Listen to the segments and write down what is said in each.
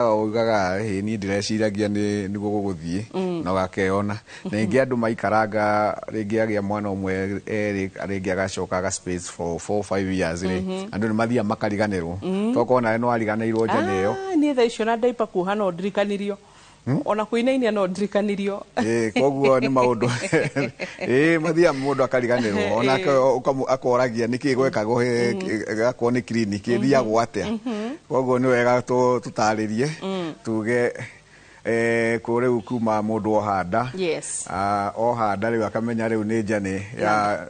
Ugaga ĩ niĩ ndĩreciragia nĩ nĩguo gũgũthiĩ na ũgakeyona. Na ingĩ andũ maikaranga, rĩngĩ agĩa mwana ũmwe, erĩ, rĩngĩ agacoka aga space for 4, 5 years rĩ, andũ nĩ mathiaga makariganĩrwo, tokorwo nawe nĩ wariganĩirwo njane ĩyo. Ah, niĩ thaa icio na ndaipa kuoha no ndirikanirio, ona kũinainia no ndirikanirio. Ĩĩ, koguo nĩ maũndũ ĩĩ mathiaga mũndũ akariganĩrwo onake, akoragia nĩkĩ gwekagwo, gakorwo nĩ clinic ĩthiagwo atĩa. Koguo nĩ wega tũtarĩrie tuge kũ rĩu kuma mũndũ oha nda. Ah, oha nda rĩu akamenya rĩu nĩ njane ya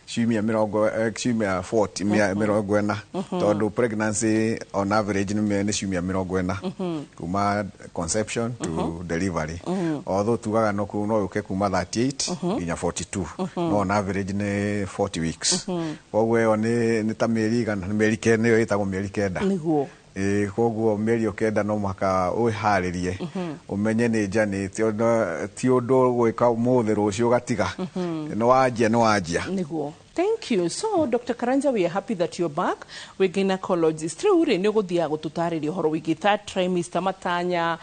ciumia mĩrongo ciumia 40, 40, tondũ pregnancy on average nĩ ciumia 40 kuma conception to delivery, although tugaga no yũke kuma 38 nginya 42, no on average nĩ 40 weeks. Koguo ĩyo nĩ ta mĩeri igana, nĩ mĩeri 9, nĩyo ĩtagwo mĩeri 9. Ĩĩ, koguo mĩeri ĩyo 9 no mũhaka wĩharĩrie, ũmenye nĩ njani, ti ũndũ gwĩka ũmũthĩ rũciũ ũgatiga. Nĩ wanjia, nĩ wanjia. Nĩguo. Thank you. So, Dr. Karanja, we are happy that you're back. We're gynecologist. Rĩu rĩ, nĩ ũgũthiaga gũtũtarĩria ũhoro wĩgiĩ third trimester, matanya,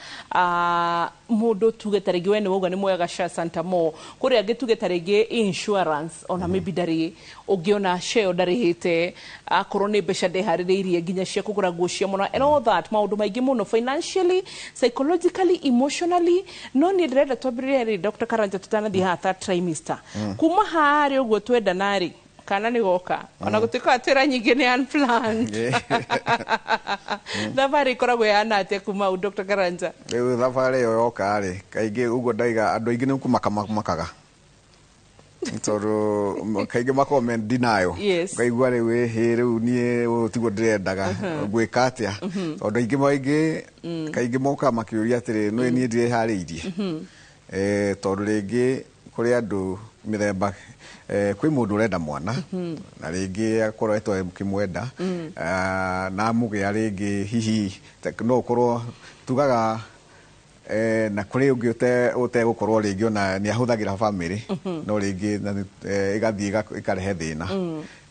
mũndũ tuge ta rĩngĩ we nĩ wauga nĩ moyaga SHA Santa Mo, kũrĩ angĩ tuge ta rĩngĩ insurance ona maybe ndarĩ, ũngĩona SHA ĩyo ndarĩhĩte, akorwo nĩ mbeca ndeharĩrĩirie nginya cia kũgũra nguo cia mwana and all that, maũndũ maingĩ mũno, financially, psychologically, emotionally. No niĩ ndĩrenda twambĩrĩrie rĩ, Dr. Karanja, tũtanathiĩ haha third trimester, kuma harĩa ũguo twendana rĩ, kana nĩ goka, ona gũtuĩka twĩra nyingĩ nĩ unplanned, thabarĩ ĩkoragwo ĩhana atĩa kuma hau, Dr. Karanja? Rĩu thabarĩ ĩyo yoka rĩ, kaingĩ ũguo ndaiga andũ aingĩ nĩ kũmaka makaga, tondũ kaingĩ makoragwo me denial. Ũkaigua rĩu ĩhĩ, rĩu niĩ ũyũ tiguo ndĩrendaga, ngwĩka atĩa? Tondũ aingĩ maingĩ kaingĩ mokaga makĩũria atĩrĩ, nĩ niĩ ndĩreharĩirie? Tondũ rĩngĩ kũrĩ andũ mĩthemba, kwĩ mũndũ ũrenda mwana na rĩngĩ akoretwo akĩmwenda. Ah, na amũgĩa rĩngĩ hihi no ũkorwo tugaga na kũrĩ ũngĩ ũtegũkorwo rĩngĩ ona nĩ ahũthagĩra family, no rĩngĩ na ĩgathiĩ ĩkarehe thĩna.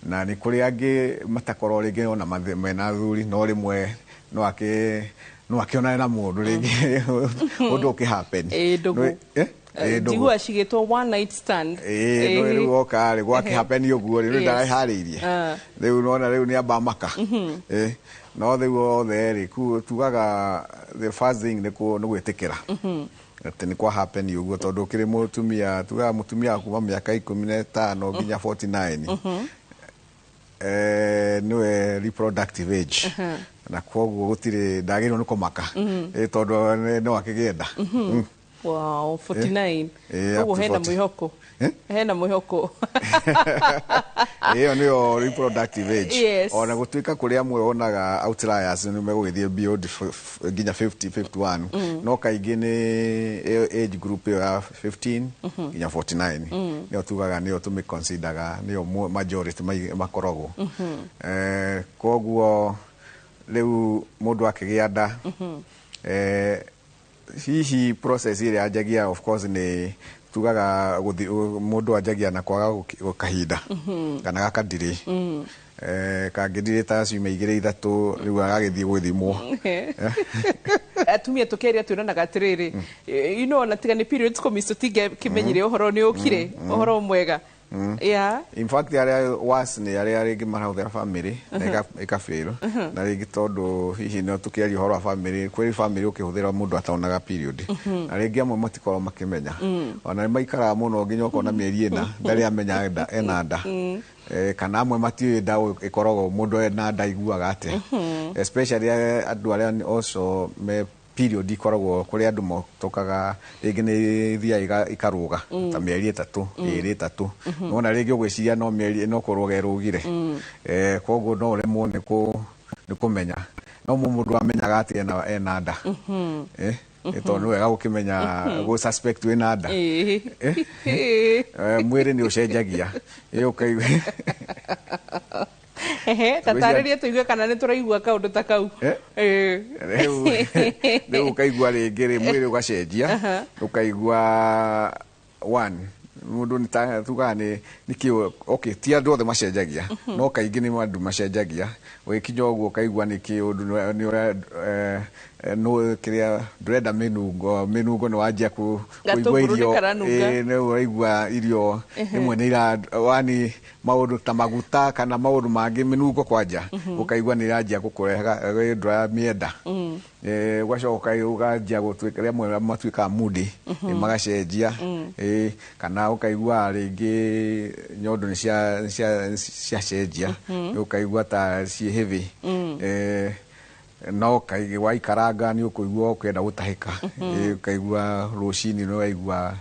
Na nĩ kũrĩ angĩ matakorwo rĩngĩ ona mena athuri, no rĩmwe no akĩonane na mũndũ rĩngĩ ũndũ ũkĩ happen. Ĩ, ndũgũ. Eh? Ĩ, ndũgũ. Njiguaga cigĩtwo one night stand. Ĩĩ, no rĩu oka rĩ, gwakĩ happen ũguo rĩ, rĩu ndareharĩirie. Rĩu nona rĩu nĩ amba maka. Ĩ, no rĩu othe rĩ, tugaga the first thing nĩ gwĩtĩkĩra atĩ nĩ kwa happen ũguo, tondũ ũkĩrĩ mũtumia, tugaga mũtumia wa kuma mĩaka 15 nginya 49 nĩwe reproductive age, na koguo gũtirĩ ndagĩrĩirwo nĩ kũmaka. Ĩ, tondũ no akĩgĩe nda. Wow, 49. Ĩ, up Koguo to hena 40. mwĩhoko. Eh? Hena mwĩhoko. Ĩyo nĩyo reproductive age. Ona gũtuĩka kũrĩ amwe wonaga outliers nĩ megũgĩthiĩ beyond nginya 50, 51, no kaingĩ nĩ ĩyo age group ĩyo ya 15 nginya 49 nĩyo tugaga nĩyo tũmĩconsideraga nĩyo majority makoragwo. Koguo rĩu mũndũ akĩgĩa nda, hihi process ĩrĩa yanjagia, of course nĩ tugaga mũndũ anjagia na kwaga kahinda kana gakadirĩ, kangĩdirĩ ta ciumia 2, 3, rĩu agagĩthiĩ gwĩthimwo. Atumia tũkĩaria twĩranaga atĩrĩrĩ, ona tiga nĩ periods kũmiss, tũtingĩkĩmenyire ũhoro nĩ ũkire ũhoro mwega, yeah. In fact, arĩa worse nĩ arĩa rĩngĩ marahũthĩra family na ĩka fail, na rĩngĩ tondũ hihi no tũkĩaria ũhoro wa family, kwĩ family ũkĩhũthĩra mũndũ atonaga period, na rĩngĩ amwe matikoragwo makĩmenya, ona nĩ maikaraga mũno nginya ũkona mĩeri 4 ndarĩ amenya ena nda. Kana amwe matiũĩ nda ĩkoragwo mũndũ ena nda aiguaga atĩa, especially andũ arĩa also me period ikoragwo, kũrĩ andũ motokaga rĩngĩ nĩ ithiaga ikarũga ta mĩeri 3, 2, 3, nona rĩngĩ ũgwĩciria no mĩeri no kũrũga ĩrũgire. Koguo no ũremwo nĩ kũmenya, no mũndũ amenyaga atĩ ena nda. Nĩ tondũ nĩ wega gũkĩmenya gũ suspect wĩna nda. Mwĩrĩ nĩ ũcenjagia. Ũkaigua Ehe, tatarĩrie tũigue kana nĩ tũraigua kaũndũ ta kau. Eh? Rĩu ũkaigua rĩngĩ rĩ mwĩrĩ ũgacenjia, ũkaigua one mũndũ nĩ ta tugaga nĩ kĩ, okay, ti andũ othe macenjagia, no kaingĩ nĩ andũ macenjagia. Ũgĩkinya ũguo ũkaigua nĩ kĩ ũndũ nĩ ũra No kĩrĩa ndũrenda mĩnungo, mĩnungo nĩ wanjia kũigua Gatũngũrũ irio. nĩ karanunga. Nĩ ũraigua irio rĩmwe nĩ ira wani maũndũ ta maguta kana maũndũ mangĩ, mĩnungo kwanja ũkaigua nĩ iranjia gũkũreha, ndũramĩenda. Ũgacoka ũkanjia gũtuĩka rĩmwe matuĩkaga moody, magacenjia. Kana ũkaigua rĩngĩ nyondo nĩ ciacenjia, ũkaigua ta ciĩ heavy. No kaingĩ waikaranga nĩ ũkũigua ũkĩenda gũtahĩka. Ũkaigua rũcinĩ nĩ waigua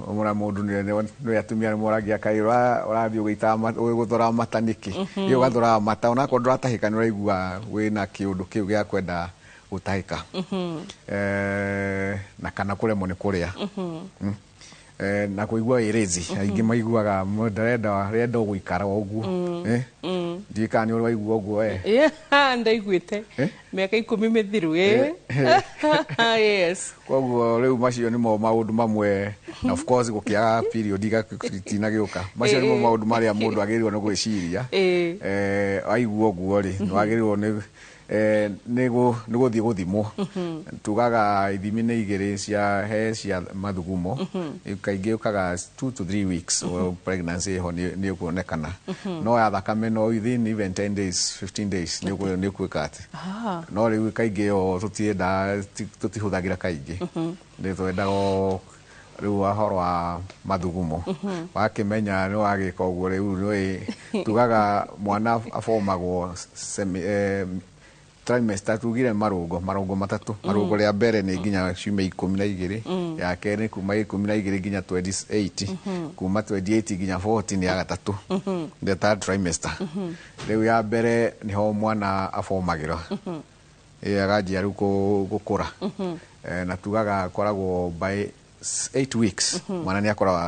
ũmũra mũndũ nĩ atumia nĩ moragia, kaĩ ũrathiĩ ũgĩitaga ũgĩgũthoraga mata nĩkĩ? Ĩ ũgathoraga mata onakorwo ndũratahĩka, nĩ ũraigua wĩna kĩũndũ kĩu gĩa kwenda gũtahĩka. Na kana kũremwo nĩ kũrĩa. Na kũigua wĩ lazy. Aingĩ maiguaga ndarenda renda gũikara o ũguo. Ndiũĩ kana nĩ ũrĩ waigua ũguo we. Yeah, ndaiguĩte mĩaka 10 mĩthiru, yes. Koguo rĩu macio nĩmo maũndũ mamwe, na of course gũkĩaga period itinagĩũka, macio nĩmo maũndũ marĩa mũndũ agĩrĩirwo nĩ gwĩciria. Aigua ũguo rĩ, nĩ wagĩrĩirwo nĩ nĩ gũthiĩ gũthimwo. Tugaga ithimi nĩ igĩrĩ cia he cia mathugumo, kaingĩ ũkaga 2 to 3 weeks o pregnancy ĩho nĩ ũkuonekana, no ya thakame no within even 10 days, 15 days nĩ ũkwĩka atĩ. No rĩu kaingĩ ĩyo tũtiendaga, tũtihũthagĩra kaingĩ, nĩ twendaga o rĩu ũhoro wa mathugumo. Wakĩmenya nĩ wagĩka ũguo, rĩu nĩ tugaga mwana abomagwo semi, trimester, tugire marũngo matatũ. Marũngo rĩa mbere nĩ nginya ciumia 12, ya kerĩ nĩ kuma 12 nginya 28, kuma 28 nginya 40 nĩ ya gatatũ, the third trimester. Rĩu ya mbere nĩho mwana abomagĩra. Aganjia rĩu gũkũra. Na tugaga akoragwo by 8 weeks mwana nĩ akoragwo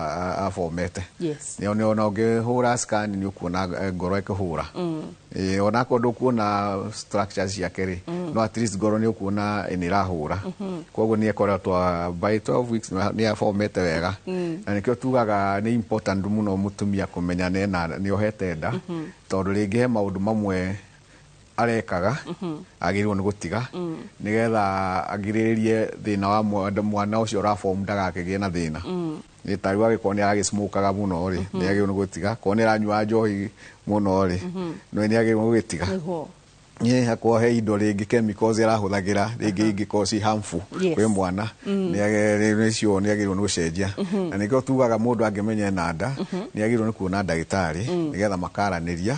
abomete. Nĩ ona ũngĩhũra scan nĩ ũkuona ngoro ĩkĩhũra. Onakorwo ndũkuona structures ciake rĩ, no at least ngoro nĩ ũkuona nĩ ĩrahũra. Koguo nĩ ekoretwo by 12 weeks nĩ abomete wega. Na nĩkĩo tugaga nĩ important mũno mũtumia kũmenya nĩ ohete nda, tondũ rĩngĩ he maũndũ mamwe arekaga agĩrĩirwo nĩ gũtiga nĩgetha agirĩrĩrie thĩna wa mwana ũcio ũrabomu ndagakĩgĩe na thĩna. Nĩ ta rĩu angĩkorwo nĩ aragĩsmokaga mũno rĩ, nĩ agĩrĩirwo nĩ gũtiga. Korwo nĩ aranyua njohi mũno rĩ, nĩ agĩrĩirwo nĩ gũgĩtiga. Nĩ hakorwo he indo rĩngĩ chemicals arahũthagĩra rĩngĩ ingĩkorwo ci harmful kwĩ mwana, nĩcio nĩ agĩrĩirwo nĩ gũcenjia. Na nĩkĩo tugaga mũndũ angĩmenya ena nda nĩ agĩrĩirwo nĩ kuona ndagĩtarĩ nĩgetha makaranĩria.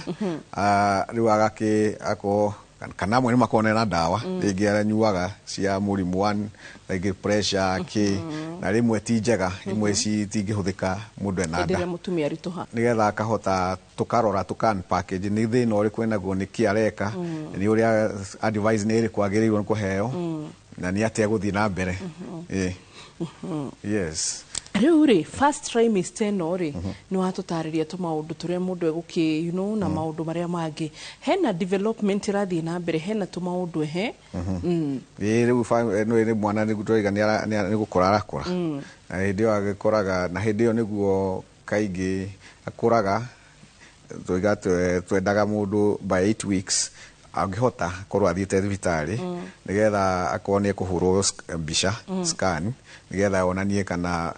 Rĩu agakĩ akorwo kana amwe nĩ makoragwo na ndawa rĩngĩ aranyuaga cia mũrimũ one rĩngĩ pressure kĩ, na rĩmwe ti njega, imwe citingĩhũthĩka mũndũ ena Hĩndĩ nda. ĩrĩa mũtumia aritũha. Nĩgetha akahota tũkarora tũka package nĩ thĩna ũrĩkũ enaguo, nĩ kĩ areka, nĩ ũrĩa advice nĩ ĩrĩkũ agĩrĩirwo nĩ kũheo, na nĩ atĩa gũthiĩ na mbere. Yes. Rĩu rĩ, first trimester ĩno rĩ, nĩ watũtarĩria tũmaũndũ tũrĩa mũndũ egũkĩ na maũndũ marĩa mangĩ, hena development ĩrathiĩ na mbere, hena tũmaũndũ ehe. Ĩ rĩu nĩ mwana nĩ tũraiga nĩ gũkũra arakũra, na hĩndĩ ĩyo agĩkũraga, na hĩndĩ ĩyo nĩguo kaingĩ akũraga. Tũiga twendaga mũndũ by 8 weeks angĩhota korwo athiĩte thibitarĩ nĩgetha akorwo nĩ ekũhũrwo mbica, scan, nĩgetha onanie kana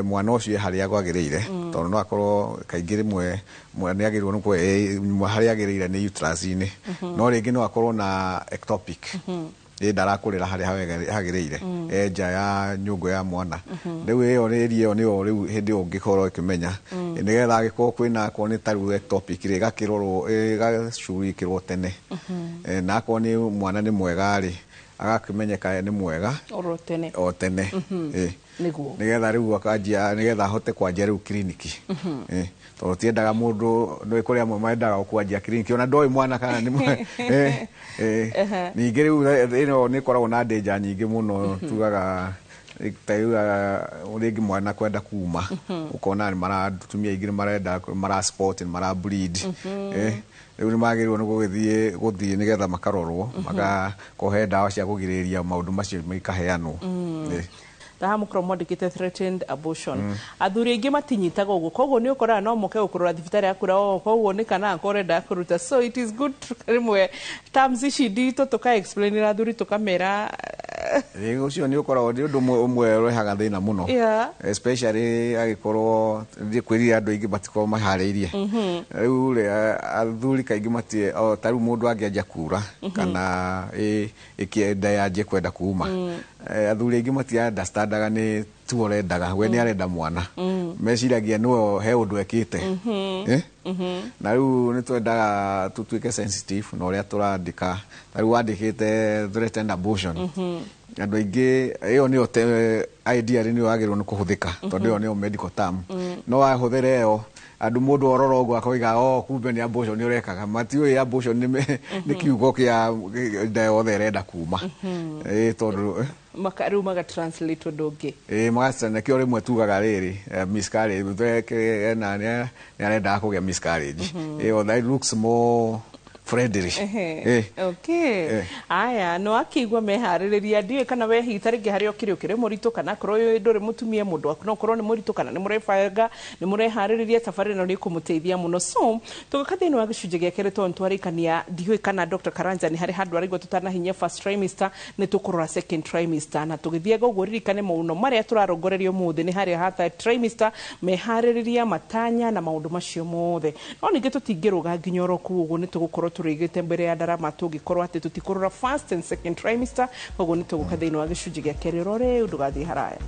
mwana ũcio e harĩa kwagĩrĩire, tondũ no akorwo kaingĩ rĩmwe nĩ agĩrĩirwo nĩ harĩa agĩrĩire nĩ uterus-inĩ, no rĩngĩ no akorwo na ectopic, ĩ ndarakũrĩra harĩa hagĩrĩire, e nja ya nyũngũ ya mwana. Rĩu ĩyo nĩ area ĩyo nĩyo rĩu hĩndĩ ĩyo ũngĩkorwo ĩkĩmenya, nĩgetha angĩkorwo kwĩna akorwo nĩ ta rĩu ectopic rĩ, ĩgakĩrorwo, ĩgacugurikĩrwo tene. Na akorwo nĩ mwana nĩ mwega rĩ, agakĩmenyeka nĩ mwega oro tene. O tene. Nĩguo. Nĩgetha rĩu akanjia, nĩgetha ahote kwanjia rĩu kiriniki. Tondũ tiendaga mũndũ, nĩ kũrĩ amwe mendaga kwanjia kiriniki ona ndoĩ mwana kana nĩ Ningĩ rĩu ĩno nĩ ĩkoragwo na danger nyingĩ mũno, tugaga ta rĩu rĩngĩ mwana kwenda kuma, ũkona nĩ mara atumia aingĩ nĩ marenda mara spot, nĩ mara bleed. Rĩu nĩ magĩrĩirwo nĩ gũthiĩ nĩgetha makarorwo, makahe ndawa cia kũgirĩrĩria maũndũ macio ikaheanwo. Ta haha mũkorwo mwandĩkĩte threatened abortion. Athuri aingĩ matinyitaga ũguo, koguo nĩ ũkoraga no moke gũkũrora thibitarĩ akura o koguo nĩ kana akorwo ũrenda kũruta. So it is good rĩmwe terms ici nditũ tũka explainĩra athuri, tũkamera. Ĩ, ũcio nĩ ũkoragwo nĩ ũndũ ũmwe ũrehaga thĩna mũno, especially agĩkorwo ndikwĩrire andũ aingĩ matikorwo maharĩirie. Rĩu rĩ, athuri kaingĩ mati o ta rĩu mũndũ angĩanjia kura kana ĩkĩenda yanjie kwenda kuma, athuri aingĩ mati understandaga nĩ tu ũrendaga we nĩ arenda mwana, meciragia nĩwe he ũndũ ekĩte. Eh? Na rĩu nĩ twendaga tũtuĩke sensitive na ũrĩa tũrandĩka. Ta rĩu wandĩkĩte threatened abortion, andũ aingĩ ĩyo nĩyo idea nĩyo yagĩrĩirwo nĩ kũhũthĩka tondũ ĩyo nĩyo medical term. No wahũthĩra ĩyo, andũ mũndũ orora ũguo akoiga, "Oh, kumbe nĩ abortion ũrekaga." Matiũĩ abortion nĩ kiugo kĩa nda yothe ĩrenda kuma. Ĩ tondũ Rĩu maga translate ũndũ ũngĩ. Ĩ magaca nĩkĩo rĩmwe tugaga rĩrĩ, miscarriage ena nĩ arendaga kũgĩa miscarriage ĩyo, that looks more friendly. Okay. Aya no akĩigua meharĩrĩria, ndiũĩ kana we hihi ta rĩngĩ harĩa ũkĩrĩ ũkĩrĩ mũritũ, kana akorwo ndũrĩ mũtumia, mũndũ waku no ũkorwo nĩ mũritũ, kana nĩ mũrebanga, nĩ mũreharĩrĩria, thabarĩ ĩno nĩ ĩkũmũteithia mũno. So tũgĩka thĩinĩ wa gĩcunjĩ gĩa kerĩ, tondũ nĩtwarĩkania, ndiũĩ kana Dr. Karanja nĩ harĩ handũ araigua tũtanahinyia first trimester, nĩ tũkũrora second trimester. Na tũgĩthiaga ũguo, ririkane maũno marĩa tũrarongoreria ũmũthĩ nĩ harĩa ha third trimester, meharĩrĩria, matanya na maũndũ macio mothe. No ningĩ tũtingĩrũga nginya oro kũu ũguo, nĩ tũgũkorwo tũrĩgĩte mbere ya ndarama tũngĩkorwo atĩ tũtikũrora first and second trimester. Koguo nĩ tũgũka thĩinĩ wa gĩcunjĩ gĩa kerĩ oro rĩu, ndũgathiĩ haraya.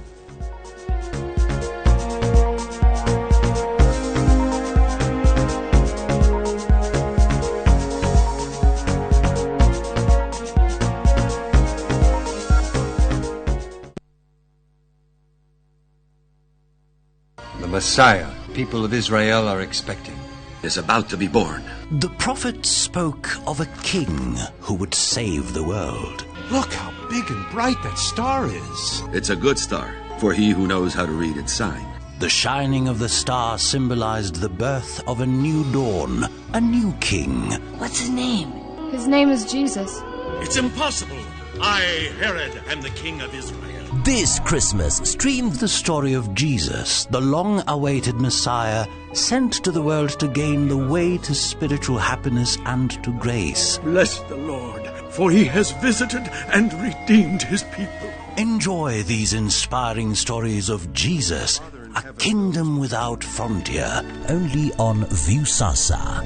The Messiah people of Israel are expecting is about to be born. The prophet spoke of a king who would save the world. Look how big and bright that star is. It's a good star for he who knows how to read its sign. The shining of the star symbolized the birth of a new dawn, a new king. What's his name? His name is Jesus. It's impossible. I, Herod, am the king of Israel. This Christmas, stream the story of Jesus, the long awaited Messiah, sent to the world to gain the way to spiritual happiness and to grace. Bless the Lord, for he has visited and redeemed his people. Enjoy these inspiring stories of Jesus, a kingdom without frontier, only on Viusasa.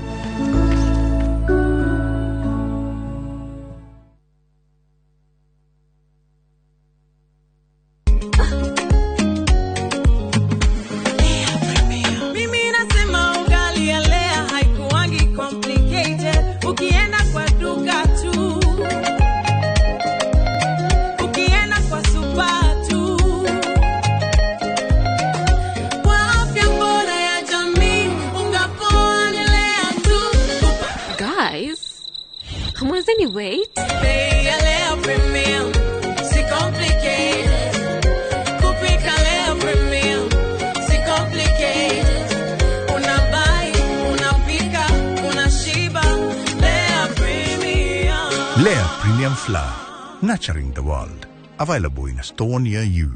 Mimi nasema ugali ya Lea haikuwangi complicated. Ukienda kwa duka tu, ukienda kwa super tu. Kwa afya bora ya jamii, unga poa ni Lea tu. Guys, hamwezeni wait? Bei ya Lea Premium, si complicated. Kupika Lea Premium, si complicated. Unabuy, unapika, unashiba. Lea Premium. Lea Premium Flour, nurturing the world. Available in a store near you.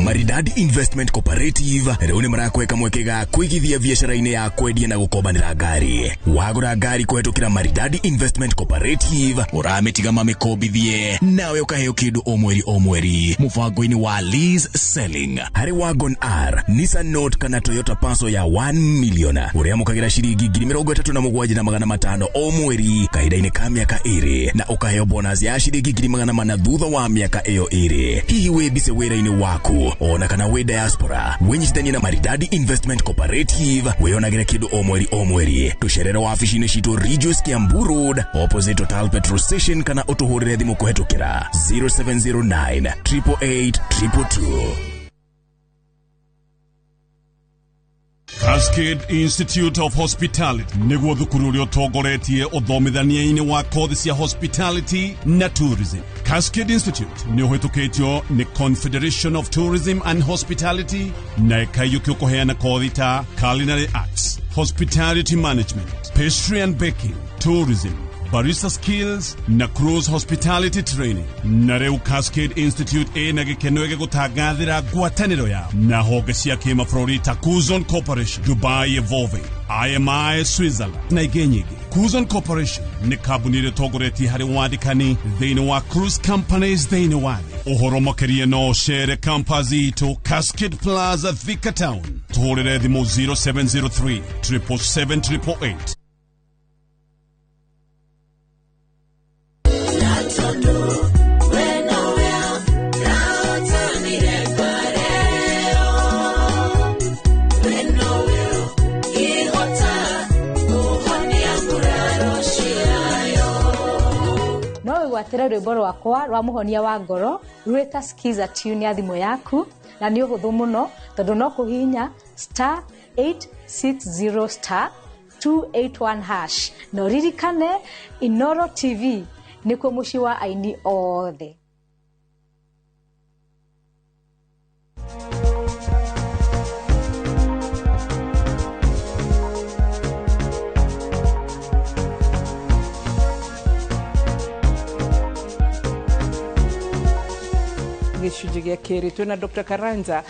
Maridadi Investment Cooperative rĩu nĩ marakweka mweke ga kũigithia biacara-inĩ ya kwendia na gũkombanĩra ngari. Wagũra ngari kũhetũkĩra Maridadi Investment Cooperative, ũramĩtiga mamĩkombithie nawe ũkaheo kĩndũ o mweri o mweri mũbango-inĩ wa lease selling. Harĩ Wagon R, Nissan Note kana Toyota Passo ya 1 million, ũrĩamũkagĩra ciringi 37,500 o mweri kahinda-inĩ ka mĩaka 2, na ũkaheo bonus ya ciringi 400,000 thutha wa mĩaka ĩyo 2. Hihi wĩ mbise wĩra-inĩ waku ona kana wĩ diaspora, wĩnyitithanie na Maridadi Investment Cooperative wĩyonagĩre kĩndũ o mweri o mweri. Tũcerere wabici-inĩ citũ Ridgeways, Kiambu Road, opposite Total petrol station, kana ũtũhũrĩre thimũ kũhetũkĩra 0709 888 222. Cascade Institute of Hospitality nĩguo thukuru ũrĩa ũtongoretie ũthomithania-inĩ wa kothi cia hospitality na tourism. Cascade Institute nĩ ũhĩtũkĩtio nĩ Confederation of Tourism and Hospitality na ĩkaiyũkio kũheana kothi ta culinary arts, hospitality management, pastry and baking, tourism, Barista Skills na Cruise Hospitality Training. Na rĩu Cascade Institute ĩna gĩkeno gĩgũtangathĩra ngwatanĩro ya na honge cia kĩmabũrũri ta Kuzon Corporation, Dubai Evolving, IMI Switzerland na ingĩ nyingĩ. Kuzon Corporation nĩ kambuni ĩrĩa ĩtongoretie harĩ wandĩkani thĩinĩ wa cruise companies thĩinĩ wa thĩ. Ũhoro makĩria no ũcere campus itũ Cascade Plaza, Thika Town. Tũhũrĩre thimũ 0703 777 888. No wĩgwatĩre rwĩmbo rwakwa rwa mũhonia wa ngoro rwĩta skiza tune ya thimũ yaku, na nĩ ũhũthũ mũno tondũ no kũhihinya star 860 star 281 hash. Na ũririkane Inoro TV nĩkuo mũciĩ wa aini othe. Gĩcunjĩ gĩa kerĩ twĩna Dr. Karanja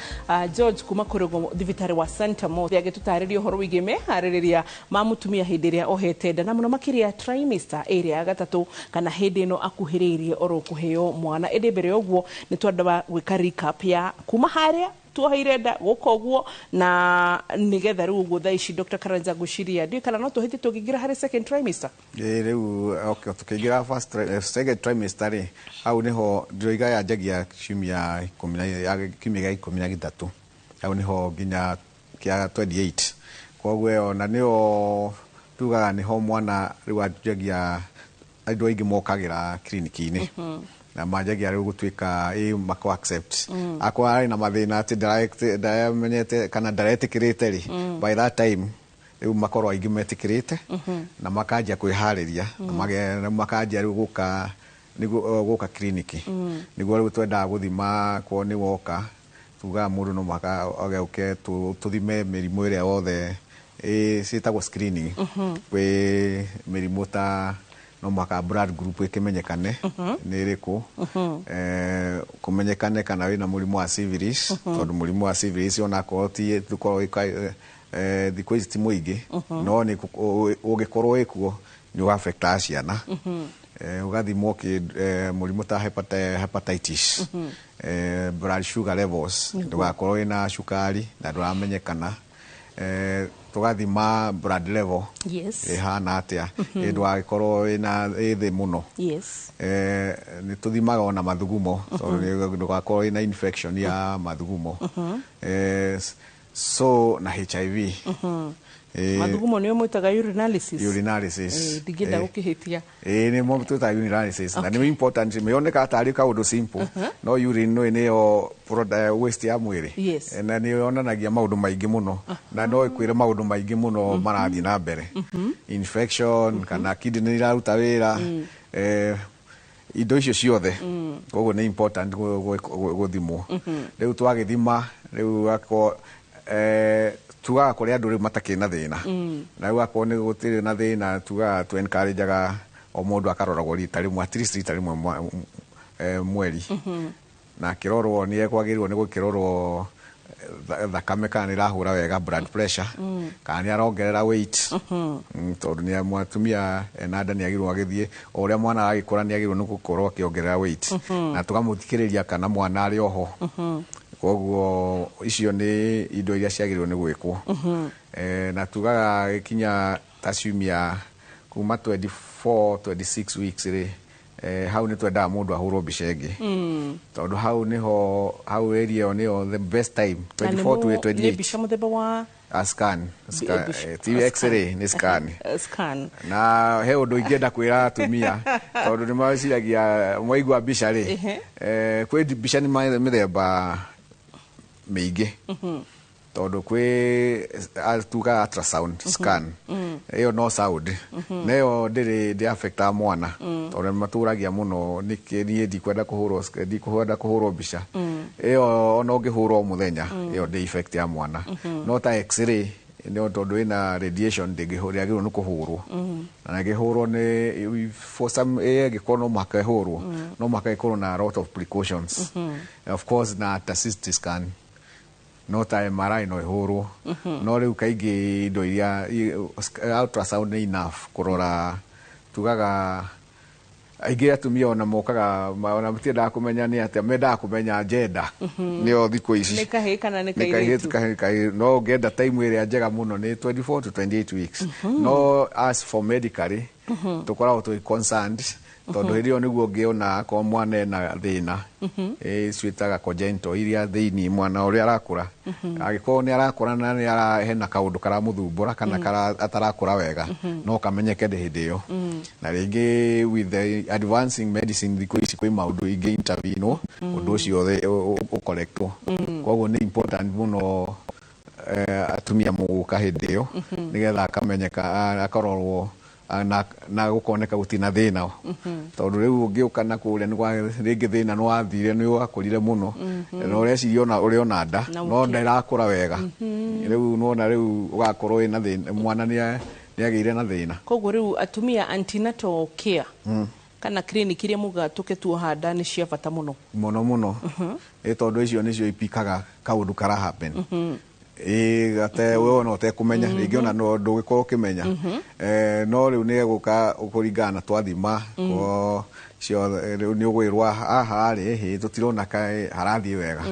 George kuma kũrĩgwo thibitarĩ wa Santa Mo agĩtũtarĩria ũhoro wĩgiĩ meharĩrĩria ma mũtumia hĩndĩ ĩrĩa ohete nda na mũno makĩria trimester ĩrĩa ya gatatũ kana hĩndĩ ĩno akuhĩrĩirie oro kũheo mwana. Ĩndĩ mbere ya ũguo nĩ twenda gwĩka recap ya kuma harĩa tuoheire nda gũka ũguo na nĩgetha rĩu ũguo thaa ici Dr. Karanja ngwĩciria ndiũĩ kana no tũhĩtie tũngĩingĩra harĩ second trimester. Ĩ rĩu okay, tũkĩingĩra first second trimester rĩ, hau nĩho ndĩroiga yanjagia kiumia ikũmi na kiumia gĩa 13, hau nĩho nginya kĩa 28. Koguo ĩyo na nĩyo tugaga nĩho mwana rĩu anjagia andũ aingĩ mokagĩra kiriniki-inĩ na manjagia rĩu gũtuĩka ĩ mako accept akorwo arĩ na mathĩna atĩ ndaramenyete kana ndaretĩkĩrĩte rĩ, by that time rĩu makorwo aingĩ metĩkĩrĩte na makanjia kwĩharĩria na makanjia rĩu gũka nĩguo gũka kiriniki nĩguo rĩu twendaga gũthima korwo nĩ woka tugaga mũndũ no mũhaka agĩũke tũthime mĩrimũ ĩrĩa yothe ciĩtagwo screening. Kwĩ mĩrimũ ta no mũhaka blood group ĩkĩmenyekane nĩ ĩrĩkũ, kũmenyekane kana wĩna mũrimũ wa syphilis, tondũ mũrimũ wa syphilis onakorwo ti tũkorwo thikũ ici ti mũingĩ, no nĩ ũngĩkorwo wĩkuo nĩ ũgaffectaga ciana. Ũgathimwo mũrimũ ta hepatitis, blood sugar levels, ndũgakorwo wĩna cukari na ndũramenyekana. Tũgathima blood level ĩhana atĩa, ndũgagĩkorwo wĩna ĩ thĩ mũno. Nĩ tũthimaga ona mathugumo tondũ ndũgakorwo wĩna infection ya mathugumo. So na HIV. Mathugumo nĩyo mwĩtaga urinalysis. Urinalysis. Ndingĩenda gũkĩhĩtia. Nĩ mo twĩtaga urinalysis na nĩ important, yonekaga tarĩ kaũndũ simple, no urine nĩyo waste ya mwĩrĩ na nĩ yonanagia maũndũ maingĩ mũno na no ĩkwĩre maũndũ maingĩ mũno marathiĩ na mbere, infection kana kidney iraruta wĩra, indo icio ciothe. Koguo nĩ important gũthimwo. Rĩu twagĩthima rĩu akorwo tugaga kũrĩ andũ rĩu matakĩrĩ na thĩna, na rĩu akorwo nĩ gũtirĩ na thĩna tugaga tu encourageaga o mũndũ akaroragwo rita rĩmwe, at least rita rĩmwe mweri, na akĩrorwo nĩ ekwagĩrĩirwo nĩ gũkĩrorwo thakame kana nĩ ĩrahũra wega, blood pressure, kana nĩ arongerera weight, tondũ nĩ mũtumia ena nda nĩ agĩrĩirwo agĩthiĩ o ũrĩa mwana aragĩkũra nĩ agĩrĩirwo nĩ gũkorwo akĩongerera weight, na tũkamũthikĩrĩria kana mwana arĩ oho. Koguo icio nĩ indo iria ciagĩrĩirwo nĩ gwĩkwo. Na tugaga gĩkinya ta ciumia kuma 24 26 weeks rĩ, hau nĩ twendaga mũndũ ahũrwo mbica ĩngĩ, tondũ hau nĩho hau area ĩyo nĩyo the best time, 24 to 28. Nĩ mbica mũthemba wa a scan, ti x-ray, nĩ scan. Scan. Na he ũndũ ingĩenda kwĩra atumia tondũ nĩ meciragia mwaigua mbica rĩ, kwĩ mbica nĩ mĩthemba mĩingĩ, tondũ kwĩ tugaga ultrasound scan, ĩyo no sound, na ĩyo ndĩrĩ ndĩ affectaga mwana, tondũ nĩ matũragia mũno nĩkĩ niĩ ndikwenda kũhũrwo, ndikwenda kũhũrwo mbica ĩyo, ona ũngĩhũrwo mũthenya ĩyo ndĩ effect ya mwana. No ta x-ray Nĩ tondũ ĩna radiation, ndĩngĩagĩrĩirwo nĩ kũhũrwo. Na ĩngĩhũrwo nĩ for some, ĩngĩkorwo no mũhaka ĩhũrwo, no mũhaka ĩkorwo na a lot of precautions. Of course na ta CT scan, no ta MRI no ĩhũrwo, no rĩu kaingĩ indo iria ultrasound nĩ enough kũrora. Tugaga aingĩ atumia ona mokaga ona matiendaga kũmenya nĩ atĩa, mendaga kũmenya gender nĩyo thikũ ici. Nĩ kahĩĩ kana nĩ Nĩ kahĩĩ? Kairĩtu. Kahĩĩ. No ũngĩenda, time ĩrĩa njega mũno nĩ 24 to 28 weeks, no as for medically tũkoragwo twĩ concerned tondũ hĩndĩ ĩyo nĩguo ũngĩona akorwo mwana ena thĩna, ciĩtaga congenital, iria thĩinĩ mwana ũrĩa arakũra, angĩkorwo nĩ arakũra na nĩ hena kaũndũ karamũthumbũra kana atarakũra wega, no kamenyeke ndĩ hĩndĩ ĩyo. Na rĩngĩ with the advancing medicine thikũ ici, kwĩ maũndũ ingĩ intervene ũndũ ũcio ũkorektwo. Koguo nĩ important mũno atumia mũgũka hĩndĩ ĩyo nĩgetha akamenyeka, akarorwo, na gũkoneka gũtirĩ na thĩna, tondũ rĩu ũngĩũka na kũrĩa rĩngĩ thĩna nĩ wathire, nĩ wakũrire mũno na ũreciria ona ũrĩ ona nda Na no ũkĩ- nda ĩrakũra wega. Rĩu nĩwona rĩu ũgakorwo wĩna thĩna, mwana nĩ agĩire na thĩna. Koguo rĩu atumia, antenatal care kana clinic iria mugaga tũke tuoha nda nĩ cia bata mũno. Mũno mũno, ĩ tondũ icio nĩcio ipikaga kaũndũ kara happen, ĩ gate we ona ũtekũmenya, rĩngĩ ona no ndũgĩkorwo ũkĩmenya. No rĩu nĩ egũka kũringana na twathima ko ciothe, rĩu nĩ ũgwĩrwo haha rĩ hĩ tũtirona kaĩ harathiĩ wega.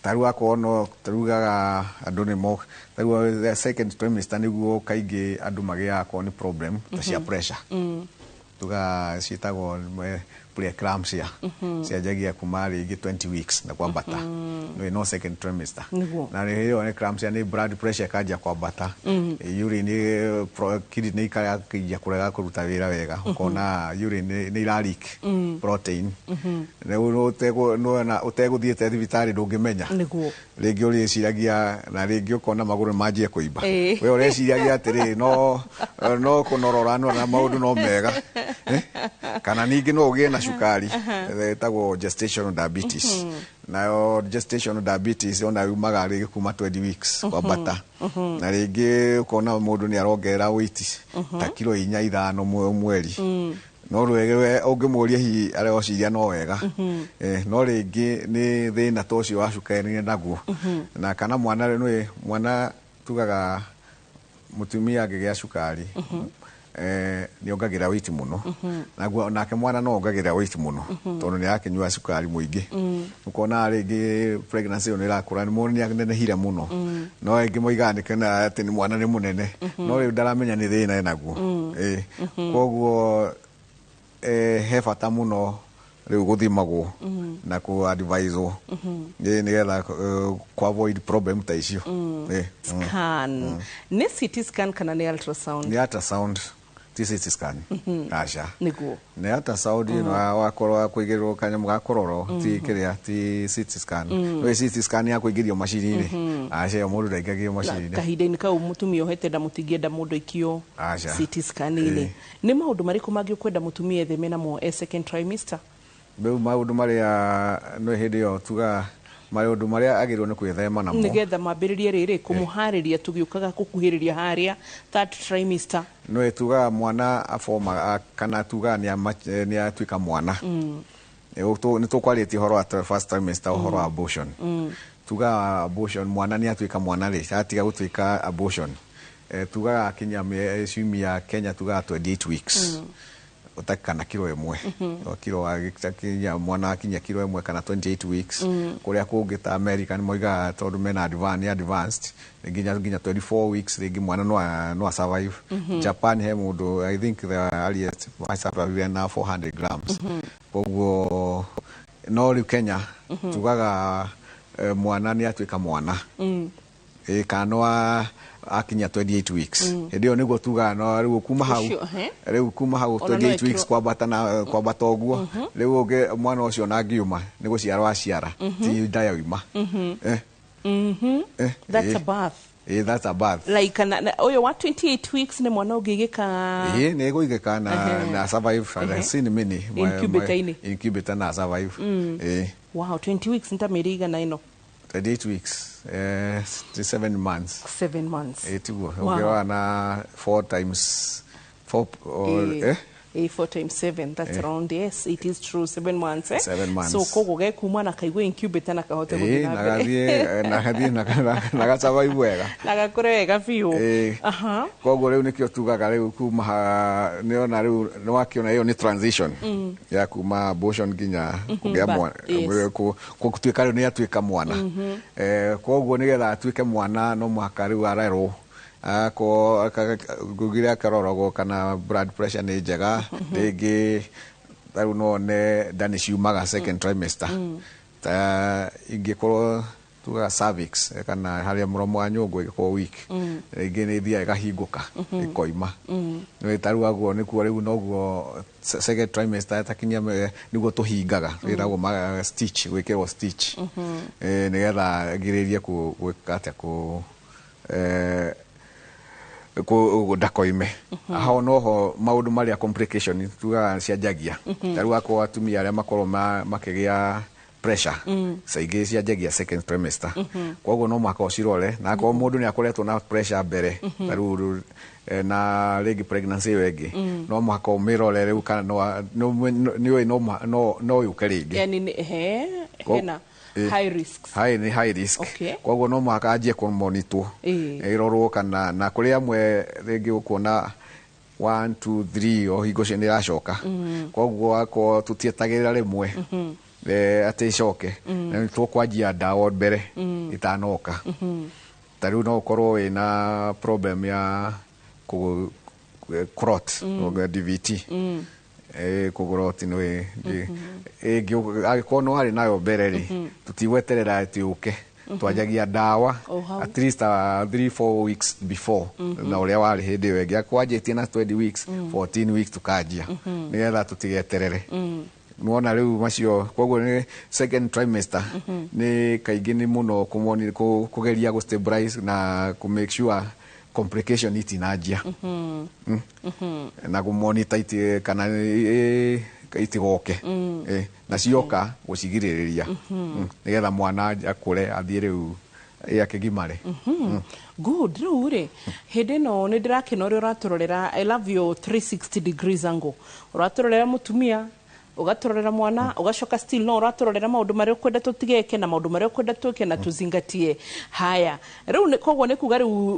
Ta rĩu akorwo no tarugaga andũ nĩ mo ta rĩu the second trimester nĩguo kaingĩ andũ magĩaga akorwo nĩ problem ta cia pressure, tuga ciĩtagwo preeclampsia, cianjagia kuma rĩngĩ 20 weeks na kwambata, no no second trimester. Na rĩ ĩyo eclampsia nĩ blood pressure ĩkanjia kwambata, urine kidney ikanjia kũrega kũruta wĩra wega, ũkona urine nĩ ira leak protein. Rĩu ũtegũthiĩte thibitarĩ ndũngĩmenya. Rĩngĩ ũrĩciragia na rĩngĩ ũkona magũrũ manjie kũimba. We ũreciragia atĩrĩ, no no kũnorora no na maũndũ no mega. Kana ningĩ no ũgĩe na cukari ĩtagwo gestational diabetes. Nayo gestational diabetes ona yumaga rĩngĩ kuma 20 weeks kwambata, na rĩngĩ ũkona mũndũ nĩ arongerera weight ta kiro 4, 5 mweri, no rwege ũngĩmũria hihi areciria no wega. No rĩngĩ nĩ thĩna ta ũcio wa cukari naguo. Na kana mwana nĩ mwana, tugaga mũtumia angĩgĩa cukari nĩ ongagĩrĩra weight mũno, naguo nake mwana no ongagĩrĩra weight mũno tondũ nĩ arakĩnyua cukari mũingĩ. Ũkona rĩngĩ pregnancy ĩyo nĩ ĩrakũra, nĩ mũndũ nĩ anenehire mũno, no aingĩ moigaga nĩ kana atĩ nĩ mwana nĩ mũnene, no rĩu ndaramenya nĩ thĩna enaguo. Koguo he bata mũno rĩu gũthimagwo na kũ adviswo nĩgetha kũ avoid problem ta icio. Scan nĩ CT scan kana nĩ ultrasound? Nĩ ultrasound, ti CT scan, aca. Nĩ ultrasound ĩno wakorwo wa kũigĩrĩrwo kanyamũ ga kũrorwo, ti kĩrĩa, ti CT scan. No CT scan ya kũingĩrio macini-inĩ, aca, ĩyo mũndũ ndaingagio Na macini-inĩ. Kahinda-inĩ kau mũtumia ohete nda, mũtingĩenda mũndũ aikio Aca. CT scan-inĩ. Nĩ maũndũ marĩkũ mangĩ ũkwenda mũtumia etheme namo e second trimester? Rĩu maũndũ marĩa no hĩndĩ ĩyo tuga maũndũ marĩa agĩrĩirwo nĩ kwĩthema namo. Nĩgetha mambĩrĩrie rĩrĩ kũmũharĩria tũgĩũkaga gũkuhĩrĩria harĩa third trimester. No tugaga mwana aboma kana tugaga nĩ atuĩka mwana. Nĩ tũkwarĩtie ũhoro wa first trimester, ũhoro wa abortion. Tugaga abortion, mwana nĩ atuĩka mwana rĩ, atiga gũtuĩka abortion, tugaga akinya ciumia Kenya tugaga 28 weeks ũtakana kiro 1. O kiro akinya, mwana akinya kiro 1 kana 28 weeks. Kũrĩa kũngĩ ta America nĩ moigaga tondũ mena advanced, nĩ advanced nginya 24 weeks rĩngĩ mwana no a survive. Japan he mũndũ, I think the earliest survive na 400 grams. Koguo no rĩu Kenya tugaga mwana nĩ atuĩka mwana ĩ kana no akinya 28 weeks, hĩndĩ ĩyo nĩguo tugaga no rĩu kuma hau. Ũcio, he? Rĩu kuma hau Ona no 28 weeks kwambata na kwambata ũguo, rĩu ũngĩ mwana ũcio na angiuma nĩ gũciarwo aciara, ti nda yauma. That's a birth. That's a birth. Like na ũyũ wa 28 weeks nĩ mwana ũngĩgĩka? Ĩ nĩ ĩgũigĩka na na survive and I've seen many Incubator-inĩ. Incubator na survive. Wow, 20 weeks nĩ ta mĩeri igana ĩno. 28 weeks, 7 months. 7 months. Tiguo. Wow. Ũngĩrora na 4 times 4 or, 4 times 7, that's around, yes, it is true, 7 months, eh? 7 months. So koguo gekuma na kaigua incubator na kahote gũthiĩ na mbere. Nagathiĩ nagathiĩ na gasurvive wega. Na gakũre wega biũ. Koguo rĩu nĩkĩo tugaga rĩu kuma nĩona rĩu nĩwakĩona ĩyo nĩ transition ya kuma abortion nginya kũgĩa mwana, gũtuĩka rĩu nĩ atuĩka mwana. Koguo nĩgetha atuĩke mwana no mũhaka rĩu arerwo ngugire akaroragwo kana blood pressure nĩ njega, rĩngĩ rĩu no one nda nĩ ciumaga second trimester, ta ingĩkorwo tugaga cervix kana harĩa mũromo wa nyũngũ ĩgĩkorwo weak, rĩngĩ nĩ ĩthiaga ĩkahingũka ĩkoima. Nĩ ta rĩu aguo nĩkuo rĩu noguo second trimester ĩtakinyia nĩguo tũhingaga, ĩtagwo stitch, gwĩkĩrwo stitch, nĩgetha ngirĩrĩrie gwĩka atĩa kũ ndakoime. Hau noho maũndũ marĩa complication tugaga cianjagia. Ta rĩu akorwo atumia arĩa makorwo makĩgĩa pressure caingĩ cianjagia second trimester, koguo no mũhaka ũcirore, na akorwo mũndũ nĩ akoretwo na pressure mbere, ta rĩu na rĩngĩ pregnancy ĩyo ĩngĩ, no mũhaka ũmĩrore rĩu kana nĩũĩ no yũke rĩngĩ. Yani hena high risks. High, high risk. Koguo no mũhaka anjie kũmonitwo, ĩrorwo kana na kũrĩ amwe rĩngĩ ũkuona 1 2 3 o hingo cio nĩ iracoka. Koguo akorwo tũtietagĩrĩra rĩmwe atĩ icoke, tũkwanjia ndawa mbere itanoka. Ta rĩu no ũkorwo wĩna problem ya clot, DVT, kũgũroti nĩ angĩkorwo no arĩ nayo mbere rĩ, tũtigweterera atĩ ũke, twanjagia ndawa at least 3-4 weeks before na ũrĩa warĩ hĩndĩ ĩyo ĩngĩ. Akwanjĩtie na 20 weeks, 14 weeks tukanjia nĩgetha tũtigeterere. Nĩwona rĩu macio, koguo nĩ second trimester nĩ kaingĩ nĩ mũno kũgeria gũ stabilize na kũ make sure complication itinanjia na kũmonitor kana itigoke, na cioka gũcigirĩrĩria nĩgetha mwana akũre athiĩ rĩu akĩgimare. Good. Rĩu rĩ, hĩndĩ ĩno nĩ ndĩrakena ũrĩa ũratũrorera. I love your 360 degrees angle. Ũratũrorera mũtumia, ũgatũrorera mwana, ũgacoka still no ũratũrorera maũndũ marĩa ũkwenda tũtigeke na maũndũ marĩa ũkwenda twĩke na tũzingatie. Haya, rĩu koguo nĩ kuga rĩu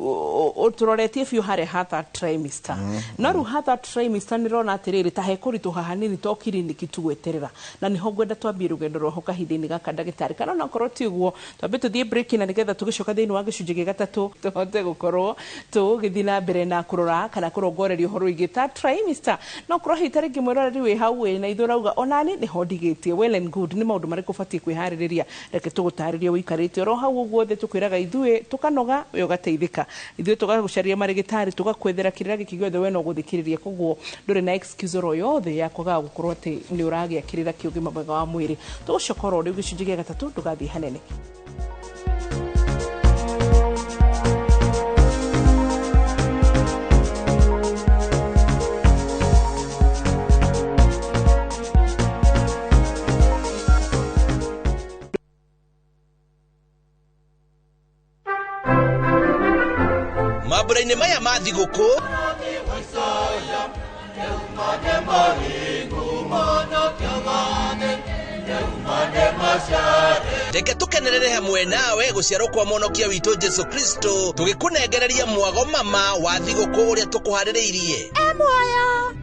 ũtũroretie biũ harĩa ha third trimester. No rĩu ha third trimester nĩ ndĩrona atĩrĩrĩ, ta hekũritũha hanini to kiriniki tu gweterera, na nĩho ngwenda twambie rũgendo rwaho kahinda-inĩ gaka ndagĩtarĩ, kana onakorwo ti ũguo twambe tũthiĩ break, na nĩgetha tũgĩcoka thĩinĩ wa gĩcunjĩ gĩa gatatũ tũhote gũkorwo tũgĩthiĩ na mbere na kũrora kana kũrongoreria ũhoro wĩgiĩ third trimester. No korwo hihi ta rĩngĩ mwĩroreri wĩ hau wĩ na ithuĩ ũrauga onani nĩho ndigĩtie, well and good, nĩ maũndũ marĩkũ ũbatiĩ kwĩharĩrĩria, reke tũgũtarĩrie ũikarĩte oro hau ũguo thĩ, tũkwĩraga ithuĩ tũkanoga we ũgateithĩka, ithuĩ tũgagũcaria marĩgĩtarĩ tũgakwethera kĩrĩra gĩkĩ gĩothe we no gũthikĩrĩria, koguo ndũrĩ na excuse oro yothe ya kwaga gũkorwo atĩ nĩ ũragĩa kĩrĩra kĩa ũgima mwega wa mwĩrĩ. Tũgũcoka oro rĩu gĩcunjĩ gĩa gatatũ, ndũgathiĩ hanene. Mambura-inĩ maya ma thigũkũ reke tũkenerere hamwe nawe gũciarwo kwa mũhonokia witũ Jesu Kristo, tũgĩkũnengereria mwago mama wa thigũkũ ũrĩa tũkũharĩrĩirie.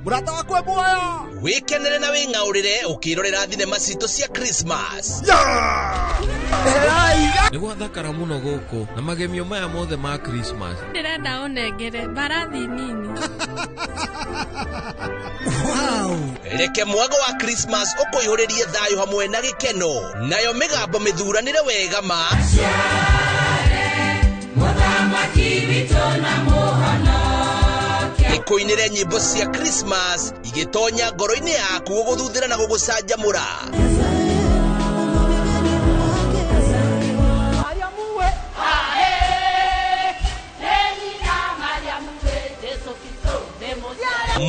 Mũrata wakwa e muoyo. Wĩkenere na wĩng'aũrĩre ũkĩrorera thinema citũ cia Christmas. Nĩ gwathakara mũno gũkũ na magemio maya mothe ma Christmas. Ndĩrenda ũnengere mbarathi nini. Reke mwago wa Christmas ũkũihũrĩrie thayũ hamwe na gĩkeno, nayo mĩgambo mĩthuranĩre wega ma ĩkũinĩre nyĩmbo cia Christmas igĩtonya ngoro-inĩ yaku gũgũthuthĩra na gũgũcanjamũra.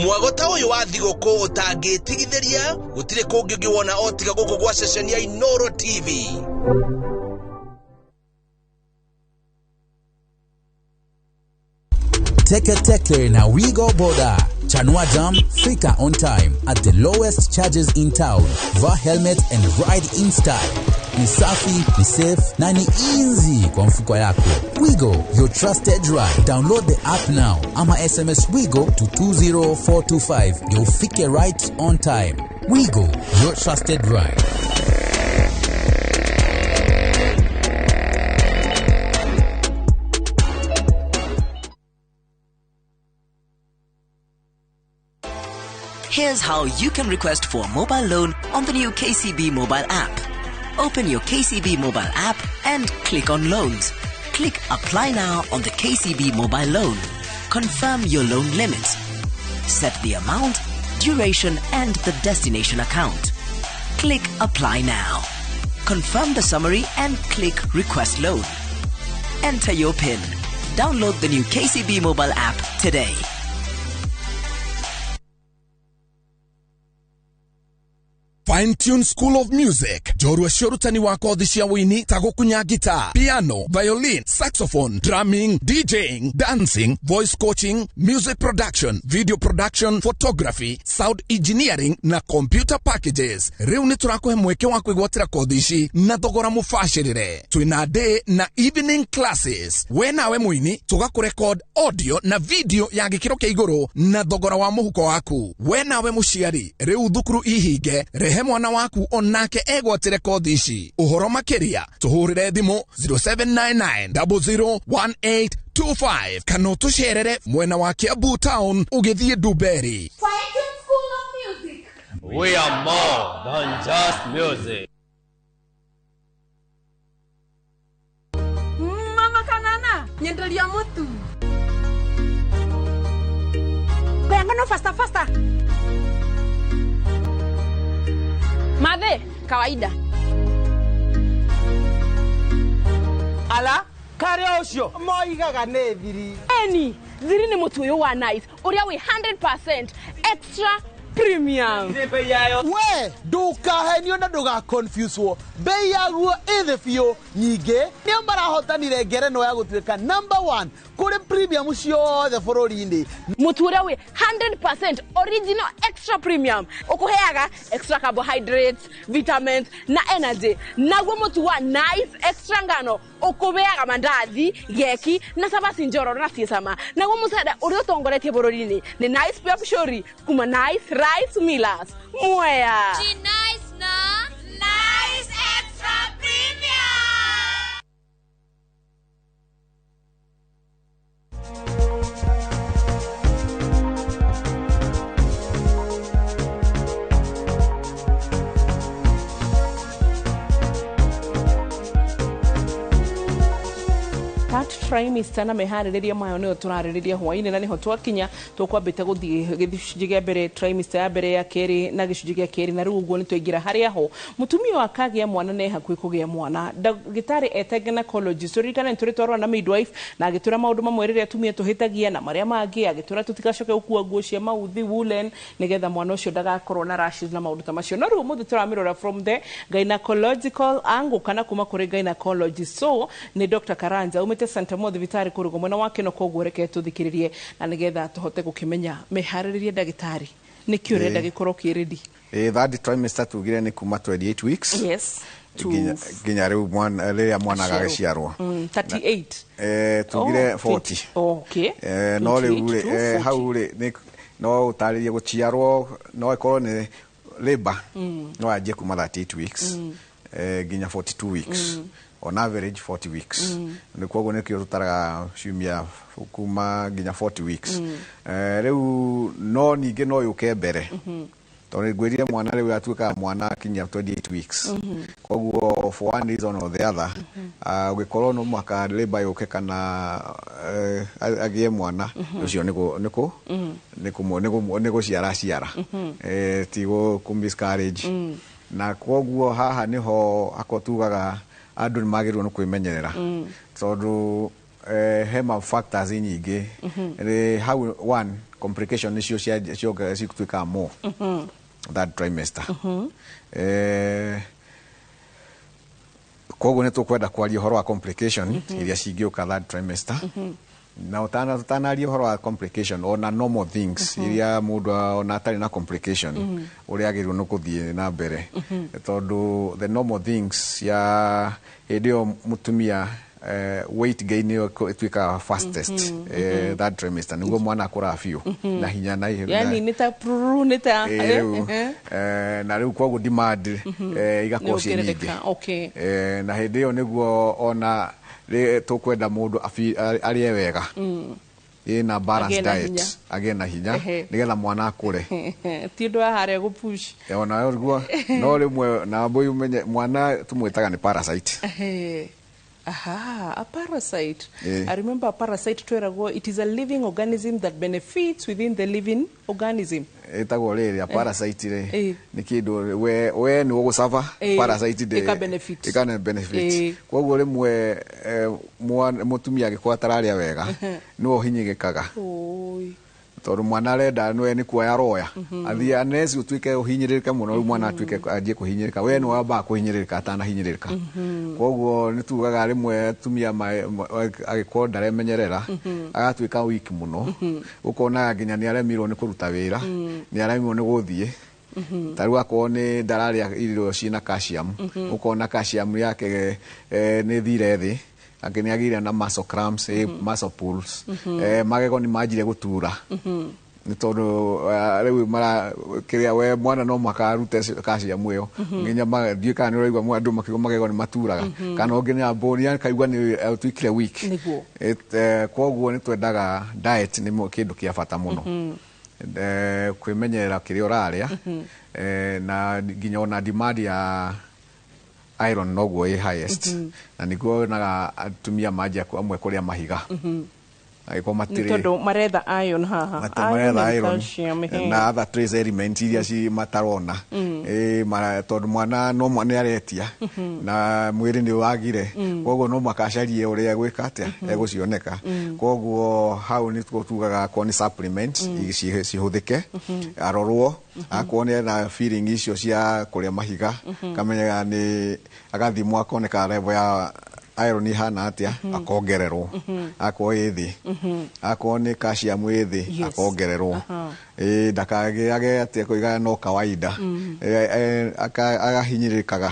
Mwago ta ũyũ wa thigũkũ ũtangĩtigithĩria, gũtirĩ kũngĩ ũngĩwona o tiga gũkũ gwa ceceni ya Inooro TV. Teke Teke na Wigo Boda. Chanua Jam, fika on time at the lowest charges in town. Vaa helmet and ride in style. Ni safi, ni safe na ni easy kwa mfuko yako. Wigo, your trusted ride. Download the app now ama SMS Wigo to 20425 ndio ufike right on time. Wigo, your trusted ride. Here's how you can request for a mobile loan on the new KCB mobile app. Open your KCB mobile app and click on Loans. Click Apply Now on the KCB mobile loan. Confirm your loan limit. Set the amount, duration, and the destination account. Click Apply Now. Confirm the summary and click Request Loan. Enter your PIN. Download the new KCB mobile app today. Fine Tune School of Music, njorua cia ũrutani wa kothi cia wũini ta gũkunya guitar, piano, violin, saxophone, drumming, DJing, dancing, voice coaching, music production, video production, photography, sound engineering na computer packages. Rĩu nĩ tũrakũhe mweke wa kwĩgwatĩra kothi ici na thogora mũbacĩrĩre. Twĩna day na evening classes. We nawe mũini tũgakũrekod audio na video ya gĩkĩro kĩa igũrũ na thogora wa mũhuko waku. We nawe mũciari, rĩu thukuru ihinge, rehe mwana waku onake egwatĩre kothi ici. Ũhoro makĩria tũhũrĩre thimũ 0799001825 kana ũtũcerere mwena wa Kiambu town ũgĩthiĩ Ndumberi. We are more than just music. Mama kanana, nyenderia mutu. Kayangano faster faster. Madhe, kawaida. Ala, kare ucio moigaga nĩ thiri. Eni, thiri nĩ mũtu ũyũ wa Nice, ũrĩa wĩ 100% extra premium. We, ndukahenio na ndugaconfusewo. Bei yaguo ĩ thĩ biũ. Nyingĩ nĩo marahotanire ngerenwa ya gũtuĩka number 1 kũrĩ premium ciothe bũrũri-inĩ. Mũtu ũrĩa wĩ 100% original extra premium ũkũheaga extra carbohydrates, vitamins na energy. Naguo mũtu wa Nice extra ngano ũkũheaga mandathi, geki na cabaci njororo na ciĩ cama. Naguo mũcere ũrĩa ũtongoretie bũrũri-inĩ nĩ Nice Pure Pishori kuma Nice Rice Millers. Mwea. Nice na Nice Extra Premium. Third trimester na meharĩrĩria mayo nĩyo tũrarĩrĩria hwainĩ na nĩho twakinya tũkwambĩte gũthiĩ gĩcunjĩ kĩa mbere trimester ya mbere ya kerĩ na gĩcunjĩ kĩa kerĩ na rĩu ũguo nĩ twaingĩra harĩa ho mũtumia ũyũ akagĩa mwana na e hakuhĩ kũgĩa mwana. Ndagĩtarĩ eta gynecologist, ririkana nĩ tũrĩ twarora na midwife na agĩtwĩra maũndũ mamwe rĩrĩa atumia tũhĩtagia na marĩa mangĩ, agĩtwĩra tũtigacoke gũkua nguo cia mauthi woolen nĩgetha mwana ũcio ndagakorwo na rashes na maũndũ ta macio. No rĩu ũmũthĩ tũramĩrora from the gynecological angle kana kuma kũrĩ gynecologist. So nĩ Dr. Karanja umĩte Santa Mo thibitarĩ kũrũgwo mwena wa Kĩno, koguo reke tũthikĩrĩrie na nĩgetha tũhote gũkĩmenya mĩharĩrĩrie ndagĩtarĩ nĩkĩ ũrenda gĩkorwo kĩ ready. Third trimester tugire nĩ kuma 28 weeks. Yes. Nginya rĩu mwana rĩrĩa mwana agagĩciarwo. 38. Tugire 40. Okay. No rĩu hau rĩ no ũtarĩrie gũciarwo no ĩkorwo nĩ labor no anjie kuma 38 weeks nginya 42 weeks. On average 40 weeks. Nĩ koguo nĩkĩo tũtaraga ciumia kuma nginya 40 weeks. Rĩu no ningĩ no yũke mbere. Tondũ ngwĩrire mwana rĩu atuĩkaga mwana akinyia 28 weeks. Koguo for one reason or the other, ũngĩkorwo no mũhaka labor yũke kana agĩe mwana ũcio nĩ gũciara ciara, ti kũ miscarriage. Na koguo haha nĩho akorwo tugaga andũ nĩ magĩrĩirwo nĩ kwĩmenyerera tondũ he ma factors nyingĩ. Hau one complication nĩcio cituĩkaga more third trimester. Koguo nĩ tũkwenda kwaria ũhoro wa complication iria cingĩũka third trimester Na ũtanaria ũhoro wa complication, ona normal things iria mũndũ ona atarĩ na complication ũrĩa agĩrĩirwo nĩ gũthiĩ na mbere, tondũ the normal things ya hĩndĩ ĩyo mũtumia, weight gain nĩyo ĩtuĩkaga fastest that trimester, nĩguo mwana akũraga biũ na hinya na Yani nĩ ta pruru, nĩ ta Rĩu na rĩu koguo demand igakorwo ciĩ nyingĩ. Nĩ Na hĩndĩ ĩyo nĩguo ona tũkwenda mũndũ arĩe wega, ĩna balance Agĩe na diet, hinya. Agĩe na hinya nĩgetha mwana akũre. Ti ũndũ wa harĩa gũpush. Ona ũguo no rĩmwe na mbũi ũmenye mwana tũmwĩtaga nĩ parasite. Aha, a parasite. Eh. I remember a parasite tweragwo it is a living organism that benefits within the living organism. Ĩtagwo rĩrĩ, a parasite rĩ, nĩ kĩndũ we nĩ ũgũcaba parasite ndĩ Ĩka benefit. Ĩka benefit. Koguo rĩmwe mũtumia angĩkorwo atararĩa wega, nĩwe ũhinyĩrĩkaga. Oi. Tondũ mwana arenda nĩwe nĩ kuoya aroya athiĩ anesi ũtuĩke ũhinyĩrĩrĩke mũno, rĩu mwana atuĩke anjie kũhinyĩrĩrĩka, we nĩwe wambaga kũhinyĩrĩrĩka atanahinyĩrĩrĩka. Koguo nĩ tugaga rĩmwe atumia angĩkorwo ndaremenyerera, agatuĩka weak mũno, ũkona nginya nĩ aremirwo nĩ kũruta wĩra, nĩ aremirwo nĩ gũthiĩ. Ta rĩu akorwo nĩ ndararĩa irio ciĩna calcium, ũkona calcium yake nĩ thire thĩ, angĩ nĩ agĩire na muscle cramps, muscle pulls, magego nĩ manjire gũtura, nĩ tondũ rĩu mara kĩrĩa we mwana no mũhaka arute calcium ĩyo. Nginya ndiũĩ kana nĩ ũraigua andũ makiuga magego nĩ maturaga, kana ũngĩ nĩ ambũni akaigua nĩ atuĩkire weak. Koguo nĩ twendaga diet nĩ kĩndũ kĩa bata mũno. Kwĩmenyerera kĩrĩa ũrarĩa, na nginya ona demand ya iron noguo ĩ highest, na nĩguo wonaga atumia manjia amwe kũrĩa mahiga angĩkorwo Nĩ matirĩ tondũ maretha iron haha. Maretha and iron calcium, ehe. Na other trace element iria ci matarona. Tondũ mwana no nĩ aretia na mwĩrĩ nĩ wagire, koguo no mũhaka acarie ũrĩa egwĩka atĩa egũcioneka. Koguo hau nĩ tugaga akorwo nĩ supplement cihũthĩke, arorwo akorwo nĩ ena feeling icio cia kũrĩa mahiga, kamenyaga nĩ agathimwo akoneka level ya iron ihana atĩa, akongererwo akorwo ĩ thĩ, akorwo nĩ calcium ĩ thĩ, akongererwo. Ndakagĩage atĩ kũiga no kawaida. Agahinyĩrĩkaga,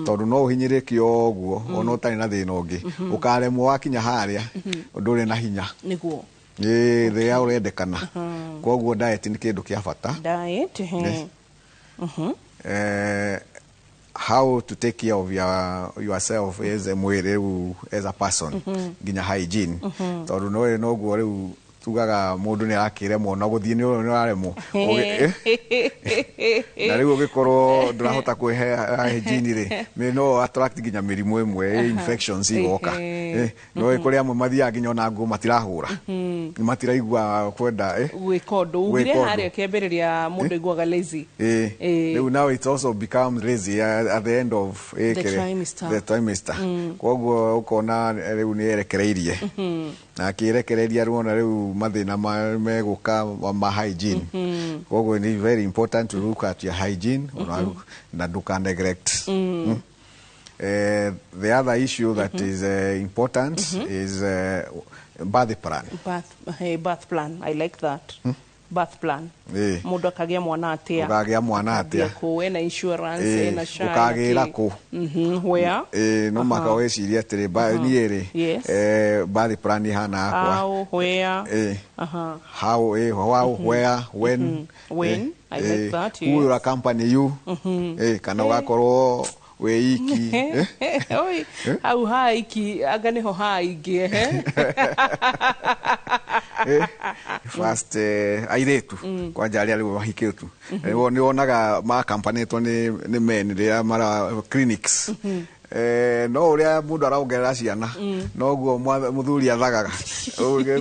tondũ no ũhinyĩrĩke o ũguo ona ũtarĩ na thĩna ũngĩ, ũkaremwo wakinya harĩa ndũrĩ na hinya. Ĩ thĩa ũrendekana. Koguo diet nĩ kĩndũ kĩa bata. Diet, ehe. Yes. How to take care of yourself as a mwĩrĩ rĩu, as a person, nginya hygiene, tondũ no noguo rĩu tugaga mũndũ nĩ arakĩremwo na gũthiĩ nĩ ũraremwo. Na rĩu ũgĩkorwo ndũrahota kwĩhe hygiene rĩ, no attract nginya mĩrimũ ĩmwe, infections igoka. No kũrĩ amwe mathiaga nginya ona nguo matirahũra, matiraigua kwenda Gwĩka ũndũ ugire Gwĩka ũndũ. Harĩa kĩambĩrĩria mũndũ aiguaga lazy. Rĩu now it also becomes lazy at the end of The trimester. The trimester. Koguo ũkona rĩu nĩ erekereirie, na akĩrekereria rĩu ona rĩu mathĩna megũka ma hygiene. Koguo nĩ very important to look at your hygiene na ndũka neglect. The other issue that is important is birth plan. Birth plan, I like that. Birth plan. Mũndũ akagĩa mwana atĩa? Ũkagĩa mwana atĩa? Akagĩa kũ, ena insurance, ena SHA, Ũkagĩra kĩ? Kũ? Where? No maka wĩcirie atĩrĩ, niĩ rĩ, birth plan ihana akwa. How, where? How, how, where, when. When, I like that, Who will yes. accompany you? Kana ũgakorwo wĩ iki, eh? Oi, hau ha iki anga nĩho ha ingĩ, ehe. First, airĩtu kwanja arĩa rĩu mahikĩtu, nĩ wonaga makampanĩtwo nĩ men rĩrĩa mara clinics. No ũrĩa mũndũ araongerera ciana, noguo mũthuri athagaga.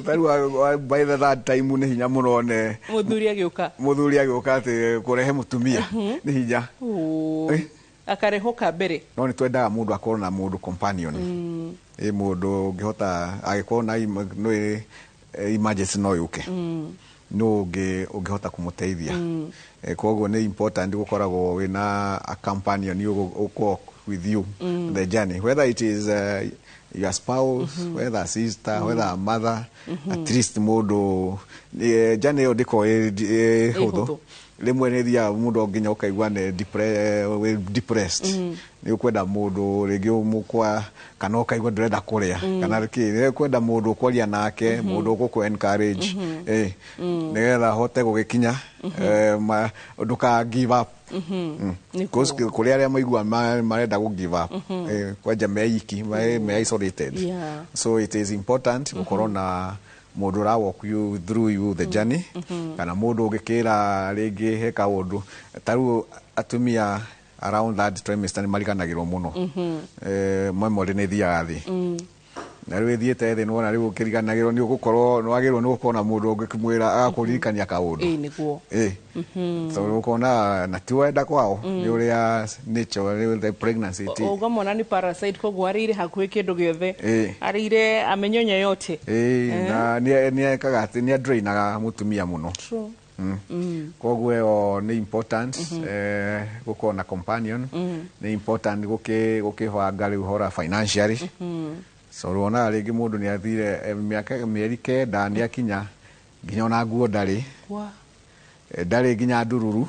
Ta rĩu by the third time nĩ hinya mũno one mũthuri agĩũka. Mũthuri agĩũka atĩ kũrehe mũtumia nĩ hinya. Oi, akarehwo ka mbere. No nĩ twendaga mũndũ akorwo na mũndũ companion, ĩ mũndũ ũngĩhota agĩkorwo na no emergency no yũke, no ũngĩhota kũmũteithia. Koguo nĩ important gũkoragwo wĩna a companion you walk with you the journey, whether it is Your spouse, whether a sister, whether a mother, at least mũndũ journey ĩyo ndĩkoragwo ĩ hũthũ. Hũthũ. Rĩmwe nĩ thiaga mũndũ nginya ũkaigua nĩ wĩ depressed. Nĩ ũkwenda mũndũ rĩngĩ mũkwa, kana ũkaigua ndũrenda kũrĩa, kana kĩ, nĩ ũkwenda mũndũ ũkwaria nake, mũndũ ũgũkũ encourage, nĩgetha hote gũgĩkinya, ndũka give up. Because kũrĩ arĩa maigua marenda gũ give up, kwanja me iki, me isolated. So it is important gũkorwo na mũndũ ũra walk you through you the journey, kana mũndũ ũngĩkĩra rĩngĩ he kaũndũ. Ta rĩu atumia around that trimester nĩ mariganagĩrwo mũno. Memory nĩ ĩthiaga thĩ, na rĩu ĩthiĩte thĩ, nĩwona rĩu ũkĩriganagĩrwo nĩ ũgũkorwo nĩ wagĩrĩirwo nĩ gũkorwo na mũndũ ũngĩkĩmwĩra agakũririkania kaũndũ. Ĩĩ, nĩguo. Tondũ ũkona na ti wenda kwao, nĩ ũrĩa nature the pregnancy ti Uga mwana ni parasite, koguo arĩire hakuhĩ kĩndũ gĩothe, arĩire amenyonya yote. Ĩĩ, na nĩ ekaga atĩ nĩ adrainaga mũtumia mũno. True. Koguo ĩyo nĩ important, gũkorwo na companion. Nĩ important gũkĩbanga rĩu ũhoro financially. So wonaga rĩngĩ mũndũ nĩ athire mĩaka mĩeri 9 nĩ akinya nginya ona nguo ndarĩ. Wa. Ndarĩ nginya ndururu.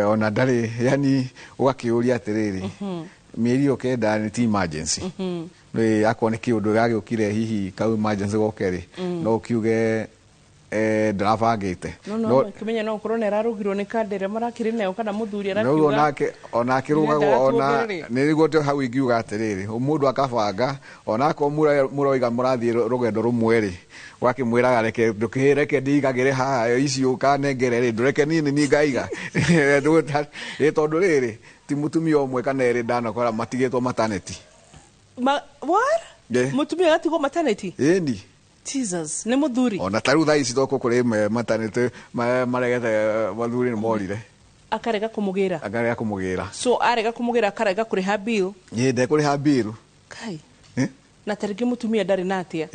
Ona ndarĩ, yani ũgakĩũria atĩrĩrĩ, mĩeri ĩyo 9 nĩ ti emergency? Nĩ akorwo nĩ kĩũndũ gĩagĩũkire hihi kau emergency goke rĩ, no ũkiuge ndarabangĩte. No kimenya no ũkorwo nĩ ararugirwo nĩ kanda ĩrĩa marakĩrĩ nayo, kana mũthuri no arakiuga onake onake rũgagwo ona tuongerere. Nĩ nĩguo ndĩ hau ingiuga atĩrĩrĩ, mũndũ akabanga onakorwo mũroiga mũrathiĩ rũgendo rũmwe rĩ, ũgakĩmwĩraga reke ndũkĩreke ndigagĩre haha ici ũkanengere rĩ, ndũreke niĩ nĩ niĩ ngaiga. Ĩ tondũ rĩrĩ ti mũtumia ũmwe kana erĩ ndanakora matigĩtwo maternity. What? Mũtumia agatigwo maternity? Ĩni. Jesus, nĩ mũthuri? Ona ta rĩu thaa ici toko kũrĩ maternity maregete, mathuri nĩ morire. Akarega kũmũgĩra? Akarega kũmũgĩra. So arega kũmũgĩra, akarega kũrĩha bill? Ĩ, ndekũrĩha bill. Kai. Na tarĩngĩ mũtumia ndarĩ na atĩa.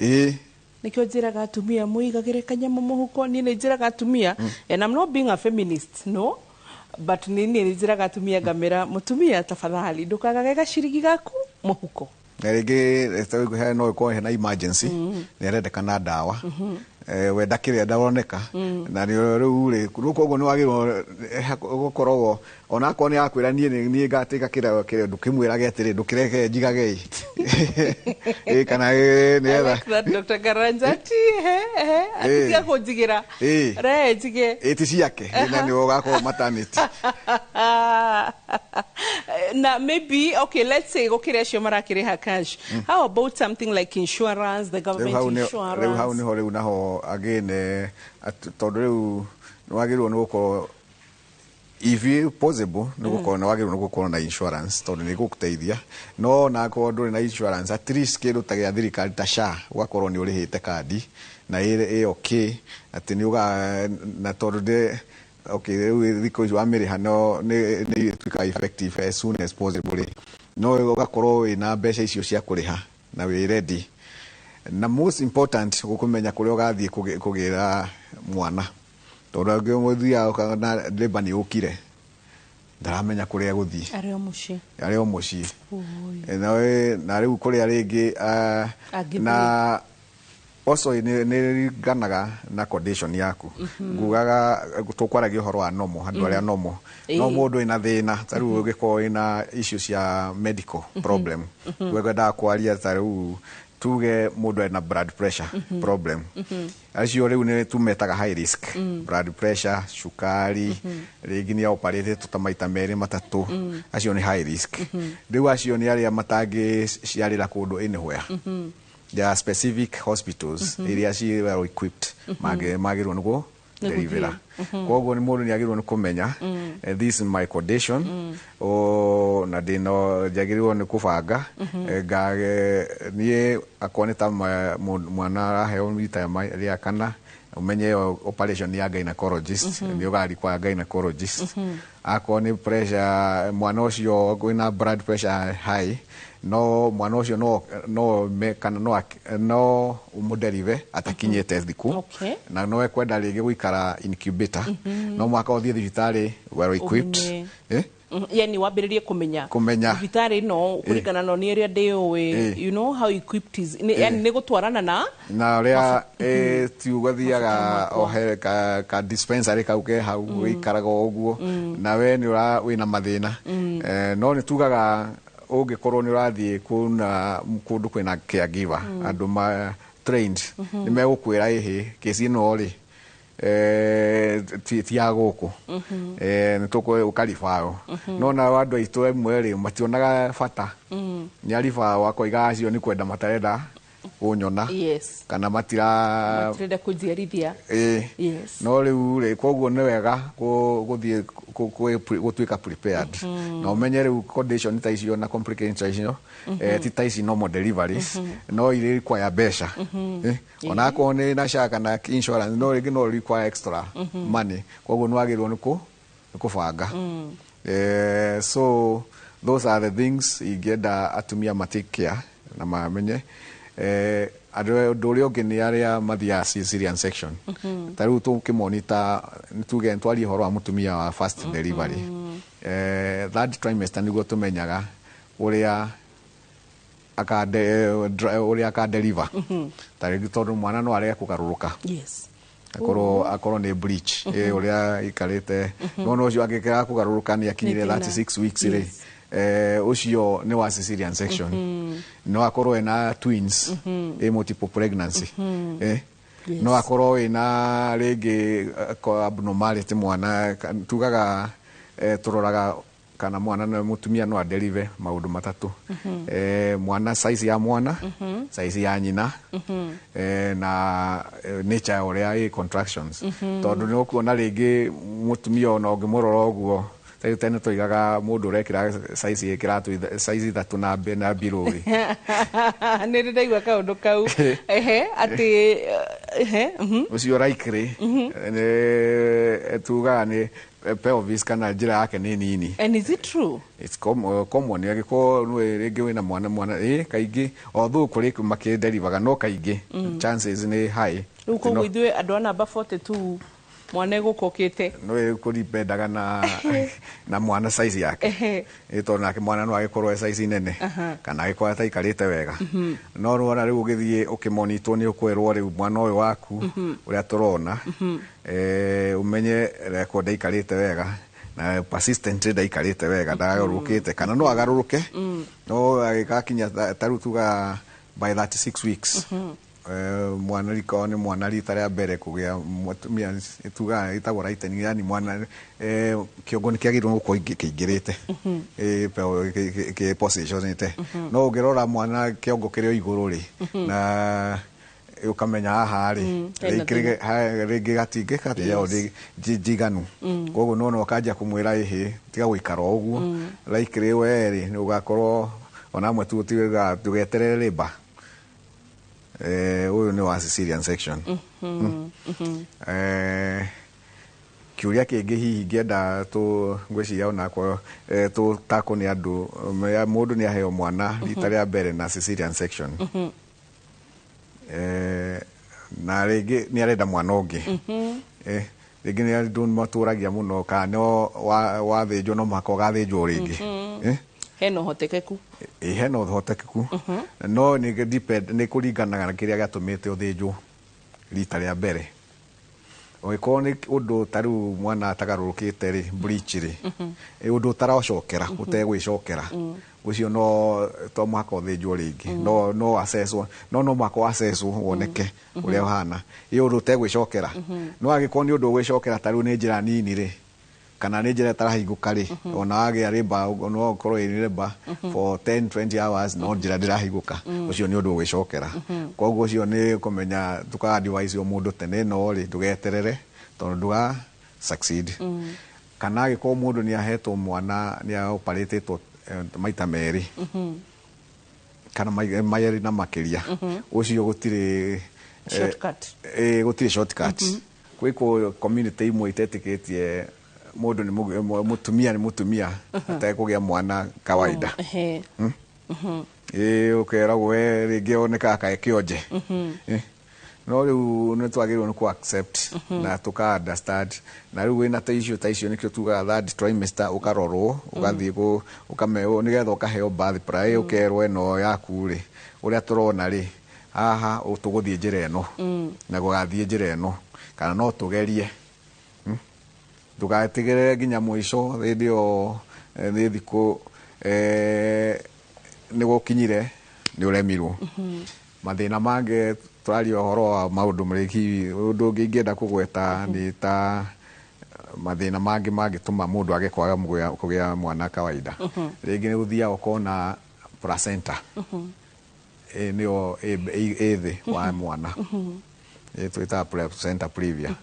Nikio njĩraga atumia mũigagĩre kanyamũ mũhuko. Niĩ nĩ njĩraga atumia, and I'm not being a feminist, no, but nĩ niĩ njĩraga atumia ngamĩra, mũtumia tafadhali ndũkagage gacirigi gaku mũhuko. Na rĩngĩ ta no ĩkorwo hena emergency, nĩ arendekana ndawa, we ndakĩrĩ ndaroneka. Na nĩ rĩu rĩ, rĩu koguo nĩ wagĩrĩirwo gũkoragwo onakorwo nĩ akwĩra niĩ nĩ niĩ ngatĩka kĩrĩa kĩrĩa, ndũkĩmwĩrage atĩrĩ ndũkĩreke njigage ĩ kana I nĩgetha like that, Dr. Karanja. Ti he he atiga kũnjigĩra. Re njige. Ĩ ti ciake na nĩ ũgakorwo maternity. Na maybe, okay, let's say gũkĩrĩ acio marakĩrĩha cash, how about something like insurance, the Rĩu government hau rĩu hau insurance? Nĩho rĩu naho again, tondũ rĩu nĩ wagĩrĩirwo nĩ gũkorwo, if you possible, nĩ gũkorwo nĩ wagĩrĩirwo nĩ gũkorwo na insurance tondũ nĩ gũgũteithia. No onakorwo ndũrĩ na insurance, at least kĩndũ ta gĩa thirikari ta SHA, ũgakorwo nĩ ũrĩhĩte kandi na ĩ okay atĩ nĩ ũga na tondũ ndĩ okay rĩu thikũ ici wamĩrĩha no nĩ ĩtuĩkaga effective as soon as possible rĩ, no ũgakorwo wĩna mbeca icio cia kũrĩha na wĩ ready. Na most important, gũkũmenya kũrĩa ũgathiĩ kũgĩra mwana, tondũ angĩ mũthiaga ũkona labour nĩ ũkire, ndaramenya kũrĩa egũthiĩ. Arĩ o mũciĩ. Arĩ o mũciĩ. Oi. Na rĩu kũrĩa rĩngĩ Angĩthiĩ. Na also nĩ ringanaga na condition yaku. Ngugaga tũkwaragia ũhoro wa normal, andũ arĩa normal, no mũndũ wĩna thĩna ta rĩu ũngĩkorwo wĩna issue cia medical problem, wekwendaga kwaria ta rĩu tuge mũndũ ena blood pressure problem, acio rĩu nĩ tumetaga high risk. Blood pressure, cukari, rĩngĩ nĩ operate ta maita merĩ matatũ, acio nĩ high risk. Rĩu acio nĩ arĩa matangĩciarĩra kũndũ anywhere. There are specific hospitals iria ci well equipped magĩrĩirwo nĩ Nĩ deliver. gũthiĩ. Koguo nĩ mũndũ nĩ agĩrĩirwo nĩ kũmenya, this is my condition, o na ndĩno njagĩrĩirwo nĩ kũbanga. Ngage niĩ akorwo nĩ ta mwana araheo rita rĩa kana, ũmenye ĩyo operation ya gynecologist, nĩ ũgari kwa gynecologist. Akorwo nĩ pressure, mwana ũcio wĩna blood pressure high, no mwana ũcio no me kana no ũmũderive atakinyĩte thikũ, na no ekwenda rĩngĩ gũikara incubator, no mwaka ũthiĩ thibitarĩ well equipped. Ũmenye. Eh? Yani wambĩrĩrie kũmenya Kũmenya. thibitarĩ ĩno kũringana na nĩ ĩrĩa ndĩũĩ, you know how equipped is yani nĩ gũtwarana na Na ũrĩa ti ũgathiaga ohe ka dispensary kau ke hau, wĩikaraga o ũguo na we nĩ ũra wĩna mathĩna. No nĩ tugaga ũngĩkorwo nĩ ũrathiĩ kuna kũndũ kwĩna caregiver, andũ ma trained, nĩ megũkwĩra ĩhĩ kĩci ĩno rĩ, ti ya gũkũ, nĩ tũkũ ũkaribaũ. No nao andũ aitũ amwe rĩ mationaga bata, nĩ aribaũ akoiga acio nĩ kwenda matarenda kũnyona kana matira matirenda kũnjiarithia. Ĩ. No rĩu rĩ, koguo nĩ wega gũthiĩ gũtuĩka prepared na ũmenye rĩu condition ta icio na complications ta icio, ti ta ici normal deliveries, no irĩ require mbeca. Ona akorwo nĩ na SHA kana insurance, no rĩngĩ no require extra money, koguo nĩ wagĩrĩirwo nĩ kũbanga. So those are the things ingĩenda atumia ma take care na mamenye. Andũ ũndũ ũrĩa ũngĩ nĩ arĩa mathiaga cesarean section. Ta rĩu tũkĩmonita, tuge twarie ũhoro wa mũtumia wa first delivery, third trimester nĩguo tũmenyaga ũrĩa akadeliver. Ta rĩngĩ tondũ mwana no arege kũgarũrũka, akorwo nĩ breech, ũrĩa ikarĩte, no ũcio angĩkĩaga kũgarũrũka nĩ akinyire Nĩ thĩna. 36 weeks rĩ, ũcio nĩ wa cesarean section. No akorwo ena twins, multiple pregnancy, no akorwo ĩna rĩngĩ abnormality mwana. Tugaga tũroraga kana mwana na mũtumia no adeliver maũndũ matatũ: mwana, size ya mwana, size ya nyina, na nature ya ũrĩa ĩ contractions. Tondũ nĩ ũkuona rĩngĩ mũtumia ona ũngĩmũrora ũguo, tarĩu tene tũigaga mũndũ ũrekĩra size ĩkĩratũ size 3 na below rĩ. Nĩ ndĩ ndaigua kaũndũ kau, ehe, atĩ ehe. Ũcio likely nĩ tugaga nĩ pelvis kana njĩra yake nĩ nini. And is it true? It's common angĩkorwo nĩ rĩngĩ wĩna mwana ĩ kaingĩ, although kũrĩ makĩnderivaga, no kaingĩ chances nĩ high. Rĩu koguo ithuĩ andũ a namba 42 mwana egũka ũkĩte. No kũripendaga na mwana size yake. Ĩ tondũ nake mwana no agĩkorwo e size nene kana agĩkorwo ataikarĩte wega. No rwona rĩu ũgĩthiĩ ũkĩmonitwo nĩ ũkwĩrwo rĩu mwana ũyũ waku ũrĩa tũrona, ũmenye reko ndaikarĩte wega na persistent ndaikarĩte wega, ndagarũrũkĩte kana no agarũrũke, no agĩgakinya ta rĩu tuga by 36 weeks, mwana riko nĩ mwana rita rĩa mbere kũgĩa mũtumia tuga ĩtagwo lightening, yani mwana kĩongo nĩ kĩagĩrĩirwo gũkorwo kĩingĩrĩte kĩ positionĩte. No ũngĩrora mwana kĩongo kĩrĩ o igũrũ rĩ, na ũkamenya haha rĩ, Hena rĩngĩ gatingĩka njiganu. Koguo nona ũkanjia kũmwĩra ĩhĩ tiga gũikara o ũguo, likely we rĩ nĩ ũgakorwo ona amwe tu ndũgeterere labour. Ũyũ nĩ wa cesarean section. Kĩũria kĩngĩ hihi ngĩenda tũ ngwĩciria onakwa tũtakwo nĩ andũ, mũndũ nĩ aheo mwana rita rĩa mbere na cesarean section, na rĩngĩ nĩ arenda mwana ũngĩ, rĩngĩ nĩ andũ matũragia mũno kana no wathĩnjwo no mũhaka ũgathĩnjwo rĩngĩ? Hena ũhotekeku? Ĩ, hena ũhotekeku, no nĩ depend, nĩ kũringanaga na kĩrĩa gĩatũmĩte ũthĩnjwo rita rĩa mbere. Ũngĩkorwo nĩ ũndũ ta rĩu mwana atagarũrũkĩte rĩ, breech rĩ, ũndũ ũtaracokera, ũtegwĩcokera, ũcio no to mũhaka ũthĩnjwo rĩngĩ. No assesswo, no mũhaka assesswo woneke ũrĩa ũhana. Ĩ ũndũ ũtegwĩcokera. No angĩkorwo nĩ ũndũ ũgwĩcokera, ta rĩu nĩ njĩra nini rĩ, kana nĩ njĩra ĩtarahingũka rĩ, ona wagĩa labour no ũkorwo ĩ labour for 10 20 hours no njĩra ndĩrahingũka, ũcio nĩ ũndũ ũgwĩcokera. Koguo ũcio nĩ kũmenya tũka advise o mũndũ tene no rĩ ndũgeterere tondũ ndũga succeed. Kana angĩkorwo mũndũ nĩ ahetwo mwana, nĩ operĩtĩtwo maita merĩ kana merĩ na makĩria, ũcio gũtirĩ Shortcut. Gũtirĩ shortcut. Gwĩ community imwe itetĩkĩtie mũndũ nĩ mũtumia nĩ mũtumia atekũgĩa mwana kawaida. Ĩ ũkeragwo we rĩngĩ onekaga kaĩ kĩonje. No rĩu nĩ twagĩrĩirwo nĩ kũ accept na tũka understand, na rĩu wĩna ta icio nĩkĩo tugaga third trimester ũkarorwo, ũgathiĩ ũkamerwo nĩgetha ũkaheo birth plan, ũkerwo ĩno yaku rĩ, ũrĩa tũrona rĩ haha tũgũthiĩ njĩra ĩno na gũgathiĩ njĩra ĩno, kana no tũgerie. Ndũgatigĩrĩre nginya mũico hĩndĩ ĩyo nĩ thikũ nĩ gũkinyire nĩ ũremirwo. Mathĩna mangĩ tũraria ũhoro wa maũndũ marĩki, ũndũ ũngĩ ingĩenda kũgweta nĩ ta mathĩna mangĩ mangĩtũma mũndũ age kwaga kũgĩa mwana kawaida. Rĩngĩ nĩ ũthiaga ũkona placenta nĩyo ĩ thĩ wa mwana, twĩtaga placenta previa.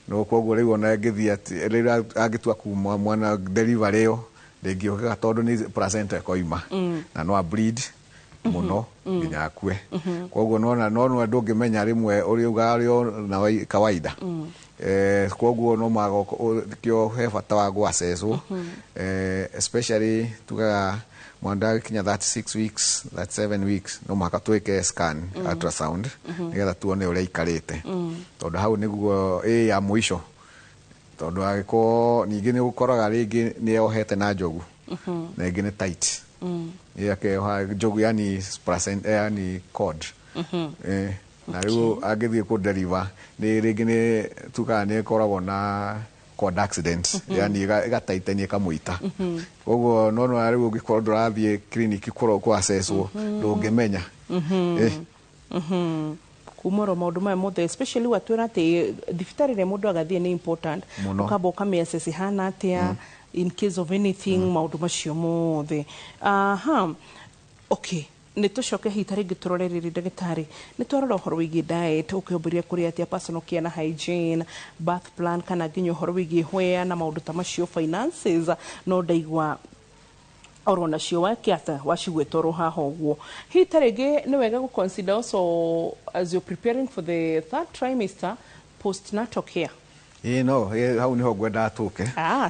No koguo rĩu ona ĩngĩthiĩ atĩ rĩrĩa angĩtua kuma mwana delivery ĩyo ndĩngĩũkĩka tondũ nĩ placenta ĩkoima na no a bleed mũno nginya akue. Koguo nona no ndũngĩmenya rĩmwe ũrĩa ugaga ũrĩ na kawaida. Koguo no kĩo he bata wa gũaccesswo, especially tugaga mwana akinya 36 weeks, 37 weeks no mũhaka twĩke scan, ultrasound, nĩgetha tuone ũrĩa aikarĩte, tondũ hau nĩguo ĩ ya mũico, tondũ angĩkorwo ningĩ nĩ ũkoraga rĩngĩ nĩ yohete na njogu na ĩngĩ nĩ tight, akeoha njogu, yani placenta, yani cord, na rĩu angĩthiĩ kũ deliver nĩ rĩngĩ nĩ tugaga nĩ ĩkoragwo na cord accident, yani ĩgataitania ĩkamũita. Koguo no rĩu ũngĩkorwo ndũrathiĩ clinic kũ assesswo ndũngĩmenya. Kuma oro maũndũ maya mothe, especially watwĩra atĩ thibitarĩ ĩrĩa mũndũ agathiĩ nĩ important, ũkamba ũkamĩ assess ihana atĩa in case of anything, maũndũ macio mothe. Aha, okay, nĩ tũcoke hihi ta rĩngĩ tũrore rĩrĩ ndagĩtarĩ, nĩ twarora ũhoro wĩgiĩ diet, ũkĩambĩrĩria kũrĩa atĩa, personal care na hygiene, birth plan, kana nginya ũhoro wĩgiĩ where na maũndũ ta macio, finances no ndaigua oro nacio wakiata wacigwĩta oro haha ũguo. Hihi ta rĩngĩ nĩ wega gũ consider also as you're preparing for the third trimester, postnatal care? Ĩĩ, no hau nĩho ngwendaga tũke,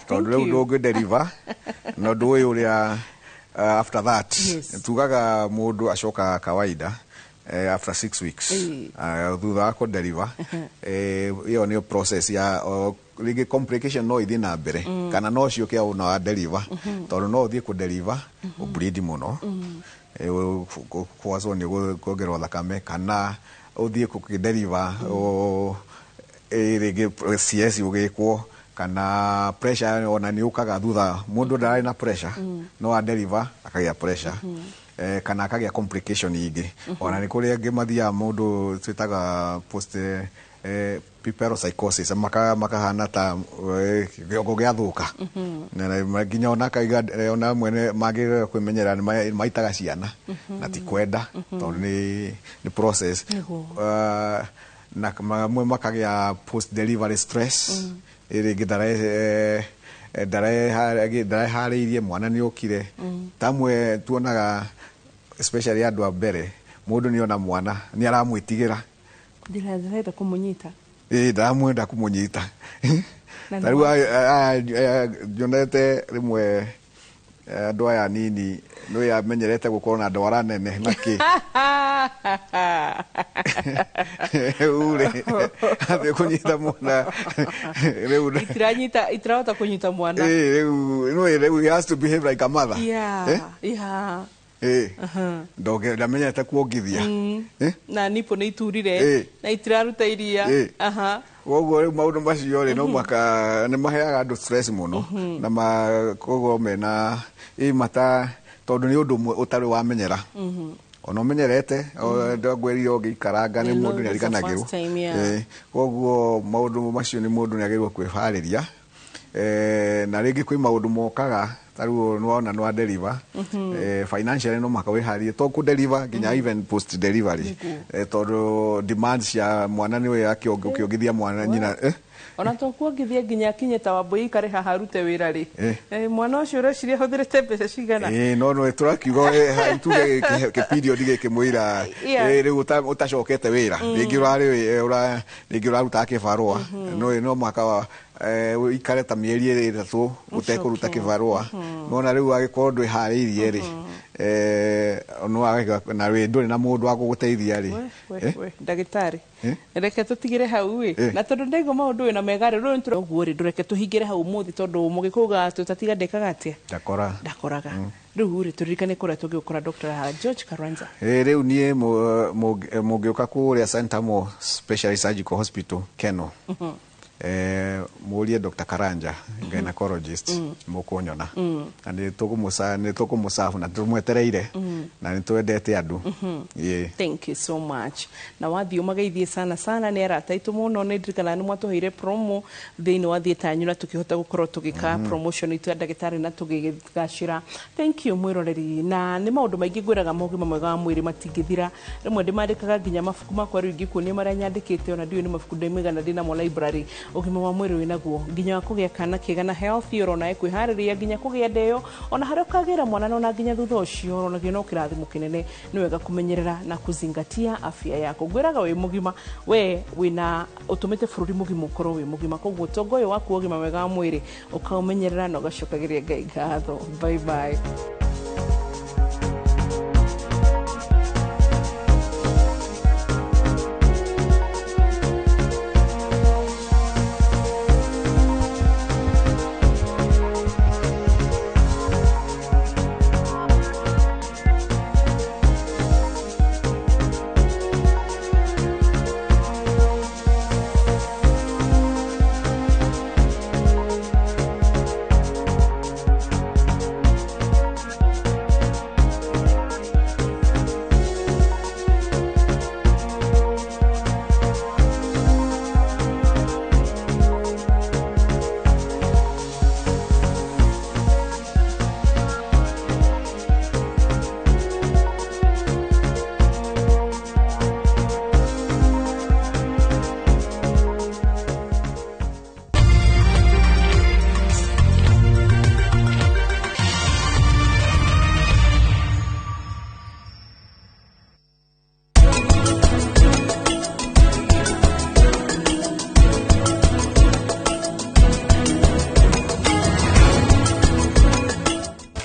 tondũ rĩu ndũngĩ deliver na ũndũ ũyũ ũrĩa after that. Tugaga mũndũ acokaga kawaida after 6 weeks thutha wa kũ deliver. Ĩyo nĩyo process ya rĩngĩ complication no ithiĩ na mbere kana no ciũke ona wa deliver, tondũ no ũthiĩ kũ deliver ũbleed mũno, kwacwo nĩ kuongererwo thakame, kana ũthiĩ kũ deliver rĩngĩ CS ũgĩkwo, kana pressure ona nĩ ũkaga thutha, mũndũ ndararĩ na pressure no a deliver akagĩa pressure, kana akagĩa complication ingĩ. Ona nĩ kũrĩ angĩ mathiaga mũndũ twĩtaga post puerperal psychosis, makahana ta kĩongo gĩathũka, nginya ona akaiga ona mwene mangĩrega kwĩmenyerera nĩ maitaga ciana na ti kwenda, tondũ nĩ process. Na mamwe makagĩa post delivery stress, rĩngĩ ndareharĩirie, mwana nĩ okire. Tamwe tuonaga especially andũ a mbere, mũndũ nĩ ona mwana nĩ aramwĩtigĩra, ndĩrenda kũmũnyita, ĩĩ ndaramwenda kũmũnyita. Ta rĩu nyonete rĩmwe andũ aya nini nĩ amenyerete gũkorwo na ndwara nene na kĩ rĩu rĩ athiĩ kũnyita mwana rĩu itiranyita, itirahota kũnyita mwana. Rĩu rĩu he has to behave like a mother. Ndoge ndamenyete kuongithia na nipo nĩ iturire na itiraruta iria. Koguo rĩu maũndũ macio rĩ no maka nĩ maheaga andũ stress mũno, na koguo mena mata, tondũ nĩ ũndũ ũtarĩ wamenyera. Ona ũmenyerete ndagwĩrire ũngĩikaranga nĩ mũndũ nĩ ariganagĩrwo. Koguo maũndũ macio nĩ mũndũ nĩ agĩrĩirwo kwĩharĩria. Na rĩngĩ kwĩ maũndũ mokaga ta rĩu nĩwona nĩ wa deliver, financially no mũhaka wĩharĩrie, to kũ deliver nginya even post delivery, tondũ demands cia mwana nĩwe ũkĩongithia mwana nyina. Ona to kuongithia nginya akinye ta Wambui ikare haha arute wĩra rĩ, mwana ũcio ũreciria ahũthĩrĩte mbeca cigana? No no tũrakiuga tuge kĩ period gĩkĩ mũira rĩu ũtacokete wĩra, rĩngĩ ũrarĩ rĩngĩ ũrarutaga kĩbarũa, no mũhaka ũikare ta mĩeri 3 ũtekũruta kĩbarũa. Nona rĩu angĩkorwo ndwĩharĩirie rĩ, Na wĩ ndũrĩ na mũndũ wa gũgũteithia rĩ. We ndagĩtarĩ, reke tũtigĩre hau ĩ, na tondũ ndaigua maũndũ wĩna mega rĩ, rũrũ ũguo rĩ, ndũreke tũhingĩre hau ũmũthĩ, tondũ mũgĩkũga tũtatiga ndekaga atĩa? Ndakora. Ndakoraga. Rĩu rĩ, tũririkane kũrĩa tũngĩgũkora Dr. George Karanja. Rĩu niĩ mũngĩũka kũrĩa Sentamo Specialist Surgical Hospital Keno, mũrie Dr. Karanja, gynecologist, mũkũnyona, na nĩ tũkũmũcabu na tũmwetereire, na nĩ twendete andũ. Thank you so much. Na wathiĩ ũmageithie sana sana, nĩ arata aitũ mũno. Nĩ ndirikanaga nĩ mwatũheire promo thĩinĩ wa theatre yanyu, na tũkĩhota gũkorwo tũgĩka promotion itũ ya ndagĩtarĩ na tũgĩgacĩra. Thank you mwĩroreri. Na nĩ maũndũ maingĩ ngwĩraga, mogima mwega wa mwĩrĩ matingĩthira. Rĩmwe ndĩmandĩkaga nginya mabuku makwa, rĩu ingĩkuonia marĩa nyandĩkĩte, ona ndiũĩ nĩ mabuku ndĩmĩgana ndĩnamo library. Ũgima wa mwĩrĩ wĩnaguo nginya wa kũgĩa kana kĩega na healthy, ũrona kwĩharĩrĩria nginya kũgĩa ndeo, ona harĩa ũkagĩra mwana, na ona nginya thutha ũcio ũronagio no kĩrathimo kĩnene. Nĩ wega kũmenyerera na kuzingatia afya yako. Ngwĩraga wĩ mũgima, we wĩna ũtũmĩte bũrũri mũgima ũkorwo wĩ mũgima. Koguo ũtonga ũyũ waku wa ũgima mwega wa mwĩrĩ ũkaũmenyerera na ũgacokagĩria Ngai ngatho. Bye bye.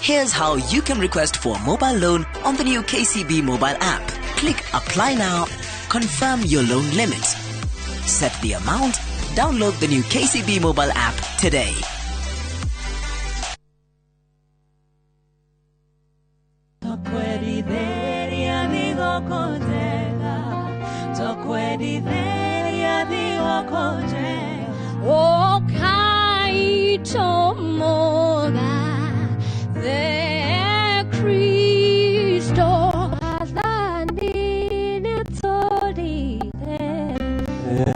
Here's how you can request for a mobile loan on the new KCB mobile app. Click Apply Now, confirm your loan limit, set the amount, download the new KCB mobile app today.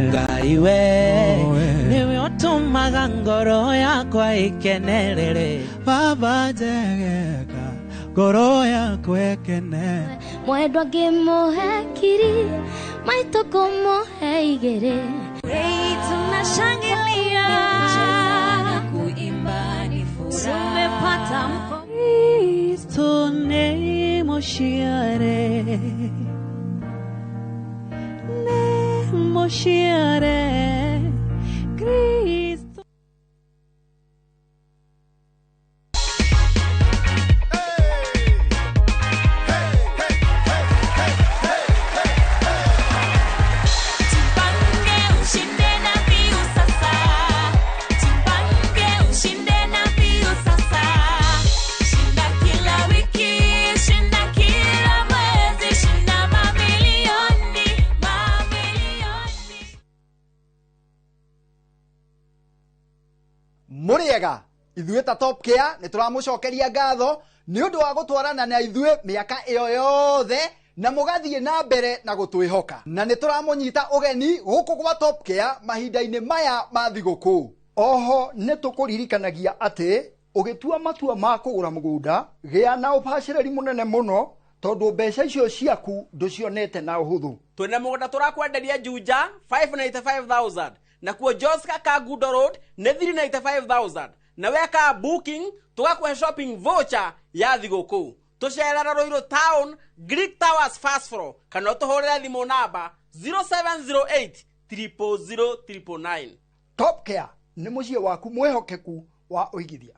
Ngai we niwe ũtũmaga ngoro yakwa ĩkenerere, Baba njegeka ngoro yakwa ĩkene. Mwendwa ngĩmũhe kiri, maitũ kũmũhe igĩrĩ. Hey, tunashangilia na kuimba ni furaha, tumepata Kristo nemoshiare nemoshiare Kristo. Mũrĩega ithuĩ ta Top Care nĩ tũramũcokeria ngatho nĩ ũndũ wa gũtwarana na ithuĩ mĩaka ĩyo yothe na mũgathiĩ na mbere na gũtwĩhoka, na nĩ tũramũnyita ũgeni gũkũ gwa Top Care mahinda-inĩ maya ma thigũkũ. Oho nĩ tũkũririkanagia atĩ ũgĩtua matua ma kũgũra mũgũnda, gĩa na ũbacĩrĩri mũnene mũno, tondũ mbeca icio ciaku ndũcionete na ũhũthũ. Twĩna mũgũnda tũrakwenderia Juja 595,000, nakuo Joska Kangundo Road nĩ 395,000, na weka booking tũgakũhe shopping voucher ya thigũkũ. Tũcerera Ruiru Town, Greek Towers first floor, kana ũtũhũrĩre thimũ namba 0708 000 999. Top Care nĩ mũciĩ waku mwĩhokeku wa ũigithia.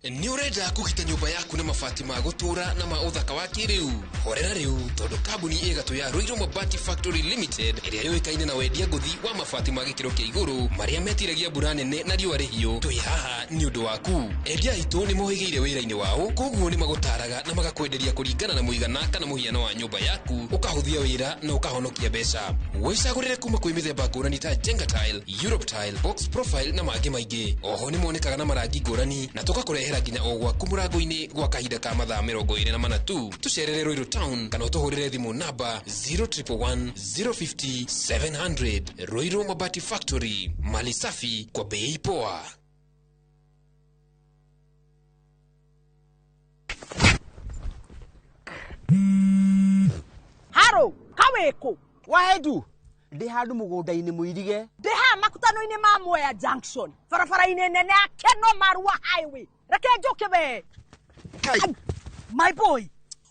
Nĩ ũrenda kũgita nyũmba yaku na mabati ma gũtũũra na ma ũthaka wa kĩrĩu? Horera rĩu, tondũ kambuni ĩgatũ ya Ruiru Mabati Factory Limited ĩrĩa yũĩkaine na wendia ngũthi wa mabati ma gĩkĩro kĩa igũrũ marĩa metiragia mbura nene na riũa rĩhiũ, twĩ haha nĩ ũndũ waku. Endia aitũ nĩ mohĩgĩire wĩra-inĩ wao, koguo nĩ magũtaraga na magakwenderia kũringana na mũigana kana mũhiano wa nyũmba yaku, ũkahũthia wĩra na ũkahonokia mbeca. Wĩcagũrĩre kuma kwĩ mĩthemba ngũrani ta Jenga Tile, Europe Tile, Box Profile na mangĩ maingĩ. Oho nĩ monekaga na marangi ngũrani na tũgakũrehera nginya o gwaku mũrango-inĩ gwa kahinda ka mathaa 24 tu. Tũcerere Ruiru Town kana ũtũhũrĩre thimũ namba 0111 050 700. Ruiru Mabati Factory, mali safi kwa bei poa. Haro kaweko wahedu ndi handu mugunda-ini muirige. Ndi haha makutano-inĩ ma Mwea Junction, barabara-inĩ nene ya Keno Marua Highway. Reke njoke we. My boy,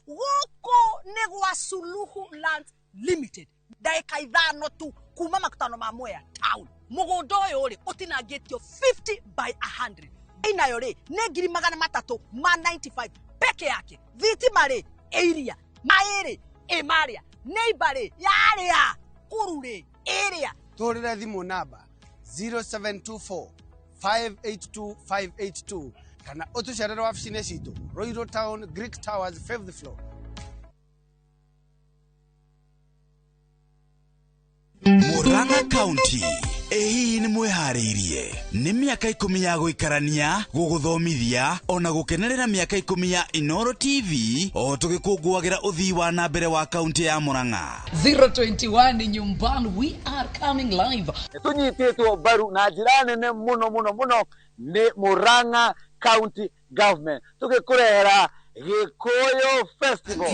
gũkũ nĩ gwa Suluhu Land Limited, ndagĩka 5 tu kuma makutano ma Mwea Town. Mũgũnda ũyũ rĩ ũtinangĩtio 50 by 100. Inayo rĩ nĩ 395 peke yake. Thitima rĩ ĩiria, maĩ rĩ ĩmarĩa, neighbor rĩ yarĩa, kuru rĩ ĩrĩa. Tũhũrĩre thimũ namba 0724 582 582 kana ũtũcerere wabici-inĩ citũ Ruiru Town, Greek Towers, 5th floor. Murang'a County ĩ hihi nĩ mwĩharĩirie nĩ mĩaka 10 ya gũikarania, gũgũthomithia ona gũkenerera mĩaka 10 ya Inoro TV o tũgĩkũngũagĩra ũthii wa na mbere wa kaunti ya Murang'a. 021 nyumbani, we are coming live. Tũnyitĩtwo mbaru na njĩra nene mũno mũno mũno nĩ Murang'a County Government, tũgĩkũrehera Gĩkũyũ Festival.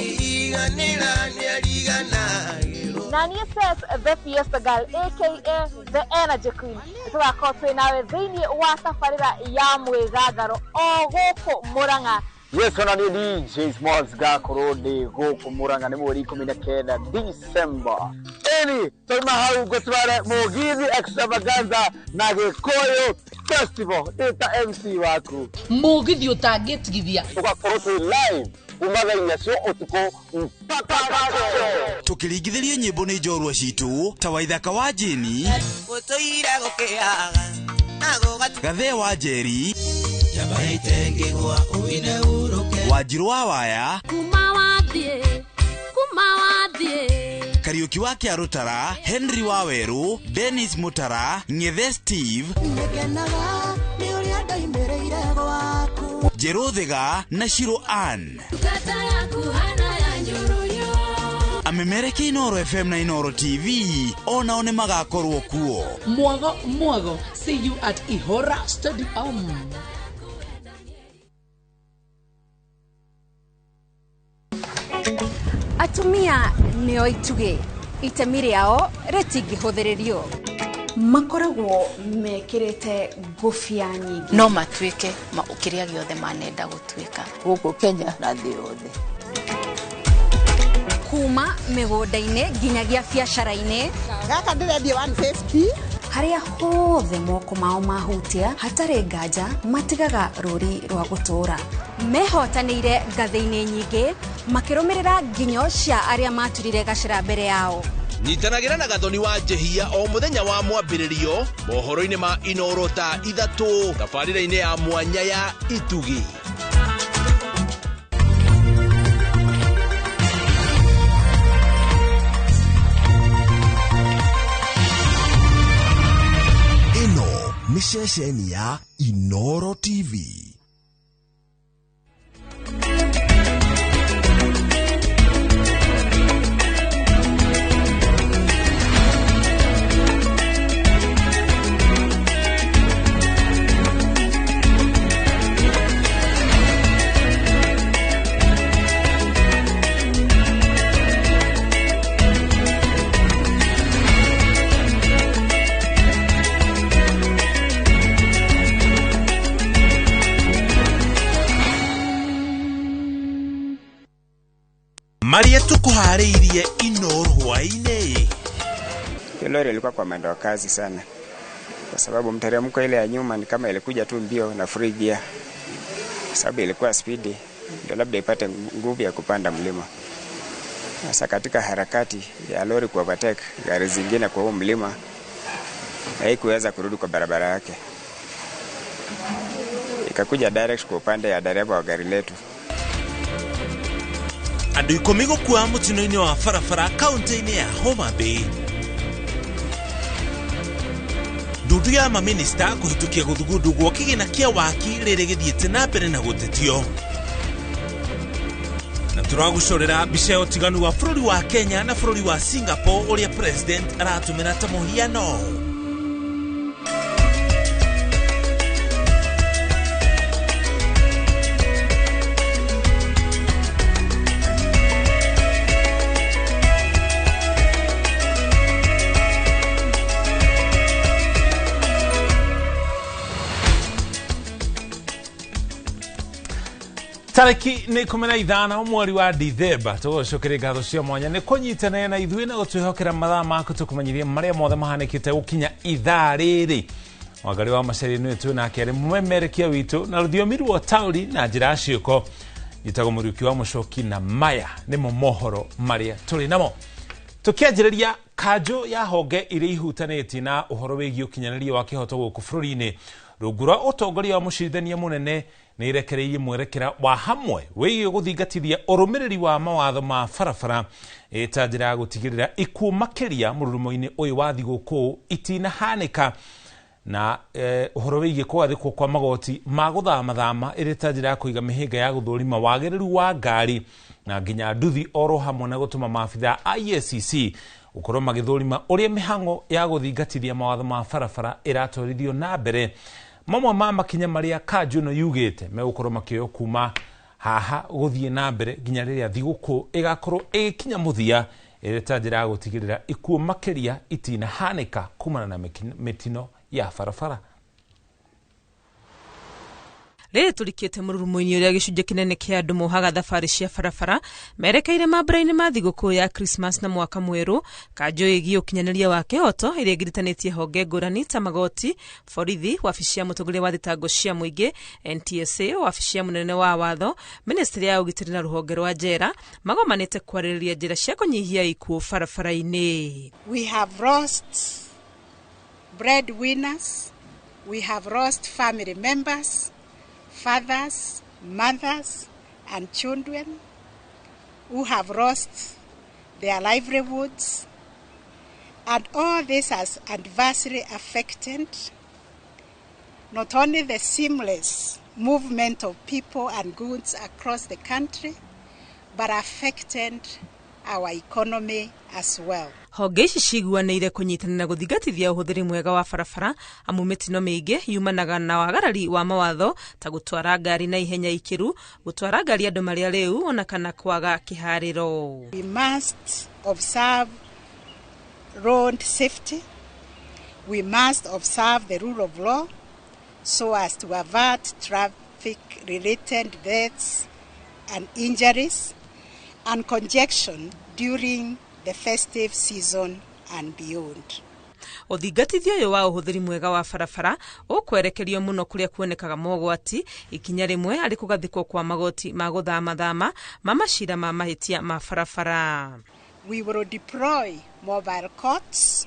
Na niĩ says the Fiesta Girl aka the Energy Queen, tũgakorwo twĩ nawe thĩinĩ wa tabarĩra ya mwĩgangaro o gũkũ Murang'a. Yes, ona niĩ DJ Smalls ngakorwo ndĩ gũkũ Murang'a nĩ mweri 19 December. Ĩni twauma hau ngũtware Mũgithi Extravaganza na Gĩkũyũ Festival ndĩ ta MC waku. Mũgithi ũtangĩtigithia. Tũgakorwo twĩ live kuma thaa 4 cia ũtukũ mpaka rũciũ. Tũkĩringithĩrio nyĩmbo nĩ njorua citũ ta Waithaka wa Jeni, Gathee wa Njeri, Wanjirũ wa Waya, Kuma wathiĩ, kuma wathiĩ. Kariũki wa Kĩarũtara, Henry wa Werũ, Dennis Mutara, Ng'ethe Steve, Njerũ Thiga na Shiro Ann. Ndungata yaku hana ya nyũrũnyũ. Amemereke Inoro FM na Inoro TV onao nĩ magakorwo kuo. Mwago mwago, see you at Ihora Stadium. Atumia nĩo itugĩ, itemi rĩao rĩtingĩhũthĩrĩrio. Makoragwo mekĩrĩte ngũbia nyingĩ. No matuĩke kĩrĩa gĩothe manenda gũtuĩka gũkũ Kenya na thĩ yothe. Kuma mĩgũnda-inĩ nginyagia biacara-inĩ. Gaka ndĩrendia 150. Harĩa hothe moko mao mahutia hatarĩ nganja matigaga rũri rwa gũtũũra. Mehotanĩire ngathĩ-inĩ nyingĩ makĩrũmĩrĩra nginyo cia arĩa maturire gacĩra mbere yao. Nyitanagĩra na Gathoni wa Njehia o mũthenya wa mwambĩrĩrio mohoro-inĩ ma Inoro thaa 3 tabarĩra-inĩ ya mwanya ya Itugĩ. Ĩno nĩ ceceni ya Inoro TV. Maria tukuharĩirie Inoro hwaĩ-inĩ. Hiyo lori ilikuwa kwa mwendo wa kazi sana, kwa sababu mteremko ile ya nyuma ni kama ilikuja tu mbio na free gear. sababu ilikuwa spidi ndio labda ipate nguvu ya kupanda mlima. Sasa katika harakati ya lori ku overtake gari zingine kwa huo mlima, haikuweza kurudi kwa barabara yake, ikakuja direct kwa upande ya dereva wa gari letu. Andũ 10 gũkua mũtino-inĩ wa barabara kaunti-inĩ ya Homa Bay. Ndundu ya maminista kũhĩtũkia gũthugundwo gwa kĩgĩna kĩa waki rĩrĩ gĩthiĩte na mbere na gũtetio. Na tũragũcorera mbica ya ũtiganu wa bũrũri wa Kenya na bũrũri wa Singapore ũrĩa president aratũmĩra ta mũhiano. Tarĩki nĩ 15 mweri wa Dithemba tũgũcokeria ngatho cia mwanya nĩ kũnyitanĩra na ithuĩ na gũtwĩhokera mathaa maku tũkũmenyithia marĩa mothe mahanĩkĩte gũkinya ithaa rĩrĩ. Wangari wa Macharia nĩwe twĩ nake arĩ mũmemerekia witũ na rũthiomi rwa taũri na njĩra ya ciĩko. Njĩtagwo Mũriũki wa Mũcoki na maya nĩmo mohoro marĩa tũrĩ namo. Tũkĩanjĩrĩria kanjũ ya honge iria ihutanĩtie na ũhoro wĩgiĩ ũkinyanĩria wa kĩhoto gũkũ bũrũri-inĩ rungu rwa ũtongoria wa mũcirithania mũnene nĩ irekereirie mwerekera wa hamwe wĩgiĩ gũthingatithia ũrũmĩrĩri wa mawatho ma barabara ta njĩra ya gũtigĩrĩra ikuũ makĩria mũrurumo-inĩ ũyũ wa thigũkũ itinahanĩka na ũhoro wĩgiĩ kũgathĩkwo kwa magoti ma gũthamathama ĩrĩ ta njĩra ya kũiga mĩhĩnga ya gũthũrima wagĩrĩru wa ngari na nginya nduthi oro hamwe na gũtũma maabithaa a EACC gũkorwo magĩthũrima ũrĩa mĩhang'o ya gũthingatithia mawatho ma barabara ĩratwarithio na mbere. Mamwe ma makinya marĩa kanjũ ĩno yugĩte megũkorwo makĩoywo kuma haha gũthiĩ na mbere nginya rĩrĩa thigũkũ ĩgakorwo ĩgĩkinya mũthia ĩrĩ ta njĩra ya gũtigĩrĩra ikuũ makĩria itinahanĩka kumana na mĩtino ya barabara. Rĩrĩ tũrikĩte mũrurumo-inĩ ũrĩa gĩcunjĩ kĩnene kĩa andũ mohaga thabarĩ cia barabara merekeire mambura-inĩ ma thigũkũ ya Christmas na mwaka mwerũ. Kanjũ ĩgiĩ ũkinyanĩria wa kĩhoto ĩrĩa ĩgiritanĩtie honge ngũrani ta magoti, borithi, wabici ya mũtongoria wa thitango cia mũingĩ, NTSA, wabici ya mũnene wa watho, ministry ya ũgitĩri na rũhonge rwa njera magomanĩte kwarĩrĩria njĩra cia kũnyihia ikuũ barabara-inĩ. We have lost breadwinners, we have lost family members, fathers, mothers, and children who have lost their livelihoods, and all this has adversely affected not only the seamless movement of people and goods across the country, but affected our economy as well. Honge ici ciguanĩire kũnyitanĩra gũthingatithia ũhũthĩri mwega wa barabara amu mĩtino mĩingĩ yumanaga na wagarari wa mawatho ta gũtwara ngari na ihenya ikĩru, gũtwara ngari andũ marĩa rĩu ona kana kwaga kĩharĩro. We must observe road safety. We must observe the rule of law so as to avert traffic related deaths and injuries and congestion during the festive season and beyond. Ũthingatithio ũyũ wa ũhũthĩri mwega wa barabara ũkwerekerio mũno kũrĩa kuonekaga mogwati, ikinya rĩmwe arĩ kũgathĩkwo kwa magoti ma gũthamathama ma macira ma mahĩtia ma barabara. We will deploy mobile courts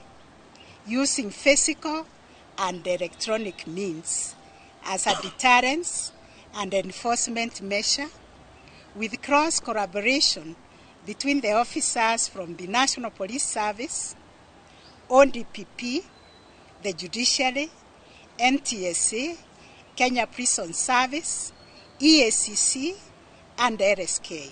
using physical and electronic means as a deterrence and enforcement measure with cross collaboration between the officers from the National Police Service, ODPP, the Judiciary, NTSA, Kenya Prison Service, EACC, and RSK.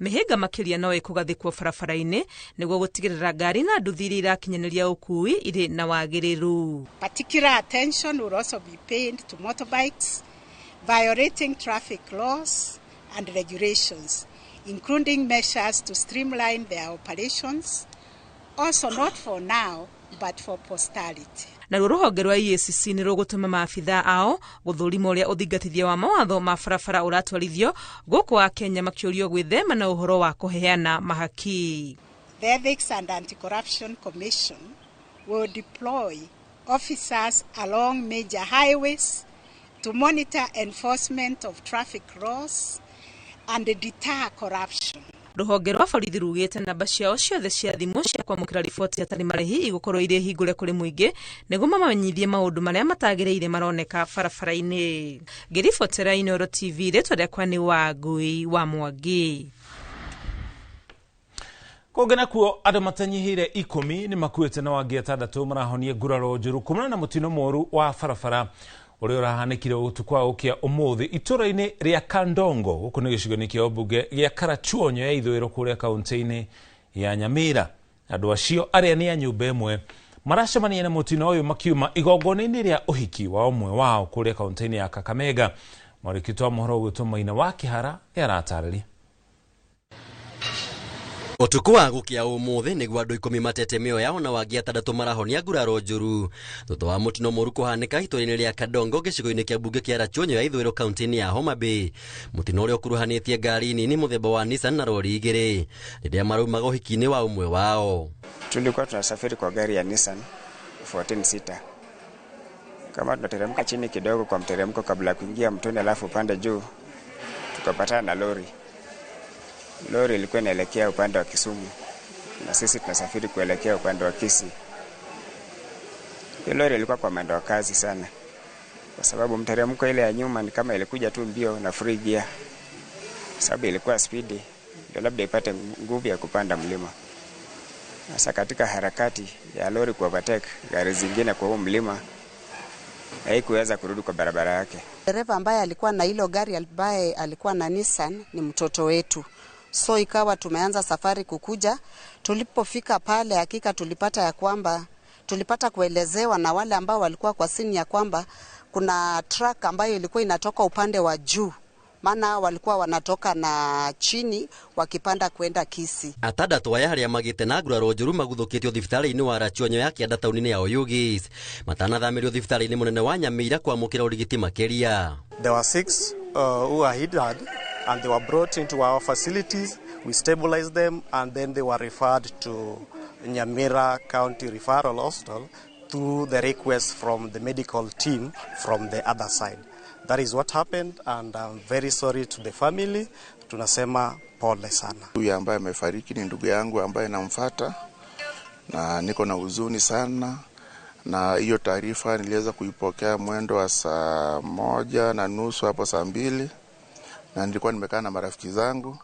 Mĩhĩnga makĩria no ĩkũgathĩkwo barabara-inĩ nĩguo gũtigĩrĩra ngari na nduthi iria irakinyanĩria ũkuui irĩ na wagĩrĩru. Particular attention will also be paid to motorbikes violating traffic laws and regulations, including measures to streamline their operations, also not for now, but for posterity. Naruo rũhonge rwa EACC nĩ rũgũtũma maabithaa ao gũthũrima ũrĩa ũthingatithia wa mawatho ma barabara ũratwarithio gũkũ wa Kenya makĩũrio gwĩthema na ũhoro wa kũheana mahaki. The Ethics and Anti-Corruption Commission will deploy officers along major highways to monitor enforcement of traffic laws and deter corruption. Rũhonge rwa borithi rugĩte namba ciao ciothe cia thimũ cia kwamũkĩra riboti hatarĩ marĩhi igũkorwo irĩ hingũre kũrĩ mũingĩ nĩguo mamamenyithie maũndũ marĩa matagĩrĩire maroneka barabara-inĩ. Ngĩribotera Inooro TV, rĩtwa rĩakwa nĩ Wangui wa Mwangi. Kũngĩ nakuo andũ matanyihĩire 10 nĩ makuĩte na wangĩ 6 marahonia nguraro njũru kumana na mũtino mũru wa barabara ũrĩa ũrahanĩkire ũtukũ wa gũkĩa ũmũthĩ itũũra-inĩ rĩa Kandongo gũkũ nĩ gĩcigo-inĩ kĩa ũmbunge gĩa Karachuonyo ya ithũĩro kũrĩa kaũntĩ-inĩ ya Nyamira. Andũ acio arĩa nĩ a nyũmba ĩmwe maracemania na mũtino ũyũ makiuma igongona-inĩ rĩa ũhiki wa ũmwe wao kũrĩa kaũntĩ-inĩ ya Kakamega. Mwandĩki wa mohoro ũgwĩtwo Maina wa Kĩhara nĩ aratarĩria. Ũtukũ wa gũkĩa ũmũthĩ nĩguo andũ 10 matete mĩoyo yao na wangĩ 6 marahonia nguraro njũru thutha wa mũtino mũru kũhanĩka itũũra-inĩ rĩa Kandongo gĩcigo-inĩ kĩa mbunge kĩa Rachuonyo ya ithũĩro kaũntĩ-inĩ ya Homa Bay. Mũtino ũrĩa ũkuruhanĩtie ngari nini mũthemba wa Nissan na rori 2 rĩrĩa maraumaga ũhiki-inĩ wa ũmwe wao. Tulikuwa tunasafiri kwa gari ya Nissan 14 seater. Kama tunateremka chini kidogo kwa mteremko kabla kuingia mtoni alafu upande juu, tukapatana na lori. Lori ilikuwa inaelekea upande wa Kisumu na sisi tunasafiri kuelekea upande wa Kisii. Lori ilikuwa kwa mwendo wa kasi sana, kwa sababu mteremko ile ya nyuma ni kama ilikuja tu mbio na free gear, sababu ilikuwa spidi ndio labda ipate nguvu ya kupanda mlima. Sasa katika harakati ya lori kuovertake gari zingine kwa huo mlima, haikuweza kurudi kwa barabara yake. Dereva ambaye alikuwa na hilo gari ambaye alikuwa na Nissan ni mtoto wetu. So ikawa tumeanza safari kukuja. Tulipofika pale hakika tulipata ya kwamba tulipata kuelezewa na wale ambao walikuwa kwa sini ya kwamba kuna truck ambayo ilikuwa inatoka upande wa juu, maana walikuwa wanatoka na chini wakipanda kwenda Kisii. 6 aya arĩa magĩte na nguraro njũru maguthũkĩtio thibitarĩ-inĩ wa Rachuonyo ya kĩanda taũni-inĩ ya Oyugis matanathamĩrio thibitarĩ-inĩ mũnene wa Nyamira kwamũkĩra ũrigiti makĩria. There were 6 who were injured and they were brought into our facilities. We stabilized them and then they were referred to Nyamira County Referral Hospital through the request from the medical team from the other side. That is what happened, and I'm very sorry to the family. Tunasema pole sana. Huyu ambaye amefariki ni ndugu yangu ambaye namfuata, na niko na huzuni sana. Na hiyo taarifa niliweza kuipokea mwendo wa 1:30 hapo 2:00, na nilikuwa nimekaa na marafiki zangu,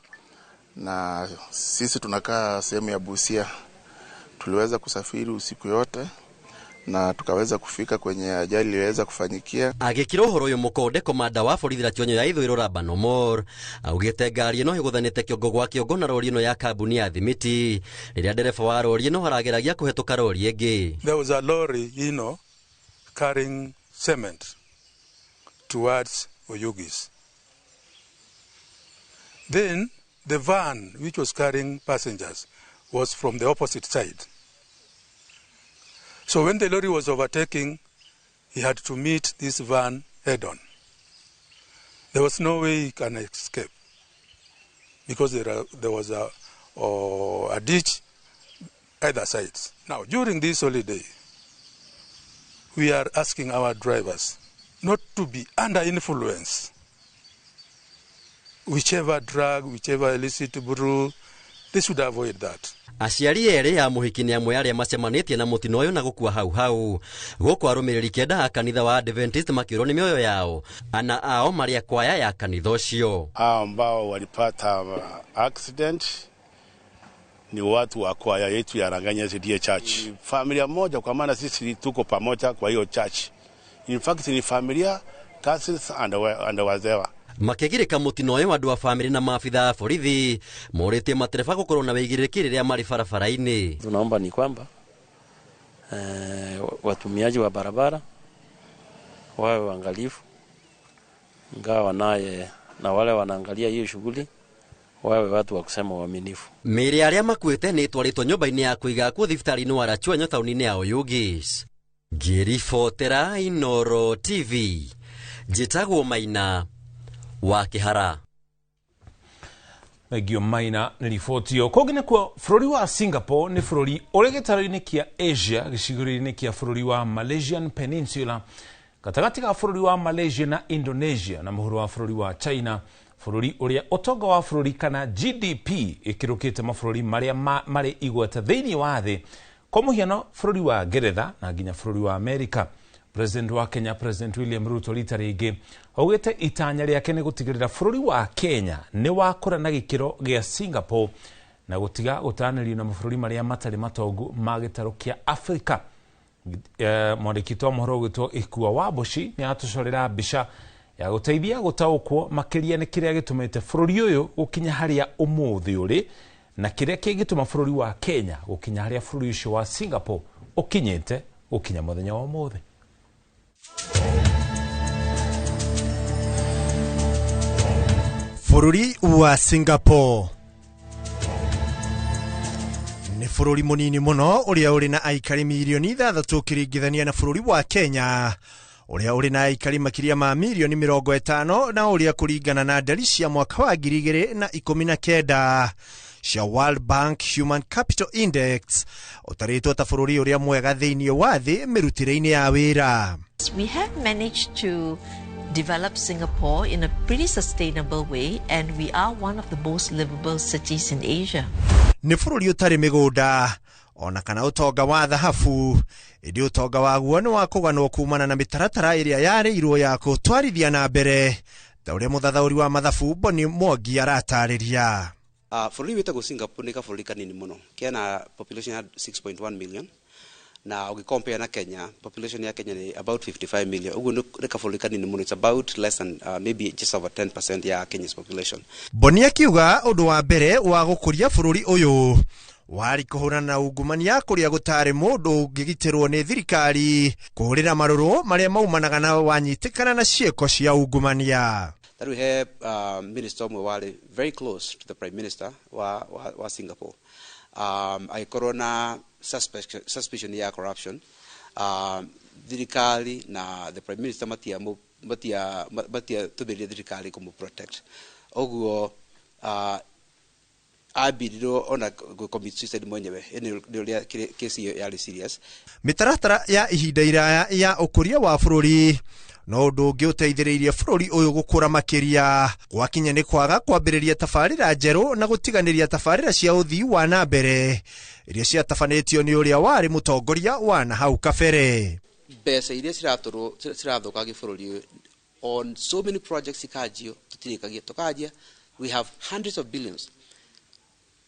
na sisi tunakaa sehemu ya Busia. Tuliweza kusafiri usiku yote na tukaweza kufika kwenye ajali iliweza kufanyikia. Agĩkĩra ũhoro ũyũ mũkonde komanda wa borithi Rachuonyo ya ithũĩro Laban Omor augĩte ngari ĩno ĩgũthanĩte kĩongo gwa kĩongo na rori ĩno ya kambuni ya thimiti rĩrĩa ndereba wa rori ĩno arageragia kũhetũka rori ĩngĩ. There was a lorry, carrying cement towards Oyugis. Then the van which was carrying passengers was from the opposite side. So when the lorry was overtaking, he had to meet this van head on. There was no way he can escape because there was a ditch either sides. Now, during this holiday, we are asking our drivers not to be under influence. Whichever drug, whichever illicit brew, they should avoid that. Aciari erĩ a mũhiki nĩ amwe arĩa macemanĩtie na mũtino ũyũ na gũkua hau hau. Gũkũ arũmĩrĩri 9 a kanitha wa Adventist makĩũrwo nĩ mĩoyo yao, ana ao marĩ a kwaya ya kanitha ũcio. Hao ambao walipata accident ni watu wa kwaya yetu ya Ranganya SDA Church. Familia moja, kwa maana sisi tuko pamoja kwa hiyo church. In fact ni familia, cousins and wazewa. Makĩgirĩka mũtino ũyũ andũ a bamĩrĩ na maabitha a borithi morĩtie matereba gũkorwo na wĩigĩrĩrĩki rĩrĩa marĩ barabara-inĩ. Tunaomba ni kwamba watumiaji wa barabara wawe waangalifu, ingawa naye na wale wanaangalia hiyo shughuli wawe watu wa kusema waaminifu. Mĩĩrĩ arĩa makuĩte nĩ ĩtwarĩtwo nyũmba-inĩ ya kũiga akuũ thibitarĩ-inĩ wa Rachuonyo taũni-inĩ ya Oyugis. Ngĩribotera Inooro TV, njĩtagwo Maina wa Kĩhara. Thengio Maina nĩ riboti ĩyo. Kũngĩ nĩkuo bũrũri wa Singapore nĩ bũrũri ũrĩ gĩtarũ-inĩ kĩa Asia gĩcigĩrĩra-inĩ kĩa bũrũri wa Malaysian Peninsula gatagatĩ ga bũrũri wa Malaysia na Indonesia na mũhuro wa bũrũri wa China, bũrũri ũrĩa ũtonga wa bũrũri kana GDP ĩkĩrũkĩte mabũrũri marĩa marĩ igweta thĩinĩ wa thĩ, kwa mũhiano bũrũri wa Ngeretha na nginya bũrũri wa Amerika. President wa Kenya, President William Ruto, rita rĩngĩ augĩte itanya rĩake nĩ gũtigĩrĩra bũrũri wa Kenya nĩ wakũra na gĩkĩro gĩa Singapore na gũtiga gũtaranĩrio na mabũrũri marĩa matarĩ matongu ma gĩtarũ kĩa Afrika. Mwandĩki wa mohoro ũgwĩtwo Ikua Wambuci nĩ atũcorera mbica ya gũteithia gũtaũkwo makĩria nĩ kĩrĩa gĩtũmĩte bũrũri ũyũ gũkinya harĩa ũmũthĩ ũrĩ na kĩrĩa kĩngĩtũma bũrũri wa Kenya gũkinya harĩa bũrũri ũcio wa Singapore ũkinyĩte gũkinya mũthenya wa ũmũthĩ. Bũrũri wa Singapore nĩ bũrũri mũnini mũno ũrĩa ũrĩ na aikari mirioni 6 ũkĩringithania na bũrũri wa Kenya ũrĩa ũrĩ na aikari makĩria ma mirioni 50 na ũrĩa kũringana na ndari cia mwaka wa 2019 cia World Bank Human Capital Index ũtarĩtwo ta bũrũri ũrĩa mwega thĩinĩ wa thĩ mĩrutĩre-inĩ ya wĩra. We have managed to develop Singapore in a pretty sustainable way, and we are one of the most livable cities in Asia. Nĩ bũrũri ũtarĩ mĩgũnda ona kana ũtonga wa thahabu, ĩndĩ ũtonga waguo nĩ wa kũganwo kumana na mĩtaratara ĩrĩa yarĩirwo ya kũtwarithia na mbere ta ũrĩa mũthathaũri wa mathabu Boni Mwangi aratarĩria. Bũrũri wĩtagwo Singapore nĩ kabũrũri kanini mũno, kena population ya 6.1 million, na ũgĩcompare na Kenya, population ya Kenya nĩ about 55 million. Ũguo nĩ kabũrũri kanini mũno. It's about less than maybe just over 10% ya Kenya's population. Boni akiuga ũndũ wa mbere wa gũkũria bũrũri ũyũ warĩ kũhũrana na ungumania kũrĩa gũtarĩ mũndũ ũngĩgitĩrwo nĩ thirikari kũhũrĩra marũrũ marĩa maumanaga na wanyitĩkana na ciĩko cia ungumania. Ta rĩu he minister ũmwe warĩ very close to the prime minister wa Singapore, agĩkorwo na suspicion ya corruption. Thirikari na the prime minister matiatũmĩrire thirikari kũmũ protect. Ũguo ambirirwo ona commit suicide mwenyewe. Nĩ ũrĩa kesi ĩyo yarĩ serious. Mĩtaratara ya ihinda iraya ya ũkũria wa bũrũri no ũndũ ũngĩ ũteithĩrĩirie bũrũri ũyũ gũkũra makĩria gwakinya nĩ kwaga kwambĩrĩria tabarĩra njerũ na gũtiganĩria tabarĩra cia ũthii wa na mbere iria ciatabanĩtio nĩ ũrĩa warĩ mũtongoria wa na hau kabere. Mbeca iria ciratũrwo cirathũkangia bũrũri ũyũ on so many projects ikanjio tũtirĩkagia, tũkanjia. We have hundreds of billions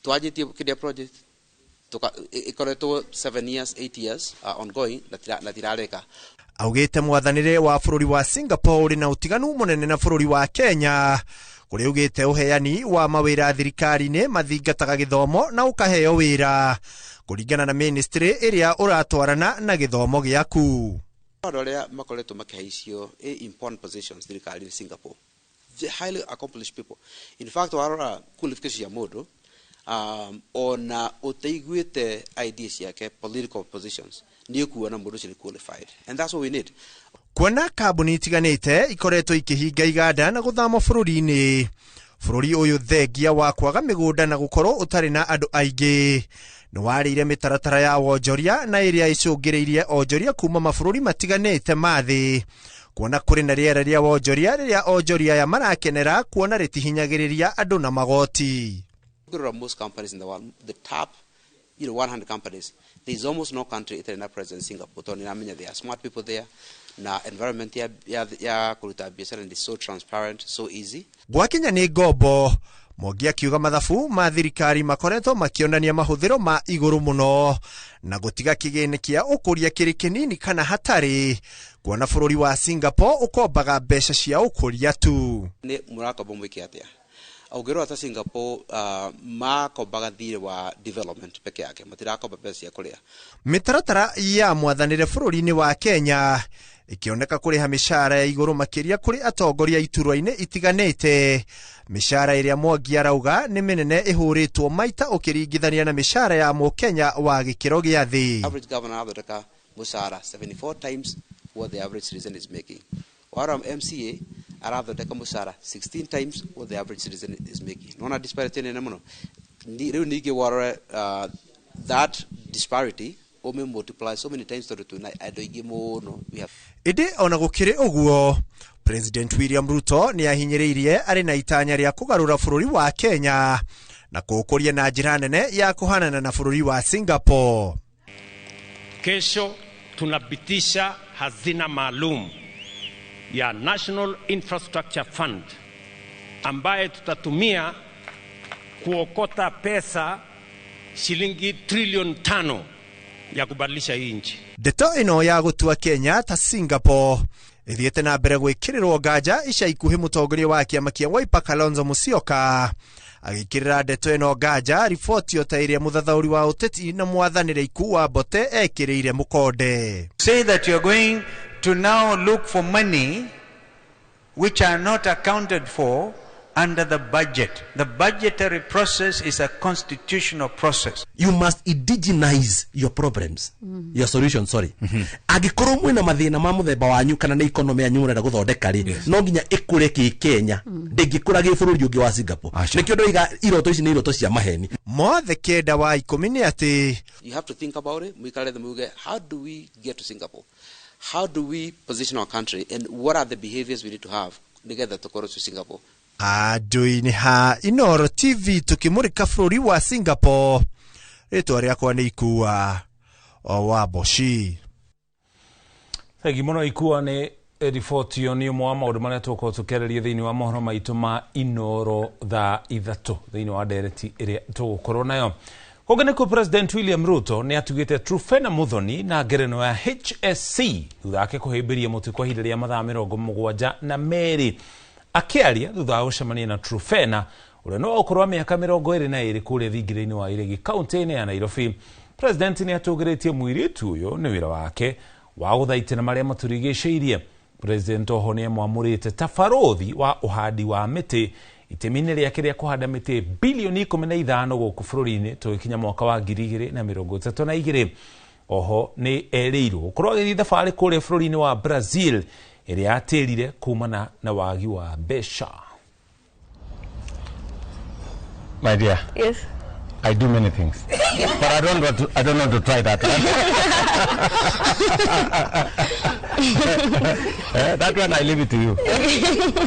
twanjĩtie kĩrĩa project ĩkoretwo 7 years, 8 years ongoing na tirareka. Augĩte mwathanĩre wa bũrũri wa Singapore ũrĩ na ũtiganu mũnene na bũrũri wa Kenya kũrĩa augĩte ũheani wa mawĩra thirikari-inĩ mathingataga gĩthomo na ũkaheo wĩra kũringana na ministry ĩrĩa ũratwarana na gĩthomo gĩaku. Andũ arĩa makoretwo makĩhaicio important positions thirikari-inĩ Singapore, the highly accomplished people. In fact, warora qualification ya mũndũ, ona ũtaiguĩte ideas ciake, political positions, nĩ ũkuona mũndũ ũcio nĩ qualified, and that's what we need. Kuona kambuni itiganĩte ikoretwo ikĩhinga iganda na gũthama bũrũri-inĩ, bũrũri ũyũ thengia wa kwaga mĩgũnda na gũkorwo ũtarĩ na andũ aingĩ nĩ warĩire mĩtaratara ya wonjoria na ĩrĩa ĩcũngĩrĩirie onjoria kuma mabũrũri matiganĩte ma thĩ kuona kũrĩ na rĩera rĩa wonjoria rĩrĩa onjoria aya marakenera kuona rĩtihinyagĩrĩria andũ na magoti. There are most companies in the world, the top 100 companies, there is almost no country ĩtarĩ na presence Singapore, tondũ nĩramenya there are smart people there, na environment ya kũruta biacara is so transparent, so easy. Gwakinya nĩ ngombo, Mwangi akiuga mathabu ma thirikari makoretwo makĩonania mahũthĩro ma igũrũ mũno na gũtiga kĩgĩna kĩa ũkũria kĩrĩ kĩnini kana hatarĩ kuona bũrũri wa Singapore ũkombaga mbeca cia ũkũria tu. Nĩ mũrakomba mwĩke atĩa? Ũngĩrora ta Singapore, makombaga thirĩ wa development peke yake, matirakomba mbeca cia kũrĩa. Mĩtaratara ya mwathanĩre bũrũri-inĩ wa Kenya ikĩoneka kũrĩha mĩcara ya igũrũ makĩria kũrĩ atongoria iturwa-inĩ itiganĩte, mĩcara ĩrĩa Mwangi arauga nĩ mĩnene ĩhũrĩtwo maita ũkĩringithania na mĩcara ya mũkenya wa gĩkĩro gĩa thĩ. Average governor athondeka mũcara 74 times what the average citizen is making. Wara MCA arathondeka mũcara 16 times what the average citizen is making. Nona disparity nene mũno. Rĩu ningĩ warore that disparity Ũmĩ multiply so many times tondũ twĩna andũ aingĩ mũno. We have Ĩndĩ ona gũkĩrĩ ũguo, President William Ruto nĩ ahinyĩrĩirie arĩ na itanya rĩa kũgarũra bũrũri wa Kenya na kũũkũria na njĩra nene ya kũhanana na bũrũri wa Singapore. Kesho tunapitisha hazina maalum ya National Infrastructure Fund ambaye tutatumia kuokota pesa shilingi trilioni 5 ya kubadilisha hii nchi. Ndeto ĩno ya gũtua Kenya ta Singapore ĩthiĩte na mbere gwĩkĩrĩrwo nganja ica ikuhĩ mũtongoria wa kĩama kĩa Wiper Kalonzo Musyoka agĩkĩrĩra ndeto ĩno nganja riboti o ta ĩrĩa mũthathaũri wa ũteti na mwathanĩre Iku wa Mbote ekĩrĩire mũkonde. Say that you're going to now look for money which are not accounted for under the budget. The budgetary process is a constitutional process. You must indigenize your problems, your solution, sorry. Angĩkorwo mwĩna mathĩna ma mũthemba wanyu kana nĩ economy yanyu mũrenda gũthondeka rĩ, no nginya ĩkũre kĩ Kenya, ndĩngĩkũra gĩ bũrũri ũngĩ wa Singapore. Nĩkĩo ndoiga iroto ici nĩ iroto cia maheni. Mothe kenda wa ikũmi nĩ atĩ You have to think about it. Mwikare thĩ muge, how do we get to Singapore? How do we position our country, and what are the behaviors we need to have nĩgetha tũkorwo to Singapore? Handũ-inĩ ha Inoro TV tũkĩmũrĩka bũrũri wa Singapore, rĩtwa rĩakwa nĩ Ikua o wa Boshi. Thengi mũno Ikua nĩ riboti ĩyo. Nĩ ũmwe wa maũndũ marĩa tũgũkorwo tũkĩarĩria thĩinĩ wa mohoro maitũ ma Inoro thaa 3 thĩinĩ wa ndereti ĩrĩa tũgũkorwo nayo. Kũngĩ nĩkuo President William Ruto nĩ atugĩte Truphena Muthoni na ngerenwa ya HSC thutha wake kũhĩmbĩria mũtĩ kwa ihinda rĩa mathaa 72. Akĩaria thutha wa gũcemania na Truphena ũrĩa no ũkũrũ wa mĩaka 22 kũrĩa thingira-inĩ wa Iregi kaunti-inĩ ya Nairobi, President nĩ atũgĩrĩtie mũirĩtu ũyũ nĩ wĩra wake wa gũthaitĩra marĩa matũrigicĩirie. President oho nĩ amwamũrĩte ta barũthi wa ũhandi wa mĩtĩ itemi-inĩ rĩake rĩa kũhanda mĩtĩ bilioni 15 gũkũ bũrũri-inĩ tũgĩkinya mwaka wa 2032. Oho nĩ erĩirwo gũkorwo agĩthiĩ thabarĩ kũrĩa bũrũri-inĩ wa Brazil ĩrĩa atĩrire kumana na wagi wa mbeca. My dear. Yes. I do many things, but I don't want to try that one. That one I leave it to you.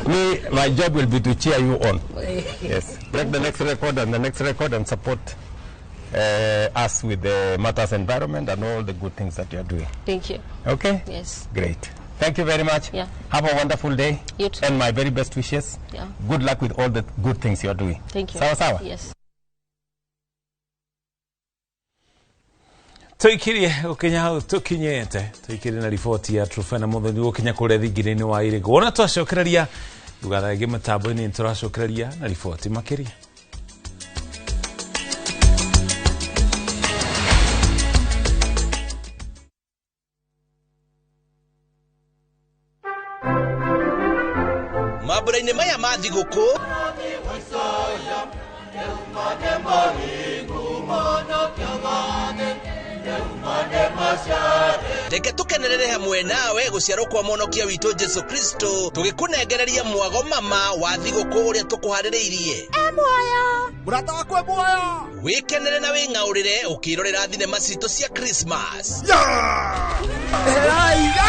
Me, my job will be to cheer you on. Yes. Break the next record and the next record and support us with the matters environment and all the good things that you are doing. Thank you. Okay? Yes. Great. Thank you very much. Yeah. Have a wonderful day. You too. And my very best wishes. Yeah. Good luck with all the good things you are doing. Thank you. Sawa sawa. Yes. Tũikirie gũkinya hau tũkinyĩte, tũikirie na riboti ya Truphena Muthoni gũkinya kũrĩa thingira-inĩ wa Irĩgũ. Wona twacokereria ndũgathagie mĩtambo-inĩ, nĩtũracokereria na riboti makĩria. Mambura-inĩ maya ma thigũkũ, reke tũkenerere hamwe nawe gũciarwo kwa mwonokia witũ Jesu Kristo, tũgĩkũnengereria mwago mama wa thigũkũ ũrĩa tũkũharĩrĩirie. Muoyo mũrata wakwa, muoyo. Wĩkenere na wĩng'aũrĩre ũkĩrorera thinema citũ cia Christmas.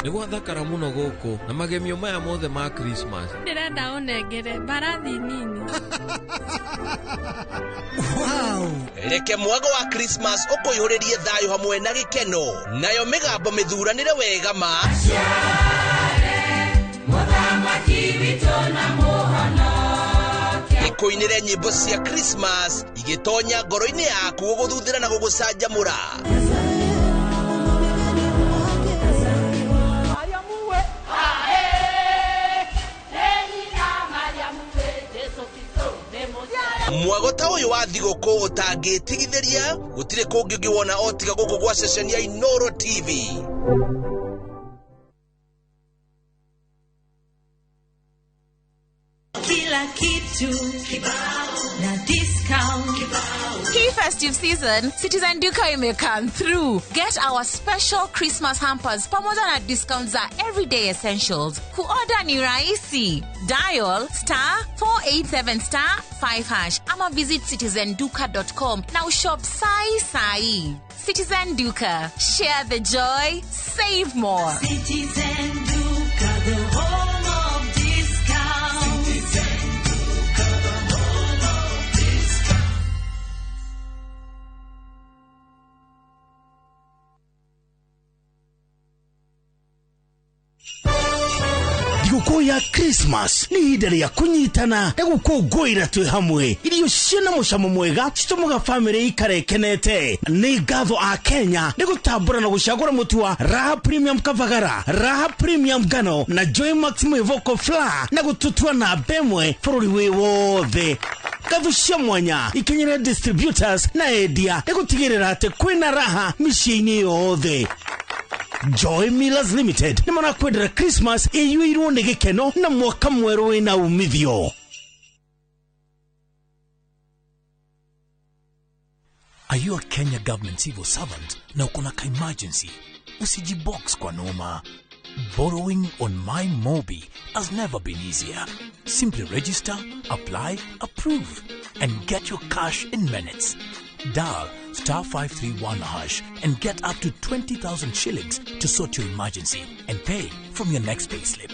Nĩ gwathakara mũno gũkũ na magemio maya mothe ma Christmas. Ndĩrenda ũnengere mbarathi nini. Reke mwago wa Christmas ũkũihũrĩrie thayũ hamwe na gĩkeno, nayo mĩgambo mĩthuranĩre wega ma Mũthamaki witũ na mũhonokia. Ĩkũinĩre nyĩmbo cia Christmas igĩtonya ngoro-inĩ yaku gũgũthuthĩra na gũgũcanjamũra. Mariamu we. Mwago ta ũyũ wa thigũkũ ũtangĩtigithĩria gũtirĩ kũngĩ ũngĩwona o tiga gũkũ gwa ceceni ya Inoro TV. Kila kitu na discount. Hii festive season, Citizen Duka ime come through. Get our special Christmas hampers pamoja na discounts za everyday essentials. Kuorder ni rahisi. Dial *487*5# ama visit citizenduka.com na ushop sai sai. Citizen Duka. Share the joy, save more. Citizen Duka, the home of discount. Citizen Duka, the home of discount. Thigũkũ ya Christmas nĩ ihinda rĩa kũnyitana na gũkũngũĩra twĩ hamwe. Irio ciĩna mũcamo mwega citũmaga bamĩrĩ ikare ĩkenete. Nĩ ngatho a Kenya nĩ gũtambũra na gũcagũra mũtu wa Raha Premium Kavagara, Raha Premium Ngano na Joy Max Mwĩvoko Flour na gũtũtua namba ĩmwe bũrũri wĩ wothe. Ngatho cia mwanya ikinyĩre distributors na endia nĩ gũtigĩrĩra atĩ kwĩna raha mĩciĩ-inĩ yothe. Joy Millers Limited nĩ marakwendera Christmas ĩiyũirwo nĩ gĩkeno na mwaka mwerũ wĩna umithio. Are you a Kenya government civil servant na uko na ka-emergency? Usijibox kwa noma. Borrowing on My Mobi has never been easier. Simply register, apply, approve, and get your cash in minutes. Dial *531# and get up to 20,000 shillings to sort your emergency and pay from your next payslip.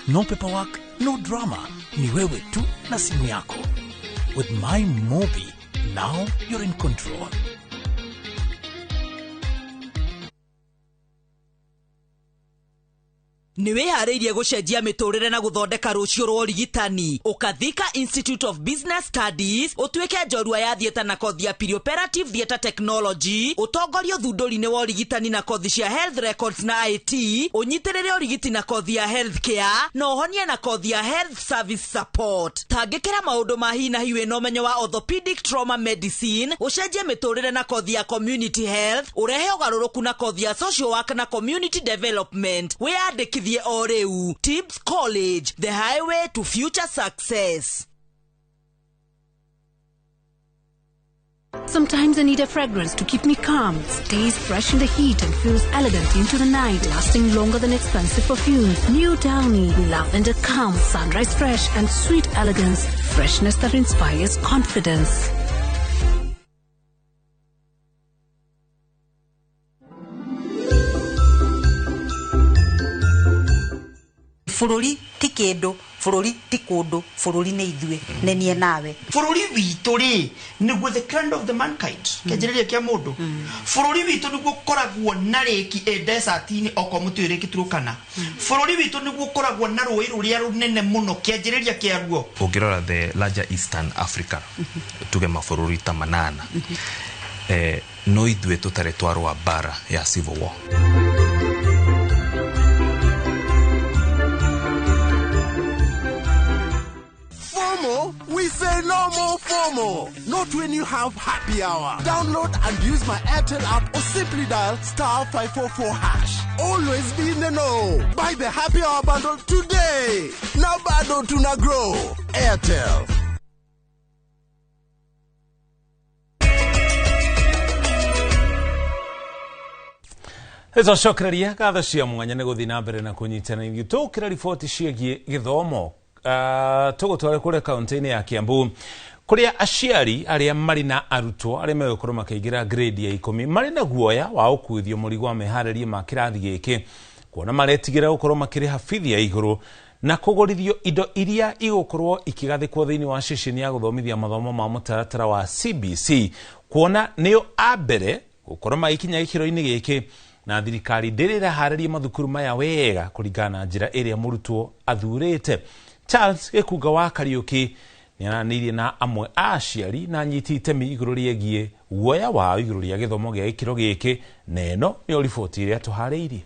No paperwork, no drama. Ni wewe tu na simu yako. With My Mobi, now you're in control. Nĩ wĩharĩirie gũcenjia mĩtũrĩre na gũthondeka rũciũ rwa ũrigitani? Ũkathika Institute of Business Studies ũtuĩke njorua ya theatre na kothi ya perioperative theatre technology, ũtongorie ũthundũri-inĩ wa ũrigitani na kothi cia health records na IT, ũnyitĩrĩre ũrigiti na kothi ya health care na ũhonie na kothi ya health service support. Tangĩkĩra maũndũ ma hi na hi wĩna ũmenyo wa orthopedic trauma medicine, ũcenjie mĩtũrĩre na kothi ya community health, ũrehe ũgarũrũku na kothi ya social work na community development. Wĩyandĩkithie o rĩu. Tibbs College, the highway to future success. Sometimes I need a fragrance to keep me calm, stays fresh in the heat and feels elegant into the night, lasting longer than expensive perfumes. New Downy, lavender calm, sunrise fresh and sweet elegance, freshness that inspires confidence. Bũrũri ti kĩndũ, bũrũri ti kũndũ, bũrũri nĩ ithuĩ, nĩ niĩ nawe. Bũrũri witũ rĩ nĩguo the crown of the mankind, kĩanjĩrĩria kĩa mũndũ. Bũrũri witũ nĩguo ũkoragwo na rĩki ĩ desert-inĩ okorwo mũtiũĩ rĩki Turkana. Bũrũri witũ nĩguo ũkoragwo na rũĩ rũrĩa rũnene mũno kĩanjĩrĩria kĩaruo. Ũngĩrora the larger Eastern Africa, tuge mabũrũri ta manana, no ithuĩ tũtarĩ twarũa mbara ya civil war. We say no more FOMO. Not when you have happy hour. Download and use my Airtel app or simply dial *544#. Always be in the know. Buy the happy hour bundle today. Now bado tuna grow. Airtel. Tũcokereria ngatho cia mwanya nĩ gũthiĩ na mbere na kũnyitana ithuĩ tũkĩra riboti ciĩgiĩ gĩthomo. Tũgũtware kũrĩa kaunti-inĩ ya Kiambu kũrĩa aciari arĩa marĩ na arutwo arĩa megũkorwo makĩingĩra grade ya 10 marĩ na guoya wa ũkuithio mũrigo wa meharĩria ma kĩrathi gĩkĩ, kuona maretigĩra gũkorwo makĩrĩha bithi ya igũrũ na kũgũrithio indo iria igũkorwo ikĩgathĩkwo thĩinĩ wa ceceni ya gũthomithia mathomo ma mũtaratara wa CBC, kuona nĩo a mbere gũkorwo magĩkinya gĩkĩro-inĩ gĩkĩ na thirikari ndĩrĩ ĩraharĩria mathukuru maya wega kũringana na njĩra ĩrĩa mũrutwo athurĩte. Charles Gĩkunga wa Kariũki nĩaranĩirie na amwe a aciari na anyiti itemi igũrũ rĩgiĩ guoya wao igũrũ rĩa gĩthomo gĩa gĩkĩro gĩkĩ, na ĩno nĩyo riboti ĩrĩa tũharĩirie.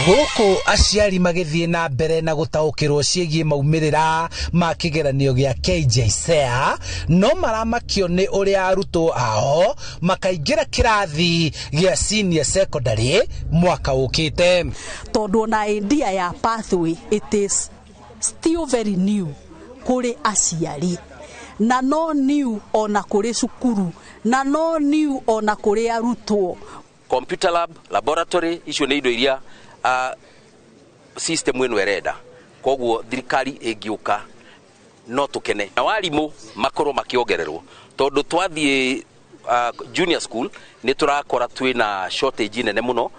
Gũkũ aciari magĩthiĩ na mbere na gũtaũkĩrwo ciĩgiĩ maumĩrĩra ma kĩgeranio gĩa KJSEA, no maramakio nĩ ũrĩa arutwo ao makaingĩra kĩrathi gĩa senior secondary mwaka ũkĩte. Tondũ ona idea ya pathway it is still very new kũrĩ aciari, na no new ona kũrĩ cukuru, na no new ona kũrĩ arutwo. Computer lab, laboratory, icio nĩ indo iria system ĩno ĩrenda, koguo thirikari ĩngĩũka no tũkene na warimũ makorwo makĩongererwo, tondũ twathiĩ junior school nĩ tũrakora twĩna shortage nene mũno,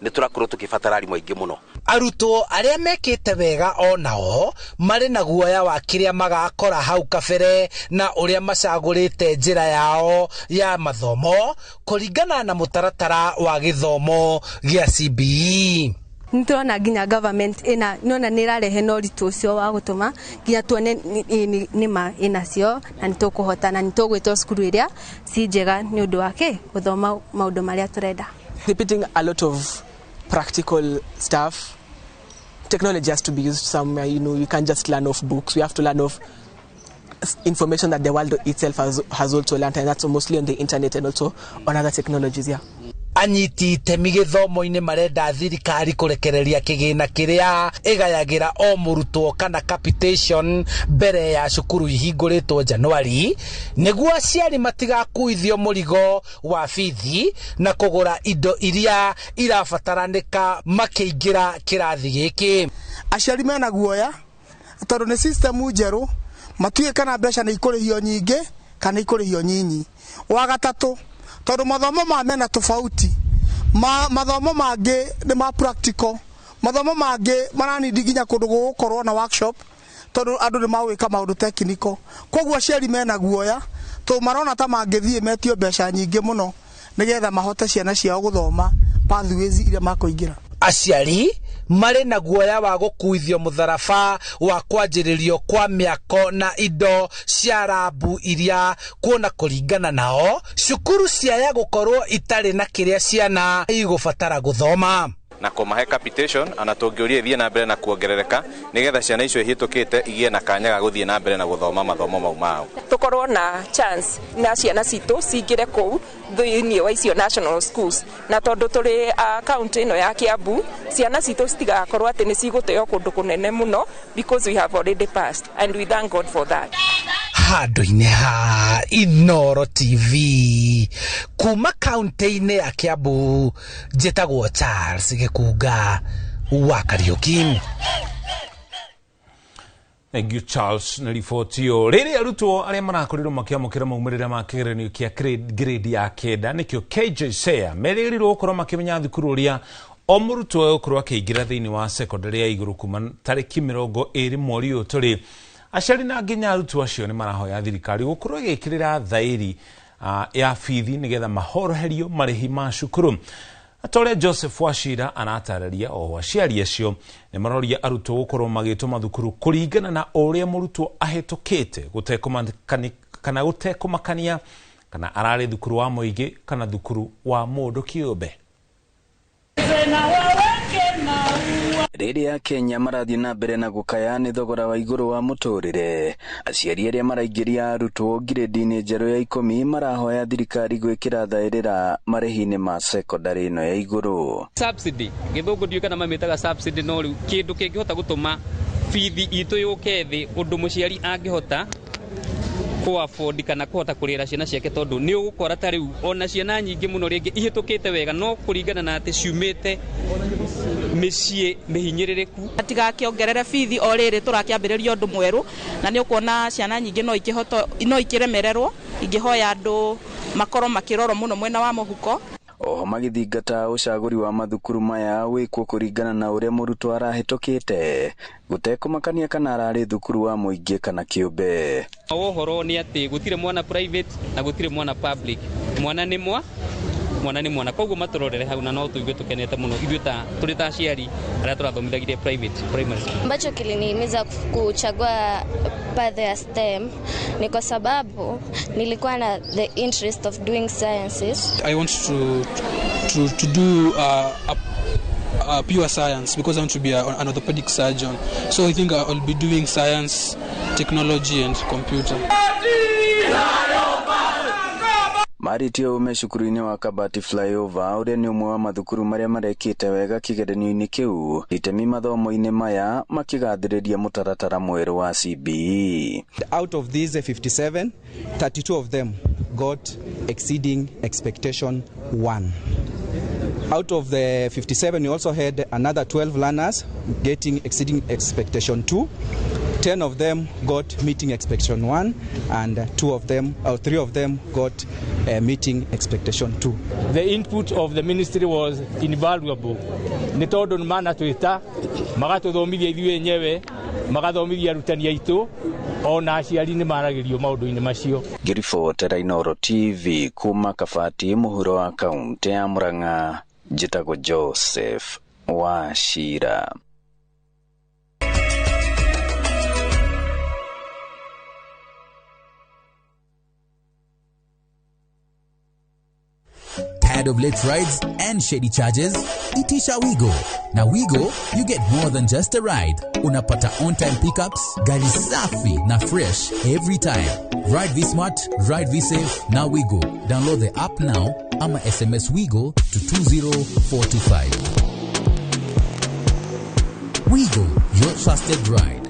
nĩ tũrakorwo tũkĩbatara arimũ aingĩ mũno. Arutwo arĩa mekĩte wega o nao marĩ na guoya wa kĩrĩa magakora hau kabere na ũrĩa macagũrĩte njĩra yao ya mathomo kũringana na mũtaratara wa gĩthomo gĩa CBE. Nĩ tũrona nginya government ĩna nona nĩ ĩrarehe na ũritũ ũcio wa gũtũma nginya tuone nĩ ma ĩnacio na nĩ tũkũhota na nĩ tũgwĩtwo cukuru ĩrĩa ci njega nĩ ũndũ wa kĩ gũthoma maũndũ marĩa tũrenda. Repeating a lot of practical stuff. Technology has to be used somewhere. You can't just learn off books. We have to learn off information that the world itself has also learned, and that's mostly on the internet and also on other technologies, yeah. Anyiti itemi gĩthomo-inĩ marenda thirikari kũrekereria kĩgĩna kĩrĩa ĩgayagĩra o mũrutwo kana capitation mbere ya cukuru ihingũrĩtwo Januari nĩguo aciari matigakuithio mũrigo wa bithi na kũgũra indo iria irabataranĩka makĩingĩra kĩrathi gĩkĩ. Aciari mena guoya tondũ nĩ system njerũ, matiũĩ kana mbeca nĩ ikũrĩhio nyingĩ kana ikũrĩhio nyinyi. Wa gatatũ, tondũ mathomo ma mena tofauti, mathomo mangĩ nĩ ma practical, mathomo mangĩ maranindi nginya kũndũ gũgũkorwo na workshop tondũ andũ nĩ magwĩka maũndũ technical. Koguo aciari mena guoya tondũ marona ta mangĩthiĩ metio mbeca nyingĩ mũno nĩgetha mahote ciana ciao gũthoma pathways iria makũingĩra. Aciari marĩ na guoya wa gũkuithio mũtharaba wa kwanjĩrĩrio kwa mĩako na indo cia rabu iria kuona kũringana nao cukuru ciaya gũkorwo itarĩ na kĩrĩa ciana igũbatara gũthoma. Na kũmahe capitation ona tũngĩũria ĩthiĩ na mbere na kuongerereka nĩgetha ciana icio ihĩtũkĩte igĩe na kanya ga gũthiĩ na mbere na gũthoma mathomo mau mao. Tũkorwo na chance na ciana citũ cingĩre kũu thĩinĩ wa icio national schools, na tondũ tũrĩ county ĩno ya Kiambu, ciana citũ citigakorwo atĩ nĩ cigũteo kũndũ kũnene mũno because we have already passed and we thank God for that. Handũ-inĩ ha Inooro TV kuma kaunti-inĩ ya Kiambu, njĩtagwo Charles Gĩkunga wa Kariũki. Thank you Charles na riboti ĩyo. Rĩrĩ arutwo arĩa marakorirwo makĩamũkĩra maumĩrĩra ma kĩgeranio kĩa grade ya 9 nĩkĩo KJSEA merĩgĩrĩirwo gũkorwo makĩmenya thukuru ũrĩa o mũrutwo egũkorwo akĩingĩra thĩinĩ wa secondary ya igũrũ kuma tarĩki 20 mweri ũyũ tũrĩ. Aciari na nginya arutwo acio nĩ marahoya thirikari gũkorwo ĩgĩkĩrĩra thaĩri ya bithi nĩgetha mahoroherio marĩhi ma cukuru. Atore Joseph Wachira aratarĩria o aciari acio nĩ maroria arutwo gũkorwo magĩtwo mathukuru kũringana na ũrĩa mũrutwo ahĩtũkĩte gũtekũmakania kana ararĩ thukuru wa mũingĩ kana thukuru wa mũndũ kĩũmbe. Rĩrĩa Kenya marathiĩ na mbere na gũkaya nĩ thogora wa igũrũ wa mũtũrĩre, aciari arĩa maraingĩria arutwo ngirĩndi-inĩ njerũ ya 10 marahoya thirikari gwĩkĩra thaĩrĩra marĩhi-inĩ ma secondary ĩno ya igũrũ. Subsidy gĩthũngũ ndiũĩ kana mamĩtaga subsidy, no rĩu kĩndũ kĩngĩhota gũtũma bithi itũ yũke thĩ ũndũ mũciari angĩhota kũ afford kana kũhota kũrĩra ciana ciake, tondũ nĩ ũgũkora ta rĩu ona ciana nyingĩ mũno rĩngĩ ihĩtũkĩte wega no kũringana na atĩ ciumĩte mĩciĩ mĩhinyĩrĩrĩku. Matigakĩongerere bithi o rĩrĩ tũrakĩambĩrĩria ũndũ mwerũ, na nĩ ũkuona ciana nyingĩ no ikĩremererwo. Ingĩhoya andũ makorwo makĩrorwo mũno mwena wa mũhuko. Oho magĩthingata ũcagũri wa mathukuru maya wĩkwo kũringana na ũrĩa mũrutwo arahĩtũkĩte gũtekũmakania kana ararĩ thukuru wa mũingĩ kana kĩũmbe. Ũhoro nĩ atĩ gũtirĩ mwana private na gũtirĩ mwana public, mwana nĩ mwana nĩ mwana, koguo matũrorere hau na no tũigue tũkenete mũno ithuĩ ta tũrĩ ta aciari arĩa tũrathomithagirie private primary school. Ambacho kilinihimiza kuchagua path ya STEM ni kwa sababu nilikuwa na the interest of doing sciences. I want to do a pure science because I want to be an orthopedic surgeon. So I think I'll be doing science, technology and computer. Marĩtie ume cukuru-inĩ wa Kabati Flyover ũrĩa nĩ ũmwe wa mathukuru marĩa marekĩte wega kĩgeranio-inĩ kĩu, itemi mathomo-inĩ maya makĩgathĩrĩria mũtaratara mwerũ wa CBE. Out of these 57, 32 of them got exceeding expectation 1. Out of the 57, we also had another 12 learners getting exceeding expectation 2. 10 of them got meeting expectation 1, and 2 of them, or 3 of them got meeting expectation 2. The input of the ministry was invaluable. Nĩ tondũ nĩ manatwĩta magatũthomithia ithuĩ enyewe, magathomithia arutani aitũ, ona aciari nĩ maragĩrio maũndũ-inĩ macio. Ngĩribotera Inooro TV kuma Kabati mũhuro wa kaunti ya Murang'a, njĩtagwo Joseph Wachira. Tired of late rides and shady charges? Itisha Wigo. Now Wigo, you get more than just a ride. Unapata on-time pickups, gari safi na fresh every time. Ride V Smart, ride V Safe, now Wigo. Download the app now ama SMS Wigo to 20425. Wigo, your trusted ride.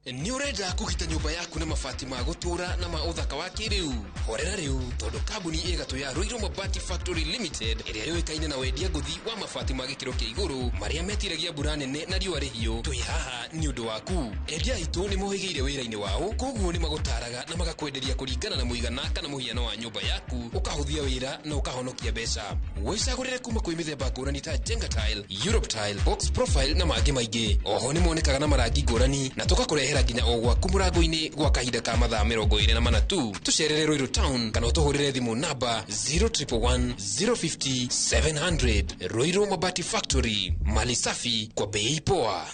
Nĩ ũrenda kũgita nyũmba yaku na mabati ma gũtũũra na ma ũthaka wa kĩrĩu? Horera rĩu, tondũ kambuni ĩ gatũ ya Ruiru Mabati Factory Limited ĩrĩa yũĩkaine na wendia ngũthi wa mabati ma gĩkĩro kĩa igũrũ marĩa metiragia mbura nene na riũa rĩhiũ, twĩ haha nĩ ũndũ waku. Endia aitũ nĩ mohĩgĩire wĩra-inĩ wao, koguo nĩ magũtaraga na magakwenderia kũringana na mũigana kana mũhiano wa nyũmba yaku, ũkahũthia wĩra na ũkahonokia mbeca. Wĩcagũrĩre kuma kwĩ mĩthemba ngũrani ta Jenga Tile, Europe Tile, Box Profile na mangĩ maingĩ. Oho nĩ monekaga na marangi ngũrani na tũgakũrehera nginya o gwaku mũrango-inĩ gwa kahinda ka mathaa 24 tu. Tũcerere Ruiru Town kana ũtũhũrĩre thimũ namba 0111 050 700. Ruiru Mabati Factory, mali safi kwa bei poa.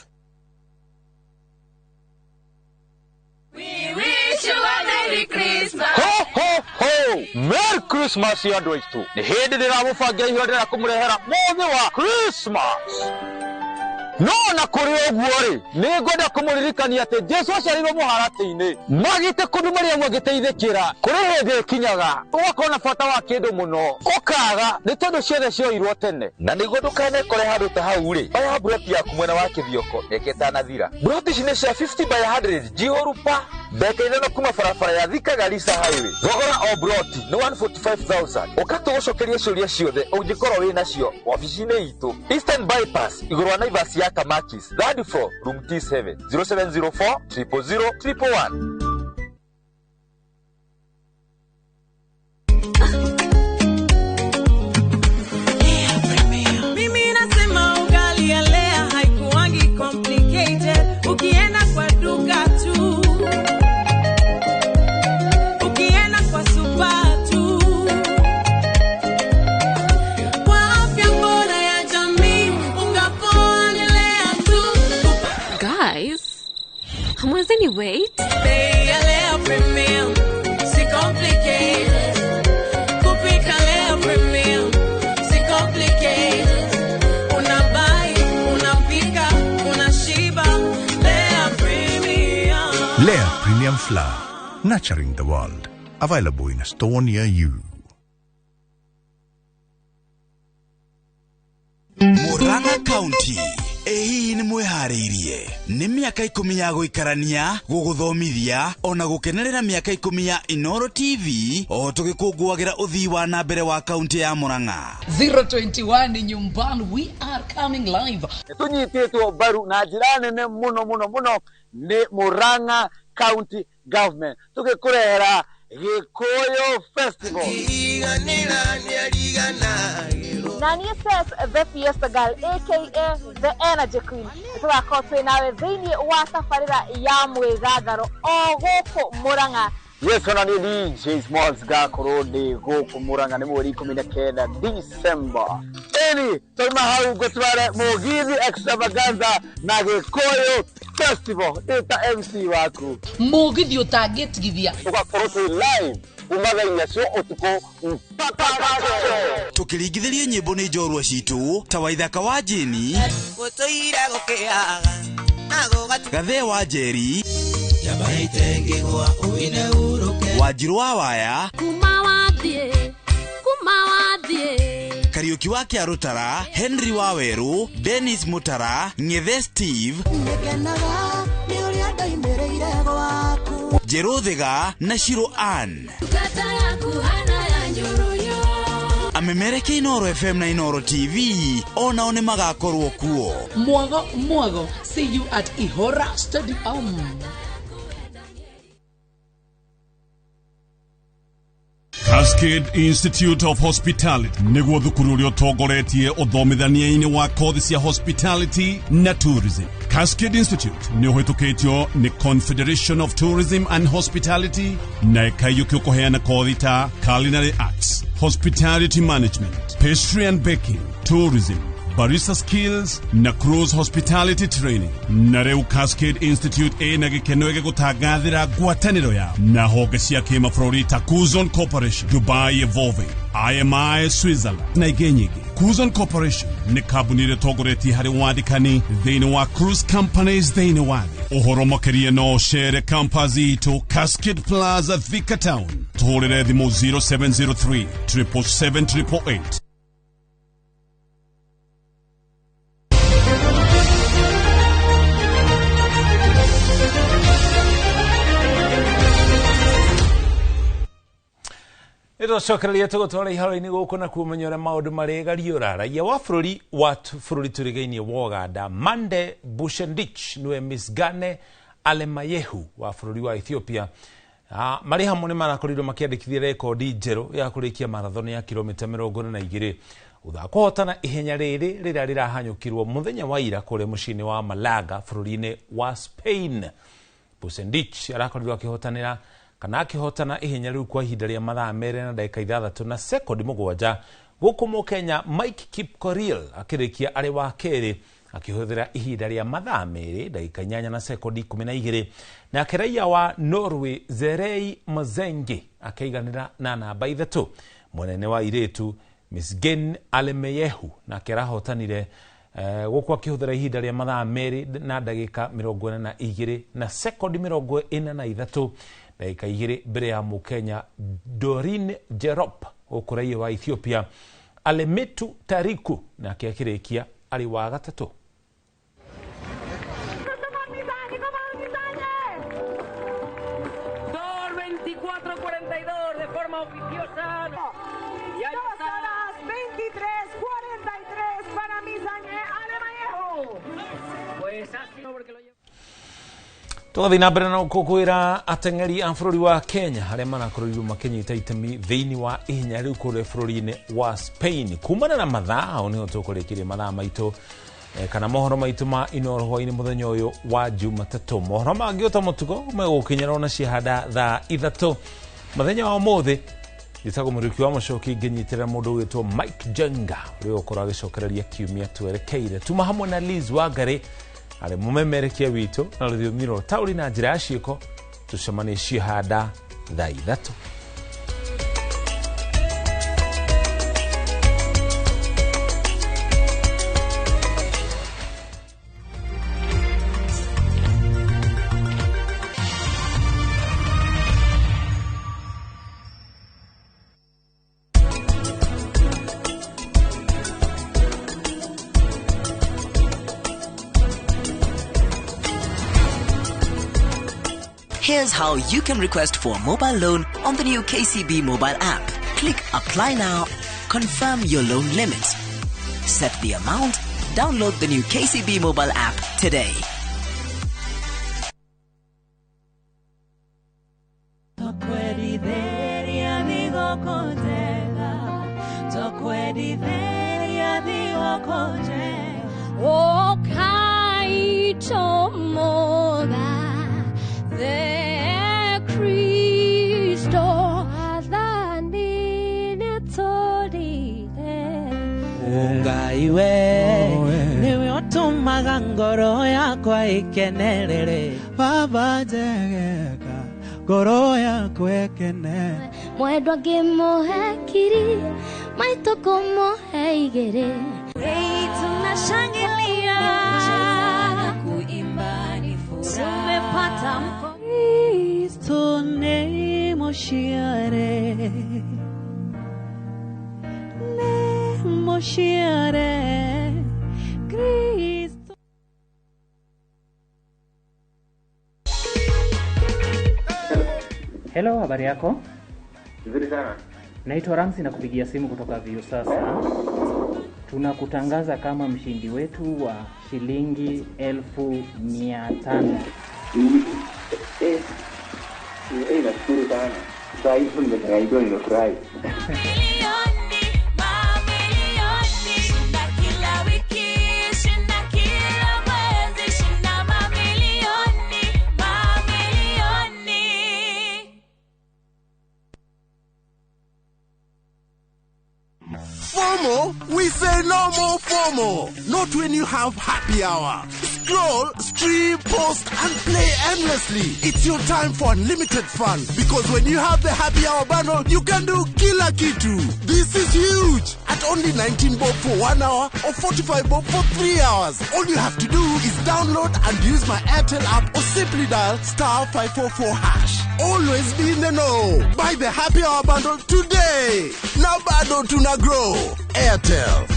We wish you a Merry Christmas. Ho ho ho! Merry Christmas andũ aitũ. Nĩ hĩndĩ ndĩramũbangira iheo ndĩrenda kũmũrehera mũthĩ wa Christmas. No na kũrĩ ũguo rĩ, nĩ ngwenda kũmũririkania atĩ Jesu aciarirwo mũharatĩ-inĩ. Magĩte kũndũ Mariamu agĩteithĩkĩra. Kũrĩ hĩndĩ ĩkinyaga ũgakorwo na bata wa kĩndũ mũno, ũkaga nĩ tondũ ciothe cioirwo tene. Na nĩguo ndũkanekore handũ ta hau rĩ, oya mburoti yaku mwena wa Kĩthioko mĩaka ĩtanathira. Mburoti ici nĩ cia 50 by 100 njihũru pa ndagĩka 5 kuma barabara ya Thika Garissa Highway. Thogora o mburoti nĩ 145,000. Ũka tũgũcokerie ciũria ciothe ũngĩkorwo wĩ nacio wabici-inĩ itũ Eastern Bypass igũrũ wa Naivas ya Kamakis, third floor, room T7, 0704 000 111. Mimi nasema ugali ya Lea haikuangi complicated. Ukienda kwa duka tu, ukienda kwa super tu, kwa afya bora ya jamii, unga poa ni Lea tu. Guys, hamwezeni wait? Bei ya Lea Premium, si complicated. Kupika Lea Premium, si complicated. Unabai, unapika, unashiba. Lea Premium. Lea Premium Flour, nurturing the world. Available in a store near you. Murang'a County. Ĩ hihi nĩ mwĩharĩirie? Nĩ mĩaka 10 ya gũikarania, gũgũthomithia ona gũkenerera mĩaka 10 ya Inooro TV o tũgĩkũngũagĩra ũthii wa na mbere wa kaunti ya Murang'a. 021 nyumbani, we are coming live. Tũnyitĩtwo mbaru na njĩra nene mũno mũno mũno nĩ Murang'a County Government, tũgĩkũrehera Gĩkũyũ Festival. Na niĩ says the Fiesta Girl aka the Energy Queen, tũgakorwo twĩ nawe thĩinĩ wa tabarĩra ya mwĩgangaro o gũkũ Murang'a. Yes, ona niĩ DJ Smalls ngakorwo ndĩ gũkũ Murang'a nĩ mweri 19 December. Ĩni twauma hau ngũtware Mũgithi Extravaganza na Gĩkũyũ Festival ndĩ ta MC waku. Mũgithi ũtangĩtigithia. Tũgakorwo twĩ live kuma thaa 4 cia ũtukũ mpaka kesho. Tũkĩringithĩria nyĩmbo nĩ njorua citũ ta Waithaka wa Jeni, Gũtũire gũkĩaga na Gathee wa Njeri, Wanjirũ wa Waya, Kuma wathiĩ, kuma wathiĩ. Kariuki wa Kĩarũtara, Henry wa Werũ, Dennis Mutara, Ng'ethe Steve, Nĩngenaga nĩ ũrĩa ndoimĩrĩire gwaku. Njerũ Thiga na Shiro Ann. Amemereke Inoro FM na Inoro TV onao nĩ magakorwo kuo. Mwago Mwago, see you at Ihora Stadium. Cascade Institute of Hospitality nĩguo thukuru ũrĩa ũtongoretie ũthomithania-inĩ wa kothi cia hospitality na tourism. Cascade Institute nĩ ũhĩtũkĩtio nĩ Confederation of Tourism and Hospitality na ĩkaiyũkio kũheana kothi ta culinary arts, hospitality management, pastry and baking, tourism, barista skills na cruise hospitality training. Na rĩu Cascade Institute ĩna gĩkeno gĩgũtangathĩra ngwatanĩro yao na honge cia kĩmabũrũri ta Kuzon Corporation, Dubai Evolving, IMI Switzerland na ingĩ nyingĩ. Kuzon Corporation nĩ kambuni ĩrĩa ĩtongoretie harĩ wandĩkani thĩinĩ wa cruise companies thĩinĩ wa thĩ. Ũhoro makĩria no ũcere campus itũ Cascade Plaza, Thika Town. Tũhũrĩre thimũ 0703 777 888. Nĩtwacokereria tũgũtwara iharo-inĩ gũkũ na kũmenya ũrĩa maũndũ marĩ gariũra. Raia wa bũrũri wa bũrũri tũrigainie wa Uganda Mande Bushendich nĩwe Miss Gane Alemayehu wa bũrũri wa Ethiopia marĩ hamwe nĩ marakorirwo makĩandĩkithia rekondi njerũ ya kũrĩkia marathon ya kilomita 42 thutha kũhotana ihenya rĩrĩ rĩrĩa rĩrahanyũkirwo mũthenya wa ira kũrĩa mũciĩ-inĩ wa Malaga bũrũri-inĩ wa Spain. Bushendich arakorirwo akĩhotanĩra kana akĩhotana ihenya rĩu kwa ihinda rĩa mathaa 2 na ndagĩka 6 na sekondi 7 gũkũ Mũkenya Mike Kipkorir akĩrĩkia arĩ wa kerĩ akĩhũthĩra ihinda rĩa mathaa 2 ndagĩka 8 na sekondi 12 nake raia wa Norway Zerei Mazenge akĩiganĩra na namba 3. Mũnene wa irĩtu Misgen Alemeyehu nake arahotanire gũkũ akĩhũthĩra ihinda rĩa mathaa 2 na ndagĩka 42 na sekondi 43 ndagĩka 2 mbere ya Mũkenya Dorin Jerop gũkũ raia wa Ethiopia Alemetu Tariku nake akĩrĩkia arĩ wa gatatũ. De forma oficiosa. Y ahí está. 2 horas 23:43 para Misañe Alemayehu. Pues así porque lo lleva. Tũgathiĩ na mbere na gũkũngũĩra ateng'eri a bũrũri wa Kenya arĩa marakorirwo makĩnyita itemi thĩinĩ wa ihenya rĩu kũrĩa bũrũri-inĩ wa Spain. Kumana na mathaa hau nĩho tũkũrĩkĩria mathaa maitũ kana mohoro maitũ ma Inoro hwaĩ-inĩ mũthenya ũyũ wa Jumatatũ. Mohoro mangĩ ota mũtugo megũkinyĩra ona ciahanda thaa 3 mũthenya wa ũmũthĩ. Njĩtagwo Mũriũki wa Mũcoki ngĩnyitĩrĩra mũndũ ũgwĩtwo Mike Jenga ũrĩa ũgũkorwo agĩcokereria kiumia twerekeire. Tuma hamwe na Liz Wangari arĩ mũmemerekia witũ na rũthiomi rwa taũri na njĩra ya ciĩko. Tũcemanie ciahanda thaa 3. Here's how you can request for a mobile loan on the new KCB mobile app. Click Apply Now, confirm your loan limit, set the amount, download the new KCB mobile app today. Niwe ngoro yakwa ikenerere Baba njegeka ngoro yakwa ikene Mwendwa ngĩmũhe kiri maitũ kũmũhe igĩrĩ. Hey, tunashangilia kuimba ni furaha tumepata mko Kristo ne moshiare ne moshiare Cristo. Hello, habari yako? Nzuri sana. Naitwa Ramsi na kupigia simu kutoka Viusasa. Tunakutangaza kama mshindi wetu wa shilingi 500,000. Eh, eh, nashukuru sana. Saa hizi nimechanganyikiwa, nimefurahi. Shinda kila wiki, shinda kila mwezi, shinda mamilioni, mamilioni. FOMO? We say no more FOMO. Not when you have happy hour. Scroll, stream, post, and play endlessly. It's your time for unlimited fun. Because when you have the happy hour bundle, you can do kila kitu. This is huge. At only 19 bob for 1 hour or 45 bob for 3 hours. All you have to do is download and use my Airtel app or simply dial star 544 hash. Always be in the know. Buy the happy hour bundle today. Now bado tuna grow. Airtel.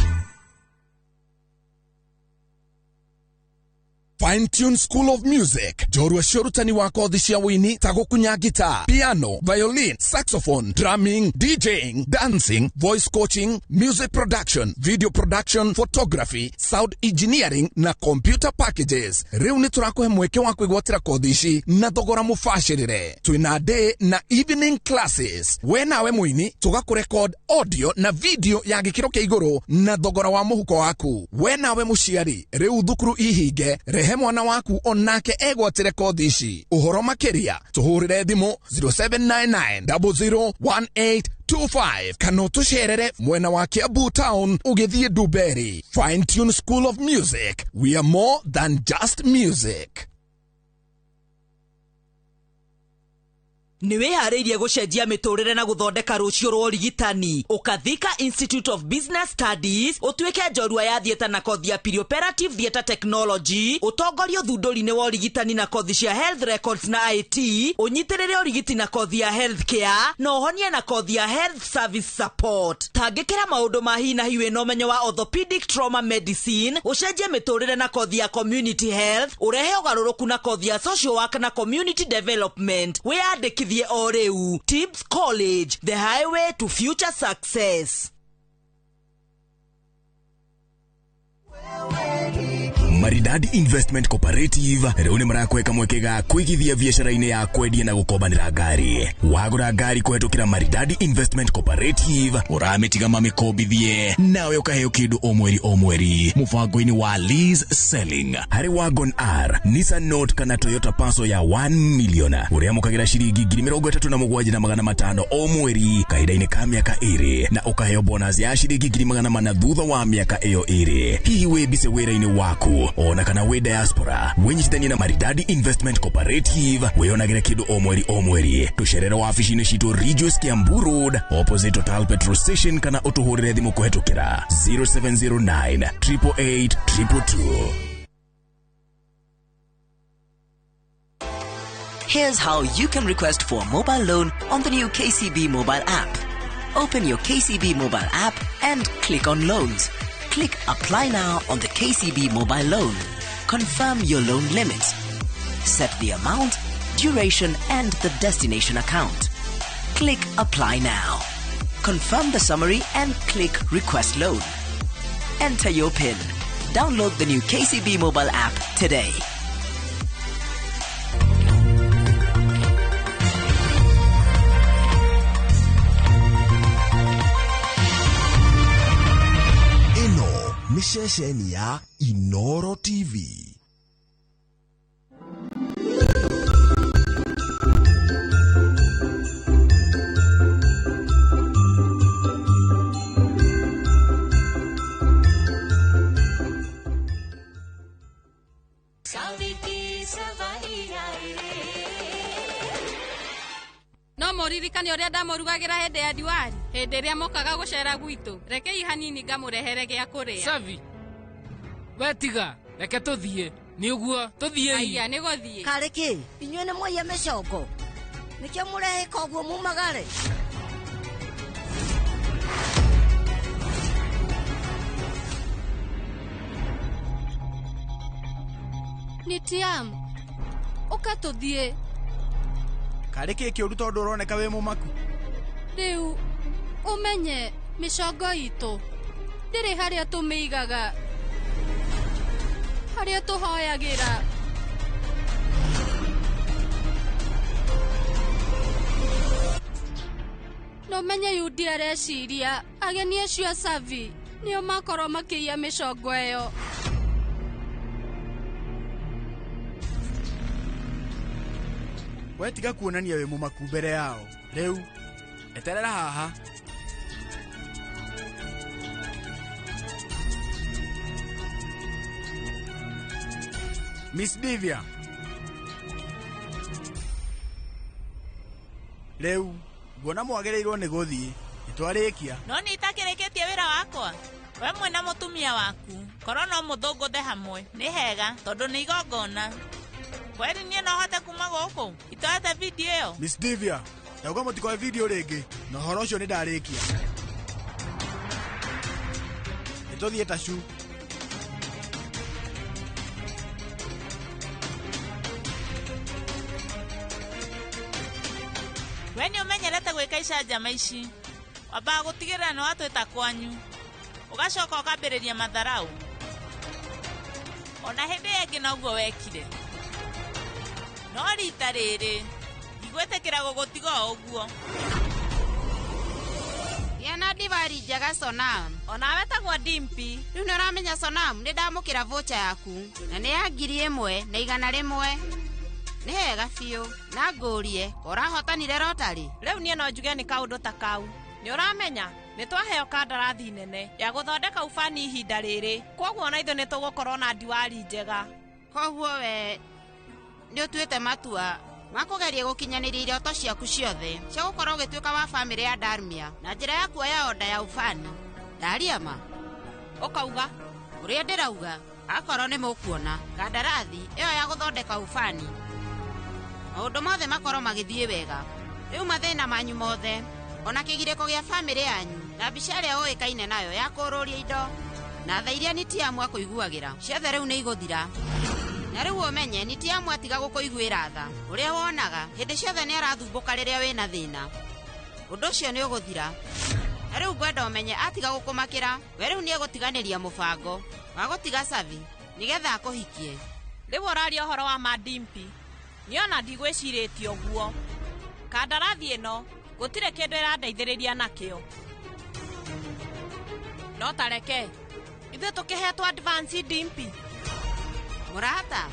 Fine Tune School of Music njorua cia ũrutani wa kothi cia wũini ta gũkunya gita, piano, violin, saxophone, drumming, DJing, dancing, voice coaching, music production, video production, photography, sound engineering na computer packages. Rĩu nĩ tũrakũhe mweke wa kwĩgwatĩra kothi ici na thogora mũbacĩrĩre. Twĩna day na evening classes. We nawe mũini tũgakũrekod audio na video ya gĩkĩro kĩa igũrũ na thogora wa mũhuko waku. We nawe mũciari rĩu thukuru ihinge, rehe mwana waku onake egwatĩre kothi ici. Ũhoro makĩria tũhũrĩre thimũ 0799001825 kana ũtũcerere mwena wa Kiambu Town ũgĩthiĩ Ndumberi. Fine Tune School of Music, we are more than just music. Nĩ wĩharĩirie gũcenjia mĩtũrĩre na gũthondeka rũciũ rwa ũrigitani. Ũkathika Institute of Business Studies ũtuĩke njorua ya theatre na kothi ya perioperative theatre technology, ũtongorie ũthundũri-inĩ wa ũrigitani na kothi cia health records na IT, ũnyitĩrĩre ũrigiti na kothi ya health care na ũhonie na kothi ya health service support. Tangĩkĩra maũndũ ma hi na hi wĩna ũmenyo wa orthopedic trauma medicine, ũcenjie mĩtũrĩre na kothi ya community health, ũrehe ũgarũrũku na kothi ya social work na community development. Wĩyandĩkithie o rĩu. Tibbs College, the highway to future success. Maridadi Investment Cooperative rĩu nĩ marakweka mweke ga kũigithia biacara-inĩ ya kwendia na gũkombanĩra ngari. Wagũra ngari kũhetũkĩra Maridadi Investment Cooperative ũramĩtiga mamĩkombithie nawe ũkaheo kĩndũ o mweri o mweri mũbango-inĩ wa lease selling. Harĩ Wagon R, Nissan Note kana Toyota Passo ya 1 million ũrĩamũkagĩra ciringi 37,500 o mweri kahinda-inĩ ka mĩaka 2 na ũkaheo bonus ya ciringi 400 thutha wa mĩaka ĩyo 2. Hihi wĩ busy wĩra-inĩ waku ona kana wĩ diaspora, wĩnyitithanie na Maridadi Investment Cooperative wĩyonagĩre kĩndũ o mweri o mweri. Tũcerere wabici-inĩ citũ Ridgeways Kiambu Road opposite Total Petrol Station kana ũtũhũrĩre thimũ kũhetũkĩra 0709 888 222. Here's how you can request for a mobile loan on the new KCB mobile app. Open your KCB mobile app and click on Loans. Click Apply Now on the KCB mobile loan. Confirm your loan limit. Set the amount, duration, and the destination account. Click Apply Now. Confirm the summary and click Request Loan. Enter your PIN. Download the new KCB mobile app today. Ĩno nĩ ceceni ya Inoro TV. No mũririkane ũrĩa ndamũrugagĩra hĩndĩ ya Diwali, hĩndĩ ĩrĩa mokaga gũcera gwitũ. Rekei hanini ngamũrehere gĩa kũrĩa. Savi, we tiga, reke tũthiĩ. Nĩ ũguo, tũthiĩi. Aya, nĩ gũthiĩ. Karĩ kĩ? Inyuĩ nĩ mwaiya mĩcongo? Nĩkĩo mũrehĩka ũguo mumagare? Nĩ Tiam, ũka tũthiĩ. Karĩ kĩ kĩũru tondũ ũroneka wĩ mũmaku? Rĩu ũmenye mĩcongo itũ ndĩrĩ harĩa tũmĩigaga, harĩa tũhoyagĩra. No menye Yudi areciria ageni acio a Savi nĩo makorwo makĩiya mĩcongo ĩyo. We tiga kuonania wĩ mũmaku mbere yao. Rĩu eterera haha. Miss Divya. Rĩu nguona mwagĩrĩirwo nĩ gũthiĩ. Nĩtwarĩkia. No nĩ itakĩrĩkĩtie wĩra wakwa. We mwĩna mũtumia waku korwo no mũthũngũthe hamwe nĩ hega tondũ nĩ igongona. Kweri niĩ no hote kuma gũkũ itoete video ĩyo. Miss Divya, ndauga mũtikoe video rĩngĩ na ũhoro ũcio nĩ ndarĩkia. Nĩtũthiĩ tacu. We nĩ ũmenyerete gwĩka icanjama ici. Wambaga gũtigĩrĩra nĩ watwĩta kwanyu, ũgacoka ũkambĩrĩria matharau. Ona hĩndĩ ĩyo ĩngĩ noguo wekire. No rita rĩrĩ ndigwĩtĩkĩra gũgũtiga o ũguo. Gĩa na ndivari njega Sonam. Onawe tagwo Dimpi. Rĩu nĩ ũramenya Sonam, nĩ ndamũkĩra voucher yaku na nĩ ya 1100. Nĩ hega biũ na ngũrie ũrahotanire rotary. Rĩu niĩ no njuge nĩ kaũndũ ta kau. Nĩ ũramenya nĩ twaheo kandarathi nene ya gũthondeka ubani ihinda rĩrĩ, kwoguo ona ithuĩ nĩ tũgũkorwo na diwari njega. Koguo we nĩ ũtuĩte matua ma kũgeria gũkinyanĩria iroto ciaku ciothe cia gũkorwo ũgĩtuĩka wa bamĩrĩ ya Darmia na njĩra ya kuoya oda ya ubani. Ndaria ma ũkauga ũrĩa ndĩrauga, akorwo nĩ mũkuona kandarathi ĩyo ya gũthondeka ubani, maũndũ mothe makorwo magĩthiĩ wega. Rĩu mathĩna manyu mothe ona kĩgirĩko gĩa bamĩrĩ yanyu na mbica ĩrĩa ũĩkaine nayo ya kũrũria indo na tha iria Nitiamu akũiguagĩra ciothe rĩu nĩ igũthira. Na rĩu ũmenye Nitiamu atiga gũkũiguĩra tha. Ũrĩa wonaga hĩndĩ ciothe nĩ arathumbũka rĩrĩa wĩna thĩna. Ũndũ ũcio nĩ ũgũthira. Na rĩu ngwenda ũmenye atiga gũkũmakĩra, we rĩu nĩ egũtiganĩria mũbango wa gũtiga Savi nĩgetha akũhikie. Rĩu ũraria ũhoro wa ma Dimpi. Niĩ ona ndigwĩcirĩtie ũguo. Kandarathi ĩno gũtirĩ kĩndũ ĩrandeithĩrĩria nakĩo. No tareke ithuĩ tũkĩhetwo advance Dimpi. Mũrata,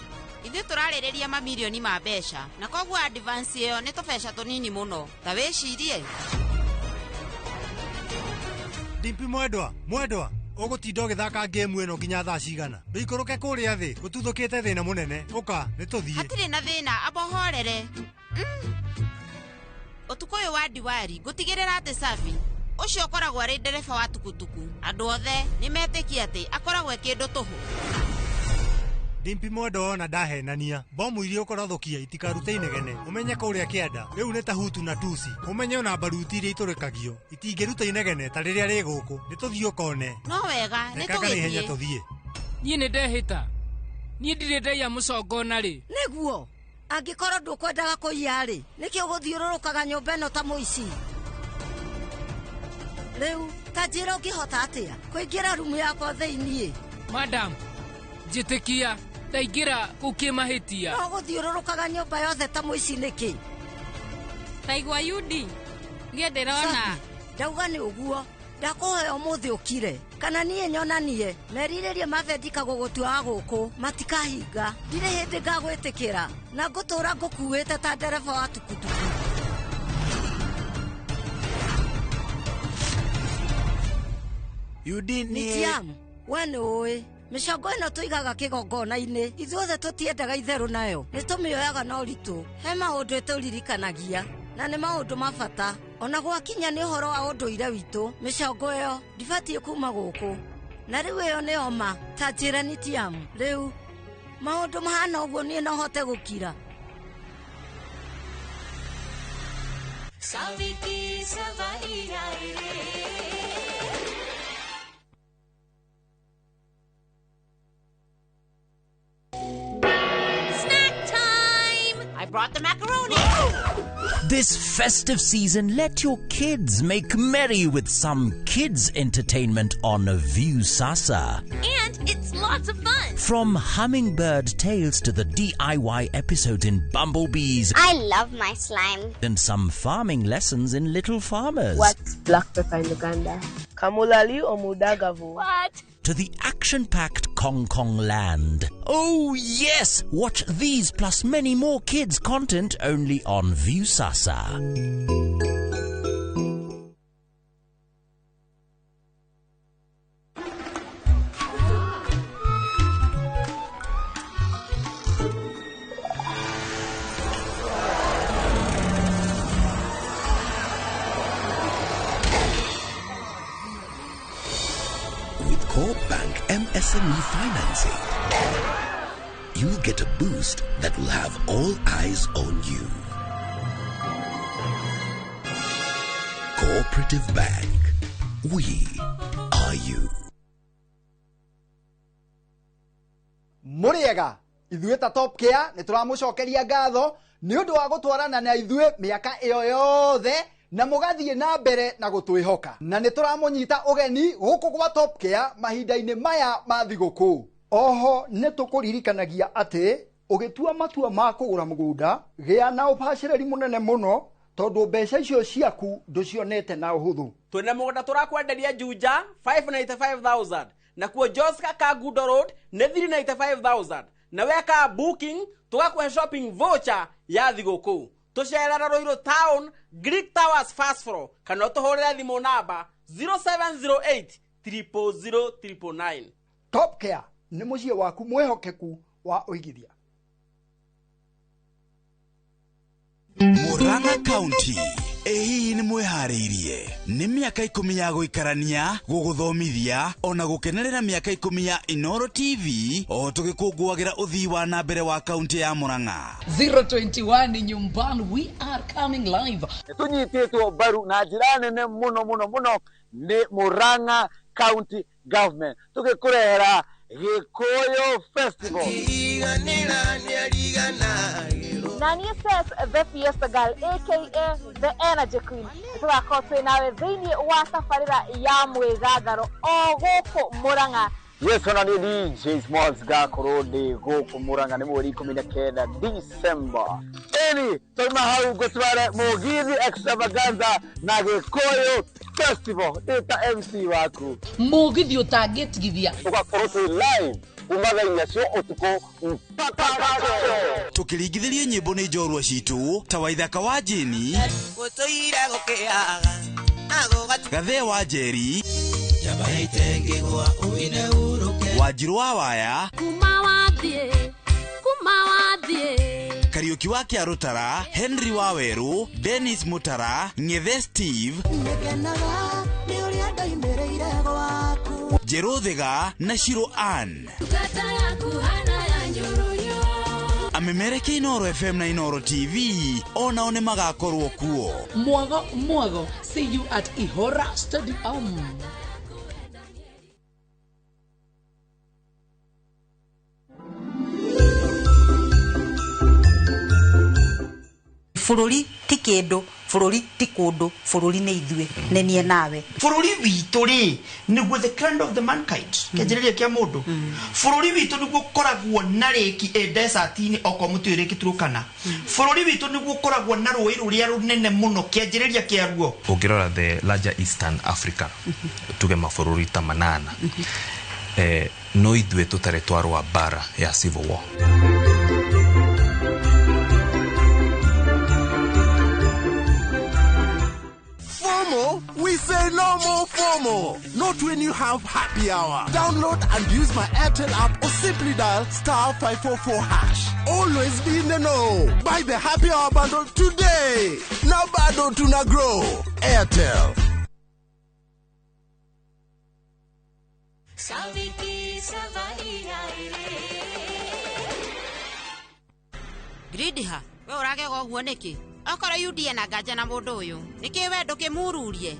ithuĩ tũrarĩrĩria mamirioni ma mbeca na koguo advance ĩyo nĩ tũbeca tũnini mũno. Ta wĩcirie. Dimpi mwendwa, mwendwa, ũgũtinda ũgĩthaka ngĩmu ĩno nginya thaa cigana? Ndũikũrũke kũrĩa thĩ, gũtuthũkĩte thĩna mũnene. Ũka, nĩ tũthiĩ. Hatirĩ na thĩna, amba ũhorere. Ũtukũ ũyũ wa diwari ngũtigĩrĩra atĩ Savi ũcio ũkoragwo arĩ ndereba wa tukutuku, andũ othe nĩ metĩkia atĩ akoragwo e kĩndũ tũhũ. Dimpi mwendwa ona ndahenania. Bomu iria ũkorathũkia itikarute inegene. Ũmenye kũrĩa kĩanda rĩu nĩ ta Hutu na Tusi. Ũmenye ona baruti iria itũrĩkagio itingĩruta inegene ta rĩrĩa rĩ gũkũ. Nĩ tũthiĩ ũkone. No wega, nĩ Rekaga na ihenya tũgĩthiĩ. tũthiĩ. Niĩ nĩ ndehĩta. Niĩ ndirĩ ndaiya mũcongo ona rĩ. Nĩguo angĩkorwo ndũkwendaga kũiya rĩ, nĩkĩ ũgũthiũrũrũkaga nyũmba ĩno ta mũici? Rĩu ta njĩra ũngĩhota atĩa kũingĩra rumu yakwa thĩiniĩ? Madam, njĩtĩkia ndaingĩra kũu kĩmahĩtia. No ũgũthiũrũrũkaga nyũmba yothe ta mũici nĩkĩ? Taigua Yudi, niĩ ndĩrona. Ndauga nĩ ũguo, ndakũhoya ũmũthĩ ũkire kana niĩ nyonanie merirĩria ma Bendika gũgũtua gũkũ matikahinga. Ndirĩ hĩndĩ ngagwĩtĩkĩra na ngũtũra ngũkuĩte ta ndereba wa tukutuku. Yudi niĩ Nitiamu, we nĩ ũĩ mĩcongo ĩno tũigaga kĩgongona-inĩ, ithuothe tũtiendaga itherũ nayo, nĩ tũmĩoyaga na ũritũ. He maũndũ ĩtũririkanagia na nĩ maũndũ ma bata. Ona gwakinya nĩ ũhoro wa ũndũire witũ, mĩcongo ĩyo ndibatiĩ kuma gũkũ. Na rĩu ĩyo nĩyo ma, ta njĩra Nitiamu. Rĩu maũndũ mahana ũguo niĩ no hote gũkira. Saviki savari रे. Snack time! I brought the macaroni. This festive season, let your kids make merry with some kids entertainment on Viusasa. And it's lots of fun. From Hummingbird Tales to the DIY episodes in Bumblebees. I love my slime. And some farming lessons in Little Farmers. What's black pepper in Uganda? Kamulali or Mudagavu? What? To the action-packed Kong Kong Land. Oh yes! Watch these plus many more kids content only on Viusasa. With Co-op Bank MSME financing, you'll get a boost that will have all eyes on you. Cooperative Bank. We are you. Mũrĩega ithuĩ ta Top Care nĩ tũramũcokeria ngatho nĩ ũndũ wa gũtwarana na ithuĩ mĩaka ĩyo yothe na mũgathiĩ na mbere na gũtwĩhoka, na nĩ tũramũnyita ũgeni gũkũ gwa Top Care mahinda-inĩ maya ma thigũkũ. Oho nĩ tũkũririkanagia atĩ ũgĩtua matua ma kũgũra mũgũnda, gĩa na ũbacĩrĩri mũnene mũno tondũ mbeca icio ciaku ndũcionete na ũhũthũ. Twĩna mũgũnda tũrakwenderia Juja 595,000, nakuo Joska Kangundo Road nĩ 395,000, na weka booking tũgakũhe shopping voucher ya thigũkũ. Tũcerera Ruiru Town, Greek Towers first floor, kana ũtũhũrĩre thimũ namba 0708 000 999. Top Care nĩ mũciĩ waku mwĩhokeku wa ũigithia. Murang'a County. Ĩ hihi nĩ mwĩharĩirie? Nĩ mĩaka 10 ya gũikarania, gũgũthomithia ona gũkenerera mĩaka 10 ya Inoro TV o tũgĩkũngũagĩra ũthii wa na mbere wa kaunti ya Murang'a. 021 nyumbani, we are coming live. Tũnyitĩtwo mbaru na njĩra nene mũno mũno mũno nĩ Murang'a County Government, tũgĩkũrehera Gĩkũyũ Festival. Na niĩ says the Fiesta Girl aka the Energy Queen, tũgakorwo twĩ nawe thĩinĩ wa tabarĩra ya mwĩgatharo o gũkũ Murang'a. Yes, ona niĩ DJ Smalls ngakorwo ndĩ gũkũ Murang'a nĩ mweri 19 December. Ĩni twauma hau ngũtware Mũgithi Extravaganza na Gĩkũyũ Festival ndĩ ta MC waku. Mũgithi ũtangĩtigithia. Tũgakorwo twĩ live kuma thaa inya cia ũtukũ mpaka kesho. Tũkĩringithĩrio nyĩmbo nĩ njorua citũ ta Waithaka wa Jeni, gũtũire gũkĩaga Gathee wa Njeri, Wanjirũ wa Waya, Kuma wathiĩ, kuma wathiĩ. Kariũki wa Kĩarũtara, Henry wa Werũ, Dennis Mutara, Ng'ethe Steve, Ngenaga nĩ ũrĩa ndoimĩrĩire gwaku. Njerũ Thiga na Shiro Ann. Ndungata yaku hana ya nyurunyu. Amemereke Inoro FM na Inoro TV onao nĩ magakorwo kuo. Mwago mwago, see you at Ihora Stadium. Bũrũri ti kĩndũ, bũrũri ti kũndũ, bũrũri nĩ ithuĩ, nĩ niĩ nawe. Bũrũri witũ rĩ nĩguo the kind of the mankind, kĩanjĩrĩria kĩa mũndũ. Bũrũri witũ nĩguo ũkoragwo na rĩki ĩ desert-inĩ okorwo mũtiũĩ rĩki Turkana. Bũrũri witũ nĩguo ũkoragwo na rũĩ rũrĩa rũnene mũno kĩanjĩrĩria kĩaruo. Ũngĩrora the larger Eastern Africa, tuge mabũrũri ta manana, no ithuĩ tũtarĩ twarũa mbara ya civil war. FOMO? We say no more FOMO. Not when you have happy hour. Download and use my Airtel app or simply dial *544#. Always be in the know. Buy the happy hour bundle today. Now bado tuna grow. Airtel. Gridiha, we ũragega ũguo nĩkĩ? Okorwo UDA na nganja na mũndũ ũyũ, nĩkĩ we ndũkĩmururie?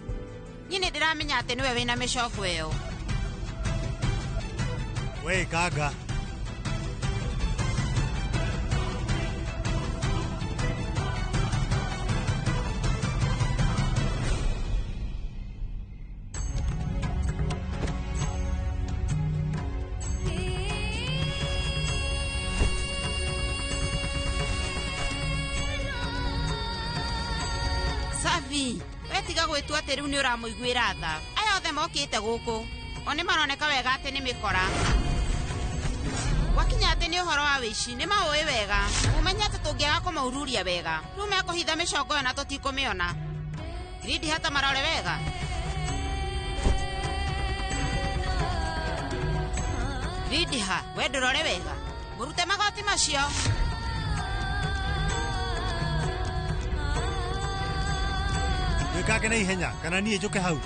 Niĩ nĩ ndĩramenya atĩ nĩwe wĩna mĩcongo ĩyo. We kanga. Savi, we tiga gwĩtua atĩ rĩu nĩ ũramũiguĩra tha. Aya othe mokĩte gũkũ o nĩ maroneka wega atĩ nĩ mĩkora. Gwakinya atĩ nĩ ũhoro wa wĩici nĩ maũĩ wega. Ũmenye atĩ tũngĩaga kũmaururia wega rĩu mekũhitha mĩcongo ĩyo na tũtikũmĩona. Gridi hata marore wega. Gridi ha, we ndũrore wega. Mũrute magoti macio. Wĩkage na ihenya kana niĩ njũke hau.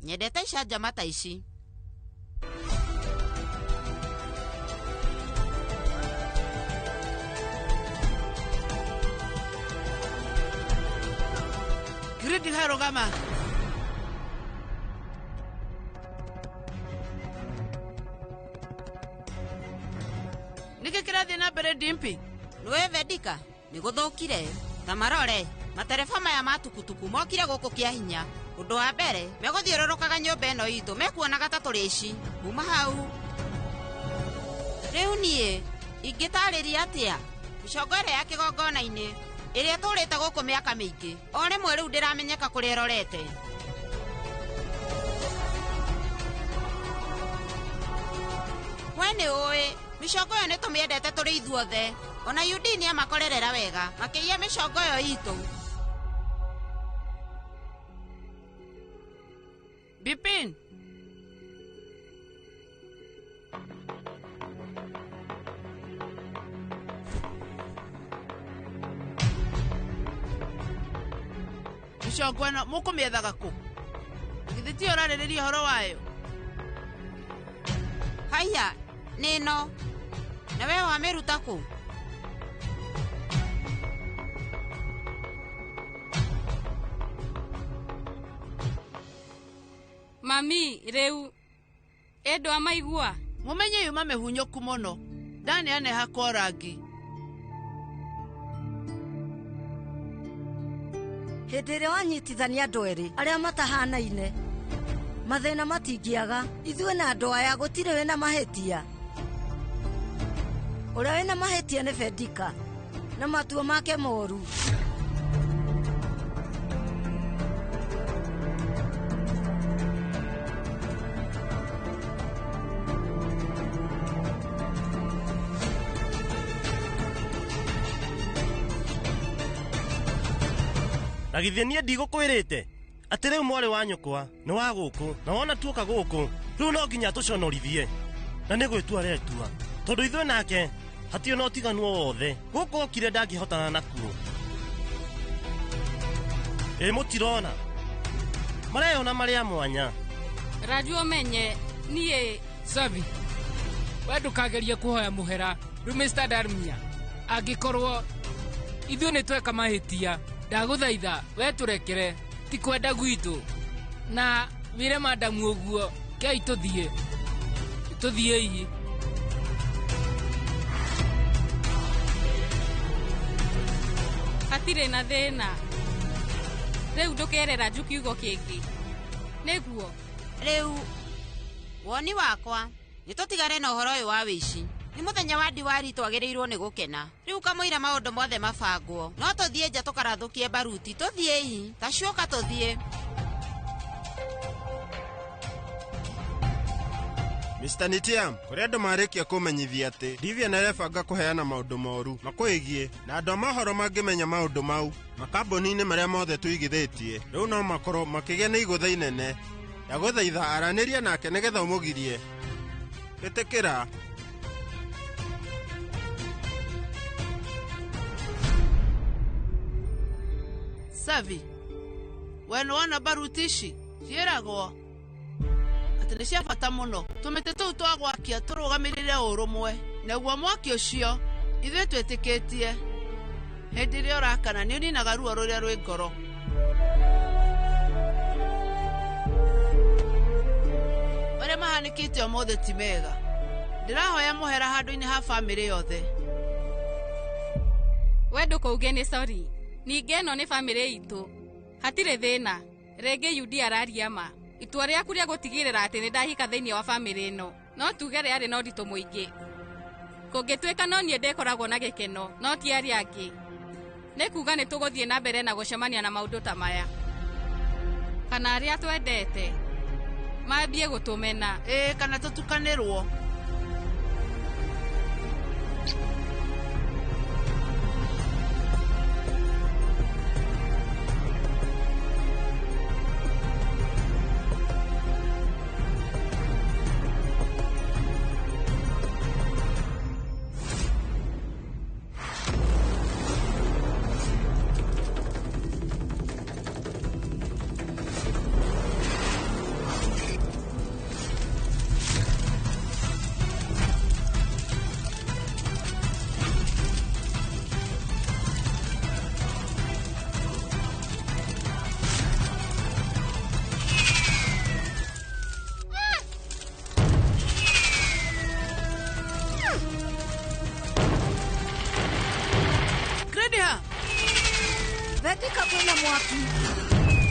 Nyendete icanjama ta ici. Gridi harũgama. Nĩkĩ kĩrathiĩ na mbere Dimpi? Nĩwe Vedika, nĩ gũthũkire. Ta marore, matereba maya ma tukutuku mokire gũkũ kĩa hinya. Ũndũ wa mbere, megũthiũrũrũkaga nyũmba ĩno itũ, mekuonaga ta tũrĩ ici. Kuma hau. Rĩu niĩ, ingĩtarĩria atĩa? Mĩcongo ĩrĩa ya kĩgongona-inĩ, ĩrĩa ĩtũrĩte gũkũ mĩaka mĩingĩ, o rĩmwe rĩu ndĩramenyeka kũrĩa ĩrorete. We nĩ ũĩ, mĩcongo ĩyo nĩ tũmĩendete tũrĩ ithuothe. Ona UD nĩ amakorerera wega, makĩiya mĩcongo ĩyo itũ. Bipin. Mĩcongo ĩno mũkũmĩethaga kũ? Githĩ tiyo ũrarĩrĩria ũhoro wayo? Haiya, nĩ ĩno. Na we wamĩruta kũ? Mami, rĩu ĩndũ amaigua. Mũmenye yuma mĩhunyũku mũno. Ndaneane hakwo rangi. Hĩndĩ ĩrĩa wanyitithania andũ erĩ arĩa matahanaine, mathĩna matingĩaga. Ithuĩ na andũ aya gũtirĩ wĩna mahĩtia. Ũrĩa wĩna mahĩtia nĩ Vedika na matua make moru. Na githĩ niĩ ndigũkwĩrĩte atĩ rĩu mwarĩ wa nyũkwa nĩ wa gũkũ na wona tuoka gũkũ rĩu no nginya tũconorithie na nĩ gwĩtua aretua tondũ ithuĩ nake hatirĩ na ũtiganu o wothe gũkũ okire ndangĩhotana nakuo. Ĩ mũtirona mareyona marĩ a mwanya. Raju ũmenye niĩ Savi, we ndũkagerie kũhoya mũhera rĩu Mr. Darmia angĩkorwo ithuĩ nĩ tweka mahĩtia ndagũthaitha we tũrekere ti kwenda gwitũ na wĩre madamu ũguo kei tũthiĩ tũthiĩi. Hatirĩ na thĩna rĩu ndũkere Raju kiugo kĩngĩ nĩguo. Rĩu woni wakwa nĩ tũtigane na ũhoro ũyũ wa wĩici. Nĩ mũthenya wa diwari twagĩrĩirwo nĩ gũkena. Rĩu kamũira maũndũ mothe mabangwo no tũthiĩ nja tũkarathũkie baruti. Tũthiĩi ta cioka tũthiĩ. Mr. Nitiam, kũrĩ andũ marĩkia kũmenyithia atĩ Divya nĩarebanga kũheana maũndũ moru makwĩgiĩ na andũ a mohoro mangĩmenya maũndũ mau makambuni-inĩ marĩa mothe tũigithĩtie rĩu no makorwo makĩgĩa na igũtha inene. Ndagũthaitha aranĩria nake nĩgetha ũmũgirie. Ĩtĩkĩra. Savi, we nĩwona baruti ici ciĩragwo atĩ nĩ cia bata mũno. Tũmĩtĩ tũu twa gwakia tũrũgamĩrĩre ũrũmwe, naguo mwaki ũcio ithuĩ twĩtĩkĩtie hĩndĩ ĩrĩa ũrakana nĩ ũninaga ruo rũrĩa rwĩ ngoro. Marĩa mahanĩkĩte ũmũthĩ ti mega. Ndĩrahoya mũhera handũ-inĩ ha bamĩrĩ yothe. We ndũkauge nĩ sorry. Ningĩ ĩno nĩ bamĩrĩ itũ. Hatirĩ thĩna. Rĩngĩ Yudi araria ma. Itua rĩaku rĩa gũtigĩrĩra atĩ nĩ ndahika thĩinĩ wa bamĩrĩ ĩno no tuge rĩarĩ na ũritũ mũingĩ. Kũngĩtuĩka no niĩ ndĩkoragwo na gĩkeno, no ti arĩa angĩ. Nĩ kuga nĩ tũgũthiĩ na mbere na gũcemania na maũndũ ta maya. Kana arĩa twendete mambie gũtũmena. Ĩĩ, kana tũtukanĩrwo. Betika kwĩna mwaki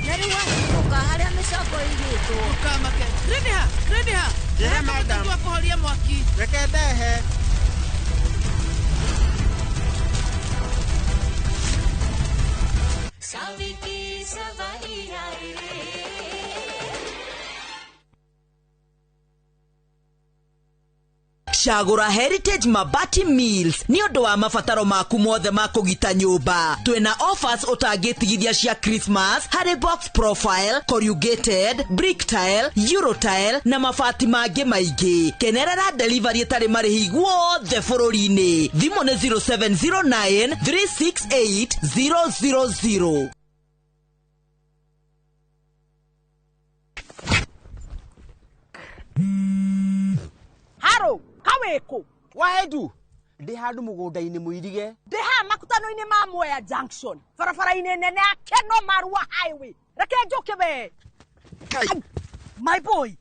na rĩu wahingũka harĩa mĩcango ĩigĩtwo. Ndũkamake. Greenha, Greenha. Njĩra madam. Twa kũhoria mwaki. Reke ndehe. Cagũra Heritage Mabati Mills nĩ ũndũ wa mabataro maku mothe ma kũgita nyũmba. Twĩna offers ũtangĩtigithia cia Christmas harĩ box profile, corrugated, brick tile, euro tile na mabati mangĩ maingĩ. Kenerera delivery ĩtarĩ marĩhi guothe bũrũri-inĩ. Thimũ nĩ 0709 368 000. Haro, kaweko. Waedu, ndi handu mugunda-ini muirige. Ndi haha makutano-inĩ ma Mwea Junction, barabara-inĩ nene ya Keno Marua Highway. Reke njoke we. Kai. My boy,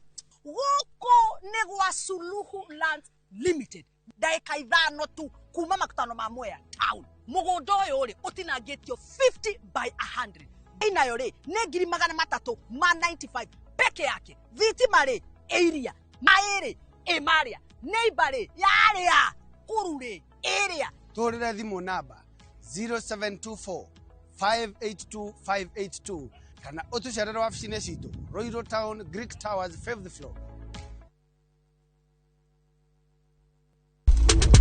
gũkũ nĩ gwa Suluhu Land Limited. Ndagĩka 5 tu kuma makutano ma Mwea Town. Mũgũnda ũyũ rĩ ũtinangĩtio 50 by 100. Ĩnayo rĩ nĩ 395 peke yake. Thitima rĩ ĩiria, maĩ rĩ ĩmarĩa, neighbor rĩ yarĩa, kũru rĩ ĩrĩa. Tũhũrĩre thimũ namba 0724 582 582 kana ũtũcerere wabici-inĩ citũ Royal Town, Greek Towers, 5th floor.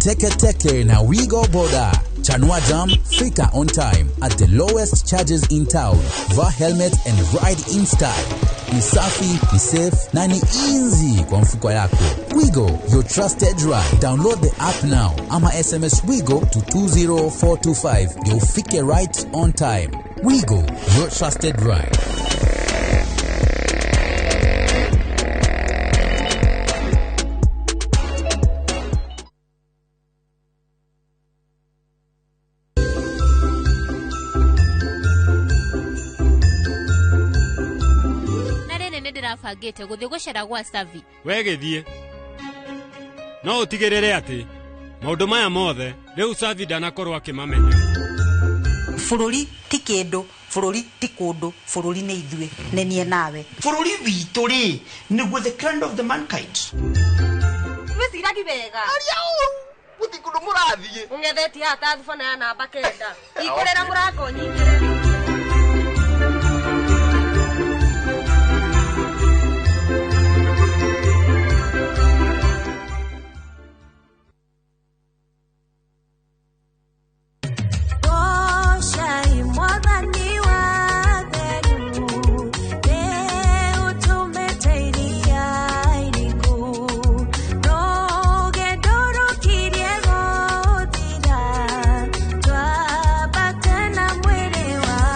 Teke Teke na Wigo Boda. Chanua Jam, fika on time at the lowest charges in town. Vaa helmet and ride in style. Ni safi, ni safe na ni easy kwa mfuko yako. Wigo, your trusted ride. Download the app now ama SMS Wigo to 20425 ndio ufike right on time. Wigo, your trusted ride. Ndĩrabangĩte gũthiĩ gũcera gwa Savi. We gĩthiĩ no ũtigĩrĩre atĩ maũndũ maya mothe rĩu Savi ndanakorwo akĩmamenya. Bũrũri ti kĩndũ, bũrũri ti kũndũ, bũrũri nĩ ithuĩ, nĩ niĩ nawe. Bũrũri witũ rĩ nĩguo the crown of the mankind. Wĩciragi wega. Aria ũru gũtirĩ kũndũ mũrathiĩ. Ũng'ethetie haha ta thubana ya namba 9. Hingũrĩra mũrango nyingĩre. Twabate na mwili wa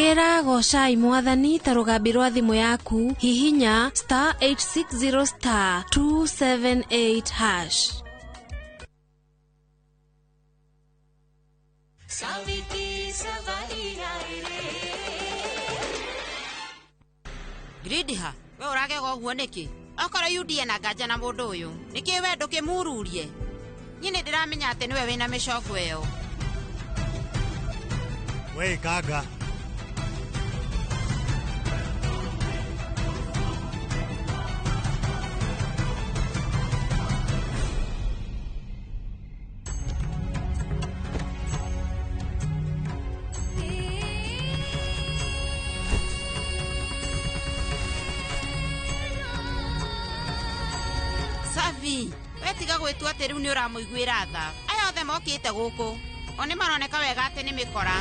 Gĩra gocai mwathani ta rũgambi rwa thimũ yaku hihinya star 860 star 278 hash. Gridha, we ũragega ũguo nĩkĩ? Okorwo yudie na nganja na mũndũ ũyũ, nĩkĩ we ndũkĩmururie? Niĩ nĩ ndĩramenya atĩ nĩwe wĩna mĩcongo ĩyo. We kanga. Savi, we tiga gwĩtua atĩ rĩu nĩ ũramũiguĩra tha. Aya othe mokĩte gũkũ, o nĩ maroneka wega atĩ nĩ mĩkora.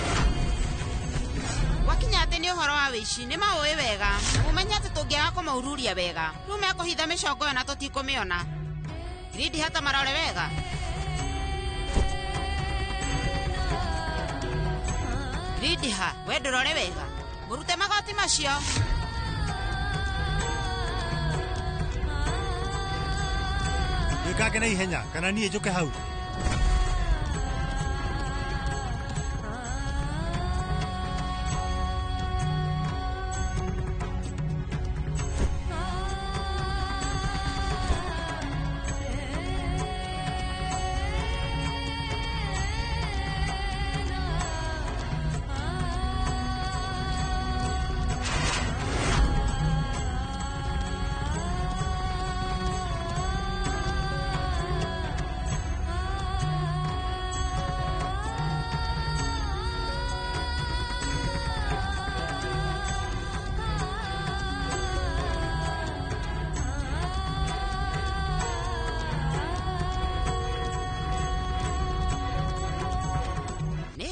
Gwakinya atĩ nĩ ũhoro wa wĩici, nĩ maũĩ wega. Na mũmenye atĩ tũngĩaga kũmaururia wega, rĩu mekũhitha mĩcongo ĩyo na tũtikũmĩona. Gridi hata marore wega. Gridi ha, we ndũrore wega. Mũrute magoti macio. Wĩkange na ihenya kana niĩ njũke hau.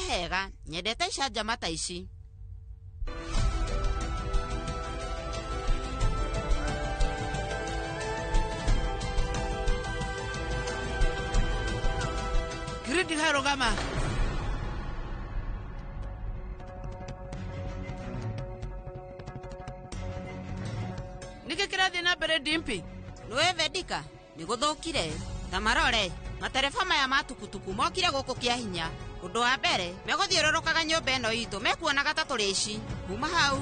Wega, nyendete icanjama ta ici. Gridi harũgama. Nĩkĩ kĩrathiĩ na mbere Dimpi? Nĩwe Vedika, nĩ gũthũkire. Ta marore, matereba maya ma tukutuku mokire gũkũ kĩa hinya. Ũndũ wa mbere, megũthiũrũrũkaga nyũmba ĩno itũ, mekuonaga ta tũrĩ ici. Kuma hau.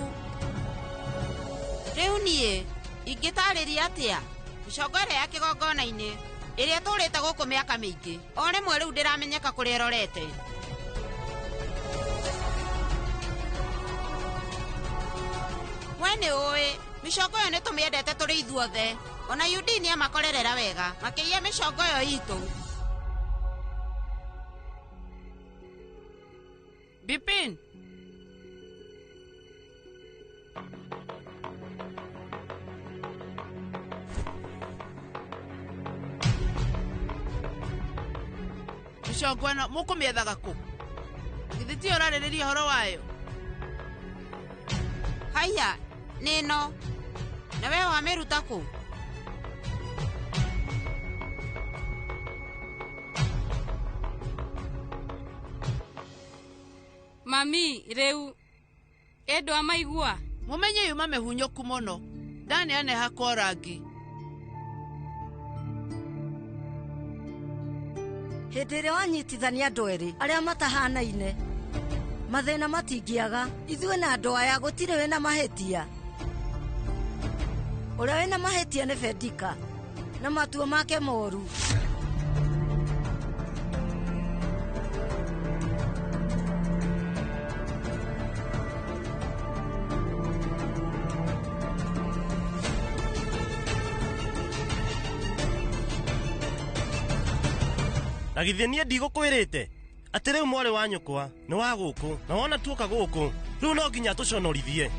Rĩu niĩ, ingĩtarĩria atĩa? Mĩcongo ĩrĩa ya kĩgongona-inĩ, ĩrĩa tũrĩte gũkũ mĩaka mĩingĩ. O rĩmwe rĩu ndĩramenyeka kũrĩa ĩrorete. We nĩ ũĩ, mĩcongo ĩyo nĩ tũmĩendete tũrĩ ithuothe. Ona Yudi nĩ amakorerera wega, makĩiya mĩcongo ĩyo itũ. Bipin. Mĩcongo ĩno mũkũmĩethaga kũ? Githĩ tiyo ũrarĩrĩria ũhoro wayo? Haiya, nĩ ĩno. Na we wamĩruta kũ? Mami, rĩu ĩndũ amaigua. Mũmenye yuma mĩhunyũku mũno. Ndani anehakwo rangi. Hĩndĩ ĩrĩa wanyitithania andũ erĩ arĩa matahanaine, mathĩna matingĩaga. Ithuĩ na andũ aya gũtirĩ wĩna mahĩtia. Ũrĩa wĩna mahĩtia nĩ Vedika na matua make moru. Na githĩ niĩ ndigũkwĩrĩte atĩ rĩu mwarĩ wa nyũkwa nĩ wa gũkũ na wona tuoka gũkũ rĩu no nginya tũconorithie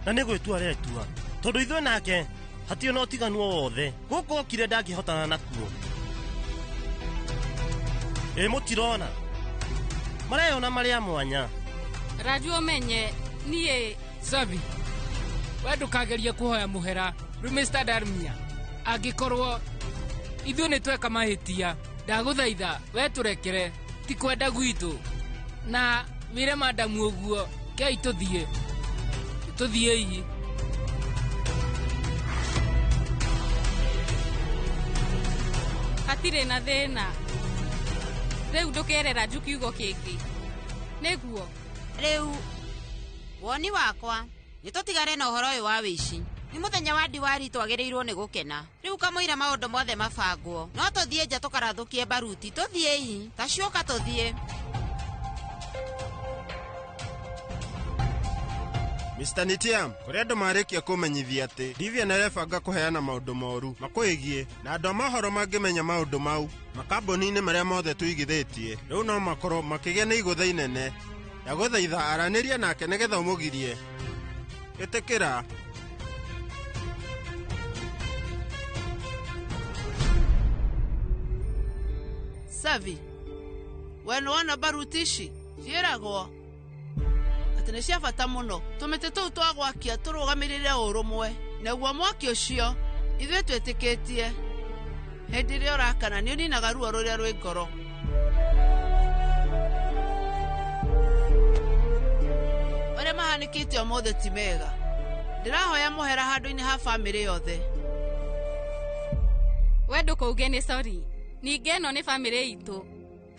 na nĩ gwĩtua aretua tondũ ithuĩ nake hatirĩ na ũtiganu o wothe gũkũ okire ndangĩhotana nakuo. Ĩ mũtirona mareyona marĩ a mwanya. Raju ũmenye niĩ Savi, we ndũkagerie kũhoya mũhera rĩu Mr. Darmia angĩkorwo ithuĩ nĩ tweka mahĩtia ndagũthaitha we tũrekere ti kwenda gwitũ na wĩre madamu ũguo kei tũthiĩ. Tũthiĩi. Hatirĩ na thĩna. Rĩu ndũkerera Raju kiugo kĩngĩ. Nĩguo. Rĩu woni wakwa nĩ tũtigane na ũhoro ũyũ wa wĩici. Nĩ mũthenya wa Diwali twagĩrĩirwo nĩ gũkena. Rĩu kamũira maũndũ mothe mabangwo. No tũthiĩ nja tũkarathũkie baruti. Tũthiĩi. Ta cioka tũthiĩ. Mr. Nitiam, kũrĩ andũ marĩkia kũmenyithia atĩ Divya nĩarebanga kũheana maũndũ moru makwĩgiĩ na andũ a mohoro mangĩmenya maũndũ mau makambuni-inĩ marĩa mothe tũigithĩtie rĩu no makorwo makĩgĩa na igũtha inene. Ndagũthaitha aranĩria nake nĩgetha ũmũgirie. Ĩtĩkĩra. Savi, we nĩwona baruti ici ciĩragwo atĩ nĩ cia bata mũno. Tũmĩtĩ tũu twa gwakia tũrũgamĩrĩre ũrũmwe, naguo mwaki ũcio ithuĩ twĩtĩkĩtie hĩndĩ ĩrĩa ũrakana nĩ ũninaga ruo rũrĩa rwĩ ngoro. Marĩa mahanĩkĩte ũmũthĩ ti mega. Ndĩrahoya mũhera handũ-inĩ ha bamĩrĩ yothe. We ndũkauge nĩ sorry. Ningĩ ĩno nĩ bamĩrĩ itũ.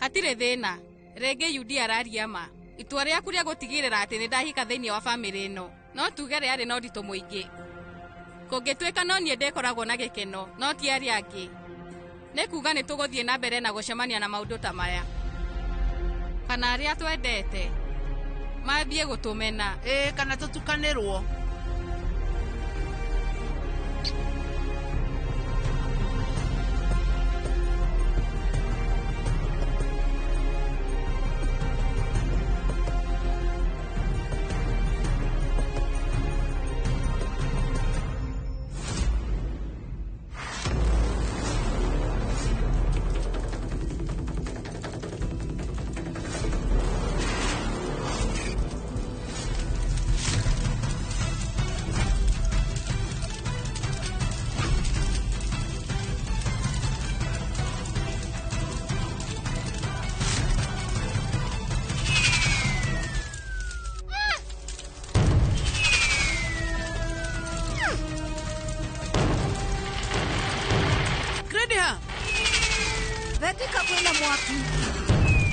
Hatirĩ thĩna. Rĩngĩ Yudi araria ma. Itua rĩaku rĩa gũtigĩrĩra atĩ nĩ ndahika thĩinĩ wa bamĩrĩ ĩno no tuge rĩarĩ na ũritũ mũingĩ. Kũngĩtuĩka no niĩ ndĩkoragwo na gĩkeno, no ti arĩa angĩ. Nĩ kuuga nĩ tũgũthiĩ na mbere na gũcemania na maũndũ ta maya. Kana arĩa twendete mambie gũtũmena. Ĩĩ, kana tũtukanĩrwo. Vedika kwĩna mwaki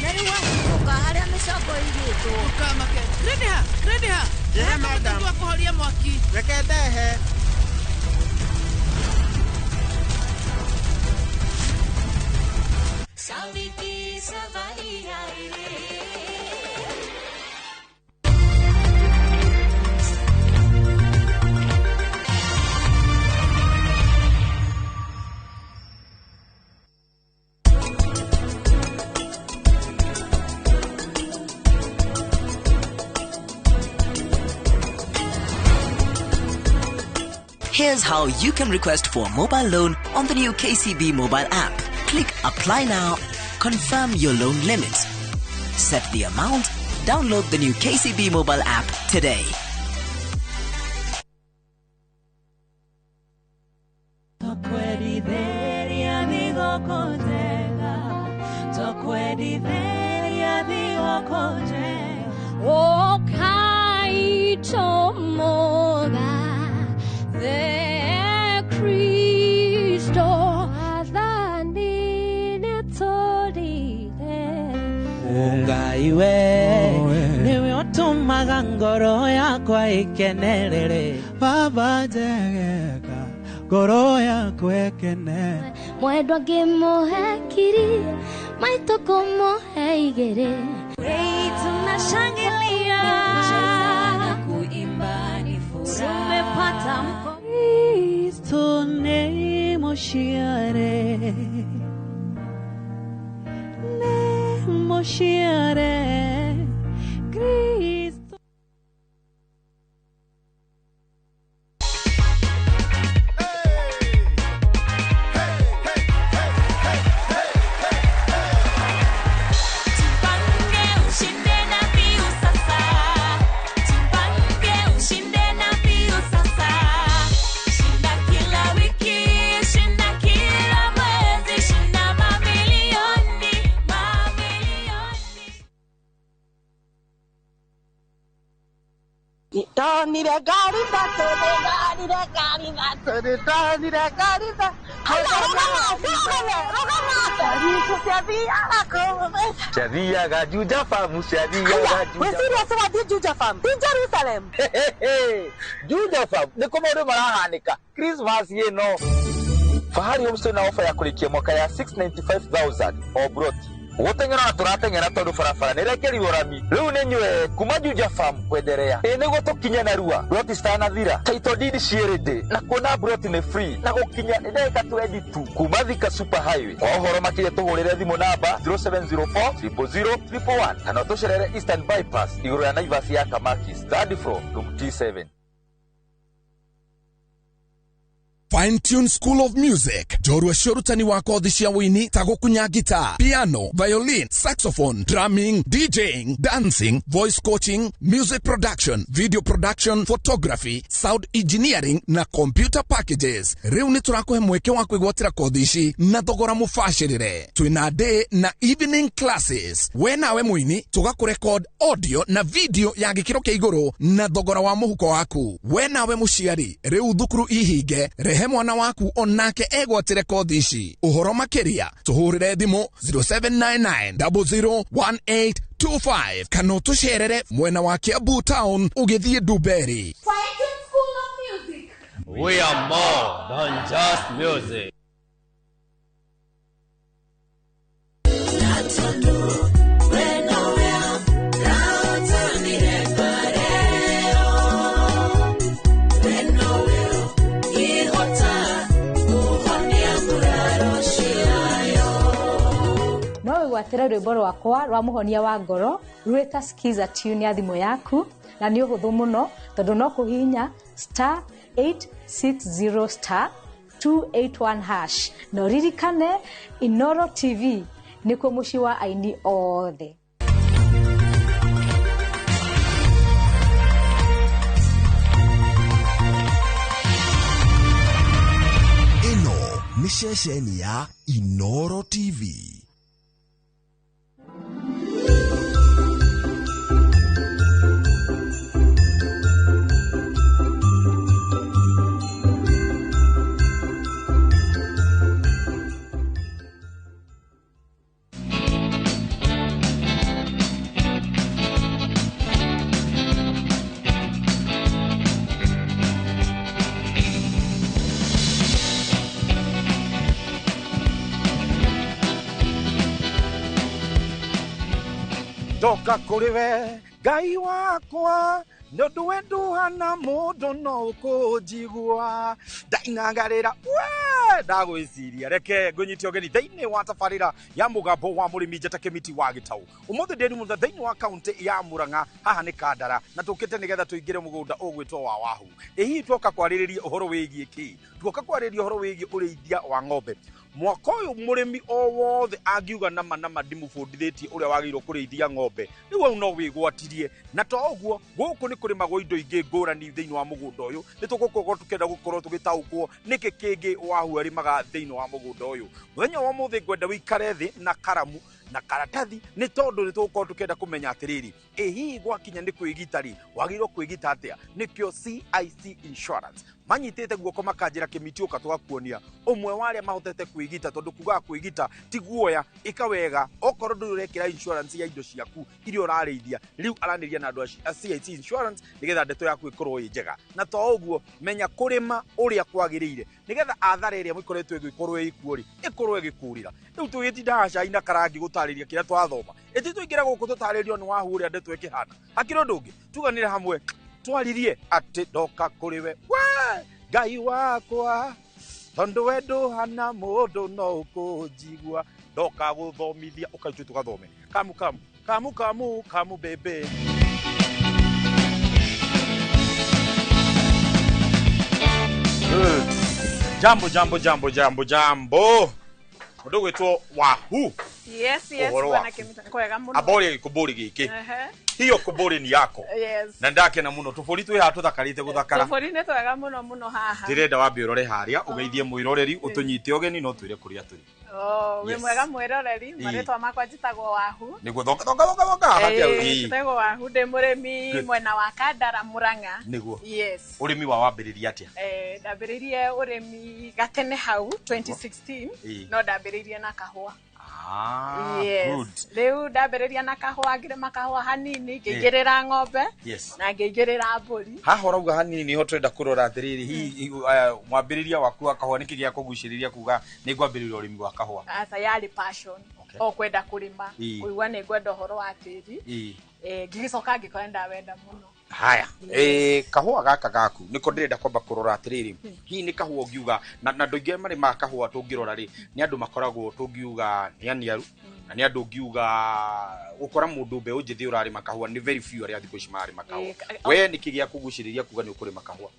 na rĩu wahingũka harĩa mĩcango ĩigĩtwo. Ndũkamake. Greenha, Greenha. Njehe, madam. Twa kũhoria mwaki. Reke ndehe. Saviti savari ai re. Here's how you can request for a mobile loan on the new KCB mobile app. Click Apply Now, confirm your loan limit, set the amount, download the new KCB mobile app today. Ngai we niwe ũtũmaga ngoro yakwa ĩkenerere. Baba njegeka ngoro yakwa ĩkene. Mwendwa ngĩmũhe kiri maitũ kũmũhe igĩrĩ. Tunashangilia kuimba ni furaha. Tumepata Kristo nĩ mũciare. Moshiare Cristo. Tupange ushinde na mbiu sasa. Ndonire ngari thatũ, nĩndonire ngari thatũ, nĩndonire ngari thatũ. Rũgama, rũgama. Ciathiaga kũu. Ciathiaga Juja Farm, ciathiaga Juja. Wĩ serious wathiĩ Juja Farm? Ti Jerusalem? Juja Farm nĩkuo maũndũ marahanĩka Christmas ĩno. Fahari Homestay na ofa ya kũrĩkia mwaka ya 695,000 o broti. Gũteng'era na tũrateng'era tondũ barabara nĩ ĩrekerirwo rami. Rĩu nĩ nyue kuma Juja Farm kwenderea. Ĩ nĩguo tũkinye narua broti citanathira. Title deed ciĩ ready na kuona broti nĩ free na gũkinya nĩ ndagĩka 20 tu kuma Thika Super Highway. Kwa ũhoro makĩria tũhũrĩre thimũ namba 0704 000 111 kana ũtũcerere Eastern Bypass igũrũ ya Naivas ya Kamakis, third floor, room T7. Fine Tune School of Music, njorua cia ũrutani wa kothi cia wũini ta gũkunya guitar, piano, violin, saxophone, drumming, DJing, dancing, voice coaching, music production, video production, photography, sound engineering na computer packages. Rĩu nĩ tũrakũhe mweke wa kwĩgwatĩra kothi ici na thogora mũbacĩrĩre. Twĩna day na evening classes. We nawe mũini tũgakũrekod audio na video ya gĩkĩro kĩa igũrũ na thogora wa mũhuko waku. We nawe mũciari, rĩu thukuru ihinge, rehe mwana waku onake egwatĩre kothi ici. Ũhoro makĩria tũhũrĩre thimũ 0799001825 kana ũtũcerere mwena wa Kiambu town ũgĩthiĩ Ndumberi. We are more than just music. No wĩgwatĩre rwĩmbo rwakwa rwa mũhonia wa ngoro rwĩta skiza tune ya thimũ yaku, na nĩ ũhũthũ mũno tondũ no kũhihinya star 860 star 281 hash, na ũririkane Inoro TV nĩkuo mũciĩ wa aini othe. Ĩno nĩ ceceni ya Inoro TV. Ndoka kũrĩ we Ngai wakwa nĩ ũndũ we ndũhana mũndũ no ũkũnjigua ndainangarĩra we ndagwĩciria. Reke ngũnyite ũgeni thĩinĩ wa tabarĩra ya mũgambo wa mũrĩmi njata kĩmiti wa gĩtau. Ũmũthĩ ndĩ mũthenya thĩinĩ wa kaũntĩ ya Murang'a, haha nĩ Kandara, na tũkĩte nĩgetha tũingĩre mũgũnda ũgwĩtwo wa Wahu. Ĩ hihi tuoka kwarĩrĩria ũhoro wĩgiĩ kĩ? Tuoka kwarĩrĩria ũhoro wĩgiĩ ũrĩithia wa ng'ombe. Mwaka ũyũ mũrĩmi o wothe angiuga nama nama ndimũbundithĩtie ũrĩa wagĩrĩirwo kũrĩithia ng'ombe, rĩu hau no wĩgwatirie. Na to ũguo, gũkũ nĩ kũrĩmagwo indo ingĩ ngũrani thĩinĩ wa mũgũnda ũyũ. Nĩ tũgũkorwo tũkĩenda gũkorwo tũgĩtaũkwo nĩkĩ kĩngĩ Wahu arĩmaga thĩinĩ wa mũgũnda ũyũ. Mũthenya wa ũmũthĩ ngwenda wĩikare thĩ na karamu na karatathi, nĩ tondũ nĩ tũgũkorwo tũkĩenda kũmenya atĩrĩrĩ, ĩ hihi gwakinya nĩ kwĩgita rĩ, wagĩrĩirwo kwĩgita atĩa? Nĩkĩo CIC Insurance manyitĩte guoko makanjĩra kĩmiti ũka tũgakuonia ũmwe wa arĩa mahotete kwĩgita, tondũ kugaga kwĩgita ti guoya, ĩka wega. Okorwo ndũrĩ ũrekĩra insurance ya indo ciaku iria ũrarĩithia, rĩu aranĩria na andũ a CIC Insurance nĩgetha ndeto yaku ĩkorwo ĩ njega. Na to ũguo, menya kũrĩma ũrĩa kwagĩrĩire nĩgetha athara ĩrĩa ĩkoretwo ĩgĩkorwo ĩkuo rĩ, ĩkorwo ĩgĩkũrĩra. Rĩu tũgĩtinda haha cai na karangi gũtarĩria kĩrĩa twathoma, ĩti tũingĩre gũkũ tũtarĩrio nĩ Wahu ũrĩa ndeto ĩkĩhana. Hakĩrĩ ũndũ ũngĩ, tuganĩre hamwe twaririe atĩ ndoka kũrĩ we we Ngai wakwa tondũ we ndũhana mũndũ no ũkũnjigua, ndoka gũthomithia ũka ithuĩ tũgathome. Kamu kamu kamu kamu kamu bebe. Jambo jambo jambo jambo jambo. Mũndũ ũgwĩtwo Wahu. Yes, yes, Ũhoro bwana waku. Kemita. Kwega mũno. Ambori gĩkũmbũri gĩkĩ. Ehe. Hiyo kũmbũri ni yako. Yes. Na ndakena mũno tũbũri twĩ haha tũthakarĩte gũthakara. Tũbũri nĩ twega mũno mũno haha. Ndĩrenda wambe ũrore harĩa ũgeithie mwĩroreri ũtũnyite ũgeni no twĩre kũrĩa tũrĩ. Oh, wĩ Yes. mwega mwĩroreri, Ii. marĩtwa makwa njĩtagwo Wahu. Nĩguo thonga thonga thonga thonga hatia. Ĩĩ, njĩtagwo Wahu, ndĩ mũrĩmi Good. mwena wa Kandara Murang'a. Nĩguo. Yes. Ũrĩmi wa wambĩrĩria atĩa? Ndambĩrĩirie ũrĩmi gatene hau 2016. Ii. No ndambĩrĩirie na kahũa. Ah, Yes. good. Rĩu ndambĩrĩria na kahũa, ngĩrĩma kahũa hanini, ngĩingĩrĩra ng'ombe na ngĩingĩrĩra mbũri. Haha ũrauga hanini nĩho tũrenda kũrora atĩrĩrĩ, hihi mwambĩrĩria waku wa kahũa nĩkĩ gĩa kũgucĩrĩria kuga nĩ ngwambĩrĩria ũrĩmi wa kahũa? Aca, yarĩ passion. Okay. O kwenda kũrĩma, Ii. kũigua nĩ ngwenda ũhoro wa tĩri. Ii. Ngĩgĩcoka ngĩkora ndawenda mũno. Haya, kahũa gaka gaku nĩko ndĩrenda kwamba kũrora atĩrĩrĩ, hihi nĩ kahũa ũngiuga na andũ aingĩ marĩmaga kahũa tũngĩrora rĩ, nĩ andũ makoragwo tũngiuga nĩ aniaru, na nĩ andũ ũngiuga gũkora mũndũ mbeũ njĩthĩ ũrarĩma kahũa nĩ very few arĩa thikũ ici mararĩma kahũa. We nĩkĩ gĩa kũgucĩrĩria kuga nĩ ũkũrĩma kahũa?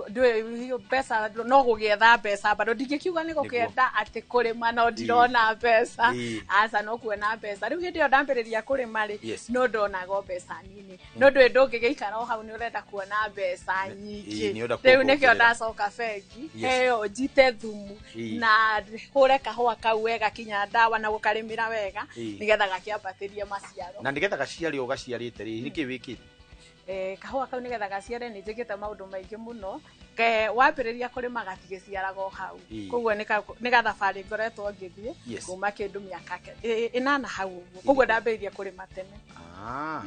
Ndũĩ mbeca, no gũgĩetha mbeca bado ndingĩkiuga nĩ gũkĩenda atĩ kũrĩma no ndirona mbeca. Aca, no kuona mbeca. Rĩu hĩndĩ ĩyo ndambĩrĩria kũrĩma rĩ, no ndonaga o mbeca nini, no ndũĩ ndũngĩgĩikara o hau, nĩ ũrenda kuona mbeca nyingĩ. Nĩ ũrenda Rĩu nĩkĩo kuongerera. ndacoka bengi, heo njite thumu na hũre kahũa kau wega kinya ndawa na gũkarĩmĩra wega, nĩgetha gakĩambatĩrie maciaro. Na nĩgetha gaciare o gaciarĩte rĩ, nĩkĩ wĩkĩte? Kahũa kau nĩgetha gaciare nĩ njĩkĩte maũndũ maingĩ mũno. Wambĩrĩria kũrĩma gatigĩciaraga o hau. Koguo nĩ gathabarĩ ngoretwo ngĩthiĩ kuma kĩndũ mĩaka 8 hau ũguo, koguo ndambĩrĩirie kũrĩma tene. Ah.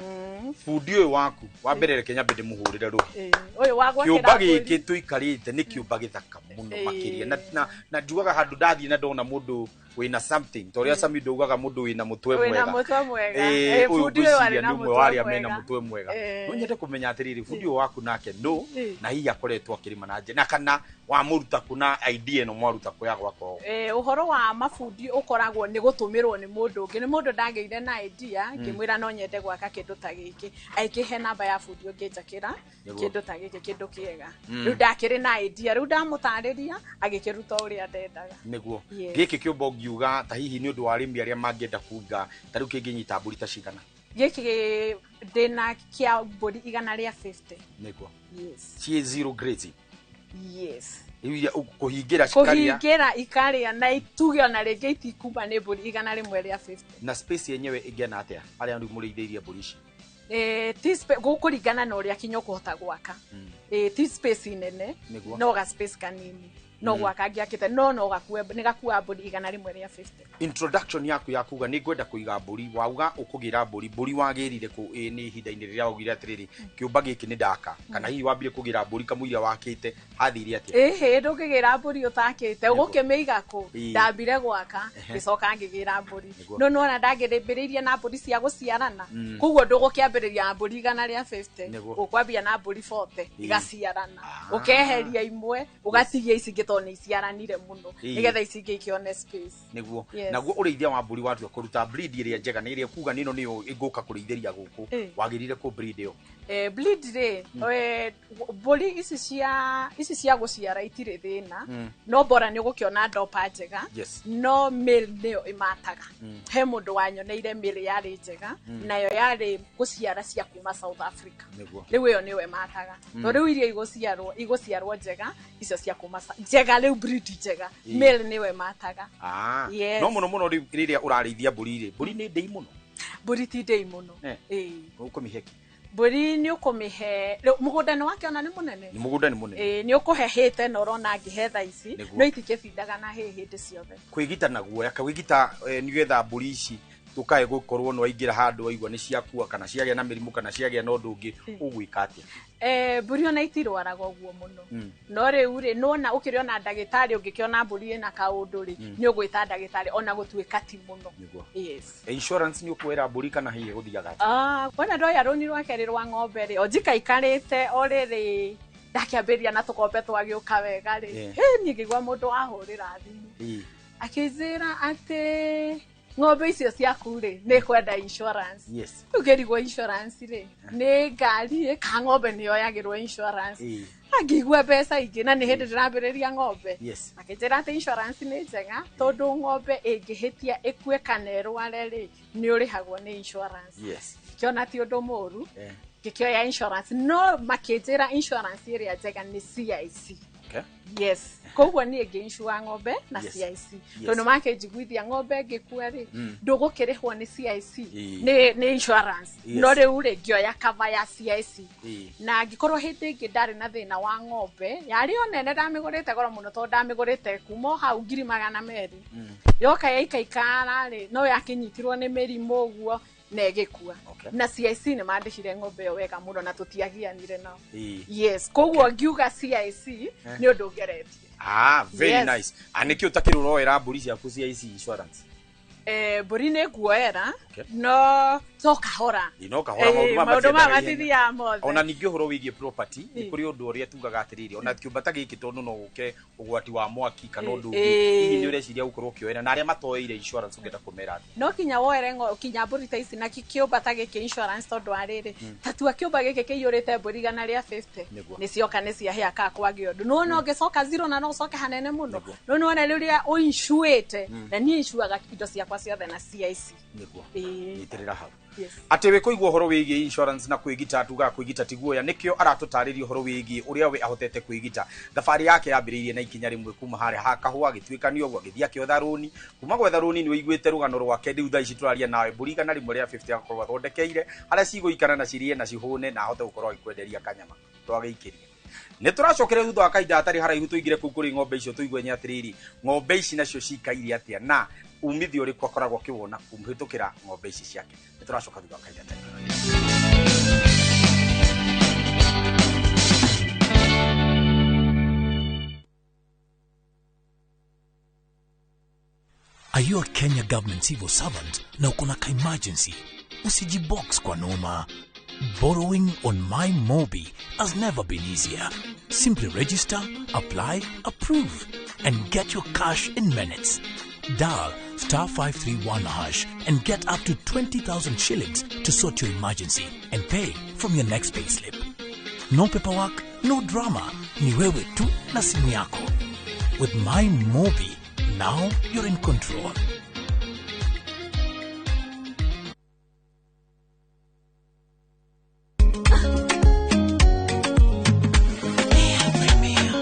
Bundi ũyũ waku wa mbere, reke nyambe ndĩmũhũrĩre rũhĩ. Ũyũ wa gwakĩra Kĩũmba mbũri. gĩkĩ tũikarĩte nĩ kĩũmba gĩthaka mũno makĩria, na njugaga handũ ndathiĩ na ndona mũndũ wĩna something ta ũrĩa Sami ndaugaga mũndũ wĩna mũtwe Wĩna mwega. mũtwe mwega. Ũyũ Bundi ũyũ arĩ ngwĩciria na nĩ ũmwe mũtwe wa arĩa mena mwega. mũtwe mwega. No nyende kũmenya atĩrĩrĩ, bundi ũyũ waku nake no na hihi akoretwo akĩrĩma na njĩra na kana wamũruta kũ na idea ĩno mwaruta kũ ya gwaka ũũ? Ũhoro wa mabundi ũkoragwo nĩ gũtũmĩrwo nĩ mũndũ ũngĩ, nĩ mũndũ ndagĩire na idea, ngĩmwĩra no nyende gwaka kĩndũ ta gĩkĩ, agĩkĩhe namba ya bundi ũngĩnjakĩra kĩndũ ta gĩkĩ, kĩndũ kĩega. Rĩu ndakĩrĩ na idea, rĩu ndamũtarĩria agĩkĩruta ũrĩa ndendaga. Nĩguo. Yes. Gĩkĩ kĩũmba ũngiuga ta hihi nĩ ũndũ wa arĩmi arĩa mangĩenda kuiga ta rĩu kĩngĩnyita mbũri ta cigana? Gĩkĩ ndĩna kĩa mbũri 150. Nĩguo. Yes. Ciĩ zero grazing? Yes. Rĩu iria kũhingĩra cikarĩa? Kũhingĩra ikarĩa, na ituge ona rĩngĩ itikuma nĩ mbũri 150. Na space yenyewe ĩngĩana atĩa harĩa rĩu mũrĩithĩirie mbũri ici? Ti gũkũringana na ũrĩa kinya ũkũhota gwaka. Ti space nene. Nĩguo. No ga space kanini no gwaka ngĩakĩte, no gakue, nĩ gakua mbũri 150. Introduction yaku ya kuga nĩ ngwenda kũiga mbũri, wauga ũkũgĩra mbũri, mbũri wagĩrire kũ? Nĩ ihinda-inĩ rĩrĩa waugire atĩrĩrĩ, kĩũmba gĩkĩ nĩ ndaka, kana hihi wambire kũgĩra mbũri kamũira wakĩte, hathire atĩa? Ĩhĩ, ndũngĩgĩra mbũri ũtakĩte, ũgũkĩmĩiga kũ? Ndambire gwaka, ngĩcoka ngĩgĩra mbũri. No nĩwona ndangĩrĩmbĩrĩirie na mbũri cia gũciarana. Koguo ndũgũkĩambĩrĩria na mbũri 150. Ũkwambia na mbũri 40, igaciarana, ũkeheria imwe, ũgatigia ici ingĩ tondũ nĩ iciaranire mũno, nĩgetha ici ingĩ ikĩone space. Nĩguo. Yes. Naguo ũrĩithia wa mbũri, watua kũruta breed ĩrĩa njega na ĩrĩa kuga nĩno nĩyo ĩngũka kũrĩithĩria gũkũ, wagĩrire kũ breed ĩyo? Breed rĩ, mbũri ici cia ici cia gũciara itirĩ thĩna. No bora nĩ ũgũkĩona ndopa njega. No male nĩyo ĩmataga. He mũndũ wanyoneire male yarĩ njega, nayo yarĩ gũciara cia kuma South Africa. Rĩu ĩyo nĩyo ĩmataga. To rĩu iria igũciarwo njega, icio cia kuma njega, rĩu breed njega, male nĩyo ĩmataga. Ah. Yes. No mũno mũno rĩu rĩrĩa ũrarĩithia mbũri rĩ, mbũri nĩ ndĩi mũno? Mbũri ti ndĩi mũno. Ĩĩ. Ũkũmĩhe kĩ? Mbũri nĩ ũkũmĩhe, rĩu mũgũnda nĩ wakĩona nĩ mũnene. Nĩ mũgũnda nĩ mũnene. Ĩĩ, nĩ ũkũhe hĩte na ũrona ngĩhe thaa ici. No itikĩbindaga na hĩ hĩndĩ ciothe. Kwĩgita na guoya kawĩgita, nĩgetha mbũri ici tũkae gũkorwo nĩ waingĩra handũ waigua nĩ ciakua kana ciagĩa na mĩrimũ kana ciagĩa na ũndũ ũngĩ, ũgwĩka atĩa? Mbũri ona itirwaraga ũguo mũno. No rĩu rĩ, nona ũkĩrĩ ona ndagĩtarĩ, ũngĩkĩona mbũri ĩna kaũndũ rĩ, nĩ ũgwĩta ndagĩtarĩ ona gũtuĩka ti mũno. Yes. Insurance nĩ ũkuoera mbũri kana hihi gũthiaga atĩa? Ah, wona ndoya rũni rwa kerĩ rwa ng'ombe rĩ, o njikaikarĩte o rĩrĩ ndakĩambĩrĩria na tũkombe twagĩũka wega rĩ, niĩ ngĩigua mũndũ wahũrĩra thimũ akĩnjĩra atĩ ng'ombe icio ciaku rĩ, nĩ kwenda insurance. Rĩu ngĩrigwo insurance rĩ, nĩ ngari ĩ ka ng'ombe nĩ yoyagĩrwo insurance? Angĩigua mbeca ingĩ na nĩ hĩndĩ ndĩrambĩrĩria ng'ombe. Akĩnjĩra atĩ insurance nĩ njega tondũ ng'ombe ĩngĩhĩtia ĩkue kana ĩrware rĩ, nĩ ũrĩhagwo nĩ insurance. Ngĩona ti ũndũ mũru, ngĩkĩoya insurance, no makĩnjĩra insurance ĩrĩa njega nĩ CIC. Okay. Yes, koguo niĩ ngĩ-insure ng'ombe na Yes. CIC. Yes. Tondũ makĩnjiguithia ng'ombe ngĩkua rĩ, ndũgũkĩrĩhwo nĩ CIC, nĩ insurance. Yes. No rĩu rĩ, ngĩoya cover ya CIC. Ĩĩ. Na angĩkorwo hĩndĩ ĩngĩ ndarĩ na thĩna wa ng'ombe, yarĩ o nene, ndamĩgũrĩte goro mũno tondũ ndamĩgũrĩte kuma o hau 200,000. Yoka yaikaikara rĩ, no yakĩnyitirwo nĩ mĩrimũ ũguo na ĩgĩkua. Okay. Na CIC nĩ mandĩhire ng'ombe ĩyo wega mũno na tũtiagianire nao. Ĩĩ. Yes, koguo ngiuga CIC nĩ ũndũ ngeretie. Ah, very Yes. nice. Ah, nĩkĩ ũtakĩrĩ ũroera mbũri ciaku cia ici insurance? Mbũri nĩ nguoera, Okay. no to kahora. Ĩ, no kahora, maũndũ maya maũndũ maya matiendaga ihenya. matithiaga mothe. Ona ningĩ ũhoro wĩgiĩ property, nĩ Ĩ. kũrĩ ũndũ ũrĩa tugaga atĩrĩrĩ, ona kĩũmba ta gĩkĩ tondũ no gũke ũgwati wa mwaki kana ũndũ ũngĩ, hihi nĩ ũreciria gũkorwo ũkĩoera na arĩa matoeire insurance ũngĩenda kũmera atĩa? No kinya woere kinya mbũri ta ici na kĩũmba ta gĩkĩ insurance, tondũ wa rĩrĩ, ta tua kĩũmba gĩkĩ kĩiyũrĩte mbũri 150, Nĩguo. nĩ cioka nĩ ciahĩa ka kwagĩa ũndũ, nĩwona ũngĩcoka zero na no ũcoke hanene mũno. Nĩguo. No nĩwona rĩrĩa ũincuĩte, na niĩ incuaga indo ciakwa ciothe na CIC. Nĩguo. Ĩĩ. Nyitĩrĩra hau. Yes. Atĩ wĩ kũigua ũhoro wĩgiĩ insurance na kwĩgita, tugaga kwĩgita ti guoya, nĩkĩo aratũtarĩria ũhoro wĩgiĩ ũrĩa we ahotete kwĩgita. Thabarĩ yake yambĩrĩirie na ikinya rĩmwe kuma harĩa ha kahũa, agĩtuĩka nĩ ũguo, agĩthiĩ akĩotha rũni. Kuma gwetha rũni nĩ ũiguĩte rũgano rwake. Rĩu thaa ici tũraria nawe, mbũri 150 agakorwo athondekeire harĩa cigũikara na cirĩe na cihũne na ahote gũkorwo agĩkwenderia kanyama twagĩikĩria. Nĩ tũracokere thutha wa kahinda hatarĩ haraihu, tũingĩre kũu kũrĩ ng'ombe icio, tũigue nĩ atĩrĩrĩ, ng'ombe ici nacio cikaire atĩa na umithio ũrĩkũ akoragwo akĩwona kũhĩtũkĩra ng'ombe ici ciake. Nĩ tũracoka thutha wa kahinda hatarĩ. Are you a Kenya government civil servant na uko na ka-emergency? Usijibox kwa noma. Borrowing on MyMobi has never been easier. Simply register, apply, approve, and get your cash in minutes. Dial star 531 hash and get up to 20,000 shillings to sort your emergency and pay from your next payslip. No paperwork, no drama. Ni wewe tu na simu yako. With MyMobi, now you're in control.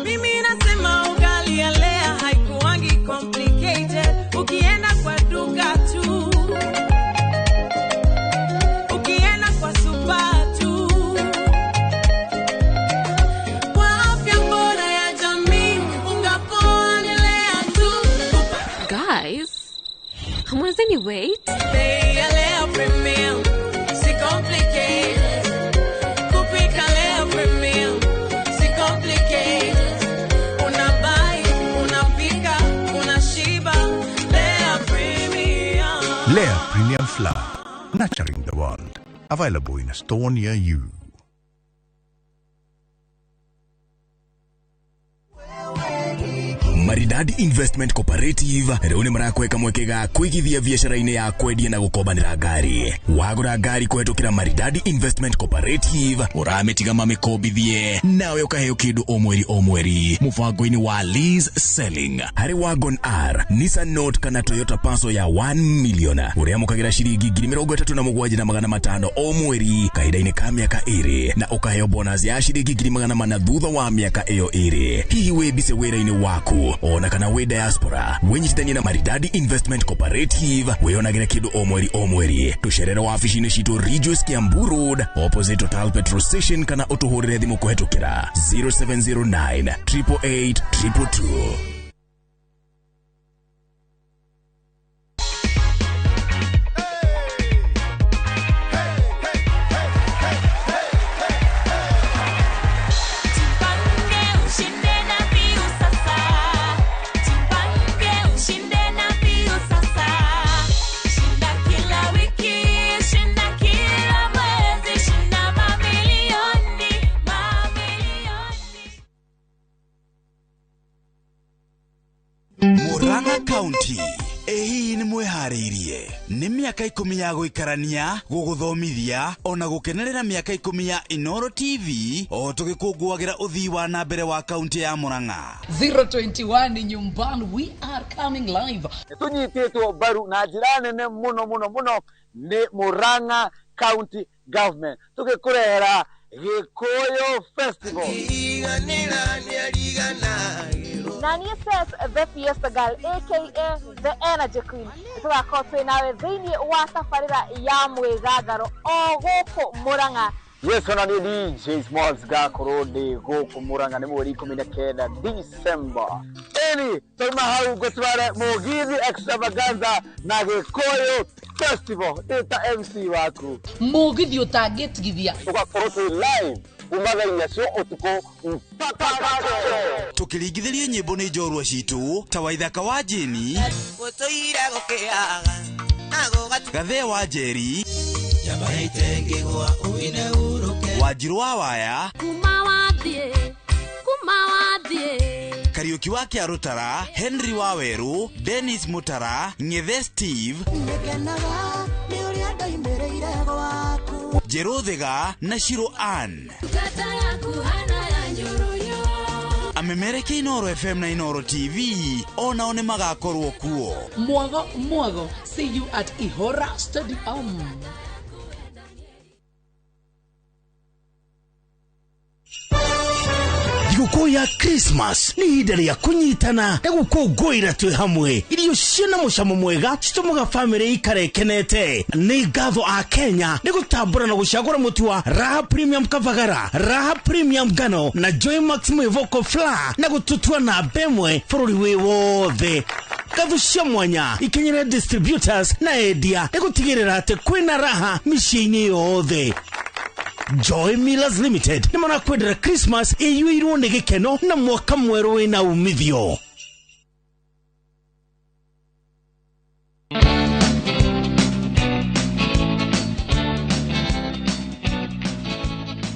Mimi nasema ugali ya Lea haikuangi complicated. Ukienda kwa duka tu, ukienda kwa super tu. Kwa afya bora ya jamii, unga poa ni Lea tu. Guys, hamwezeni wait? Bei ya Lea Premium, si complicated. Kupika Lea Premium, si complicated. Unabuy, unapika, unashiba. Lea Premium. Lea Premium Flour, nurturing the world. Available in a store near you. Maridadi Investment Cooperative rĩu nĩ marakweka mweke ga kũigithia biacara-inĩ ya kwendia na gũkombanĩra ngari. Wagũra ngari kũhetũkĩra Maridadi Investment Cooperative, ũramĩtiga mamĩkombithie nawe ũkaheo kĩndũ o mweri o mweri mũbango-inĩ wa lease selling. Harĩ Wagon R, Nissan Note kana Toyota Passo ya 1 million, ũrĩamũkagĩra ciringi 37,500 o mweri kahinda-inĩ ka mĩaka 2 na ũkaheo bonus ya ciringi 400,000 thutha wa mĩaka ĩyo 2. Hihi wĩ busy wĩra-inĩ waku ona kana wĩ diaspora, wĩnyitithanie na Maridadi Investment Cooperative wĩonagĩre kĩndũ o mweri o mweri. Tũcerere wabici-inĩ citũ Ridgeways, Kiambu Road, opposite Total Petrol Station, kana ũtũhũrĩre thimũ kũhetũkĩra 0709 888 222. Jipange ushinde na mbiu sasa. Jipange ushinde na mbiu sasa. Shinda kila wiki, shinda kila mwezi, shinda mamilioni, mamilioni. Murang'a County, ĩ hihi nĩ mwĩharĩirie nĩ mĩaka 10 ya gũikarania, gũgũthomithia ona gũkenerera mĩaka 10 ya Inoro TV o tũgĩkũngũagĩra ũthii wa na mbere wa kaunti ya Murang'a. 021 nyumbani, we are coming live. Tũnyitĩtwo mbaru na njĩra nene mũno mũno mũno nĩ Murang'a County Government, tũgĩkũrehera Gikuyu Festival. Na niĩ says the Fiesta Girl aka the Energy Queen, tũgakorwo twĩ nawe thĩinĩ wa tabarĩra ya mwĩgangaro o gũkũ Mũrang'a. Yes, ona ni DJ Smalls gakorwo ndĩ gũkũ Mũrang'a nĩ mweri 19 December. Ĩni twauma hau ngũtware Mũgithi Extravaganza na Gĩkũyũ Festival ndĩ ta MC waku. Mũgithi ũtangĩtigithia. Tũgakorwo twĩ live kuma thaa inya cia ũtukũ mpaka rũciũ. Tũkĩringithĩrio nyĩmbo nĩ njorua citũ ta Waithaka wa Jeni, Gathee wa Njeri, Wanjirũ wa Waya, Kuma wathiĩ, kuma wathiĩ. Kariũki wa Kĩarũtara, Henry wa Werũ, Dennis Mutara, Ng'ethe Steve, Njerũ Thiga na Shiro Ann. Ngata yaku hana ya nyũrũnyũ. Amemereke Inooro FM na Inooro TV onao nĩ magakorwo kuo. Mwago mwago, see you at Ihora Stadium. Thigũkũ ya Christmas nĩ ihinda rĩa kũnyitana na gũkũngũĩra twĩ hamwe. Irio ciĩna mũcamo mwega citũmaga bamĩrĩ ikare ĩkenete. Nĩ ngatho a Kenya nĩ gũtambũra na gũcagũra mũtu wa Raha Premium Kavagara, Raha Premium Ngano na Joy Max Mwĩvoko Flour na gũtũtua namba ĩmwe bũrũri wĩ wothe. Ngatho cia mwanya ikinyĩre distributors na endia nĩ gũtigĩrĩra atĩ kwĩna raha mĩciĩ-inĩ yothe. Joy Millers Limited nĩ marakwendera Christmas ĩiyũirwo nĩ gĩkeno na mwaka mwerũ wĩna umithio.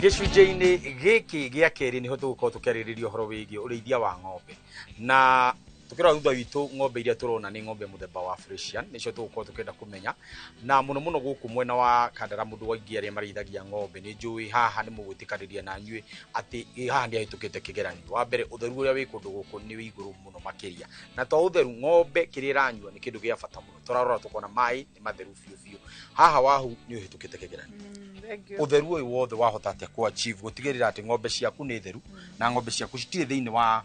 Gĩcunjĩ-inĩ gĩkĩ gĩa kerĩ nĩho tũgũkorwo tũkĩarĩrĩria ũhoro wĩgiĩ ũrĩithia wa ng'ombe, na tukirora thutha witũ ng'ombe iria tũrona nĩ ng'ombe mũthemba wa Frisian, nĩcio tũgũkorwo tũkĩenda kũmenya, na mũno mũno gũkũ mwena wa Kandara mũndũ waingĩ arĩa marĩithagia ng'ombe nĩ njũĩ haha nĩ mũgwĩtĩkanĩria na nyuĩ atĩ haha nĩ ahĩtũkĩte kĩgeranio. Wa mbere, ũtheru ũrĩa wĩ kũndũ gũkũ nĩ wĩ igũrũ mũno makĩria, na to ũtheru, ng'ombe kĩrĩa ĩranyua nĩ kĩndũ gĩa bata mũno. Tũrarora tũkona maĩ nĩ matheru biũ biũ. Haha wahu nĩ ũhĩtũkĩte kĩgeranio. Ũtheru ũyũ wothe wahota atĩa kũ achieve gũtigĩrĩra atĩ ng'ombe ciaku nĩ theru na ng'ombe ciaku citirĩ thĩinĩ wa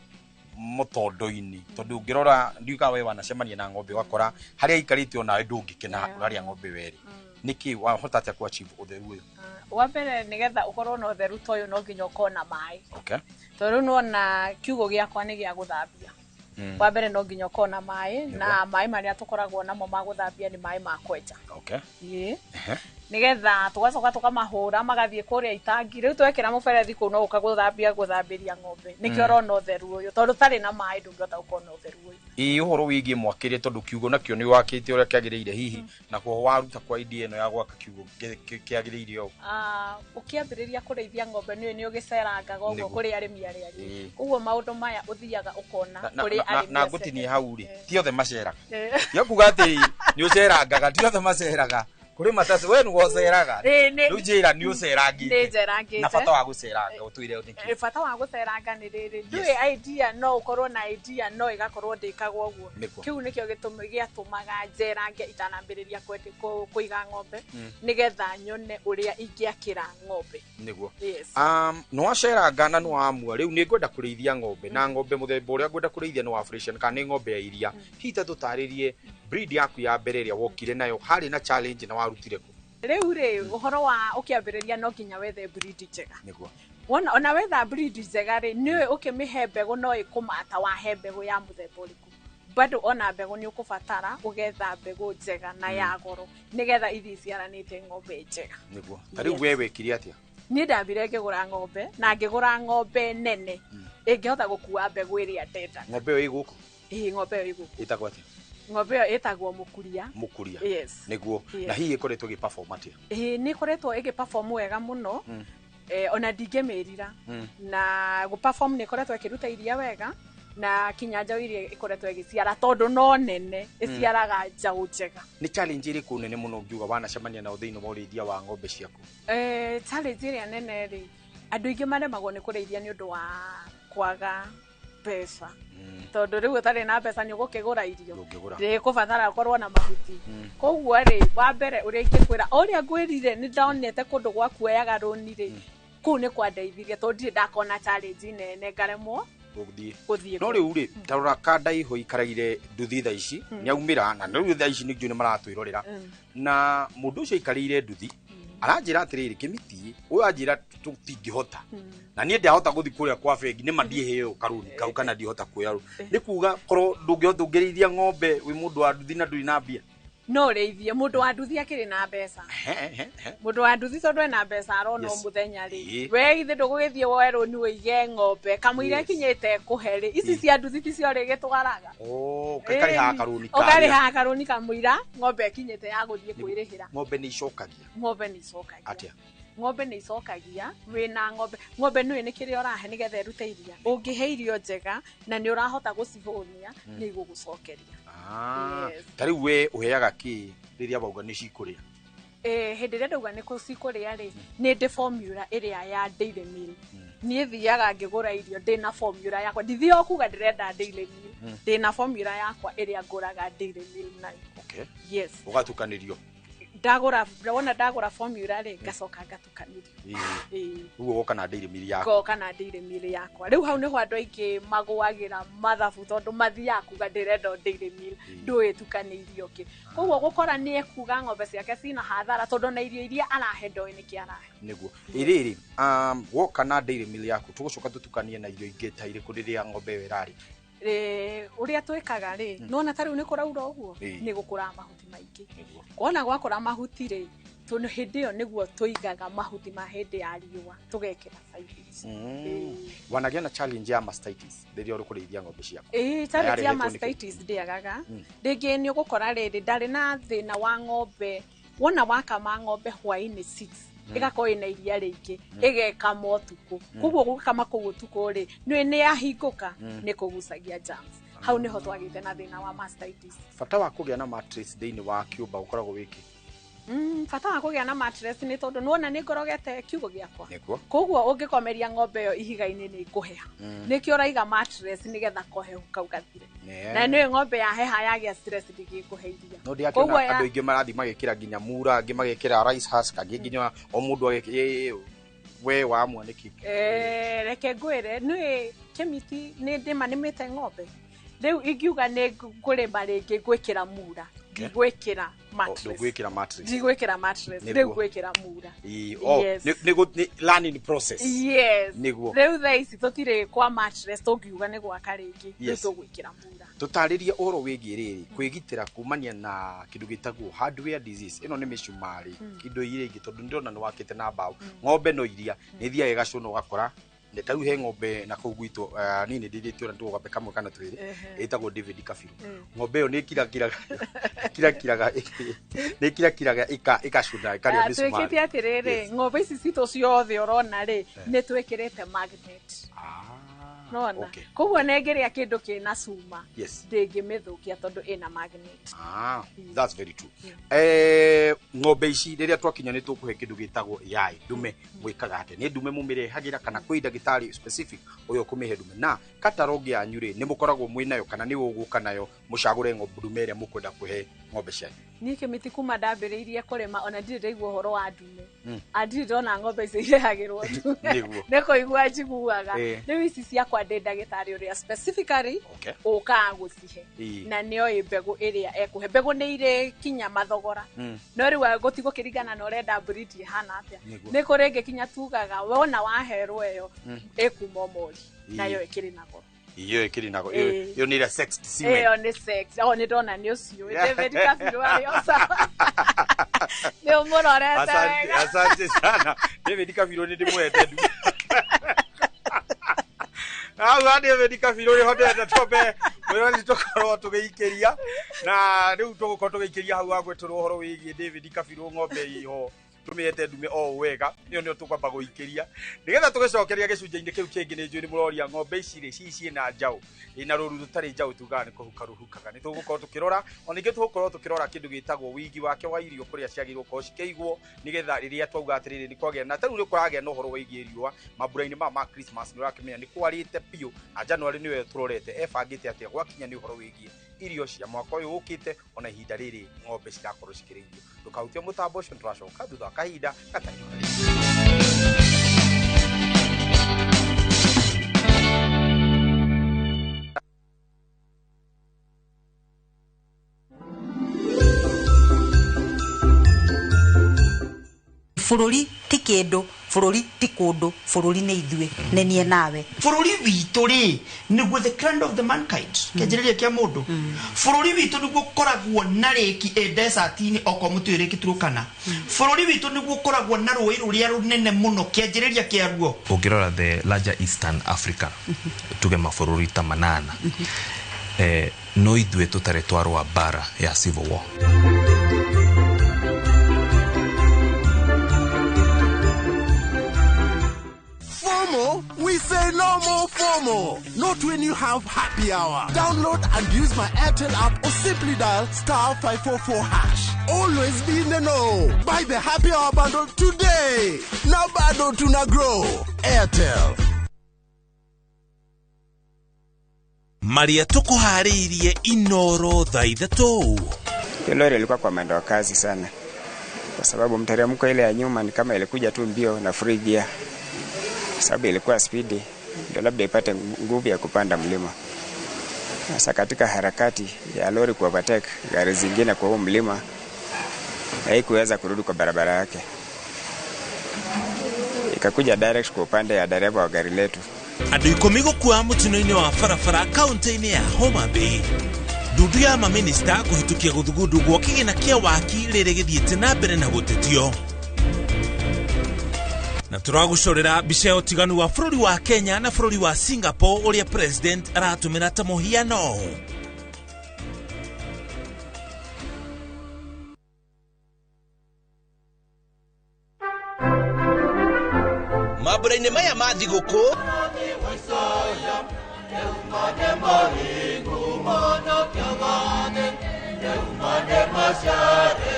mũtondo-inĩ, tondũ ũngĩrora ndiuga we wanacemania na ng'ombe ũgakora harĩa ikarĩte onawe ndũngĩkena harĩa ng'ombe werĩ. Nĩkĩ wahota atĩa kũ achieve ũtheru ũyũ? Wa mbere, nĩgetha ũkorwo na ũtheru ta ũyũ no nginya ũkorwo na maĩ. Okay. Tondũ rĩu nĩwona kiugũ gĩakwa nĩ gĩa gũthambia. Wa mbere no nginya ũkorwo na maĩ, na maĩ marĩa tũkoragwo namo ma gũthambia nĩ maĩ ma kwenja. Okay. Ĩĩ. Nĩgetha tũgacoka tũkamahũra magathiĩ kũrĩa itangi. Rĩu twekĩra mũberethi kũu no ũka gũthambia gũthambĩria ng'ombe. Nĩkĩo ũrona ũtheru ũyũ, tondũ ũtarĩ na maĩ ndũngĩhota gũkorwo na ũtheru ũyũ. Ĩĩ, ũhoro wĩgiĩ mwakĩre, tondũ kiugo nakĩo nĩ wakĩte ũrĩa kĩagĩrĩire hihi, na kuo waruta kwa idea ĩno ya gwaka kiugo kĩagĩrĩire ũũ. Ũkĩambĩrĩria kũrĩithia ng'ombe nĩ nĩ ũgĩcerangaga ũguo kũrĩ arĩmi arĩa angĩ. Koguo maũndũ maya ũthiaga ũkona kũrĩ arĩmi. Na ngũtinie hau rĩ, ti othe maceraga. Ti kuga atĩ nĩ ũcerangaga, ti othe maceraga. Kuri matatu we nĩguo ũceraga. Rĩu njĩra nĩ ũcerangĩte. Nĩ njerangĩte. Na bata wa gũceranga ũtwĩre nĩkĩ? Bata wa gũceranga nĩ rĩrĩ, ndũĩ idea no ũkorwo na idea no ĩgakorwo ndĩkagwo ũguo. Kĩu nĩkĩo gĩtũmi gĩatũmaga njerange itanambĩrĩria kũiga ng'ombe, nĩgetha nyone ũrĩa ingĩakĩra ng'ombe. Nĩguo. Nĩ waceranga na nĩ wamua rĩu nĩ ngwenda kũrĩithia ng'ombe, na ng'ombe mũthemba ũrĩa ngwenda kũrĩithia nĩ wa Frisian kana nĩ ng'ombe ya iria. Hihi ta tũtarĩrie breed yaku ya mbere ĩrĩa wokire nayo, harĩ na challenge na warutire kũ? Rĩu rĩ, ũhoro wa ũkĩambĩrĩria no nginya wethe breed njega. Nĩguo. Wona ona wetha breed njega rĩ, nĩũĩ ũkĩmĩhe mbegũ no ĩkũmata wahe mbegũ ya mũthemba ũrĩkũ. Bado ona mbegũ nĩ ũkũbatara ũgetha mbegũ njega na ya goro nĩgetha ithiĩ iciaranĩte ng'ombe njega. Nĩguo. Ta rĩu we wekire atĩa? Niĩ ndambire ngĩgũra ng'ombe, na ngĩgũra ng'ombe nene ĩngĩhota gũkua mbegũ ĩrĩa ndenda. Ng'ombe ĩyo ĩ gũkũ? Ĩĩ, ng'ombe ĩyo ĩ gũkũ. Ĩtagwo atĩa? Ng'ombe ĩyo ĩtagwo Mũkuria. Mũkuria. Yes. Nĩguo. Na hihi ĩkoretwo ĩgĩ-perform atĩa? Ĩĩ, nĩ ĩkoretwo ĩgĩ-perform wega mũno. Ona ndingĩmĩrira. Na gũ-perform nĩ ĩkoretwo ĩkĩruta iria wega, na kinya njaũ iria ĩkoretwo ĩgĩciara tondũ no nene ĩciaraga njaũ njega. Nĩ challenge ĩrĩkũ nene mũno ũngiuga wanacemania nayo thĩinĩ wa ũrĩithia wa ng'ombe ciaku? Challenge ĩrĩa nene rĩ, andũ aingĩ maremagwo nĩ kũrĩithia nĩ ũndũ wa kwaga mbeca. Tondũ rĩu ũtarĩ na mbeca nĩ ũgũkĩgũra irio, ndĩkũbatara ũkorwo na mahuti. Koguo rĩ, wa mbere ũrĩa ingĩkwĩra, o ũrĩa ngwĩrire nĩ ndonete kũndũ gwa kuoyaga rũni rĩ, Kũu nĩ kwandeithirie tondũ ndirĩ ndakona challenge nene ngaremwo gũthiĩ. No rĩu rĩ, tarora kanda iho ikaragire nduthi thaa ici, nĩ aumĩra na rĩu thaa ici nĩnjũĩ nĩ maratwĩrorera. Na mũndũ ũcio aikarĩire nduthi aranjĩra atĩrĩrĩ, Kĩmiti ũyũ anjĩra tũtingĩhota, na niĩ ndahota gũthiĩ kũrĩa kwa bengi nĩ ma ndiĩheo karũni kau kana ndihota kuoya rũni. Nĩ kuga korwo ndũngĩhota ũngĩrĩithia ng'ombe wĩ mũndũ wa nduthi na ndũrĩ na mbia? No ũrĩithie mũndũ wa nduthi akĩrĩ na mbeca. Mũndũ wa nduthi tondũ ena mbeca arona o mũthenya rĩ, we ithe ndũgũgĩthiĩ woe rũni ũige ng'ombe kamũira ĩkinyĩte kũhe rĩ, ici cia nduthi ticio rĩgĩtwaraga. Ũkarĩhaga karũni karĩa. Ũkarĩhaga karũni kamũira ng'ombe ĩkinyĩte ya gũthiĩ kwĩrĩhĩra. Ng'ombe nĩ icokagia? Ng'ombe nĩ icokagia. Atĩa? Ng'ombe nĩ icokagia. Wĩna ng'ombe, ng'ombe nĩũĩ nĩ kĩrĩa ũrahe nĩgetha ĩrute iria. Ũngĩhe irio njega na nĩ ũrahota gũcihũnia, nĩ igũgũcokeria. Ta rĩu we ũheaga kĩ rĩrĩa wauga nĩ cikũrĩa? Hĩndĩ ĩrĩa ndauga nĩ cikũrĩa rĩ, nĩ ndĩ formula ĩrĩa ya daily meal. Niĩ thiaga ngĩgũra irio ndĩna formula yakwa, ndithiaga kuga ndĩrenda daily meal, ndĩna formula yakwa ĩrĩa ngũraga daily meal nayo. Yes. Ũgatukanĩrio? Ndagũra, wona ndagũra formula rĩ, ngacoka ngatukanĩrio. Rĩu ũgoka na daily meal yaku? Ngoka na daily meal yakwa. Rĩu hau nĩho andũ aingĩ magũagĩra mathabu tondũ mathiaga kuga ndĩrenda daily meal, ndũĩ ĩtukanĩirio kĩ. Koguo gũkora nĩ ekuga ng'ombe ciake cina hathara tondũ na irio iria arahe ndoĩ nĩkĩ arahe. Nĩguo. Ĩrĩrĩ, woka na daily meal yaku, tũgũcoka tũtukanie na irio ingĩ ta irĩkũ rĩrĩa ng'ombe ĩyo ĩrarĩa? Ũrĩa twĩkaga rĩ, nĩwona ta rĩu nĩ kũraura ũguo, nĩ gũkũraga mahuti maingĩ. Wona gwakũra mahuti rĩ, hĩndĩ ĩyo nĩguo tũigaga mahuti ma hĩndĩ ya riũa, tũgekĩra silage. Wanagĩa na challenge ya mastitis rĩrĩa ũrĩ kũrĩithia ng'ombe ciaku? Challenge ya mastitis ndĩagaga. Rĩngĩ nĩ ũgũkora rĩrĩ, ndarĩ na thĩna wa ng'ombe, wona wakama ng'ombe hwaĩ-inĩ 6, ĩgakorwo ĩna iria rĩingĩ, ĩgekama ũtukũ. Koguo gũkama kũu ũtukũ rĩ, nĩ yahingũka, nĩ kũgucagia germs. Hau nĩho twagĩte na thĩna wa mastitis. Bata wa kũgĩa na mattress thĩinĩ wa kĩũmba ũkoragwo wĩkĩ? Bata wa kũgĩa na mattress nĩ tondũ nĩwona nĩ ngorogete kiugũ gĩakwa. Koguo ũngĩkomeria ng'ombe ĩyo ihiga-inĩ nĩ ĩkũheha. Nĩkĩo ũraiga mattress nĩgetha kohehu kau gathire. Na nĩũĩ ng'ombe yaheha yagĩa stress ndĩngĩkũhe iria. No ndĩakĩona andũ aingĩ marathiĩ magĩkĩra nginya mura, angĩ magekĩra rice husk, angĩ nginya o mũndũ we wamua nĩkĩ? Reke ngwĩre, nĩũĩ Kĩmiti nĩ ndĩma nĩmĩte ng'ombe. Rĩu ingiuga nĩ ngũrĩma rĩngĩ ngwĩkĩra mura, ndigwĩkĩra mattress. Ndũgwĩkĩra mattress. Ndigwĩkĩra mattress, rĩu ngwĩkĩra mura. Nĩ learning process. Yes. Nĩguo. Rĩu thaa ici tũtirĩ kwa mattress tũngiuga nĩ gwaka rĩngĩ, rĩu tũgwĩkĩra mura. Tũtarĩrie ũhoro wĩgiĩ rĩrĩ kwĩgitĩra kumania na kĩndũ gĩtagwo hardware disease. Ĩno nĩ mĩcumarĩ, indo iria ingĩ tondũ ndĩrona nĩ wakĩte na mbaũ. Ng'ombe no iria nĩ ithiaga ĩgacũna ũgakora. Ta rĩu he ng'ombe na kũu gwitũ, niĩ nĩ ndĩrĩtie ona tũgombe kamwe kana twĩrĩ, ĩtagwo David Kabiru. Ng'ombe ĩyo nĩ ĩkirakiraga ĩkacũna ĩkarĩa mĩcumarĩ. Twĩkĩte atĩrĩrĩ, ng'ombe ici citũ ciothe ũrona rĩ, nĩ twĩkĩrĩte magnet. Nona. Koguo nĩ ĩngĩrĩa kĩndũ kĩna cuma, ndĩngĩmĩthũkia tondũ ĩna magnet. That's very true. Ng'ombe ici rĩrĩa twakinya nĩ tũkũhe kĩndũ gĩtagwo AI ndume, mwĩkaga atĩa? Nĩ ndume mũmĩrehagĩra kana kwĩ ndagĩtarĩ specific ũrĩa ũkũmĩhe ndume? Na catalog yanyu rĩ, nĩ mũkoragwo mwĩ nayo kana nĩ ũgũka nayo mũcagũre ng'ombe ndume ĩrĩa mũkwenda kũhe ng'ombe cianyu? Niĩ Kĩmiti kuma ndambĩrĩirie kũrĩma ona ndirĩ ndaigua ũhoro wa ndume. Ndirĩ ndona ng'ombe ici irehagĩrwo ndume. Nĩ kũigua njiguaga. Rĩu ici ciakwa ndĩ ndagĩtarĩ ũrĩa specifically ũkaga gũcihe. Na nĩoĩ mbegũ ĩrĩa ekũhe. Mbegũ nĩ irĩ kinya mathogora. No rĩu gũtigũkĩringana na ũrenda breed ĩhana atĩa. Nĩ kũrĩ ĩngĩ kinya tugaga wona waherwo ĩyo ĩkuma mori nayo ĩkĩrĩ na goro. Iyo ĩkĩrĩ na goro. Iyo nĩ ĩrĩa sexed semen. Ĩyo nĩ sex. O nĩ ndona nĩ ũcio. David Kabiru arĩ o sawa. Nĩ ũmũrorete wega. Asante sana. David Kabiru nĩ ndĩmwendete ndu. Hau ha David Kabiru nĩho ndĩrenda twambe mwĩrori tũkorwo tũgĩikĩria. Na rĩu tũgũkorwo tũgĩikĩria hau ha gwetũrwo ũhoro wĩgiĩ David Kabiru ng'ombe iho. Tũmĩhete ndume o wega, nĩyo nĩyo tũkwamba gũikĩria nĩgetha tũgĩcokeria gĩcunjĩ-inĩ kĩu kĩngĩ. Nĩ njũĩ nĩ mũroria ng'ombe ici rĩ ciĩ na njaũ ĩna rũru rũtarĩ njaũ, tugaga nĩ kũhuka rũhukaga. Nĩ tũgũkorwo tũkĩrora, ona ningĩ tũgũkorwo tũkĩrora kĩndũ gĩtagwo wĩigi wake wa irio kũrĩa ciagĩrĩirwo gũkorwo cikĩigwo nĩgetha rĩrĩa twauga atĩrĩrĩ nĩ kwagĩa na tarĩu nĩ kũragĩa na ũhoro wĩgiĩ riũa mambura-inĩ maya ma Christmas. Nĩ ũrakĩmenya nĩ kwarĩte biũ na January nĩwe tũrorete ebangĩte atĩa gwakinya nĩ ũhoro wĩgiĩ irio cia mwaka ũyũ ũkĩte, ona ihinda rĩrĩ ng'ombe cirakorwo cikĩrĩithio. Ndũkahutie mũtambo ũcio, nĩtũracoka thutha wa kahinda gatarĩ. Bũrũri ti kĩndũ, bũrũri ti kũndũ, bũrũri nĩ ithuĩ, nĩ niĩ nawe. Bũrũri witũ rĩ, nĩguo the crown of the mankind, kĩanjĩrĩria kĩa mũndũ. Bũrũri witũ nĩguo ũkoragwo na rĩki ĩ desert-inĩ, okorwo mũtiũĩ rĩki Turkana. Bũrũri witũ nĩguo ũkoragwo na rũĩ rũrĩa rũnene mũno, kĩanjĩrĩria kĩaruo. Ũngĩrora the larger Eastern Africa, tuge mabũrũri ta manana, no ithuĩ tũtarĩ twarũa mbara ya civil war. FOMO? We say no more FOMO. Not when you have happy hour. Download and use my Airtel app or simply dial *544#. Always be in the know. Buy the happy hour bundle today. Now bado tuna grow. Airtel. Maria tukuhariirie Inoro thaa 3. Hiyo lori ilikuwa kwa mwendo wa kasi sana, kwa sababu mteremko ile ya nyuma ni kama ilikuja tu mbio na free gear, kwa sababu ilikuwa spidi ndio labda ipate nguvu ya kupanda mlima. Sasa katika harakati ya lori ku overtake gari zingine kwa huo mlima, haikuweza kurudi kwa barabara yake, ikakuja direct kwa upande ya dereva wa gari letu. Andũ 10 gũkua mũtino-inĩ wa barabara kaunti-inĩ ya Homa Bay. Ndundu ya maminista kũhĩtũkia gũthugundwo gwa kĩgĩna kĩa waki rĩrĩ gĩthiĩte na mbere na gũtetio. Na tũragũcorera mbica ya ũtiganu wa bũrũri wa Kenya na bũrũri wa Singapore ũrĩa president aratũmĩra ta mũhiano. Mambura-inĩ maya ma thigũkũ,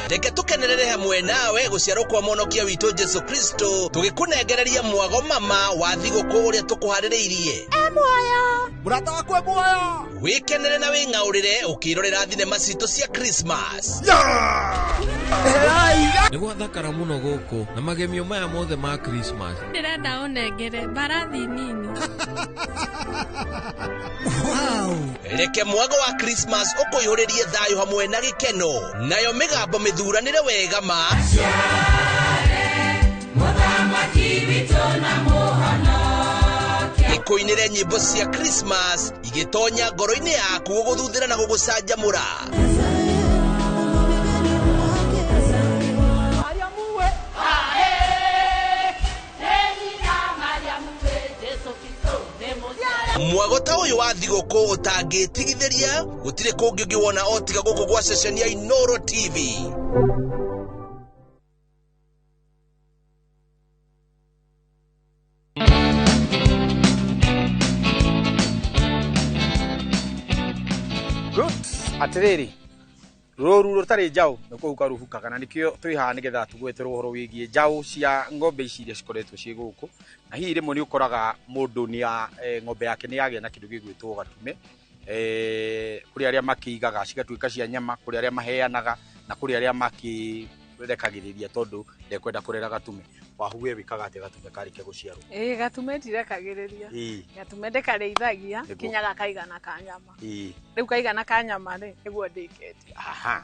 reke tũkenerere hamwe nawe gũciarwo kwa mũhonokia witũ Jesu Kristo, tũgĩkũnengereria mwago mama wa thigũkũ ũrĩa tũkũharĩrĩirie. Muoyo mũrata wakwa, muoyo. Wĩkenere na wĩng'aũrĩre ũkĩrorera thinema citũ cia Christmas. Nĩ gwathakara mũno gũkũ na magemio maya mothe ma Christmas. Ndĩrenda ũnengere mbarathi nini. Reke mwago wa Christmas ũkũihũrĩrie thayũ hamwe na gĩkeno, nayo mĩgambo mĩthuranĩre wega ma ĩkũinĩre nyĩmbo cia Christmas igĩtonya ngoro-inĩ yaku gũgũthuthĩra na gũgũcanjamũra. Mwago ta ũyũ wa thigũkũ ũtangĩtigithĩria, gũtirĩ kũngĩ ũngĩwona o tiga gũkũ gwa ceceni ya Inoro TV. Good. Atĩrĩrĩ, rũru rũtarĩ njaũ nĩ kũhuka rũhukaga, na nĩkĩo twĩ haha nĩgetha tũgweterwo ũhoro wĩgiĩ njaũ cia ng'ombe ici iria cikoretwo ciĩ gũkũ. Na hihi rĩmwe nĩ ũkoraga mũndũ nĩ ng'ombe yake nĩ yagĩa na kĩndũ gĩgwĩtwo gatume. Kũrĩ arĩa makĩigaga cigatuĩka cia nyama, kũrĩ arĩa maheanaga, na kũrĩ arĩa makĩrekagĩrĩria tondũ ndekwenda kũrera gatume. Wahu we wĩkaga atĩa gatume karĩkia gũciarwo? Ĩĩ, gatume ndirekagĩrĩria. Gatume ndĩkarĩithagia kinya gakaigana ka nyama. Rĩu kaigana ka nyama rĩ, nĩguo ndĩkendia. Aha.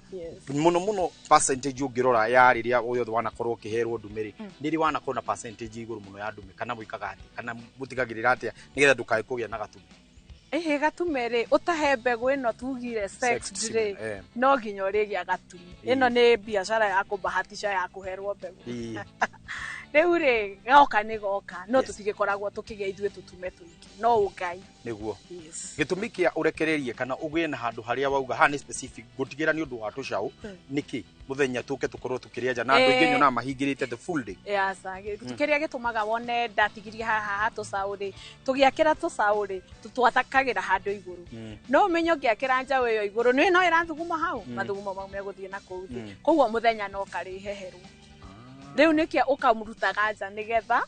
Mũno mũno percentage ũngĩrora ya rĩrĩa yothe wanakorwo ũkĩherwo ndume rĩ, nĩ rĩ wanakorwo na percentage igũrũ mũno ya ndume, kana mwĩkaga atĩa, kana mũtigagĩrĩra atĩa nĩgetha ndũkae kũgĩa na gatume? Ĩhĩ, gatume rĩ, ũtahe mbegũ ĩno tugire sexed rĩ, no nginya ũrĩgĩa gatume. Ĩno nĩ biacara ya kũbahatisha ya kũherwo mbegũ. Rĩu rĩ, goka nĩ goka, no tũtigĩkoragwo tũkĩgĩa ithuĩ tũtume tũingĩ, no ũngai. Nĩguo. Gĩtũmi kĩa ũrekererie kana ũgĩe na handũ harĩa wauga haha nĩ specific gũtigĩra nĩ ũndũ wa tũcaũ, nĩkĩ mũthenya tũke tũkorwo tũkĩrĩa nja, na andũ aingĩ nyonaga mahingĩrĩte the full day. Aca, kĩrĩa gĩtũmaga wone ndatigirie haha ha tũcaũ rĩ, tũgĩakĩra tũcaũ rĩ, twatakagĩra handũ igũrũ. No ũmenye ũngĩakĩra njaũ ĩyo igũrũ, nĩ no ĩrathuguma hau, mathugumo mau megũthiĩ na kũu thĩ. Koguo mũthenya no karĩheherwo. Rĩu nĩkĩo ũkamũrutaga nja nĩgetha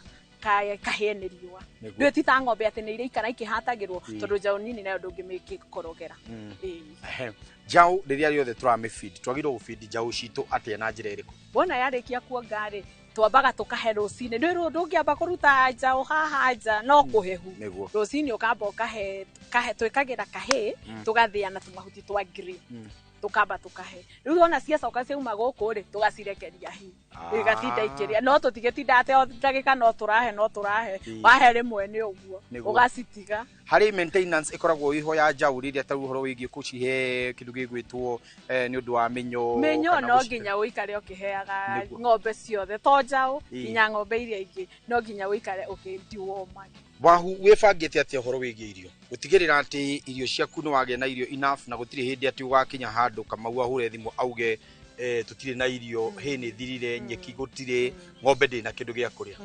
kahĩe nĩ riũa. Ndũĩ ti ta ng'ombe atĩ nĩ iraikara ikĩhatagĩrwo, tondũ njaũ nini nayo ndũngĩmĩkorogera. Njaũ rĩrĩa rĩothe tũramĩbindi, twagĩrĩirwo gũbindi njaũ citũ atĩa na njĩra ĩrĩkũ? Wona yarĩkia kuonga rĩ, twambaga tũkahe rũcinĩ. Ndũĩ ndũngĩamba kũruta njaũ haha nja no kũhehu. Rũcinĩ ũkamba ũkahe, twĩkagĩra kahĩ, tũgathĩa na tũmahuti twa green. Tukamba tukahe riu wona ciacoka ciauma guku ri tugacirekeria hi igatinda ikiria no tutigitinda ati o ndagika no turahe wahe rimwe ni uguo ugacitiga. Harĩ maintenance ĩkoragwo iho ya njaũ rĩrĩa ta ũhoro wĩgiĩ kũcihe kĩndũ gĩgwĩtwo nĩ ũndũ wa mĩnyoo no nginya ũikare ũkĩheaga ng'ombe ciothe to njaũ nginya ng'ombe iria ingĩ no nginya ũikare ũkĩndiwoma. Wahu wĩbangĩte atĩa ũhoro wĩgiĩ irio gũtigĩrĩra atĩ irio ciaku nĩ wagĩa na irio enough na gũtirĩ hĩndĩ atĩ ũgakinya handũ Kamau ahũre thimũ auge tũtirĩ na irio hĩ nĩ thirire nyeki gũtirĩ ng'ombe ndĩ na kĩndũ gĩa kũrĩa.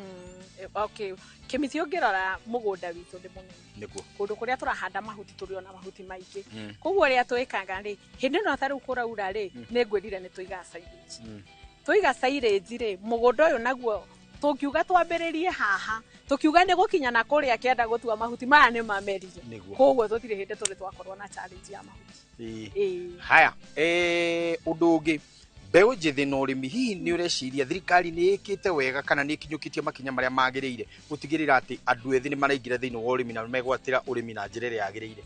Okay, Kĩmiti ũngĩrora mũgũnda witũ nĩ mũnene nĩguo kũndũ kũrĩa tũrahanda mahuti tũrĩ ona mahuti maingĩ koguo ũrĩa twĩkaga rĩ hĩndĩ ĩno ta rĩu kũraura rĩ nĩ ngwĩrire nĩ tũigaga silage. Tũiga silage rĩ mũgũnda ũyũ naguo tũngiuga twambĩrĩrie haha tũkiuga nĩ gũkinya na kũrĩa kĩenda gũtua mahuti maya nĩ mamerire koguo tũtirĩ hĩndĩ tũrĩ twakorwo na challenge ya mahuti. Haya, ũndũ ũngĩ mbeũ njĩthĩ na ũrĩmi hihi nĩ ũreciria thirikari nĩ ĩkĩte wega kana nĩ ĩkinyũkĩtie makinya marĩa magĩrĩire gũtigĩrĩra atĩ andũ ethĩ nĩ maraingĩra thĩinĩ wa ũrĩmi na megwatĩra ũrĩmi na njĩra ĩrĩa yagĩrĩire?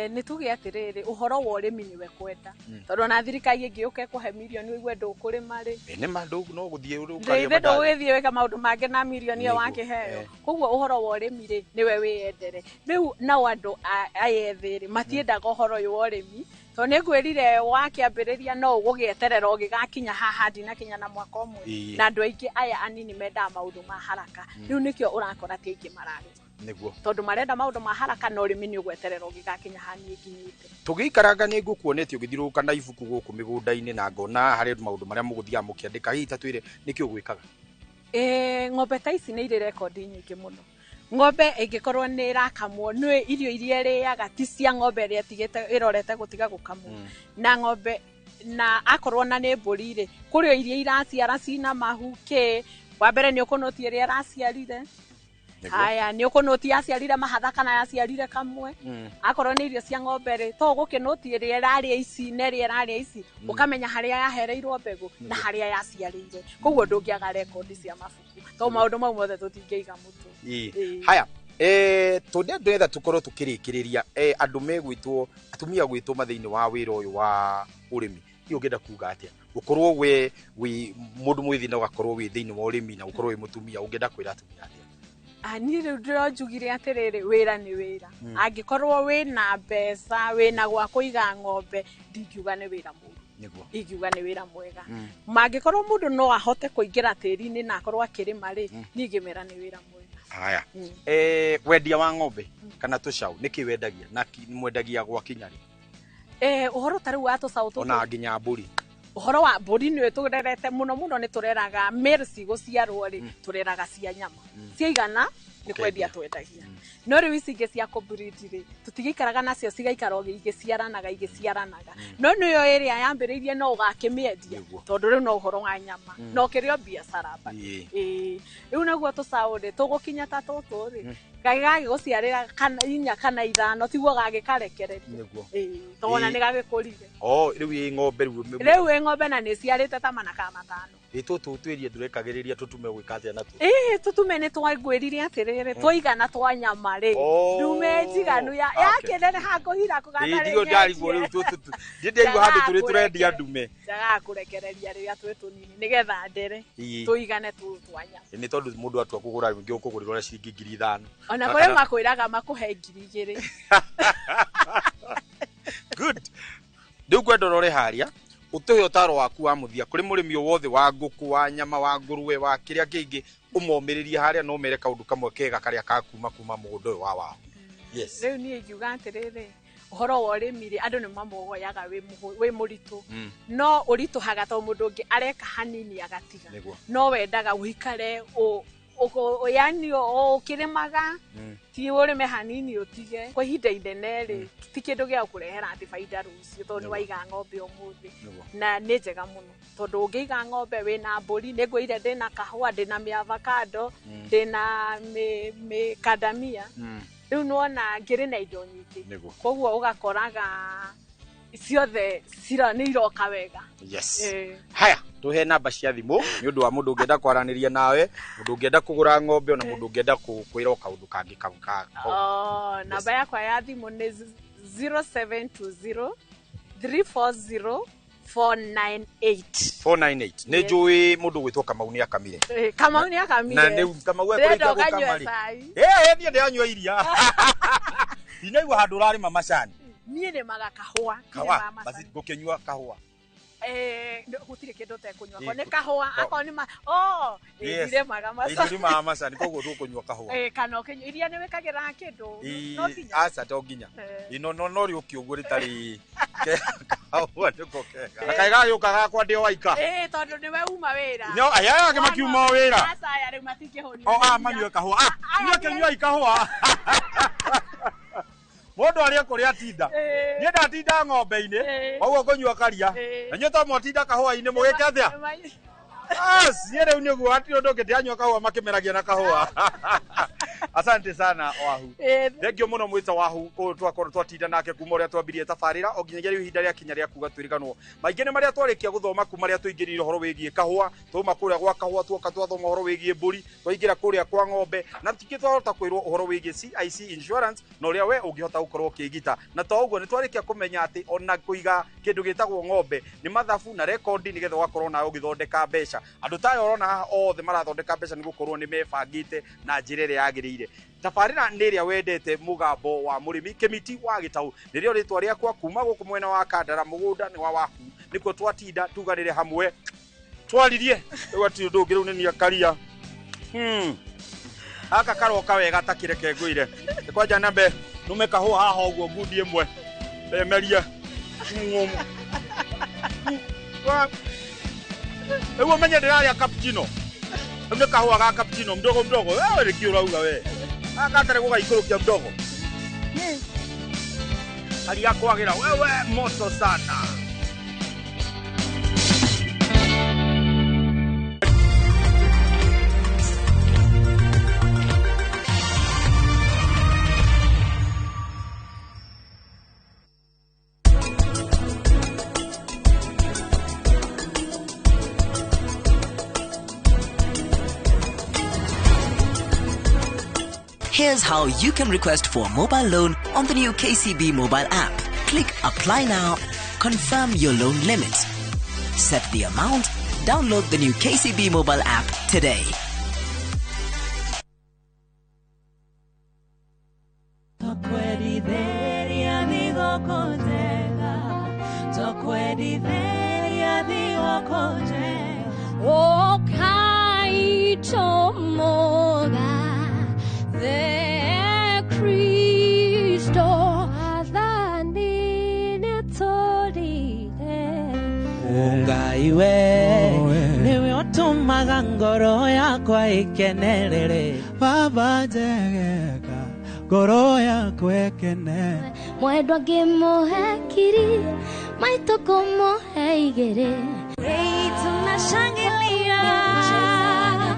Nĩ tuge atĩrĩrĩ ũhoro wa ũrĩmi nĩwe kwenda tondũ ona thirikari ĩngĩũka ĩkũhe mirioni ũigue ndũkũrĩma rĩ nĩ ma no gũthiĩ ũkarĩa ithe ndũgũgĩthiĩ wĩke maũndũ mangĩ na mirioni ĩyo wakĩheo. Koguo ũhoro wa ũrĩmi rĩ nĩwe wĩyendere. Rĩu nao andũ aya ethĩ rĩ matiendaga ũhoro ũyũ wa ũrĩmi tondũ nĩ ngwĩrire wakĩambĩrĩria no ũgũgĩeterera ũgĩgakinya haha ndinakinya na mwaka ũmwe na andũ aingĩ aya anini mendaga maũndũ ma haraka rĩu nĩkĩo ũrakora ti aingĩ mararĩma nĩguo tondũ marenda maũndũ ma haraka na ũrĩmi nĩ ũgweterera ũgĩgakinya haha niĩ nginyĩte. Tũgĩikaranga nĩ ngũkuonetie ũgĩthiũrũrũka na ibuku gũkũ mĩgũnda-inĩ na ngona harĩ maũndũ marĩa mũgũthiaga mũkĩandĩka hihi ta twĩre nĩkĩ ũgwĩkaga? Ng'ombe ta ici nĩ irĩ rekondi nyingĩ mũno. Ng'ombe ĩngĩkorwo nĩ ĩrakamwo nĩ irio iria ĩrĩaga ti cia ng'ombe ĩrĩa ĩtigĩte ĩrorete gũtiga gũkamwo na ng'ombe na akorwo na nĩ mbũri rĩ kũrĩ iria iraciara cina mahu kĩ wa mbere nĩ ũkũnũti ĩrĩa ĩraciarire. Haya nĩ ũkũnũti yaciarire mahatha kana yaciarire kamwe akorwo nĩ irio cia ng'ombe rĩ to ũgũkĩnũti ĩrĩa ĩrarĩa ici na ĩrĩa ĩrarĩa ici ũkamenya harĩa yahereirwo mbegũ na harĩa yaciarĩire koguo ndũngĩaga rekondi cia mabuku to maũndũ mau mothe tũtingĩiga mũtwe. Haya, tondũ ndĩrenda tũkorwo tũkĩrĩkĩrĩria andũ megwĩtwo atumia gwĩtwo mathĩinĩ wa wĩra ũyũ wa ũrĩmi hihi ũngĩenda kuga atĩa gũkorwo we wĩ mũndũ mwĩthĩ na ũgakorwo wĩ thĩinĩ wa ũrĩmi na ũkorwo wĩ mũtumia ũngĩenda kwĩra atumia atĩa? Niĩ rĩu ndĩronjugire atĩrĩrĩ wĩra nĩ wĩra angĩkorwo wĩna mbeca wĩna gwa kũiga ng'ombe ndingiuga nĩ wĩra mũru ingiuga nĩ wĩra mwega mangĩkorwo mũndũ no ahote kũingĩra tĩri-inĩ na akorwo akĩrĩma rĩ niĩ ingĩmera nĩ wĩra mwega. Haya, wendia wa ng'ombe kana tũcaũ nĩkĩ wendagia na mwendagia gwa kinya rĩ? Ũhoro ta rĩu wa tũcaũ tũtũ ona nginya mbũri ũhoro wa mbũri nĩ tũrerete mũno mũno nĩ tũreraga male cigũciarwo rĩ tũreraga cia nyama ciaigana nĩ kwendia twendagia no rĩu ici ingĩ cia kũbreed rĩ tũtigĩikaraga nacio cigaikara igĩciaranaga igĩciaranaga no nĩyo ĩrĩa yambĩrĩirie no ũgakĩmĩendia tondũ rĩu no ũhoro wa nyama no kĩrĩ o biacara rĩu naguo tũcaũ rĩ tũgũkinya ta tũtũ rĩ gagĩgũciarĩra kana 4 kana 5 tiguo gagĩkarekereria tondũ ona nĩ gagĩkũrire. Rĩu ĩ ng'ombe rĩu ĩ ng'ombe na nĩ ciarĩte ta 4 kana 5 tũtũ twĩrie ndũrekagĩrĩria tũtume gwĩka atĩa natuo? Tũtume nĩ twangwĩrire atĩrĩrĩ twaigana twa nyama rĩ ndume njiganu yakĩneneha ngũhira kũgana rĩ ndarigwo rĩu ndĩndaigua handũ tũrĩ tũrendia ndume njagaga kũrekereria rĩrĩa twĩ tũnini nĩgetha ndere tũigane twa nyama nĩ tondũ mũndũ atua kũgũra rĩngĩ ũkũgũrĩrwo na ciringi 5,000 ona kũrĩ makwĩraga makũhe 2,000. Good. Rĩu ngwenda ũrore harĩa ũtũhe ũtaro waku wa mũthia kũrĩ mũrĩmi o wothe wa ngũkũ wa nyama wa ngũrũwe wa kĩrĩa kĩngĩ ũmomĩrĩrie harĩa no mere kaũndũ kamwe kega karĩa kakuma kuma mũgũnda ũyũ wa wao. Yes. Rĩu niĩ ingiuga atĩrĩrĩ ũhoro wa ũrĩmi rĩ andũ nĩ mamuoyaga wĩ mũritũ no ũritũhaga tondũ mũndũ ũngĩ areka hanini agatiga no wendaga ũikare yani ũkĩrĩmaga ti ũrĩme hanini ũtige kwa ihinda inene rĩ ti kĩndũ gĩa gũkũrehera atĩ baida rũciũ tondũ nĩ waiga ng'ombe ũmũthĩ na nĩ njega mũno tondũ ũngĩiga ng'ombe wĩna mbũri nĩ ngwĩrire ndĩna kahũa ndĩna mĩavakando ndĩna mĩkandamia rĩu nĩwona ngĩrĩ na indo nyingĩ koguo ũgakoraga ciothe nĩ iroka wega. Yes. Haya, tuhe namba cia thimũ nĩ ũndũ wa mũndũ ũngĩenda kwaranĩria nawe mũndũ ũngĩenda kũgũra ng'ombe ona mũndũ ũngĩenda kwĩrwo kaũndũ kangĩ kau. Namba yakwa ya thimũ nĩ 0720 340 498. 498. Nĩ njũĩ mũndũ gwĩtwo Kamau nĩ akamire. Kamau nĩ akamire. Na nĩ Kamau Ndĩrenda ekũrĩkia ũkanyue gũkama rĩ. cai. Ĩ niĩ ndĩranyua iria. Ndinaigua handũ ũrarĩma macani. Niĩ nĩmaga kahũa. Kahũa. Nĩmaga macani. Basi ngũkĩnyua kahũa. Gũtirĩ kĩndũ ũtekũnyua. Akorwo nĩ kahũa, akorwo nĩ ma oh, Yes. ndirĩmaga macani. Ndirĩmaga macani koguo tũkũnyua kahũa. Kana ũkĩnyua iria nĩ wĩkagĩra kĩndũ. No nginya. Aca to nginya. No no no rĩũki ũguo rĩtarĩ kahũa nĩko kega. Na kaĩ gagĩũka gakwa ndĩ o waika. Tondũ nĩwe uma wĩra. No aya aya makiuma o wĩra. Aca aya rĩu matingĩhũnio. O aya manyue kahũa. Ah, inyuĩ kĩnyuai kahũa. Mũndũ arĩa kũrĩa atinda. Niĩ ndatinda ng'ombe-inĩ, koguo ngũnyua karia. Na inyuĩ to mwatinda kahũa-inĩ mũgĩke atĩa? As, niĩ rĩu nĩguo hatirĩ ũndũ ũngĩ ndĩranyua kahũa makĩmeragia na kahũa. Asante sana Wahu. Thengio mũno mwĩta Wahu kũu twakorwo twatinda nake kuma ũrĩa twambirie tabarĩra o nginyagia rĩu ihinda rĩakinya rĩa kuga twĩriganwo. Maingĩ nĩ marĩa twarĩkia gũthoma kuma rĩa tũingĩrire ũhoro wĩgiĩ kahũa, twauma kũrĩa gwa kahũa tuoka twathoma ũhoro wĩgiĩ mbũri, twaingĩra kũrĩa kwa ng'ombe na tingĩ twahota kwĩrwo ũhoro wĩgiĩ CIC insurance na ũrĩa we ũngĩhota gũkorwo ũkĩgita. Na to ũguo nĩ twarĩkia kũmenya atĩ ona kũiga kĩndũ gĩtagwo ng'ombe nĩ mathabu na rekondi nĩgetha ũgakorwo nawe ũgĩthondeka mbeca. Andũ ta aya ũrona haha othe marathondeka mbeca nĩ gũkorwo nĩ mebangĩte na njĩra ĩrĩa yagĩrĩire. Tabarĩra nĩ ĩrĩa wendete mũgambo wa mũrĩmi Kĩmiti wa Gĩtaũ nĩrĩo rĩtwa rĩakwa kuma gũkũ mwena wa Kandara mũgũnda nĩ wa Wahu nĩkuo twatinda tuganĩre hamwe twaririe rĩu hatirĩ ũndũ ũngĩ rĩu nĩ niĩ karia. Gaka karoka wega ta kĩreke ngwĩre. Nĩ kwanja nambe nume kahũa haha ũguo ngundi ĩmwe ndemerie. Rĩu ũmenye ndĩrarĩa cappuccino. Rĩu nĩ kahũa ga cappuccino mdogo mdogo. Wewe nĩkĩ ũrauga we? Gaka gatarĩ gũgaikũrũkia mdogo. Karia kwagĩra wewe moto sana. Here's how you can request for a mobile loan on the new KCB mobile app. Click Apply Now, confirm your loan limit, set the amount, download the new KCB mobile app today. Ngai niwe ũtũmaga ngoro yakwa ĩkenerere. Baba njegeka ngoro yakwa ĩkene. Mwendwa ngĩmũhe kiri maitũ ngũmũhe igĩrĩ. Tunashangilia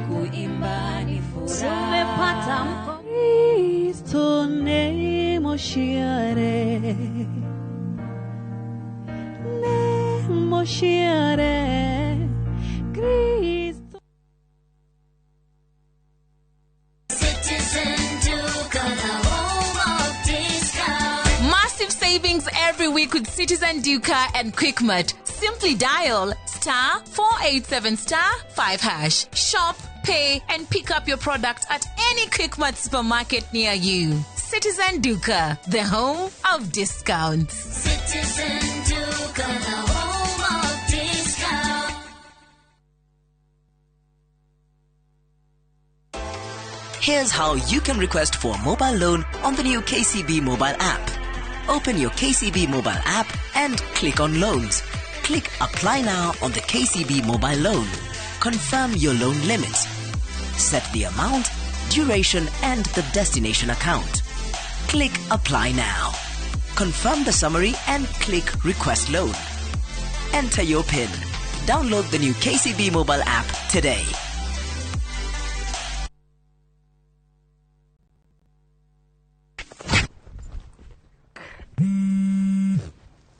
kuimba ni furaha, tumepata mko Kristo nĩ mũciare, nĩ mũciare Kristo. Citizen Duka, the home of discount. Massive savings every week with Citizen Duka and Quickmart. Simply dial *487*5#. Shop, pay, and pick up your product at any Quickmart supermarket near you. Citizen Duka, the home of discounts. Citizen Duka, the home of discount. Here's how you can request for a mobile loan on the new KCB mobile app. Open your KCB mobile app and click on Loans. Click Apply Now on the KCB mobile loan. Confirm your loan limit. Set the amount, duration, and the destination account. Click Apply Now. Confirm the summary and click Request Loan. Enter your PIN. Download the new KCB mobile app today.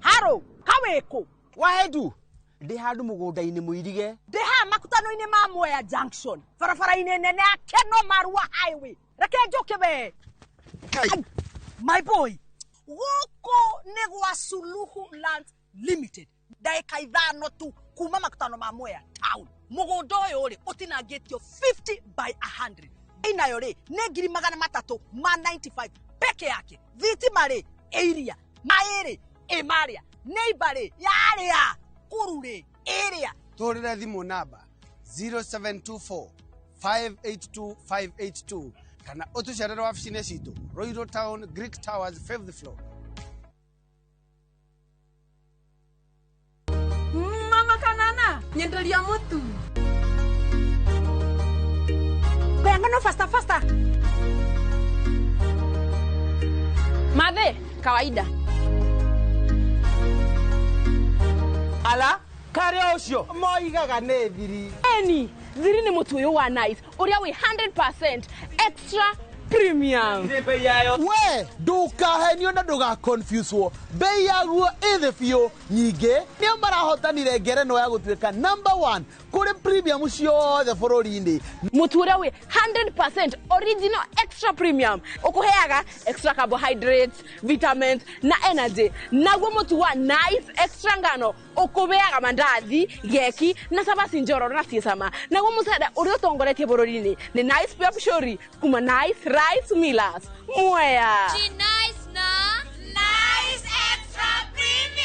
Haro, kaweko. Wahedu, ndĩ handũ mũgũnda-inĩ mũirige. Ndĩ haha makutano-inĩ ma Mwea Junction, barabara-inĩ nene ya Keno Marua Highway. Reke njũke we. My boy, gũkũ nĩ gwa Suluhu Land Limited. Ndagĩka 5 tu kuma makutano ma Mwea town. Mũgũnda ũyũ rĩ ũtinangĩtio 50 by 100. Inayo rĩ nĩ 395,000 peke yake. Thitima rĩ ĩiria, maĩ rĩ ĩ marĩa, neighbor rĩ yarĩa, kuru rĩ ĩrĩa. Tũhũrĩre thimũ namba 0724 582 582 kana ũtũcerere wabici-inĩ citũ Ruiru Town, Greek Towers, 5th floor. Mama kanana, nyenderia mutu. Ngano faster faster. Madhe, kawaida. Ala, kare ucio moigaga nĩ thiri. Eni, thiri nĩ mũtu ũyũ wa Nice, ũrĩa wĩ 100% extra premium. We ndukahenio na ndugaconfuswo, bei yaguo ĩ thĩ biũ. Nyingĩ nĩo marahotanire ngerenwa ya gũtuĩka number 1 kũrĩ premium ciothe bũrũri-inĩ. Mũtu ũrĩa wĩ 100% original extra premium ũkũheaga extra carbohydrates, vitamins na energy. Naguo mũtu wa Nice extra ngano ũkũbeaga mandathi, geki na cabaci njororo na ciĩcama. Naguo mũcere ũrĩa ũtongoretie bũrũri-inĩ nĩ Nice Pure Pishori kuma Nice Rice Millers. Mwea. Nice na Nice Extra Premium.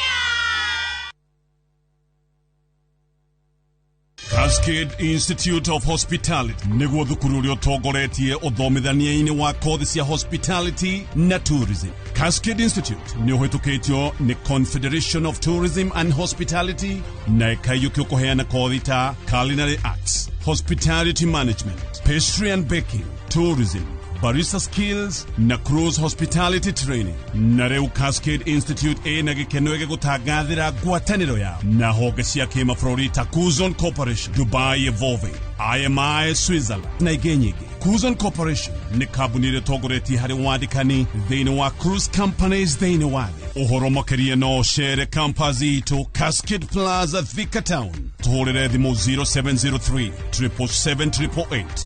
Cascade Institute of Hospitality nĩguo thukuru ũrĩa ũtongoretie ũthomithania-inĩ wa kothi cia hospitality na tourism. Cascade Institute nĩ ũhĩtũkĩtio nĩ Confederation of Tourism and Hospitality na ĩkaiyũkio kũheana kothi ta culinary arts, hospitality management, pastry and baking, tourism, barista skills na cruise hospitality training. Na rĩu Cascade Institute ĩna gĩkeno gĩgũtangathĩra ngwatanĩro yao na honge cia kĩmabũrũri ta Kuzon Corporation, Dubai Evolving, IMI Switzerland na ingĩ nyingĩ. Kuzon Corporation nĩ kambuni ĩrĩa ĩtongoretie harĩ wandĩkani thĩinĩ wa cruise companies thĩinĩ wa thĩ. Ũhoro makĩria no ũcere campus itũ Cascade Plaza, Thika Town. Tũhũrĩre thimũ 0703 777 888.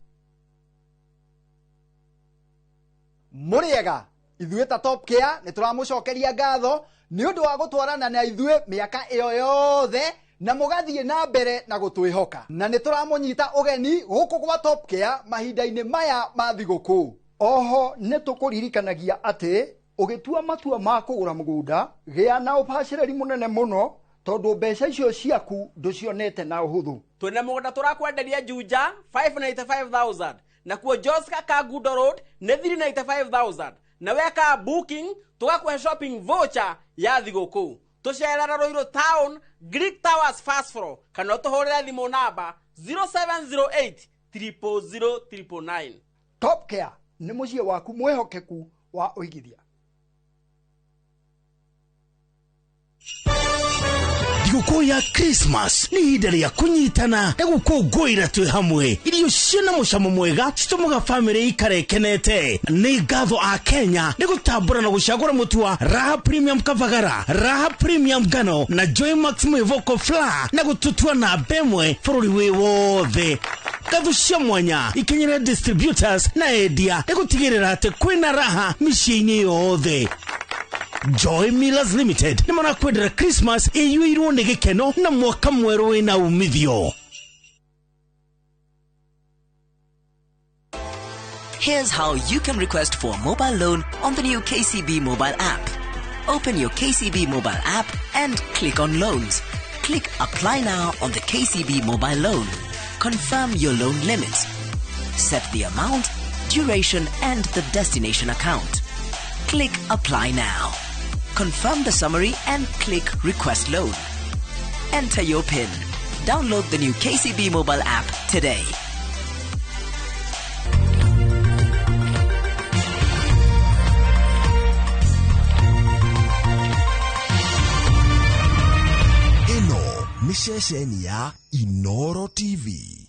Mũrĩega ithuĩ ta Top Care nĩ tũramũcokeria ngatho nĩ ũndũ wa gũtwarana na ithuĩ mĩaka ĩyo yothe na mũgathiĩ na mbere na gũtwĩhoka, na nĩ tũramũnyita ũgeni gũkũ gwa Top Care mahinda-inĩ maya ma thigũkũ. Oho nĩ tũkũririkanagia atĩ ũgĩtua matua ma kũgũra mũgũnda gĩa na ũbacĩrĩri mũnene mũno tondũ mbeca icio ciaku ndũcionete na ũhũthũ. Twĩna mũgũnda tũrakwenderia Juja 595,000 na kuo Joska Kangundo Road nĩ 395,000 na weka booking tũgakũhe shopping voucher ya thigũkũ. Tũcerera Ruiru Town, Greek Towers first floor, kana ũtũhũrĩre thimũ namba 0708 000 999. Top Care nĩ mũciĩ waku mwĩhokeku wa ũigithia. Thigũkũ ya Christmas nĩ ihinda rĩa kũnyitana na gũkũngũĩra twĩ hamwe. Irio ciĩna mũcamo mwega citũmaga bamĩrĩ ikare ĩkenete. Nĩ ngatho a Kenya nĩ gũtambũra na gũcagũra mũtu wa Raha Premium Kavagara, Raha Premium Ngano na Joy Max Mwĩvoko Flour na gũtũtua namba ĩmwe bũrũri wĩ wothe. Ngatho cia mwanya ikinyĩre distributors na endia nĩ gũtigĩrĩra atĩ kwĩna raha mĩciĩ-inĩ yothe. Joy Millers Limited nĩ marakwendera Christmas ĩiyũirwo nĩ gĩkeno na mwaka mwerũ wĩna umithio. Here's how you can request for a mobile loan on the new KCB mobile app. Open your KCB mobile app and click on Loans. Click Apply Now on the KCB mobile loan. Confirm your loan limits. Set the amount, duration and the destination account. Click Apply Now. Confirm the summary and click Request Loan. Enter your PIN. Download the new KCB mobile app today. Ĩno nĩ ceceni ya Inoro TV.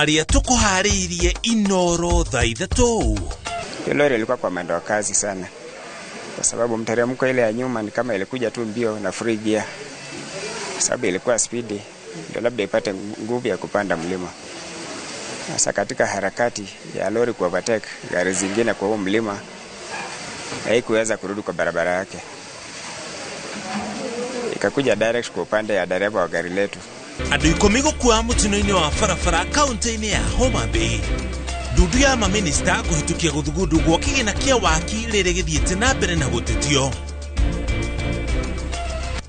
Marĩa tũkũharĩirie Inoro thaa 3. Hiyo lori ilikuwa kwa mwendo wa kasi sana, kwa sababu mteremko ile ya nyuma ni kama ilikuja tu mbio na free gear, kwa sababu ilikuwa spidi ndio labda ipate nguvu ya kupanda mlima. Sasa katika harakati ya lori kuovertake gari zingine kwa huo mlima, haikuweza kurudi kwa barabara yake, ikakuja direct kwa upande ya dereva wa gari letu. Andũ 10 gũkua mũtino-inĩ wa barabara kaunti-inĩ ya Homa Bay. Ndundu ya maminista kũhĩtũkia gũthugundwo gwa kĩgĩna kĩa waki rĩrĩ gĩthiĩte na mbere na gũtetio.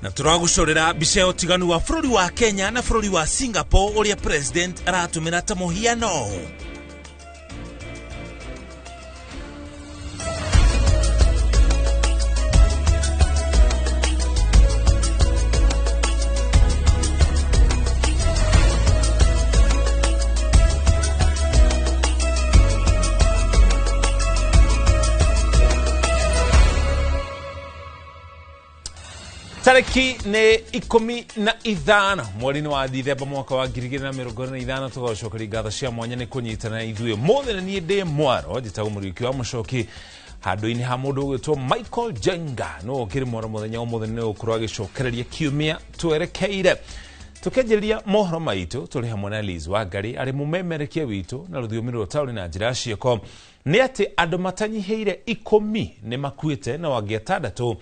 Na tũragũcorera mbica ya ũtiganu wa bũrũri wa Kenya na bũrũri wa Singapore ũrĩa president aratũmĩra ta mũhiano. Tariki nĩ 15 mweri-inĩ wa Dithemba mwaka wa 2025 tũgacokeria ngatho cia mwanya nĩ kũnyitana ithuĩ mũthĩ na niĩ ndĩ mwaro njĩtagwo Mũriũki wa Mũcoki handũ-inĩ ha mũndũ ũgwĩtwo Michael Jenga no ũkĩrĩ mwaro mũthenya ũmũthĩ nĩ ũkorwo agĩcokereria kiumia twerekeire. Tũkĩanjĩrĩria mohoro maitũ tũrĩ hamwe na Liz Wangari arĩ mũmemerekia witũ na rũthiomi rwa taũni na njĩra ya ciĩko nĩ atĩ andũ matanyihĩire 10 nĩ makuĩte na wangĩ 6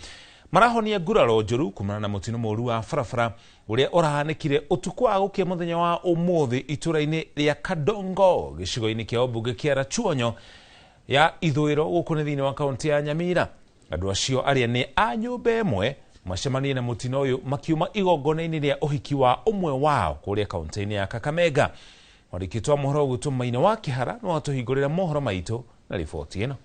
marahonia nguraro njũru kumana na mũtino mũru wa barabara ũrĩa ũrahanĩkire ũtukũ wa gũkĩa mũthenya wa ũmũthĩ itũra-inĩ rĩa Kadongo gĩcigo-inĩ kĩa ũmbunge kĩa Rachuonyo ya ithũĩro gũkũ nĩ thĩinĩ wa kaunti ya Nyamira. Andũ acio arĩa nĩ a nyũmba ĩmwe macemanie na mũtino ũyũ makiuma igongona-inĩ rĩa ũhiki wa ũmwe wao kũrĩa kaunti-inĩ ya Kakamega. Mwandĩki wa mohoro ũgwĩtwo Maina wa Kĩhara no atũhingũrĩra mohoro maitũ na riboti ĩno.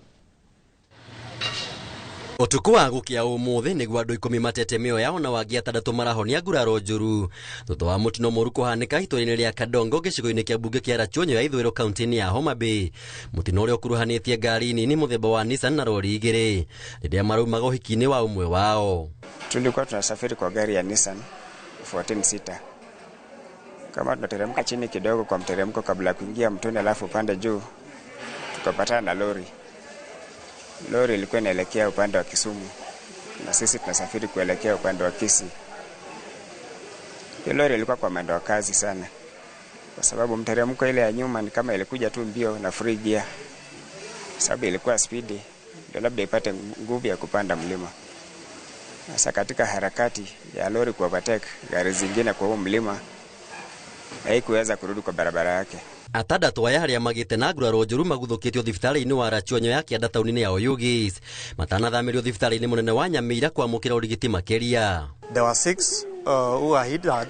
Ũtukũ wa gũkĩa ũmũthĩ nĩguo andũ 10 matete mĩoyo yao na wangĩ 6 marahonia nguraro njũru thutha wa mũtino mũru kũhanĩka itũra-inĩ rĩa Kadongo gĩcigo-inĩ kĩa mbunge kĩa Rachuonyo ya ithũĩro kaunti-inĩ ya Homa Bay. Mũtino ũrĩa ũkuruhanĩtie ngari nini mũthemba wa Nissan na rori 2 rĩrĩa maraumaga ũhiki-inĩ wa ũmwe wao. Tulikuwa tunasafiri kwa gari ya Nissan 14 seater. Kama tunateremka chini kidogo kwa mteremko kabla kuingia mtoni alafu upande juu, tukapatana na lori. Lori ilikuwa inaelekea upande wa Kisumu na sisi tunasafiri kuelekea upande wa Kisii. Hiyo lori ilikuwa kwa mwendo wa kasi sana, kwa sababu mteremko ile ya nyuma ni kama ilikuja tu mbio na free gear, sababu ilikuwa spidi ndio labda ipate nguvu ya kupanda mlima. Sasa katika harakati ya lori kuovertake gari zingine kwa huo mlima, haikuweza kurudi kwa barabara yake. 6 aya arĩa magĩte na nguraro njũru maguthũkĩtio thibitarĩ-inĩ wa Rachuonyo ya kĩanda taũni-inĩ ya Oyugis matanathamĩrio thibitarĩ-inĩ mũnene wa Nyamira kwamũkĩra ũrigiti makĩria. There were 6 who were injured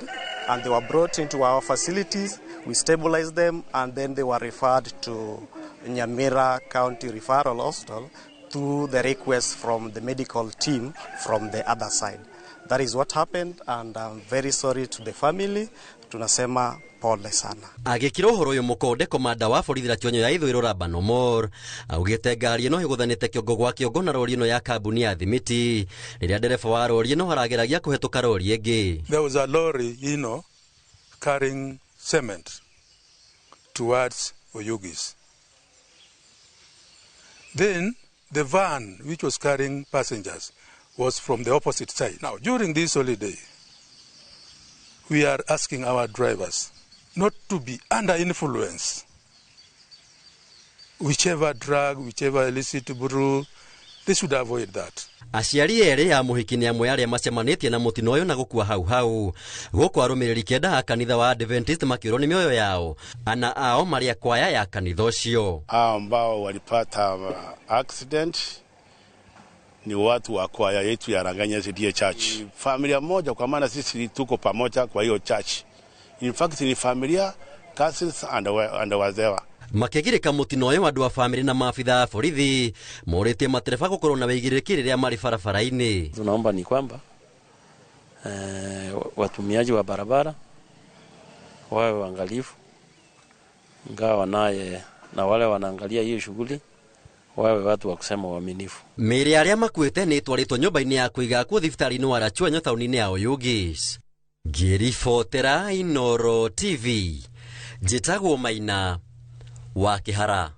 and they were brought into our facilities. We stabilized them and then they were referred to Nyamira County Referral Hospital through the request from the medical team from the other side. That is what happened and I'm very sorry to the family. Tunasema pole sana. Agĩkĩra ũhoro ũyũ mũkonde komanda wa borithi Rachuonyo ya ithũĩro Laban Omor augĩte ngari ĩno ĩgũthanĩte kĩongo gwa kĩongo na rori ĩno ya kambuni ya thimiti rĩrĩa ndereba wa rori ĩno arageragia kũhetũka rori ĩngĩ. There was a lorry, carrying cement towards Oyugis. Then the van which was carrying passengers was from the opposite side. Now, during this holiday, we are asking our drivers not to be under influence. Whichever drug, whichever illicit brew, they should avoid that. Aciari erĩ ya mũhiki nĩ amwe arĩa macemanĩtie na mũtino ũyũ na gũkua hau hau. Gũkũ arũmĩrĩri 9 a kanitha wa Adventist makĩũrwo nĩ mĩoyo yao, ana ao marĩ a kwaya ya kanitha ũcio. Hao ambao walipata accident ni watu wa kwaya yetu ya Ranganya CDA Church. Familia moja, kwa maana sisi tuko pamoja kwa hiyo church. In fact ni familia, cousins and wazewa. Makĩgirĩka mũtino ũyũ andũ a bamĩrĩ na maabitha a borithi morĩtie matereba gũkorwo na wĩigĩrĩrĩki rĩrĩa marĩ barabara-inĩ. Tunaomba ni kwamba watumiaji wa barabara wawe waangalifu, ingawa naye na wale wanaangalia hiyo shughuli wawe watu wa kusema waaminifu. Mĩĩrĩ arĩa makuĩte nĩ ĩtwarĩtwo nyũmba-inĩ ya kũiga akuũ thibitarĩ-inĩ wa Rachuonyo taũni-inĩ ya Oyugis. Ngĩribotera Inoro TV Njĩtagwo Maina wa Kĩhara.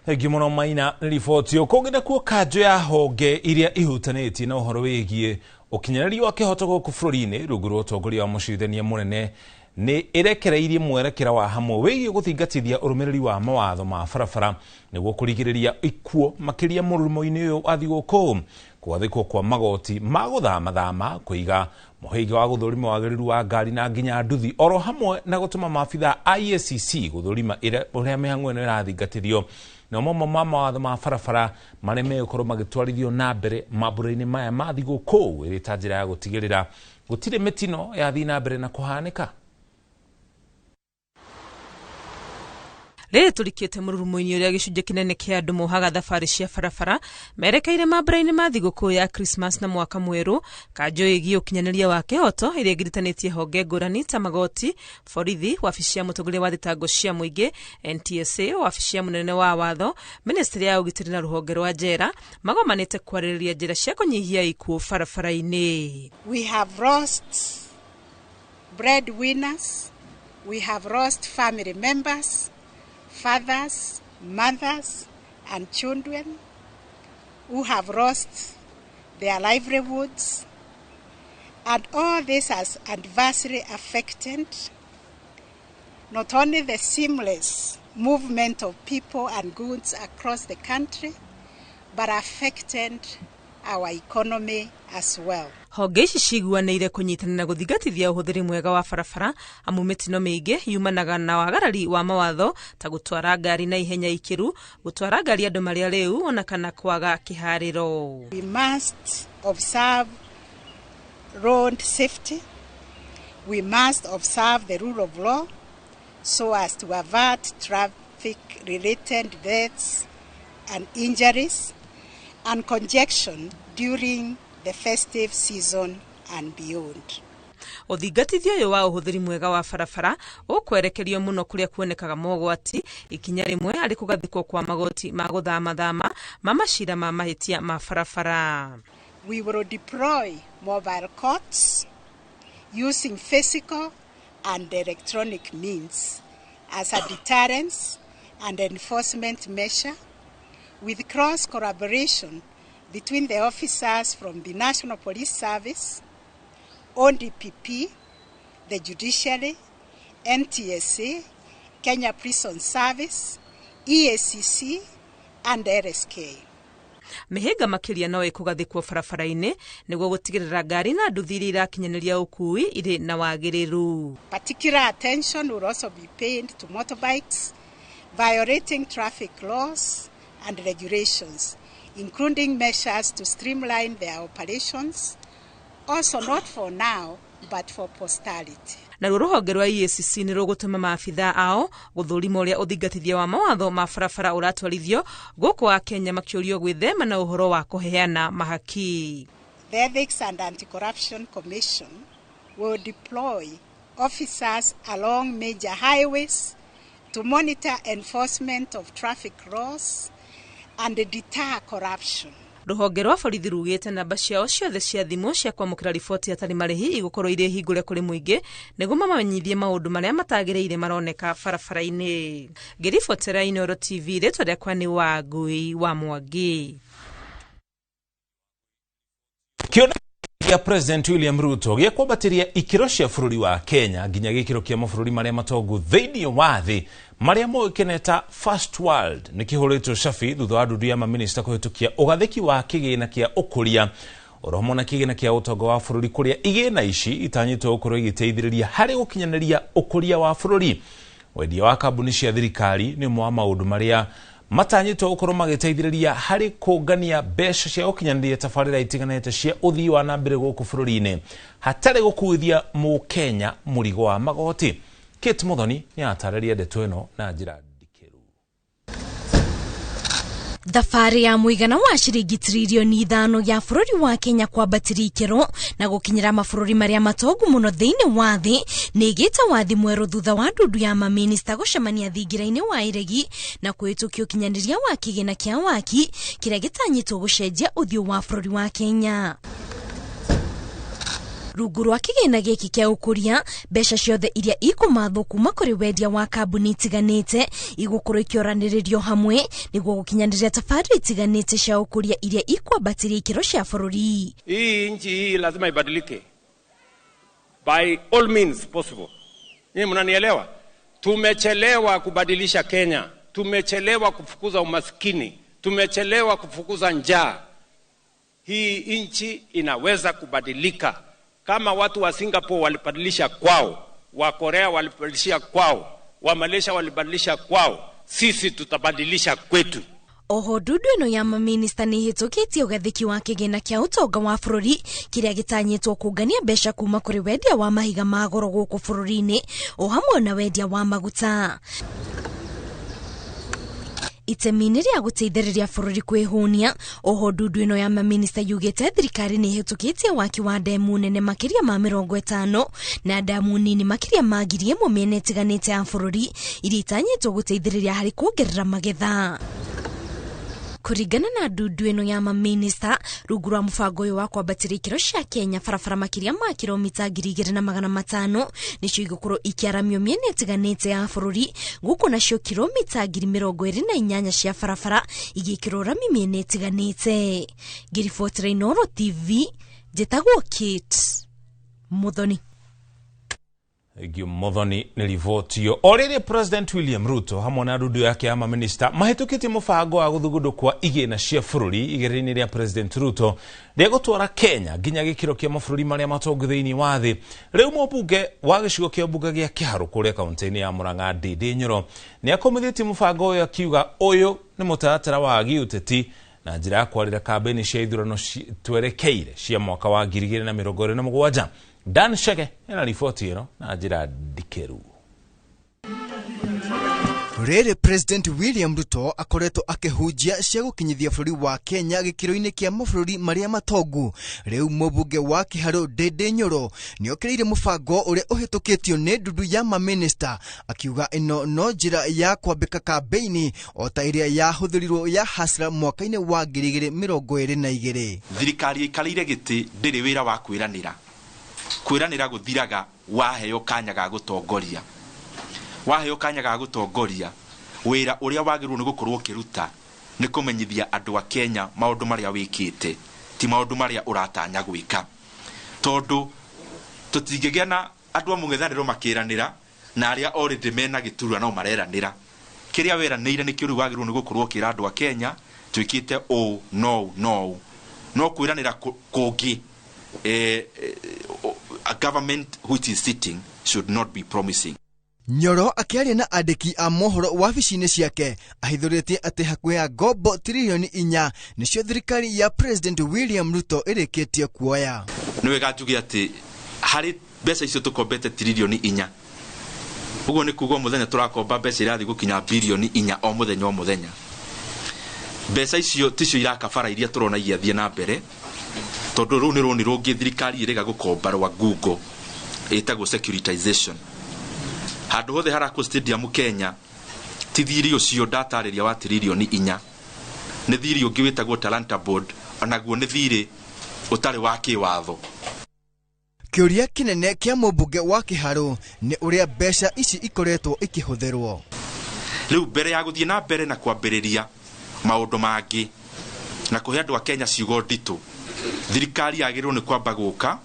Thengiũ mũno Maina nĩ riboti. Kũngĩ nakuo kanjũ ya honge iria ihutanĩtie na ũhoro wĩgiĩ ũkinyanĩria wa kĩhoto gũkũ bũrũri-inĩ rungu rwa ũtongoria wa mũcirithania mũnene nĩ ĩrekereirie mwerekera wa hamwe wĩgiĩ gũthingatithia ũrũmĩrĩri wa mawatho ma barabara nĩguo kũrigĩrĩria ikuũ makĩria mũrurumo-inĩ ũyũ wa thigũkũ. Gwathĩkwo kwa magoti ma gũthamathama, kũiga mũhĩnga wa gũthũrima wagĩrĩru wa ngari na nginya nduthi, oro hamwe na gũtũma maabitha a EACC gũthũrima ũrĩa mĩhang'o ĩno ĩrathingatithio, na mamwe ma mawatho ma barabara marĩa megũkorwo magĩtwarithio na mbere mambũra-inĩ maya ma thigũkũ ĩrĩ ta njĩra ya gũtigĩrĩra gũtirĩ mĩtino yathiĩ na mbere na kũhanĩka. Rĩrĩ tũrikĩte mũrurumo-inĩ ũrĩa gĩcunjĩ kĩnene kĩa andũ mohaga thabarĩ cia barabara merekeire mambũra-inĩ ma thigũkũ ya Christmas na mwaka mwerũ, kanjũ ĩgiĩ ũkinyanĩria wa kĩhoto ĩrĩa ĩgiritanĩtie honge ngũrani ta magoti, borithi, wabici ya mũtongoria wa thitango cia mũingĩ, NTSA, wabici ya mũnene wa watho, ministry ya ũgitĩri na rũhonge rwa njera, magomanĩte kwarĩrĩria njĩra cia kũnyihia ikuũ barabara-inĩ. We have lost breadwinners, we have lost family members, fathers, mothers, and children who have lost their livelihoods. And all this has adversely affected not only the seamless movement of people and goods across the country, but affected our economy as well. Honge ici ciguanĩire kũnyitanĩra gũthingatithia ũhũthĩri mwega wa barabara, amu mĩtino mĩingĩ yumanaga na wagarari wa mawatho ta gũtwara ngari na ihenya ikĩru, gũtwara ngari andũ marĩ arĩu, ona kana kwaga kĩharĩro. We must observe road safety. We must observe the rule of law so as to avert traffic-related deaths and injuries and congestion during the festive season and beyond. Ũthingatithia ũyũ wa ũhũthĩri mwega wa barabara ũkwerekerio mũno kũrĩa kuonekaga mogwati, ikinya rĩmwe arĩ kũgathĩkwo kwa magoti ma gũthamathama ma macira ma mahĩtia ma barabara. We will deploy mobile courts using physical and electronic means as a deterrence and enforcement measure with cross collaboration between the officers from the National Police Service, ODPP, the Judiciary, NTSA, Kenya Prison Service, EACC, and RSK. Mĩhĩnga makĩria no ĩkũgathĩkwo barabara-inĩ nĩguo gũtigĩrĩra ngari na nduthi iria irakinyanĩria ũkui irĩ na wagĩrĩru. Particular attention will also be paid to motorbikes violating traffic laws and regulations, including measures to streamline their operations, also not for now, but for posterity. Naruo rũhonge rwa EACC nĩ rũgũtũma maabitha ao gũthũrima ũrĩa ũthingatithia wa mawatho ma barabara ũratwarithio gũkũ wa Kenya makĩũrio gwĩthema na ũhoro wa kũheana mahaki. The Ethics and Anti-Corruption Commission will deploy officers along major highways to monitor enforcement of traffic laws and deter corruption. Rũhonge rwa borithi rugĩte namba ciao ciothe cia thimũ cia kwamũkĩra riboti hatarĩ marĩhi igũkorwo irĩ hingũre kũrĩ mũingĩ nĩguo mamamenyithie maũndũ marĩa matagĩrĩire maroneka barabara-inĩ. Ngĩribotera Inooro TV, rĩtwa rĩakwa nĩ Wangui wa Mwangi. Kĩoneki President William Ruto gĩa kwambatĩria ikĩro cia bũrũri wa Kenya nginya gĩkĩro kĩa mabũrũri marĩa matongu thĩinĩ wa thĩ marĩa moĩkaine ta First World nĩ kĩhũrĩtwo cabi thutha wa ndundu ya mamĩnĩsta kũhĩtũkia ũgathĩki wa kĩgĩna kĩa ũkũria oro hamwe na kĩgĩna kĩa ũtonga wa bũrũri kũrĩa igĩna ici itanyĩtwo gũkorwo igĩteithĩrĩria harĩ gũkinyanĩria ũkũria wa bũrũri. Wendia wa kambuni cia thirikari nĩ ũmwe wa maũndũ marĩa matanyĩtwo gũkorwo magĩteithĩrĩria harĩ kũngania mbeca cia gũkinyanĩria tabarĩra itiganĩte cia ũthii wa na mbere gũkũ bũrũri-inĩ hatarĩ gũkuithia mũkenya mũrigo wa magoti. Kate Muthoni nĩ atarĩria ndeto ĩno na njĩra. Thabarĩ ya mũigana wa ciringi tririoni 5 ya bũrũri wa Kenya kwambatĩria ikĩro na gũkinyĩra mabũrũri marĩa matongu mũno thĩinĩ wa thĩ nĩ ĩgĩte wathi mwerũ thutha wa ndundu ya mamĩnĩsta gũcemania thingira-inĩ wa iregi na kũhĩtũkia ũkinyanĩria wa kĩgĩna kĩa waki kĩrĩa gĩtanyĩtwo gũcenjia ũthiũ wa bũrũri wa Kenya. Rungu rwa kĩgĩna gĩkĩ kĩa ũkũria, mbeca ciothe iria ikũmathwo kuma kũrĩ wendia wa kambuni itiganĩte igũkorwo ikĩoranĩrĩrio hamwe nĩguo gũkinyanĩria tabarĩra itiganĩte cia ũkũria iria ikwambatĩria ikĩro cia bũrũri. Hii nchi hii lazima ibadilike by all means possible. Nyinyi mnanielewa? Tumechelewa kubadilisha Kenya, tumechelewa kufukuza umaskini, tumechelewa kufukuza njaa. Hii nchi inaweza kubadilika. Kama watu wa Singapore walibadilisha kwao, wa Korea walibadilisha kwao, wa Malaysia walibadilisha kwao, sisi tutabadilisha kwetu. Oho ndundu ĩno ya maminista nĩ ĩhĩtũkĩtie ũgathĩki wa kĩgĩna kĩa ũtonga wa bũrũri kĩrĩa gĩtanyĩtwo kũngania mbeca kuma kũrĩ wendia wa mahiga ma goro gũkũ bũrũri-inĩ o hamwe na wendia wa maguta. Itemi-inĩ rĩa gũteithĩrĩria bũrũri kwĩhũnia, oho ndundu ĩno ya maminista yugĩte thirikari nĩ ĩhĩtũkĩtie waki wa ndemu nene makĩria ma 50 na ndamu nini makĩria ma 1000 mĩena ĩtiganĩte ya bũrũri iria itanyĩtwo gũteithĩrĩria harĩ kuongerera magetha. Kũringana na ndundu ĩno ya maminista, rungu rwa mũbango ũyũ wa kwambatĩria ikĩro cia Kenya, barabara makĩria ma kilomita 2500 nĩcio igũkorwo ikĩaramio mĩena ĩtiganĩte ya bũrũri, gũkũ nacio kilomita 28,000 cia barabara igĩkĩrwo rami mĩena ĩtiganĩte. Ngĩribotera Inooro TV, njĩtagwo Kate Muthoni. Thank Muthoni nĩ riboti ĩyo. O rĩrĩ President William Ruto hamwe na ndundu yake ya maminista mahĩtũkĩtie mũbango wa gũthugundwo kwa igĩna cia bũrũri igeria-inĩ rĩa President Ruto rĩa gũtwara Kenya nginya gĩkĩro kĩa mabũrũri marĩa matongu thĩinĩ wa thĩ. Rĩu mũmbunge wa gĩcigo kĩa mbunge gĩa Kĩharũ kũrĩa kaunti-inĩ ya Murang'a Ndindi Nyoro nĩ akomithĩtie mũbango ũyũ akiuga ũyũ nĩ mũtaratara wa gĩũteti na njĩra ya kwarĩra kambĩini cia ithurano twerekeire cia mwaka wa 2027. Dan Shege ena riboti ĩno na njĩra ndikĩru. Rĩrĩ President William Ruto akoretwo akĩhunjia cia gũkinyithia bũrũri wa Kenya gĩkĩro-inĩ kĩa mabũrũri marĩa matongu. Rĩu mũmbunge wa Kĩharũ Ndindi Nyoro nĩokĩrĩire mũbango ũrĩa ũhĩtũkĩtio nĩ ndundu ya maminista, akiuga ĩno no njĩra ya kwambĩka kambĩini o ta ĩrĩa yahũthĩrirwo ya Hasra mwaka-inĩ wa 2022. Thirikari ĩikarĩire gĩtĩ ndĩrĩ wĩra wa kwĩranĩra. Kwĩranĩra gũthiraga waheo kanya ga gũtongoria. Waheo kanya ga gũtongoria, wĩra ũrĩa wagĩrĩirwo nĩ gũkorwo ũkĩruta nĩ kũmenyithia andũ a Kenya maũndũ marĩa wĩkĩte, ti maũndũ marĩa ũratanya gwĩka. Tondũ tũtingĩgĩa na andũ a mũng'ethanĩro makĩranĩra na arĩa already mena gĩturwa no mareranĩra. Kĩrĩa weranĩire nĩkĩo rĩu wagĩrĩirwo nĩ gũkorwo ũkĩra andũ a Kenya twĩkĩte ũũ no no. No kwĩranĩra kũngĩ, a government which is sitting should not be promising. Nyoro akĩaria na andĩki a mohoro wabici-inĩ ciake ahithũrĩtie atĩ hakuhĩ ya ngombo tiririoni 4 nĩcio thirikari ya President William Ruto ĩrĩkĩtie kuoya. Nĩ wega njuge atĩ harĩ mbeca icio tũkombete tiririoni 4, ũguo nĩ kuga o mũthenya tũrakomba mbeca irathiĩ gũkinya birioni 4 o mũthenya o mũthenya. Mbeca icio ticio iraka bara iria tũrona igĩathiĩ na mbere, tondũ rũu nĩ rũni rũngĩ thirikari ĩrega gũkomba rwa Google ĩtagwo securitization. Handũ hothe harakwo stadium Kenya ti thiri ũcio ndatarĩria wa tiririoni 4, nĩ thiri ũngĩ wĩtagwo Talanta Board, onaguo nĩ thiri ũtarĩ wa kĩwatho. Kĩũria kĩnene kĩa mũmbunge wa Kĩharũ nĩ ũrĩa mbeca ici ikoretwo ikĩhũthĩrwo. Rĩu mbere ya gũthiĩ na mbere na kwambĩrĩria maũndũ mangĩ na kũhe andũ a Kenya ciugo nditũ, thirikari yagĩrĩirwo nĩ kwamba gũka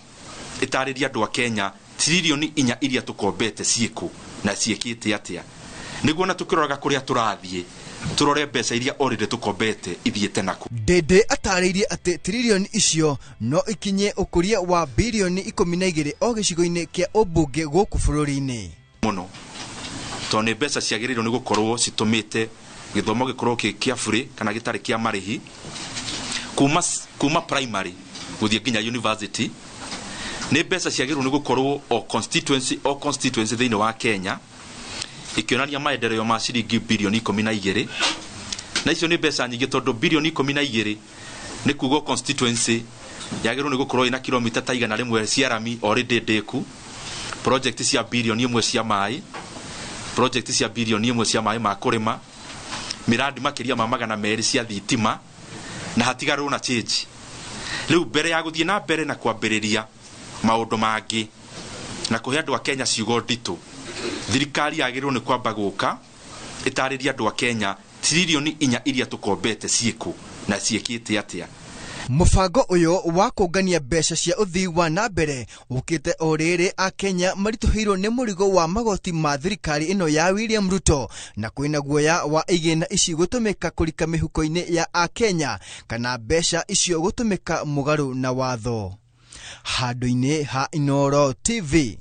ĩtarĩrie andũ a Kenya tiririoni 4 iria tũkombete ciĩkũ na ciĩkĩte atĩa, nĩguo na tũkĩroraga kũrĩa tũrathiĩ tũrore mbeca iria already tũkombete ithiĩte nakũ. Ndindi atarĩirie atĩ tiririoni icio no ikinye ũkũria wa birioni 12 o gĩcigo-inĩ kĩa ũmbunge gũkũ bũrũri-inĩ. Mũno tondũ nĩ mbeca ciagĩrĩirwo nĩ gũkorwo citũmĩte gĩthomo gĩkorwo kĩ kĩa bũrĩ kana gĩtarĩ kĩa marĩhi kuma primary gũthiĩ nginya university. Nĩ mbeca ciagĩrĩirwo nĩ gũkorwo o constituency thĩinĩ wa Kenya ikĩonania maendeleo ma ciringi birioni 12, na icio nĩ mbeca nyingĩ tondũ birioni 12 nĩ kuga constituency yagĩrĩirwo nĩ gũkorwo ĩna kilomita ta 100 cia rami already ndĩku, project cia birioni 1 cia maĩ, project cia birioni 1 cia maĩ ma kũrĩma, miradi makĩria ma 200 cia thitima, na hatigarwo na change. Rĩu mbere ya gũthiĩ na mbere na kwambĩrĩria Maũndũ mangĩ na kũhe andũ a Kenya ciugo nditũ, thirikari yagĩrĩirwo nĩ kwamba gũka ĩtarĩrie andũ a Kenya 4 trillion iria tũkombete ciĩkũ na ciĩkĩte atĩa. Mũbango ũyũ wa kũngania mbeca cia ũthii wa na mbere ũkĩte o rĩrĩ Akenya maritũhĩirwo nĩ mũrigo wa magoti ma thirikari ĩno ya William Ruto, na kwĩna guoya wa igĩna ici gũtũmĩka kũrika mĩhuko-inĩ ya Akenya kana mbeca icio gũtũmĩka mũgarũ na watho. Handũ-inĩ ha Inooro TV,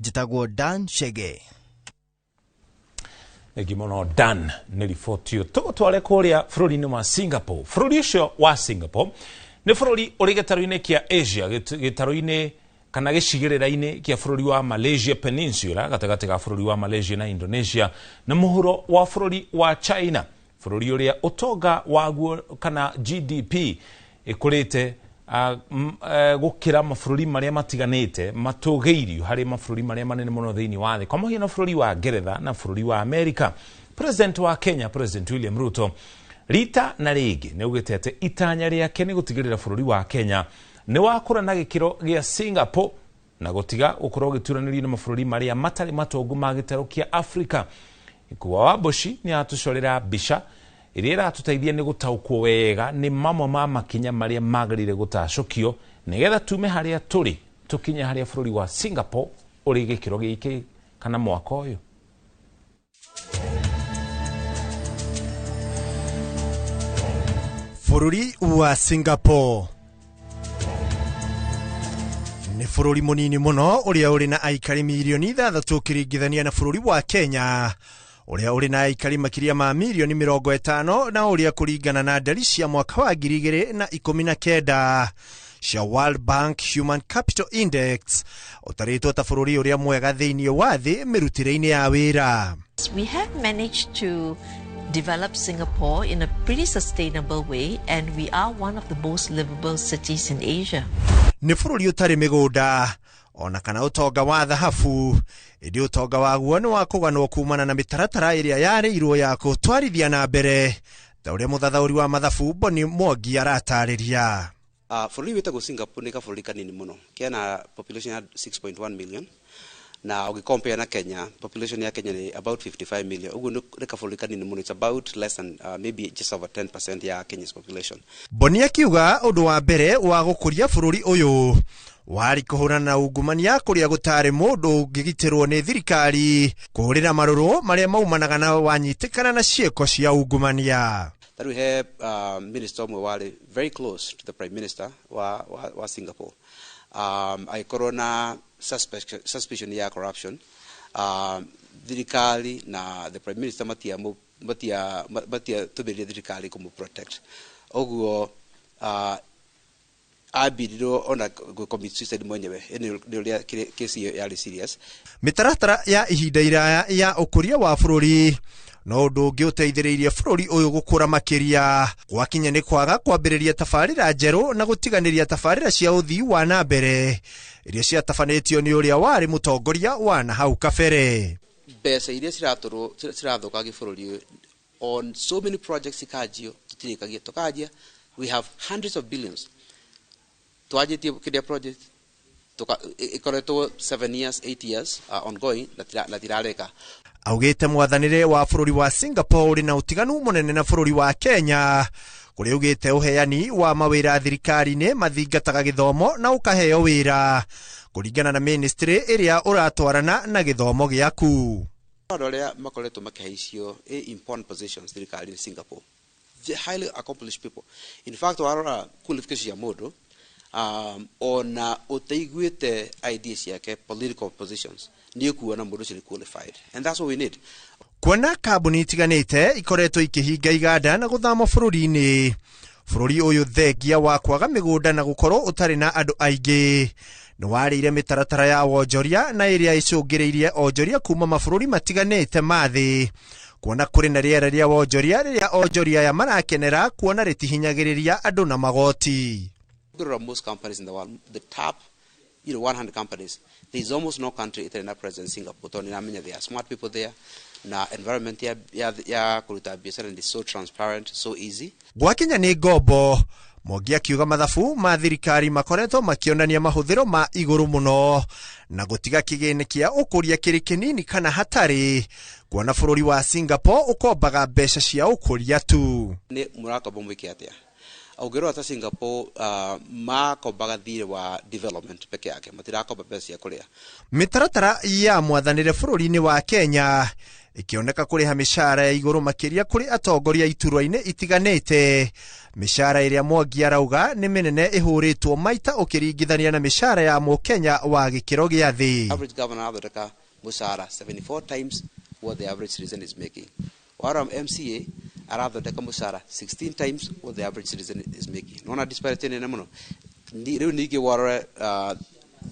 njĩtagwo Dan Chege. Thengi mũno Dan nĩ riboti ĩyo. Tũgũtware kũrĩa bũrũri-inĩ wa Singapore. Bũrũri ũcio wa Singapore nĩ bũrũri ũrĩ gĩtarũ-inĩ kĩa Asia, gĩtarũ-inĩ kana gĩcigĩrĩra-inĩ kĩa bũrũri wa Malaysia Peninsula, gatagatĩ ga bũrũri wa Malaysia na Indonesia, na mũhuro wa bũrũri wa China, bũrũri ũrĩa ũtonga waguo kana GDP ĩkũrĩte gũkĩra mabũrũri marĩa matiganĩte matũgĩirio harĩ mabũrũri marĩa manene mũno thĩinĩ wa thĩ, kwa mũhiano bũrũri wa Ngeretha na bũrũri wa Amerika. President wa Kenya, President William Ruto, rita na rĩngĩ nĩ augĩte atĩ itanya rĩake nĩ gũtigĩrĩra bũrũri wa Kenya nĩ wakũra na gĩkĩro gĩa Singapore na gũtiga gũkorwo gĩturanĩrio na mabũrũri marĩa matarĩ matongu ma gĩtarũ kĩa Afrika. Ikuwa wa Mboci nĩ atũcorera mbica ĩrĩa ĩratũteithia nĩ gũtaũkwo wega nĩ mamwe ma makinya marĩa magĩrĩire gũtacũkio nĩgetha tume harĩa tũrĩ tũkinye harĩa bũrũri wa Singapore ũrĩ gĩkĩro gĩkĩ kana mwaka ũyũ. Bũrũri wa Singapore nĩ bũrũri mũnini mũno ũrĩa ũrĩ na aikari mirioni 6 ũkĩringithania na bũrũri wa Kenya ũrĩa ũrĩ na aikari makĩria ma mirioni 50, na ũrĩa kũringana na ndari cia mwaka wa 2019 cia World Bank Human Capital Index ũtarĩtwo ta bũrũri ũrĩa mwega thĩinĩ wa thĩ mĩrutĩre-inĩ ya wĩra. We have managed to develop Singapore in a pretty sustainable way, and we are one of the most livable cities in Asia. Nĩ bũrũri ũtarĩ mĩgũnda ona kana ũtonga wa thahabu, ĩndĩ ũtonga waguo nĩ wa kũganwo kumana na mĩtaratara ĩrĩa yarĩirwo ya kũtwarithia na mbere, ta ũrĩa mũthathaũri wa mathabu Boni Mwangi aratarĩria. Bũrũri wĩtagwo Singapore nĩ kabũrũri kanini mũno kena population ya 6.1 million, na ũgĩcompare na Kenya, population ya Kenya nĩ about 55 million. Ũguo nĩ kabũrũri kanini mũno. It's about less than maybe just over 10% ya Kenya's population. Boni akiuga ũndũ wa mbere wa gũkũria bũrũri ũyũ warĩ kũhũrana na ungumania, kũrĩa gũtarĩ mũndũ ũngĩgitĩrwo nĩ thirikari kũhũrĩra marũrũ marĩa maumanaga na wanyitĩkana na ciĩko cia ungumania. Tarĩu he minister ũmwe warĩ very close to the prime minister wa Singapore, agĩkorwo na suspicion ya corruption. Thirikari na the prime minister matiatũmĩrire thirikari kũmũ protect. Ũguo ambirirwo ona commit suicide mwenyewe nĩ ũrĩa kesi ĩyo yarĩ serious. Mĩtaratara ya ihinda iraya ya ũkũria wa bũrũri no ũndũ ũngĩ ũteithĩrĩirie bũrũri ũyũ gũkũra makĩria, gwakinya nĩ kwaga kwambĩrĩria tabarĩra njerũ na gũtiganĩria tabarĩra cia ũthii wa na mbere iria ciatabanĩtio nĩ ũrĩa warĩ mũtongoria wa na hau kabere. Mbeca iria ciratũrwo cirathũkangia bũrũri ũyũ on so many projects ikanjio tũtirĩkagia, tũkanjia. We have hundreds of billions twanjĩtie kĩrĩa project ĩkoretwo 7 years, 8 years ongoing na tirareka. Augĩte mwathanĩre wa bũrũri wa Singapore ũrĩ na ũtiganu mũnene na bũrũri wa Kenya, kũrĩa augĩte ũheani wa mawĩra thirikari-inĩ mathingataga gĩthomo na ũkaheo wĩra kũringana na ministry ĩrĩa ũratwarana na gĩthomo gĩaku. Andũ arĩa makoretwo makĩhaicio important positions thirikari-inĩ Singapore, the highly accomplished people. In fact, warora qualification ya mũndũ, ona ũtaiguĩte ideas ciake, political positions, nĩ ũkuona mũndũ ũcio nĩ qualified, and that's what we need. Kuona kambuni itiganĩte ikoretwo ikĩhinga iganda na gũthama bũrũri-inĩ, bũrũri ũyũ thengia wa kwaga mĩgũnda na gũkorwo ũtarĩ na andũ aingĩ nĩ warĩire mĩtaratara ya wonjoria na ĩrĩa ĩcũngĩrĩirie onjoria kuma mabũrũri matiganĩte ma thĩ, kuona kũrĩ na rĩera rĩa wonjoria rĩrĩa onjoria aya marakenera kuona rĩtihinyagĩrĩria andũ na magoti. Ũngĩrora most companies in the world, the top 100 companies, there is almost no country ĩtarĩ na presence Singapore, tondũ nĩramenya there are smart people there, na environment ya kũruta biacara is so transparent, so easy. Gwakinya nĩ ngombo, Mwangi akiuga mathabu ma thirikari makoretwo makĩonania mahũthĩro ma igũrũ mũno na gũtiga kĩgĩna kĩa ũkũria kĩrĩ kĩnini kana hatarĩ, kuona bũrũri wa Singapore ũkombaga mbeca cia ũkũria tu. Nĩ mũrakomba mwĩke atĩa? Ũngĩrora ta Singapore, makombaga thirĩ wa development peke yake, matirakomba mbeca cia kũrĩa. Mĩtaratara ya mwathanĩre bũrũri-inĩ wa Kenya ĩkĩoneka kũrĩha mĩcara ya igũrũ makĩria kũrĩ atongoria iturwa-inĩ itiganĩte, mĩcara ĩrĩa Mwangi arauga nĩ mĩnene ĩhũrĩtwo maita ũkĩringithania na mĩcara ya mũkenya wa gĩkĩro gĩa thĩ. Average governor arathondeka mũcara 74 times what the average citizen is making. Warora MCA arathondeka mũcara 16 times what the average citizen is making. Nona disparity nene mũno. Rĩu ningĩ warora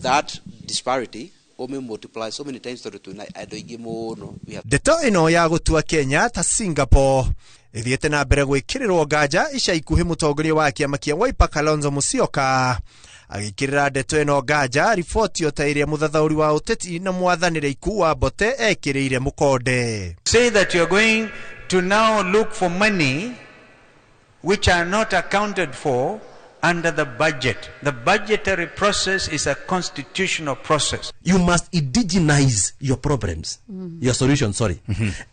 that disparity ũmĩ multiply so many times tondũ twĩna andũ aingĩ mũno. Ndeto ĩno ya gũtua Kenya ta Singapore ĩthiĩte na mbere gwĩkĩrĩrwo nganja ica ikuhĩ mũtongoria wa kĩama kĩa Wiper Kalonzo Musyoka agĩkĩrĩra ndeto ĩno nganja riboti o ta ĩrĩa mũthathaũri wa ũteti na mwathanĩre Ikuu wa Mbote ekĩrĩire mũkonde. Say that you are going to now look for money which are not accounted for under the budget. The budgetary process is a constitutional process. You must indigenize your problems, your solution, sorry.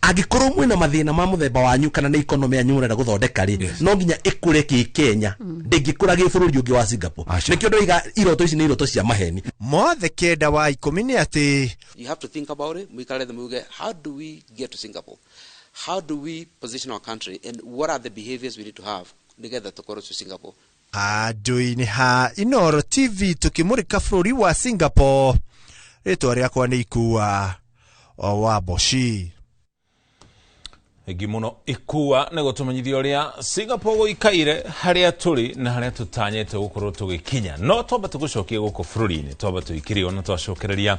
Angĩkorwo mwĩna mathĩna ma mũthemba wanyu kana nĩ economy yanyu mũrenda gũthondeka rĩ, no nginya ĩkũre kĩ Kenya, ndĩngĩkũra gĩ bũrũri ũngĩ wa Singapore. Nĩkĩo ndoiga iroto ici nĩ iroto cia maheni. Mothe kenda wa 10 nĩ atĩ you have to think about it. Mũikare thĩ muge, how do we get to Singapore? How do we position our country and what are the behaviors we need to have nĩgetha tũkorwo to Singapore? Handũ-inĩ ha Inooro TV tũkĩmũrĩka bũrũri wa Singapore, rĩtwa rĩakwa nĩ Ikua wa Mboci. Thengi mũno Ikua nĩ gũtũmenyithia ũrĩa Singapore gũikaire, harĩa tũrĩ na harĩa tũtanyĩte gũkorwo tũgĩkinya. No twamba tũgũcokie gũkũ bũrũri-inĩ, twamba tũikĩrio na twacokereria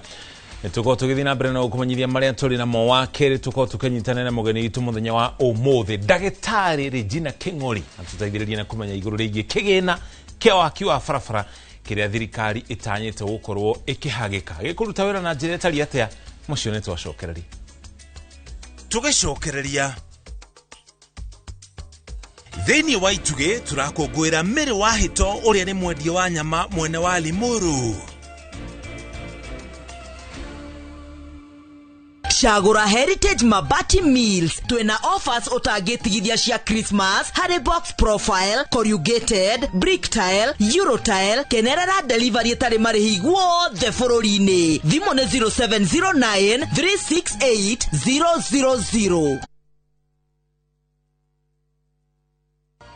nĩtũkorwo tũgĩthiĩ na mbere na gũkũmenyithia marĩa tũrĩ namo. Wa kerĩ tũkorwo tũkĩnyitanĩra na mũgeni witũ mũthenya wa ũmũthĩ, ndagĩtarĩ Regina Kĩng'ori, atũteithĩrĩrie na kũmenya igũrũ rĩgiĩ kĩgĩna kĩa waki wa barabara kĩrĩa thirikari ĩtanyĩte gũkorwo ĩkĩhagĩka gĩkũruta wĩra na njĩra ĩtariĩ atĩa. Mũcio nĩtwacokereria. Tũgĩcokereria thĩinĩ wa itugĩ tũrakũngũĩra Mary wa Hĩto ũrĩa nĩ mwendia wa nyama mwena wa Limuru. Cagũra Heritage Mabati Mills, twĩna offers ũtangĩtigithia cia Christmas harĩ box profile, corrugated, brick tile, euro tile, kenerera delivery ĩtarĩ marĩhi guothe bũrũri-inĩ. Thimũ nĩ 0709 368 000.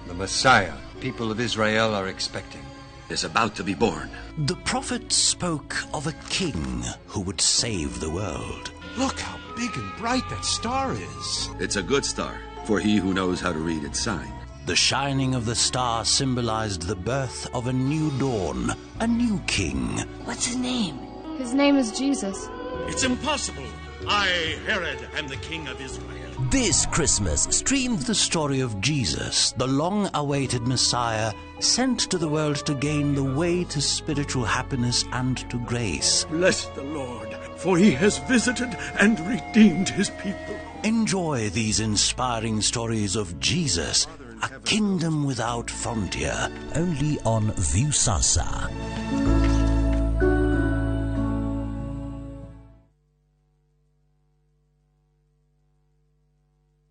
The Messiah people of Israel are expecting is about to be born. The prophet spoke of a king who would save the world. Look how big and bright that star is. It's a good star for he who knows how to read its sign. The shining of the star symbolized the birth of a new dawn, a new king. What's his name? His name is Jesus. It's impossible. I, Herod, am the king of Israel. This Christmas, stream the story of Jesus, the long-awaited Messiah, sent to the world to gain the way to spiritual happiness and to grace. Bless the Lord, for he has visited and redeemed his people. Enjoy these inspiring stories of Jesus, a kingdom without frontier, only on Viusasa.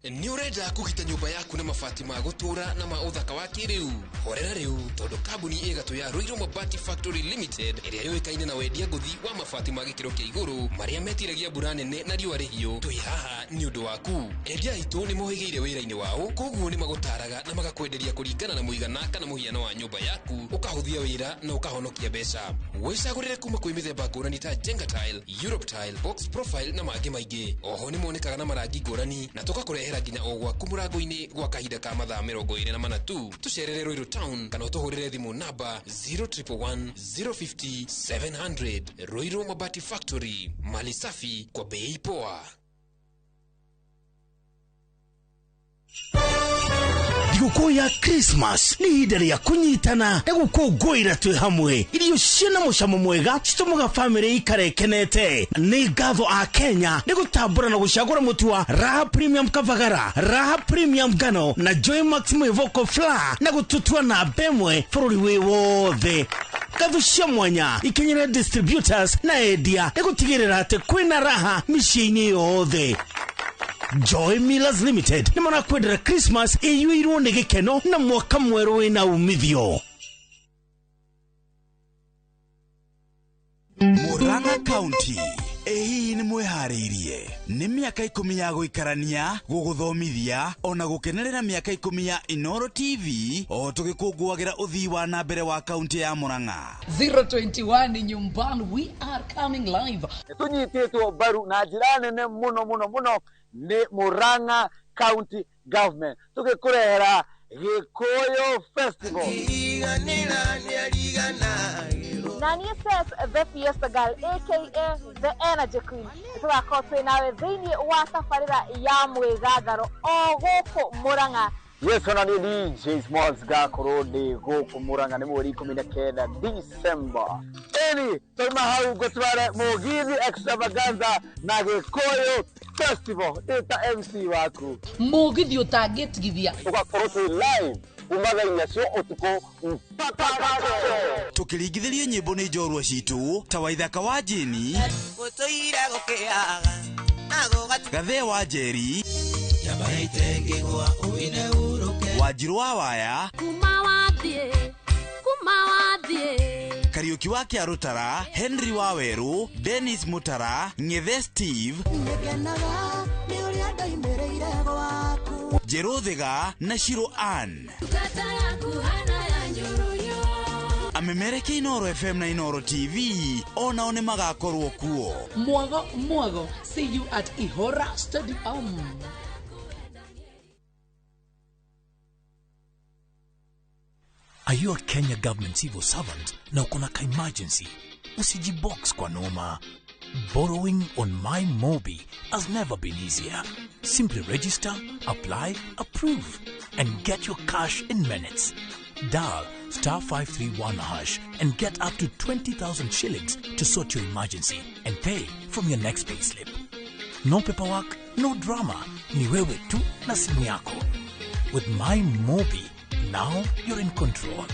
Nĩ ũrenda kũgita nyũmba yaku na mabati ma gũtũũra na ma ũthaka wa kĩrĩu? Horera rĩu, tondũ kambuni ĩgatũ ya Ruiru Mabati Factory Limited ĩrĩa yũĩkaine na wendia ngũthi wa mabati ma gĩkĩro kĩa igũrũ marĩa metiragia mbura nene na riũa rĩhiũ, twĩ haha nĩ ũndũ waku. Endia aitũ nĩ mohĩgĩire wĩra-inĩ wao, koguo nĩ magũtaraga na magakwenderia kũringana na mũigana kana mũhiano wa nyũmba yaku, ũkahũthia wĩra na ũkahonokia mbeca. Wĩcagũrĩre kuma kwĩ mĩthemba ngũrani ta Jenga Tile, Europe Tile, Box Profile na mangĩ maingĩ. Oho nĩ monekaga na marangi ngũrani na tũgakũrehera nginya o gwaku mũrango-inĩ gwa kahinda ka mathaa 24 tu. Tũcerere Ruiru Town kana ũtũhũrĩre thimũ namba 0111 050 700. Ruiru Mabati Factory, mali safi kwa bei poa. Thigũkũ ya Christmas nĩ ihinda rĩa kũnyitana na gũkũngũĩra twĩ hamwe. Irio ciĩna mũcamo mwega citũmaga bamĩrĩ ikare ĩkenete. Nĩ ngatho a Kenya nĩ gũtambũra na gũcagũra mũtu wa Raha Premium Kavagara, Raha Premium Ngano na Joy Max Mwĩvoko Flour na gũtũtua namba ĩmwe bũrũri wĩ wothe. Ngatho cia mwanya ikinyĩre distributors na endia nĩ gũtigĩrĩra atĩ kwĩna raha mĩciĩ-inĩ yothe. Joy Millers Limited nĩ marakwendera Christmas ĩiyũirwo nĩ gĩkeno na mwaka mwerũ wĩna umithio. Murang'a County ĩ hihi nĩ mwĩharĩirie nĩ mĩaka 10 ya gũikarania gũgũthomithia ona gũkenerera mĩaka 10 ya Inoro TV o tũgĩkũngũagĩra ũthii wa na mbere wa kaunti ya Murang'a. 021 nyumbani, we are coming live. Tũnyitĩtwo mbaru na njĩra nene mũno mũno mũno nĩ Murang'a County Government tũgĩkũrehera Gĩkũyũ Festival. Nani says the Fiesta Girl aka the Energy Queen. Tũgakorwo twĩ nawe thĩinĩ wa tabarĩra ya mwĩgatharo o gũkũ Murang'a. Yes, ona nĩ DJ Smalls ngakorwo ndĩ gũkũ Murang'a nĩ mweri 19 December. Ĩni twauma hau ngũtware Mũgithi Extravaganza na Gĩkũyũ Festival ndĩ ta MC waku. Mũgithi ũtangĩtigithia. Tũgakorwo twĩ live kuma thaa 4 cia ũtukũ mpaka tũkĩringithĩrio nyĩmbo nĩ njorua citũ ta Waithaka wa Jeni, Gathee wa Njeri, Wanjirũ wa Waya, Kariũki wa Kĩarũtara, Henry wa Werũ, Dennis Mutara, Ng'ethe Steve, Njerũ Thiga na Shiro Ann. Amemereke Inoro FM na Inoro TV onao nĩ magakorwo kuo. Mwago mwago, see you at Ihora Stadium. Are you a Kenya government civil servant na uko na ka-emergency? Usijibox kwa noma. Borrowing on My Mobi has never been easier. Simply register, apply, approve, and get your cash in minutes. Dial *531# and get up to 20,000 shillings to sort your emergency and pay from your next payslip. No paperwork, no drama. Ni wewe tu na simu yako. With My Mobi, now you're in control.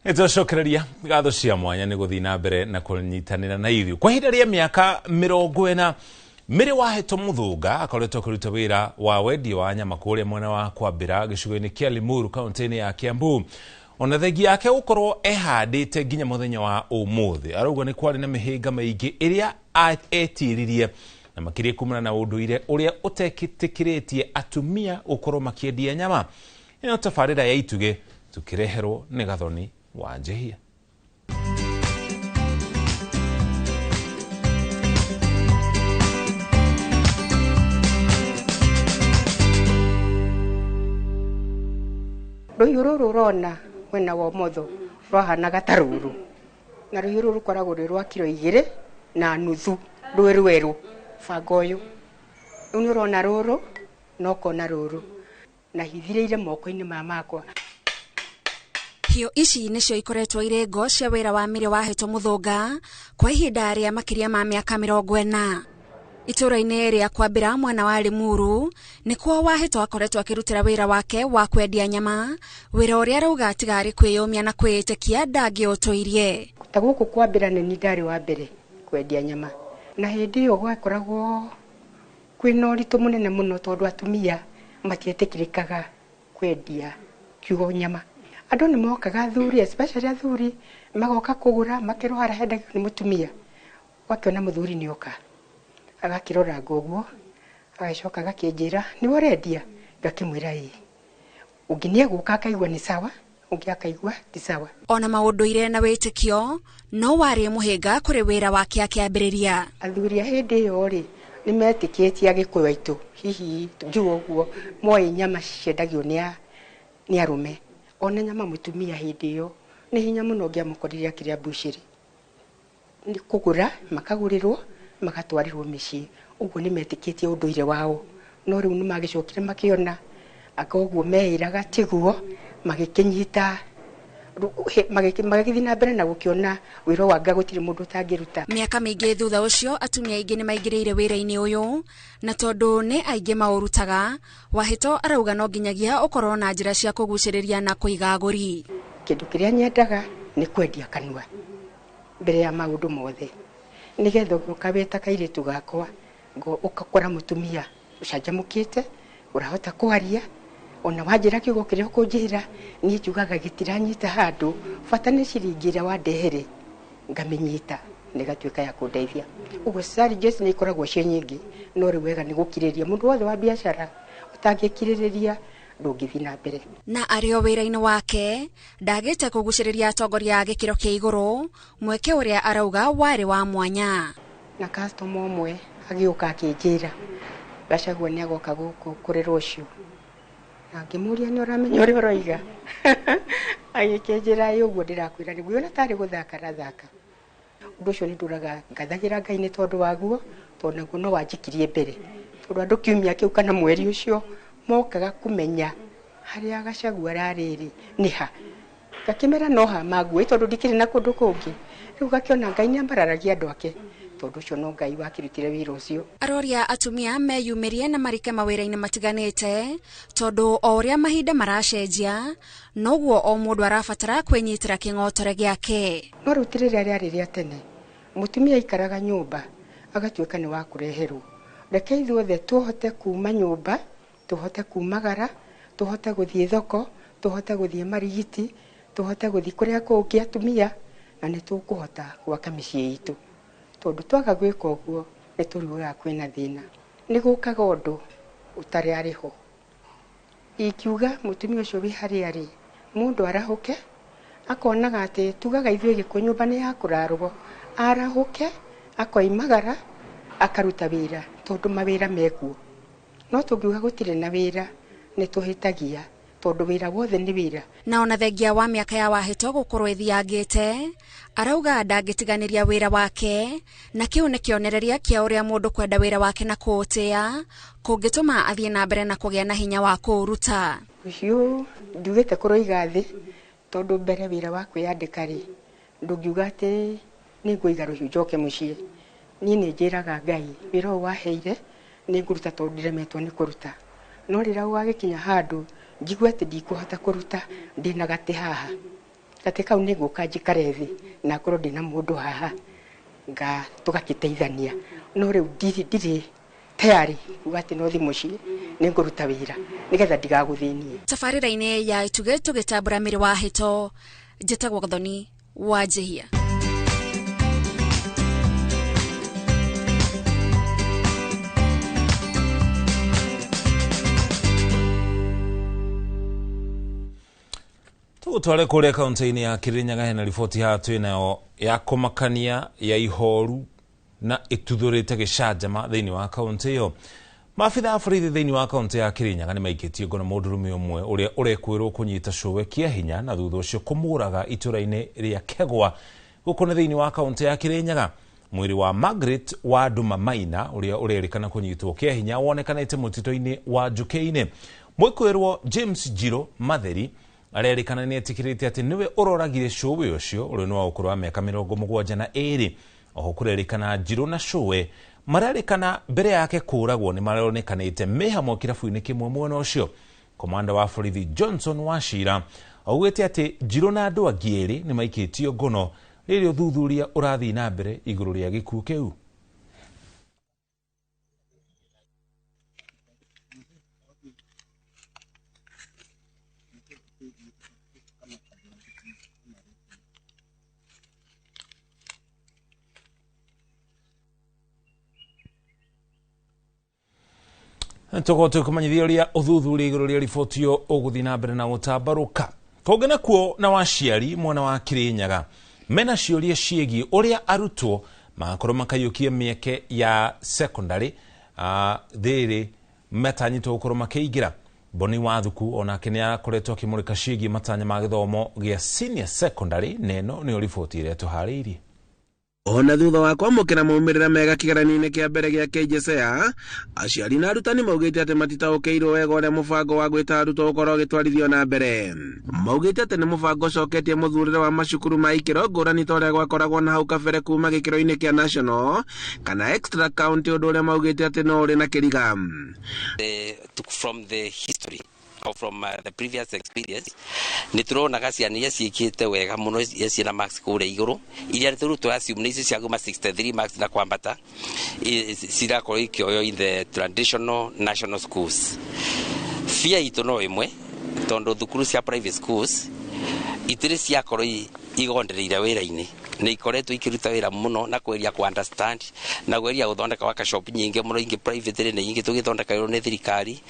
Nĩtwacokereria ngatho cia mwanya nĩ gũthiĩ na mbere na kũnyitanĩra na ithuĩ kwa ihinda rĩa mĩaka 40. Mĩrĩ wa Heto Mũthũnga akoretwo akĩruta wĩra wa wendia wa nyama kũrĩa mwena wa Kwambĩra gĩcigo-inĩ kĩa Limuru kaunti-inĩ ya Kiambu. Ona thengi yake gũkorwo ehandĩte nginya mũthenya wa ũmũthĩ, arauga nĩ kwarĩ na mĩhĩnga mĩingĩ ĩrĩa etiririe na makĩria kumana na ũndũire ũrĩa ũtetĩkĩrĩtie atumia gũkorwo makĩendia nyama. Ĩno tabarĩra ya Itugĩ tũkĩreherwo nĩ Gathoni wa Njehia. Rũhiũ rũrũ ũrona mwena wa ũmotho rwahanaga ta rũrũ, na rũhiũ rũrũ rũkoragwo rwĩ rwa kiro 2.5 rwĩ rwerũ banga ũyũ. Rĩu nĩ ũrona rũrũ na ũkona rũrũ, na hithirĩire moko-inĩ maya makwa. Hiũ ici nĩcio ikoretwo irĩ ngo cia wĩra wa Mĩrĩ wa Heto Mũthũnga kwa ihinda rĩa makĩria ma mĩaka 40. Itũũra-inĩ rĩa Kwambĩra mwena wa Limuru nĩkuo Wahĩto akoretwo akĩrutĩra wĩra wake wa kwendia nyama, wĩra ũrĩa arauga tiga arĩ kwĩyũmia na kwĩĩtĩkia ndangĩũtũirie. Ta gũkũ Kwambĩra nĩ niĩ ndarĩ wa mbere kwendia nyama, na hĩndĩ ĩyo gwakoragwo kwĩna ũritũ mũnene mũno tondũ atumia matietĩkĩrĩkaga kwendia kiugo nyama. Andũ nĩ mokaga athuri, especially athuri magoka kũgũra makerwo harĩa hendagio nĩ mũtumia, ũgakĩona mũthuri nĩ oka agakĩrora ũguo agĩcoka agakĩnjĩra nĩwe ũrendia, ngakĩmwĩra ĩĩ. Ũngĩ nĩ egũka akaigua nĩ sawa, Ũngĩ akaigua ti sawa. Ona maũndũire na wĩtĩkio no warĩ mũhĩnga kũrĩ wĩra wake akĩambĩrĩria. Athuri a hĩndĩ ĩyo rĩ nĩ metĩkĩtie Agĩkũyũ aitũ, hihi njuo ũguo moĩ nyama ciendagio nĩ arũme. Ona nyama mũtumia hĩndĩ ĩyo nĩ hinya mũno ũngĩamũkorire akĩrĩa mbucĩrĩ. Nĩ kũgũra makagũrĩrwo magatwarĩrwo mĩciĩ, ũguo nĩ metĩkĩtie ũndũire wao. No rĩu nĩ magĩcokire makĩona anga ũguo meĩraga tiguo, magĩkĩnyita magĩgĩthiĩ na mbere na gũkĩona wĩra wa anga gũtirĩ mũndũ ũtangĩruta. Mĩaka mĩingĩ thutha ũcio atumia aingĩ nĩ maingĩrĩire wĩra-inĩ ũyũ, na tondũ nĩ aingĩ maũrutaga, Wahĩto arauga no nginyagia ũkorwo na njĩra cia kũgucĩrĩria na kũiga agũri. Kĩndũ kĩrĩa nyendaga nĩ kwendia kanua mbere ya maũndũ mothe, nĩgetha ũgĩũka wĩ ta kairĩtu gakwa ũgakora mũtumia ũcanjamũkĩte, ũrahota kwaria, ona wanjĩra kiugo kĩrĩa ũkũnjĩra niĩ njugaga gĩtiranyita handũ, bata nĩ ciringi ĩrĩa wandehere ngamĩnyita nĩgatuĩka ya kũndeithia. Ũguo challenges nĩ ikoragwo ciĩ nyingĩ, no rĩu wega nĩ gũkirĩrĩria. Mũndũ wothe wa biacara ũtangĩkirĩrĩria ndũngĩthiĩ na mbere. Na arĩ o wĩra-inĩ wake ndagĩte kũgucĩrĩria atongoria a gĩkĩro kĩa igũrũ, mweke ũrĩa arauga warĩ wa mwanya. Na customer ũmwe agĩũka akĩnjĩra Gachagua nĩ agoka gũkũ kũrĩ rũciũ, na ngĩmũria nĩ ũramenya ũrĩa ũroiga? Agĩkĩnjĩra ĩ ũguo ndĩrakwĩra nĩguo, ona tarĩ gũthaka arathaka. Ũndũ ũcio nĩ ndũraga ngathagĩra Ngai nĩ tondũ waguo, tondũ naguo no wanjikirie mbere, tondũ andũ kiumia kĩu kana mweri ũcio mokaga kũmenya harĩa Gachagua ararĩ rĩ nĩ ha. Ngakĩmera no ha maguo tondũ ndikĩrĩ na kũndũ kũngĩ. Rĩu gakĩona Ngai nĩ ambararagia andũ ake, tondũ ũcio no Ngai wakĩrutire wĩra ũcio. Aroria atumia meyumĩrie na marike mawĩra-inĩ matiganĩte, tondũ o ũrĩa mahinda maracenjia noguo o mũndũ arabatara kwĩnyitĩra kĩng'otore gĩake. No rĩu ti rĩrĩa rĩarĩ rĩa tene, mũtumia aikaraga nyũmba agatuĩka nĩ wa kũreherwo. Reke ithuothe tũhote kuma nyũmba, tũhote kumagara, tũhote gũthiĩ thoko, tũhote gũthiĩ marigiti, tũhote gũthiĩ kũrĩa kũngĩ atumia, na nĩ tũkũhota gwaka mĩciĩ itũ. Tondũ twaga gwĩka ũguo nĩ tũriugaga kwĩna thĩna. Nĩ gũkaga ũndũ ũtarĩ arĩ ho. Ingiuga mũtumia ũcio wĩ harĩa arĩ, mũndũ arahũke, akonaga atĩ tugaga ithuĩ Gĩkũyũ nyũmba nĩ ya kũrarwo, arahũke, akoimagara, akaruta wĩra, tondũ mawĩra mekuo. No tũngiuga gũtirĩ na wĩra nĩ tũhĩtagia, tondũ wĩra wothe nĩ wĩra. Na ona thengia wa mĩaka ya Wahĩto gũkorwo ĩthiangĩte, arauga ndangĩtiganĩria wĩra wake, na kĩu nĩ kĩonereria kĩa ũrĩa mũndũ kwenda wĩra wake na kũũtĩa kũngĩtũma athiĩ na mbere na kũgĩa na hinya wa kũũruta. Rũhiũ ndiugĩte kũrũiga thĩ, tondũ mbere wĩra wa kwĩyandĩka rĩ, ndũngiuga atĩ nĩ ngũiga rũhiũ njoke mũciĩ. Niĩ nĩ njĩraga Ngai wĩra ũyũ waheire nĩ ngũruta tondũ ndiremetwo nĩ kũruta. No rĩrĩa ũgagĩkinya handũ njigue atĩ ndikũhota kũruta, ndĩna gatĩ haha, gatĩ kau nĩ ngũka njikare thĩ na ngorwo ndĩna mũndũ haha tũgakĩteithania. No rĩu ndirĩ tayari kuga atĩ no thiĩ mũciĩ nĩ ngũruta wĩra nĩgetha ndigagũthĩnie. Tabarĩra-inĩ ya Itugĩ tũgĩtambũra mĩrĩ Wahĩto, njĩtagwo Gathoni wa Njĩhia. Tũgũtware kũrĩa kaunti-inĩ ya Kirinyaga hena riboti haha twĩ nayo ya kũmakania ya ihoru na ĩtuthũrĩte gĩcanjama thĩinĩ wa kaunti ĩyo. Maabitha a borithi thĩinĩ wa kaunti ya Kirinyaga nĩ maikĩtie ngono mũndũrũme ũmwe ũrĩa ũrekwĩrwo kũnyita cũwe kĩa hinya na thutha ũcio kũmũraga itũra-inĩ rĩa Kegwa gũkũ nĩ thĩinĩ wa kaunti ya Kirinyaga. Mwĩrĩ wa Margaret wa Nduma Maina ũrĩa ũrerĩkana kũnyitwo kĩa hinya wonekanĩte mũtitũ-inĩ wa Njũkĩ-inĩ. Mwĩkũĩrwo James Njirũ Matheri arerĩkana nĩ etĩkĩrĩte atĩ nĩwe ũroragire cũwe ũcio ũrĩa nĩ wa ũkũrũ wa mĩaka 72. Oho kũrerĩkana Njirũ na cũwe marerĩkana mbere yake kũragwo nĩ maronekanĩte me hamwe kĩrabu-inĩ kĩmwe mwena ũcio. Komanda wa borithi Johnson Wachira augĩte atĩ Njirũ na andũ angĩ erĩ nĩ maikĩtio ngono rĩrĩa ũthuthuria ũrathiĩ na mbere igũrũ rĩa gĩkuũ kĩu. Tũkorwo tũkũmenyithia ũrĩa ũthuthuria igũrũ rĩa riboti ĩyo ũgũthiĩ na mbere na gũtambarũka. Kũngĩ nakuo na waciari mwena wa Kirinyaga mena ciũria ciĩgiĩ ũrĩa arutwo magakorwo makaiyũkia mĩeke ya secondary thĩrĩ matanyĩtwo gũkorwo makĩingĩra. Boni Wathuku onake nĩ akoretwo akĩmũrĩka ciĩgiĩ matanya ma gĩthomo gĩa senior secondary, na ĩno nĩyo riboti ĩrĩa tũharĩirie. Ona thutha wa kwamũkĩra maumĩrĩra mega kĩgeranio-inĩ kĩa mbere gĩa KJSEA, aciari na arutani maugĩte atĩ matitaũkĩirwo wega ũrĩa mũbango wa gwĩta arutwo ũkorwo ũgĩtwarithio na mbere. Maugĩte atĩ nĩ mũbango ũcoketie mũthurĩre wa macukuru ma ikĩro ngũrani ta ũrĩa gwakoragwo na hau kabere kuma gĩkĩro-inĩ kĩa national kana extra county, ũndũ ũrĩa maugĩte atĩ no ũrĩ na kĩriga. From the history or from the previous experience, nĩ tũronaga ciana iria ciĩkĩte wega mũno iria ciĩna marks kũrĩa igũrũ, iria rĩu tũ assume nĩ icio cia kuma 63 marks na kwambata, cirakorwo ikĩoywo in the traditional national schools. Fear itũ no ĩmwe, tondũ thukuru cia private schools itirĩ ciakorwo igondereire wĩra-inĩ, nĩ ikoretwo ikĩruta wĩra mũno na kweria ku understand na kweria gũthondeka workshop nyingĩ mũno, ingĩ private na ingĩ tũgĩthondekagĩrwo nĩ thirikari,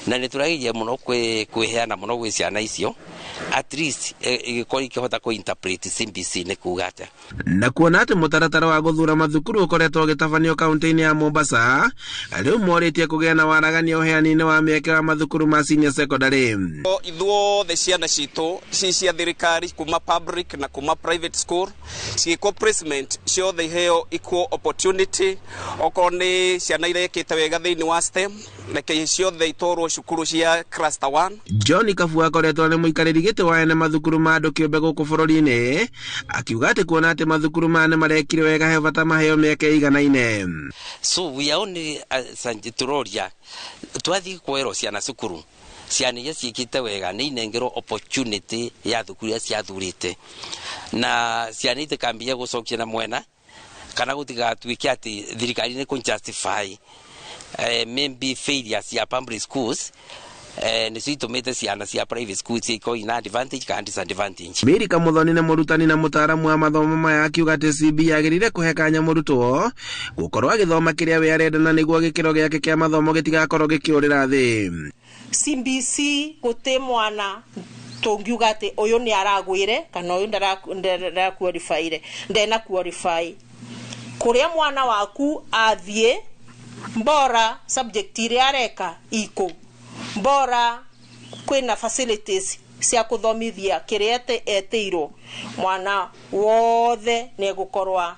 na nĩ tũrageria mũno kwĩheana mũno gwĩ ciana icio at least igĩkorwo ikĩhota kũ interpret CBC nĩ kuga atĩa. Na kuona atĩ mũtaratara wa gũthura mathukuru ũkoretwo ũgĩtabanio kaunti-inĩ ya Mombasa, rĩu morĩtie kũgĩa na waragania ũheani-inĩ wa mĩeke wa mathukuru ma senior secondary. Ithuothe ciana citũ ci cia thirikari kuma public na kuma private school ciĩkwo placement ciothe iheo equal opportunity. Okorwo nĩ ciana irekĩte wega thĩinĩ wa STEM, reke ciothe itwarwo cukuru cia cluster 1. John Kabua akoretwo nĩ mũikarĩri gĩtĩ wa ene mathukuru ma andũ kĩũmbe gũkũ bũrũri-inĩ, akiuga atĩ kuona atĩ mathukuru maya nĩ marekire wega he bata maheo mĩeke ĩiganaine. So we are only tũroria twathiĩ kwerwo ciana cukuru, ciana iria ciĩkĩte wega nĩ inengerwo opportunity ya thukuru iria ciathurĩte, na ciana itikambia gũcokia na mwena kana gũtigatuĩke atĩ thirikari nĩ kũ justify maybe failures ya public schools nĩcio itũmĩte ciana cia private schools cikorwo ina advantage kana disadvantage. Mary Kamuthoni nĩ mũrutani na mũtaaramu wa mathomo maya akiuga atĩ CB yagĩrĩire kũhe kanya mũrutwo gũkorwo agĩthoma kĩrĩa we arenda na nĩguo gĩkĩro gĩake kĩa mathomo gĩtigakorwo gĩkĩũrĩra thĩ. CBC gũtĩ mwana tũngiuga atĩ ũyũ nĩ aragwĩre kana ũyũ ndara-qualify-ire, ndena qualify. Kũrĩa mwana waku athiĩ mbora subject iria areka iko mbora kwĩna facilities cia kũthomithia kĩrĩa etĩirwo, mwana wothe nĩ egũkorwo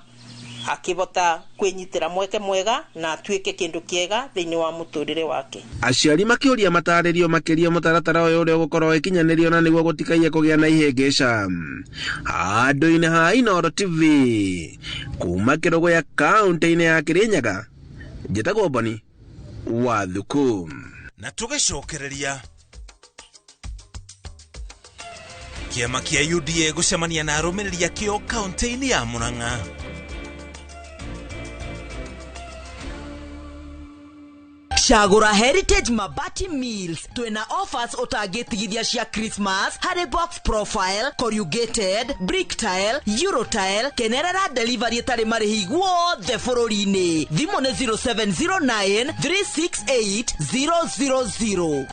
akĩhota kwĩnyitĩra mweke mwega na atuĩke kĩndũ kĩega thĩinĩ wa mũtũrĩre wake. Aciari makĩũria matarĩrio makĩria mũtaratara ũyũ ũrĩa ũgũkorwo ũgĩkinyanĩrio na nĩguo gũtikaiye kũgĩa na ihĩngĩca. Handũ-inĩ ha Inooro TV kuma Kĩrũgũya kaũntĩ-inĩ ya Kĩrĩnyaga, njĩtagwo Boni Wathuku. Na tũgĩcokereria kĩama kĩa UDA gũcemania na arũmĩrĩri akĩo kaũntĩ-inĩ ya Murang'a. Cagũra Heritage Mabati Mills, twĩna offers ũtangĩtigithia cia Christmas harĩ box profile, corrugated, brick tile, euro tile, kenerera delivery ĩtarĩ marĩhi guothe bũrũri-inĩ. Thimũ nĩ 0709 368 000.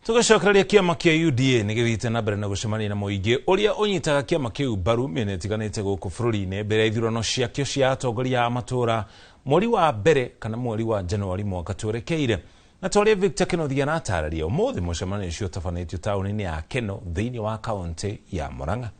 Tũgacokereria kĩama kĩa UDA nĩ gĩthiĩte na mbere na gũcemania na mũingĩ ũrĩa ũnyitaga kĩama kĩu mbaru mĩena ĩtiganĩte gũkũ bũrũri-inĩ mbere ya ithurano ciakĩo cia atongoria a matũũra mweri wa mbere kana mweri wa Januari mwaka twerekeire. Na ta ũrĩa Victor Kenothi aratarĩria, ũmũthĩ mũcemanio ũcio ũtabanĩtio taũni-inĩ ya Keno thĩinĩ wa kaũntĩ ya Murang'a.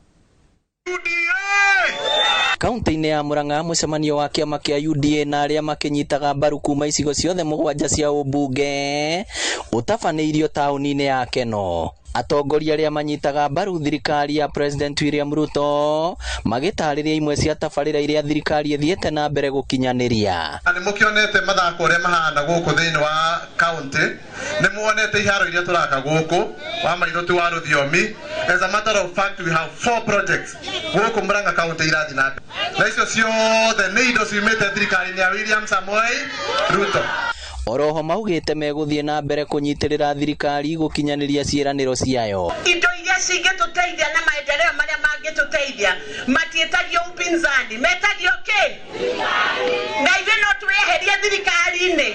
Kaunti-inĩ ya Murang'a, mũcemanio wa kĩama kĩa UDA na arĩa makĩnyitaga mbaru kuma icigo ciothe mũgwanja cia ũmbunge ũtabanĩirio taũni-inĩ ya Keno. Atongoria arĩa manyitaga mbaru thirikari ya President William Ruto magĩtarĩria imwe cia tabarĩra iria thirikari ĩthiĩte na mbere gũkinyanĩria. Nĩ mũkĩonete mathako ũrĩa mahana gũkũ thĩinĩ wa kaunti, nĩ muonete iharo iria tũraka gũkũ wa maitho ti wa rũthiomi. As a matter of fact, we have 4 projects gũkũ Murang'a kaunti irathiĩ na mbere, na icio ciothe nĩ indo ciumĩte thirikari-inĩ ya William Samoei Ruto. Oroho maugĩte megũthiĩ na mbere kũnyitĩrĩra thirikari gũkinyanĩria ciĩranĩro ciayo. Indo iria cingĩtũteithia na maendeleo marĩa mangĩtũteithia matiĩtagio upinzani, metagio kĩ? Na ithuĩ no twĩeherie thirikari-inĩ.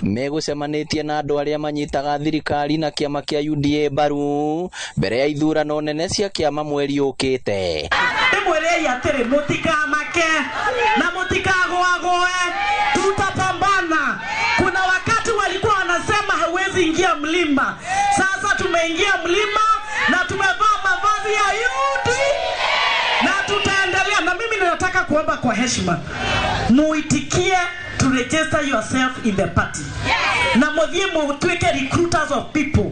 Megũcemanĩtie na andũ arĩa manyitaga thirikari na kĩama kĩa UDA mbaru mbere ya ithurano nene cia kĩama mweri ũkĩte. Ndĩmwĩrei atĩrĩ, mũtikamake na mũtikagũagũe, tutapambana. Kuna wakati walikuwa wanasema hauwezi ingia mlima, sasa tumeingia mlima na tumevaa mavazi ya UDA na tutaendelea. Na mimi ninataka kuomba kwa heshima muitikie to register yourself in the party. Na muthie mutuike recruiters of people.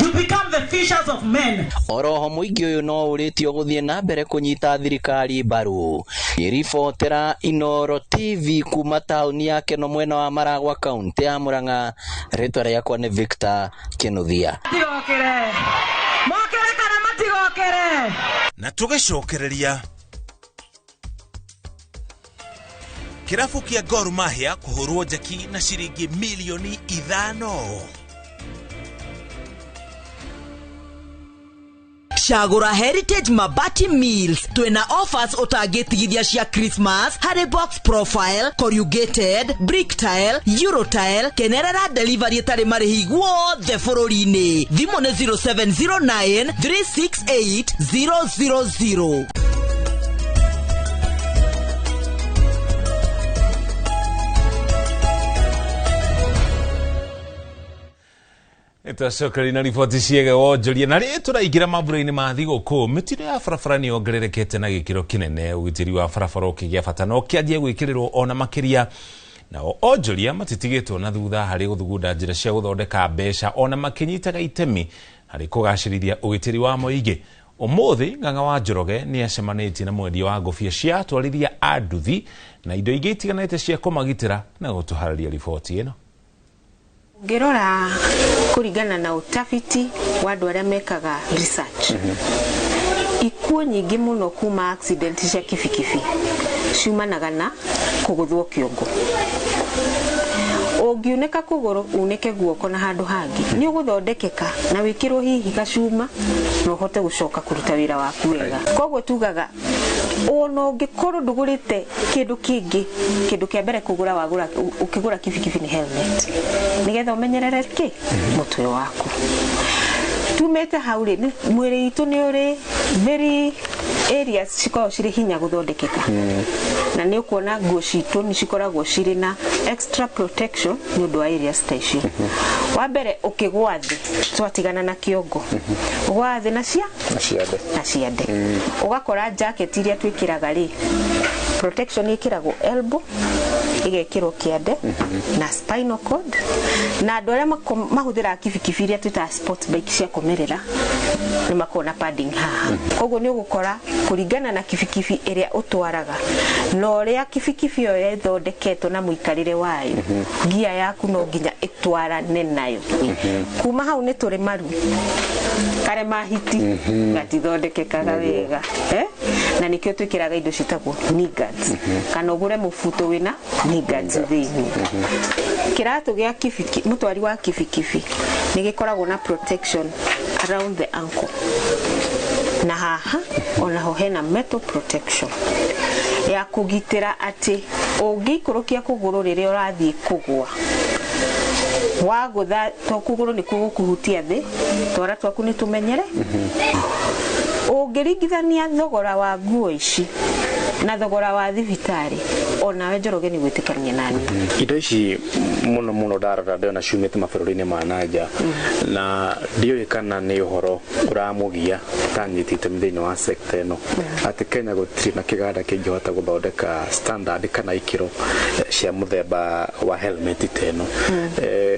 You become the fishers of men. Oroho mũingĩ ũyũ no ũrĩtio gũthiĩ na mbere kũnyita thirikari mbaru. Ngĩribotera Inooro TV kuma taũni ya Keno mwena wa Maragwa kaunti ya Murang'a, rĩtwa rĩakwa nĩ Victor Kinuthia. Matigokere. Mokere kana matigokere. Na tũgĩcokereria kĩrabu kĩa Gor Mahia kũhũrwo njeki na ciringi milioni 5. Cagũra Heritage Mabati Mills twĩna offers ũtangĩtigithia cia Christmas harĩ box profile, corrugated, brick tile, euro tile, kenerera delivery ĩtarĩ marĩhi guothe bũrũri-inĩ. Thimũ nĩ 0709 368 000. Tũcokeri na riboti ciege wonjoria na rĩ tũraingĩra mambura-inĩ ma thigũkũ. Mĩtino ya barabara nĩ yongererekete na gĩkĩro kĩnene, ũgitĩri wa barabara ũkĩgĩa bata na ũkĩanjia gwĩkĩrĩrwo ona makĩria. Nao onjoria matitigĩtwo na thutha harĩ gũthugunda njĩra cia gũthondeka mbeca ona makĩnyitaga itemi harĩ kũgacĩrithia ũgitĩri wa mũingĩ. Ũmũthĩ Ng'ang'a wa Njoroge nĩ acemanĩtie na mwendia wa ngũbia cia atwarithia a nduthi na indo ingĩ itiganĩte cia kũmagitĩra na gũtũharĩria riboti ĩno. Ngĩrora kũringana na utafiti wa andũ arĩa mekaga research, ikuũ nyingĩ mũno kuma accident cia kibikibi ciumanaga na kũgũthwo kĩongo. Ũngiunĩka kũgũrũ unĩke guoko na handũ hangĩ nĩ ũgũthondekeka na wĩkĩrwo hihi gacuma na ũhote gũcoka kũruta wĩra waku wega. Koguo tugaga ona ũngĩkorwo ndũgũrĩte kĩndũ kĩngĩ, kĩndũ kĩa mbere kũgũra wagũra ũkĩgũra kibikibi nĩ helmet nĩgetha ũmenyerere kĩ mũtwe waku. Tumĩte hau rĩ, mwĩrĩ itũ nĩ ũrĩ very areas cikoragwo cirĩ hinya gũthondekeka, na nĩ ũkuona nguo citũ nĩ cikoragwo cirĩ na extra protection nĩ ũndũ wa areas ta icio. Wa mbere ũkĩgwa thĩ twatigana na kĩongo, ũgwa thĩ na ciande, ũgakora jacket iria twĩkĩraga rĩ, protection ĩkĩragwo elbow, ĩgekĩrwo kĩande na spinal cord, na andũ arĩa mahũthĩraga kibikibi iria twĩtaga sports bike cia kũmerera nĩ makoragwo na padding haha. Koguo nĩ ũgũkora kũringana na kibikibi ĩrĩa ũtwaraga na ũrĩa kibikibi ĩyo ĩthondeketwo na mũikarĩre wayo, ngia yaku no nginya ĩtwarane nayo. Kuma hau nĩ tũrĩ maru karema hiti gatithondekekaga wega, na nĩkĩo twĩkĩraga indo ciĩtagwo knee guards, kana ũgũre mũbuto wĩna knee guards thĩinĩ. Kĩratũ gĩa kibiki, mũtwari wa kibikibi nĩ gĩkoragwo na protection around the ankle, na haha onaho hena metal protection ya kũgitĩra atĩ ũngĩikũrũkia kũgũrũ rĩrĩa ũrathiĩ kũgũa wagũtha to kũgũrũ nĩkuo gũkũhutia thĩ, twara twaku nĩ tũmenyere. Ũngĩringithania thogora wa nguo ici na thogora wa thibitarĩ, onawe Njoroge nĩ gwĩtĩkania nani. Indo ici mũno mũno ndarora ndĩrona ciumĩte mabũrũri-inĩ ma nanja, na ndiũĩ kana nĩ ũhoro ũramũgia tanyitĩte itemi thĩinĩ wa sector ĩno atĩ Kenya gũtirĩ na kĩganda kĩngĩhota gũthondeka standard kana ikĩro cia mũthemba wa helmet ta ĩno.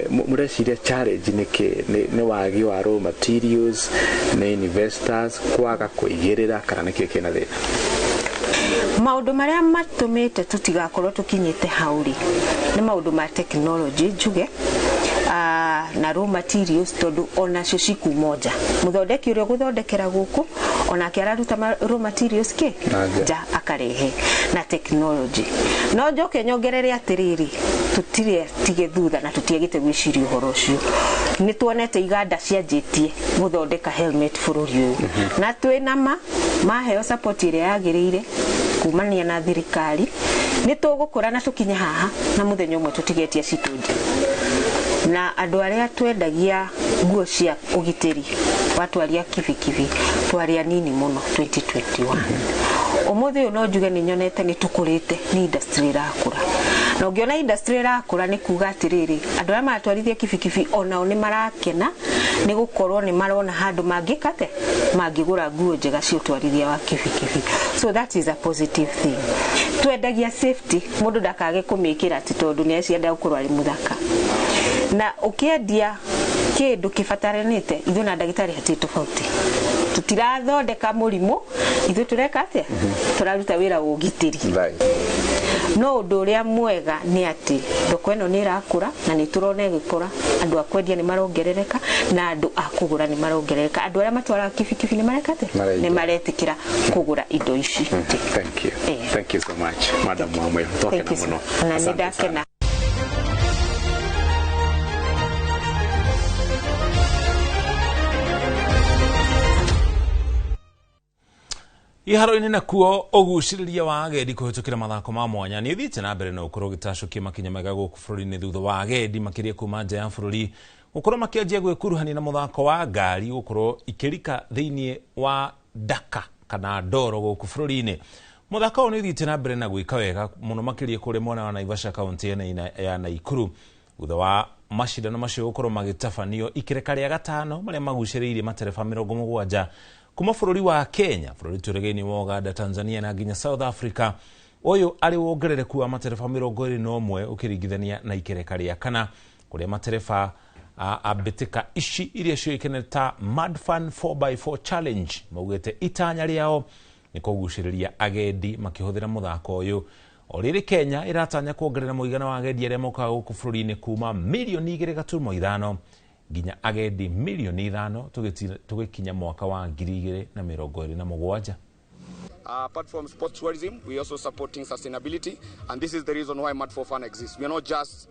Mũreciria challenge nĩ kĩ? Nĩ wagi wa raw materials, nĩ investors kwaga kũigĩrĩra, kana nĩkĩ kĩna thĩna? Maũndũ marĩa matũmĩte tũtigakorwo tũkinyĩte hau rĩ nĩ maũndũ ma technology njuge, na raw materials, tondũ onacio cikuma nja. Mũthondeki ũrĩa ũgũthondekera gũkũ onake araruta raw materials kĩ nja akarehe na technology. No njoke nyongerere atĩrĩrĩ, tũtirĩ tige thutha na tũtiagĩte gwĩciria ũhoro ũcio. Nĩ tuonete iganda cianjĩtie gũthondeka helmet bũrũri ũyũ, na twĩna ma maheo support ĩrĩa yagĩrĩire kumania na thirikari, nĩ tũgũkũra na tũkinye haha na mũthenya ũmwe tũtigetia citũ nja. Na andũ arĩa twendagia nguo cia ũgitĩri watwaria kibikibi twarĩ anini mũno 2021. Ũmũthĩ ũyũ no njuge nĩ nyonete nĩ tũkũrĩte, nĩ industry ĩrakũra. Na ũngĩona industry ĩrakũra nĩ kuga atĩrĩrĩ, andũ arĩa maratwarithia kibikibi onao nĩ marakena nĩ gũkorwo nĩ marona handũ mangĩka atĩa, mangĩgũra nguo njega cia ũtwarithia wa kibikibi. So that is a positive thing. Twendagia safety, mũndũ ndakage kũmĩkĩra atĩ tondũ nĩ acienda gũkorwo arĩ mũthaka. Na ũkĩendia kĩndũ kĩbataranĩte, ithuĩ na ndagĩtarĩ hatirĩ tofauti. Tũtirathondeka mũrimũ, ithuĩ tũreka atĩa? Tũraruta wĩra wa ũgitĩri. No ũndũ ũrĩa mwega nĩ atĩ thoko ĩno nĩ ĩrakũra na nĩ tũrona ĩgĩkũra, andũ a kwendia nĩ marongerereka na andũ a kũgũra nĩ marongerereka. Andũ arĩa matwaraga kibikibi nĩ mareka atĩa? Nĩ maretĩkĩra kũgũra indo ici. Thank you. Thank you so much, Madam Wamwe. Thank you so Twakena mũno. Na nĩ ndakena. Iharo-inĩ nakuo ũgucĩrĩria wa agendi kũhĩtũkĩra mathako ma mwanya nĩ ũthiĩte na mbere na ũkorwo ũgĩtacũkia makinya mega gũkũ bũrũri-inĩ thutha wa agendi makĩria kuma nja ya bũrũri gũkorwo makĩanjia gwĩkuruhania na mũthako wa ngari gũkorwo ikĩrika thĩinĩ wa daka kana ndoro gũkũ bũrũri-inĩ. Mũthako ũyũ nĩ ũthiĩte na mbere na gwĩka wega mũno makĩria kũrĩa mwena wa Naivasha kaunti ya Naikuru thutha wa macindano macio gũkorwo magĩtabanio ikereka rĩa gatano marĩa magucĩrĩirie matereba 70 kuma bũrũri wa Kenya, bũrũri tũregeini wa Uganda, Tanzania na nginya South Africa. Ũyũ arĩ wongerereku wa matereba 21 ũkĩringithania na ikereka rĩa kana kũrĩa matereba a mbĩtĩka ici iria ciũĩkaine ta Mad Fun 4x4 Challenge maugĩte itanya rĩao nĩ kũgucĩrĩria agendi makĩhũthĩra mũthako ũyũ. O rĩrĩ Kenya ĩratanya kuongerera mũigana wa agendi arĩa mokaga gũkũ bũrũri-inĩ kuma mirioni 2.5 nginya agendi mirioni 5 tũgĩkinya mwaka wa 2027. Apart from sports tourism, we are also supporting sustainability, and this is the reason why Mud for Fun exists. We are not just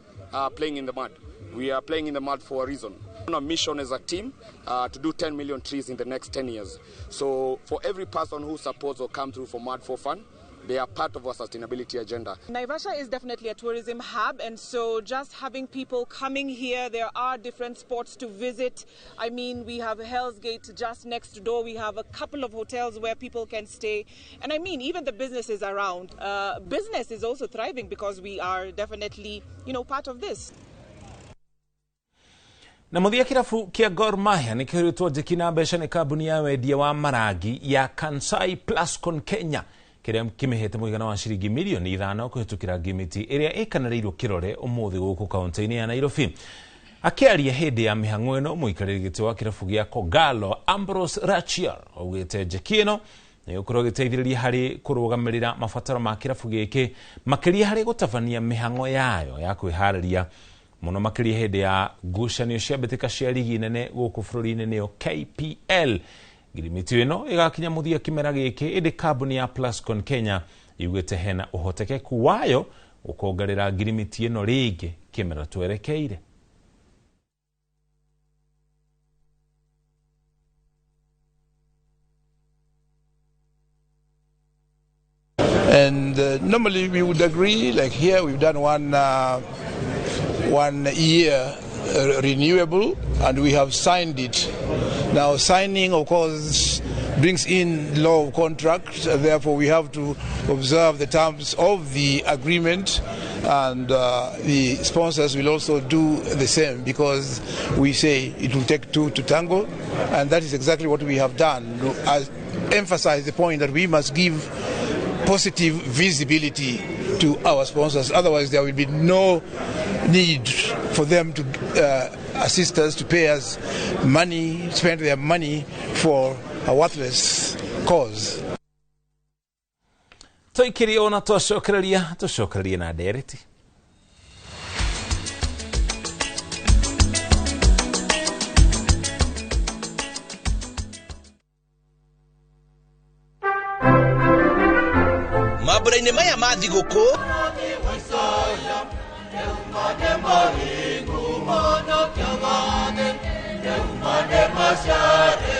playing in the mud. We are playing in the mud for a reason. Our mission as a team to do 10 million trees in the next 10 years. So for every person who supports or comes through for Mud for Fun, they are part of our sustainability agenda. Naivasha is definitely a tourism hub, and so just having people coming here, there are different spots to visit. I mean, we have Hell's Gate just next door. We have a couple of hotels where people can stay. And I mean, even the businesses around. Business is also thriving because we are definitely, you know, part of this. Na mũthia kĩrabu kĩa Gor Mahia nĩ kĩhũrĩtwo njeki na mbeca nĩ kambuni ya wendia wa marangi ya Kansai Plascon Kenya kĩrĩa kĩmĩhete mũigana wa ciringi mirioni 5 kũhĩtũkĩra ngimiti ĩrĩa ĩkanĩrĩirwo kĩrore ũmũthĩ gũkũ kaunti-inĩ ya Nairobi. Akĩaria hĩndĩ ya mĩhang'o ĩno mũikarĩri gĩtĩ wa kĩrabu gĩa Kogalo Ambrose Rachier augĩte njeki ĩno nĩ ĩgũkorwo ĩgĩteithĩrĩria harĩ kũrũgamĩrĩra mabataro ma kĩrabu gĩkĩ makĩria harĩ gũtabania mĩhang'o yayo ya kwĩharĩria mũno makĩria hĩndĩ ya ngucanio cia mbĩtĩka cia ligi nene gũkũ bũrũri-inĩ nĩyo KPL. Ngirimiti ĩno ĩgakinya mũthia kĩmera gĩkĩ ĩndĩ kambuni ya Plascon Kenya yugĩte hena ũhotekeku wayo gũkongerera ngirimiti ĩno rĩngĩ kĩmera twerekeire. And normally we would agree, like here we've done 1 year renewable, and we have signed it. Now signing, of course, brings in law of contract, therefore we have to observe the terms of the agreement, and the sponsors will also do the same, because we say it will take two to tango, and that is exactly what we have done. I emphasize the point that we must give positive visibility to our sponsors, otherwise there will be no need for them to assist us, to pay us money, spend their money for a worthless cause. Toikiri ona tũcokereria na ndereti. Mambura-inĩ maya ma thigũkũ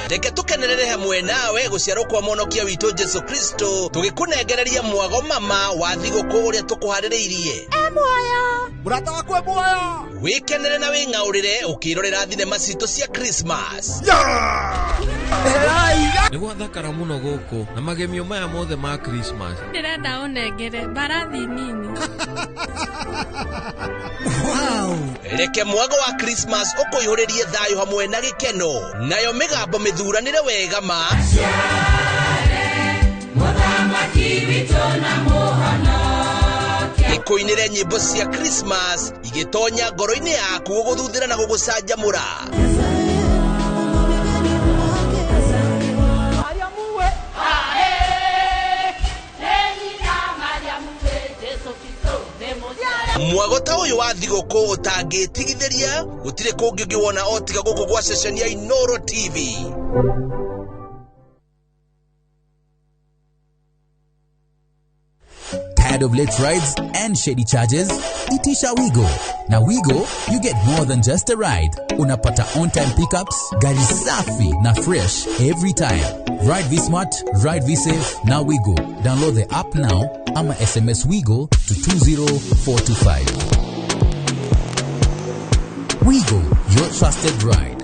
Reke tũkenerere hamwe nawe gũciarwo kwa mwonokia witũ Jesu Kristo, tũgĩkũnengereria mwago mama wa thigũkũ ũrĩa tũkũharĩrĩirie. E muoyo mũrata wakwa e muoyo. Wĩkenere na wĩng'aũrĩre ũkĩrorera thinema citũ cia Christmas. Nĩ gwathakara mũno gũkũ na magemio maya mothe ma Christmas. Ndĩrenda ũnengere mbarathi nini. Wow. Reke mwago wa Christmas ũkũihũrĩrie thayũ hamwe na gĩkeno, nayo mĩgambo mĩthuranĩre wega ma Mũthamaki witũ na mũhonokia. Ĩkũinĩre nyĩmbo cia Christmas igĩtonya ngoro-inĩ yaku gũgũthuthĩra na gũgũcanjamũra. Mwago ta ũyũ wa thigũkũ ũtangĩtigithĩria, gũtirĩ kũngĩ ũngĩwona o tiga gũkũ gwa ceceni ya Inooro TV. Tired of late rides and shady charges? Itisha Wigo. Na Wigo, you get more than just a ride. Unapata on-time pickups, gari safi na fresh every time. Ride V-Smart, ride V-Safe, na Wigo. Download the app now ama SMS Wigo to 20425. Wigo, your trusted ride.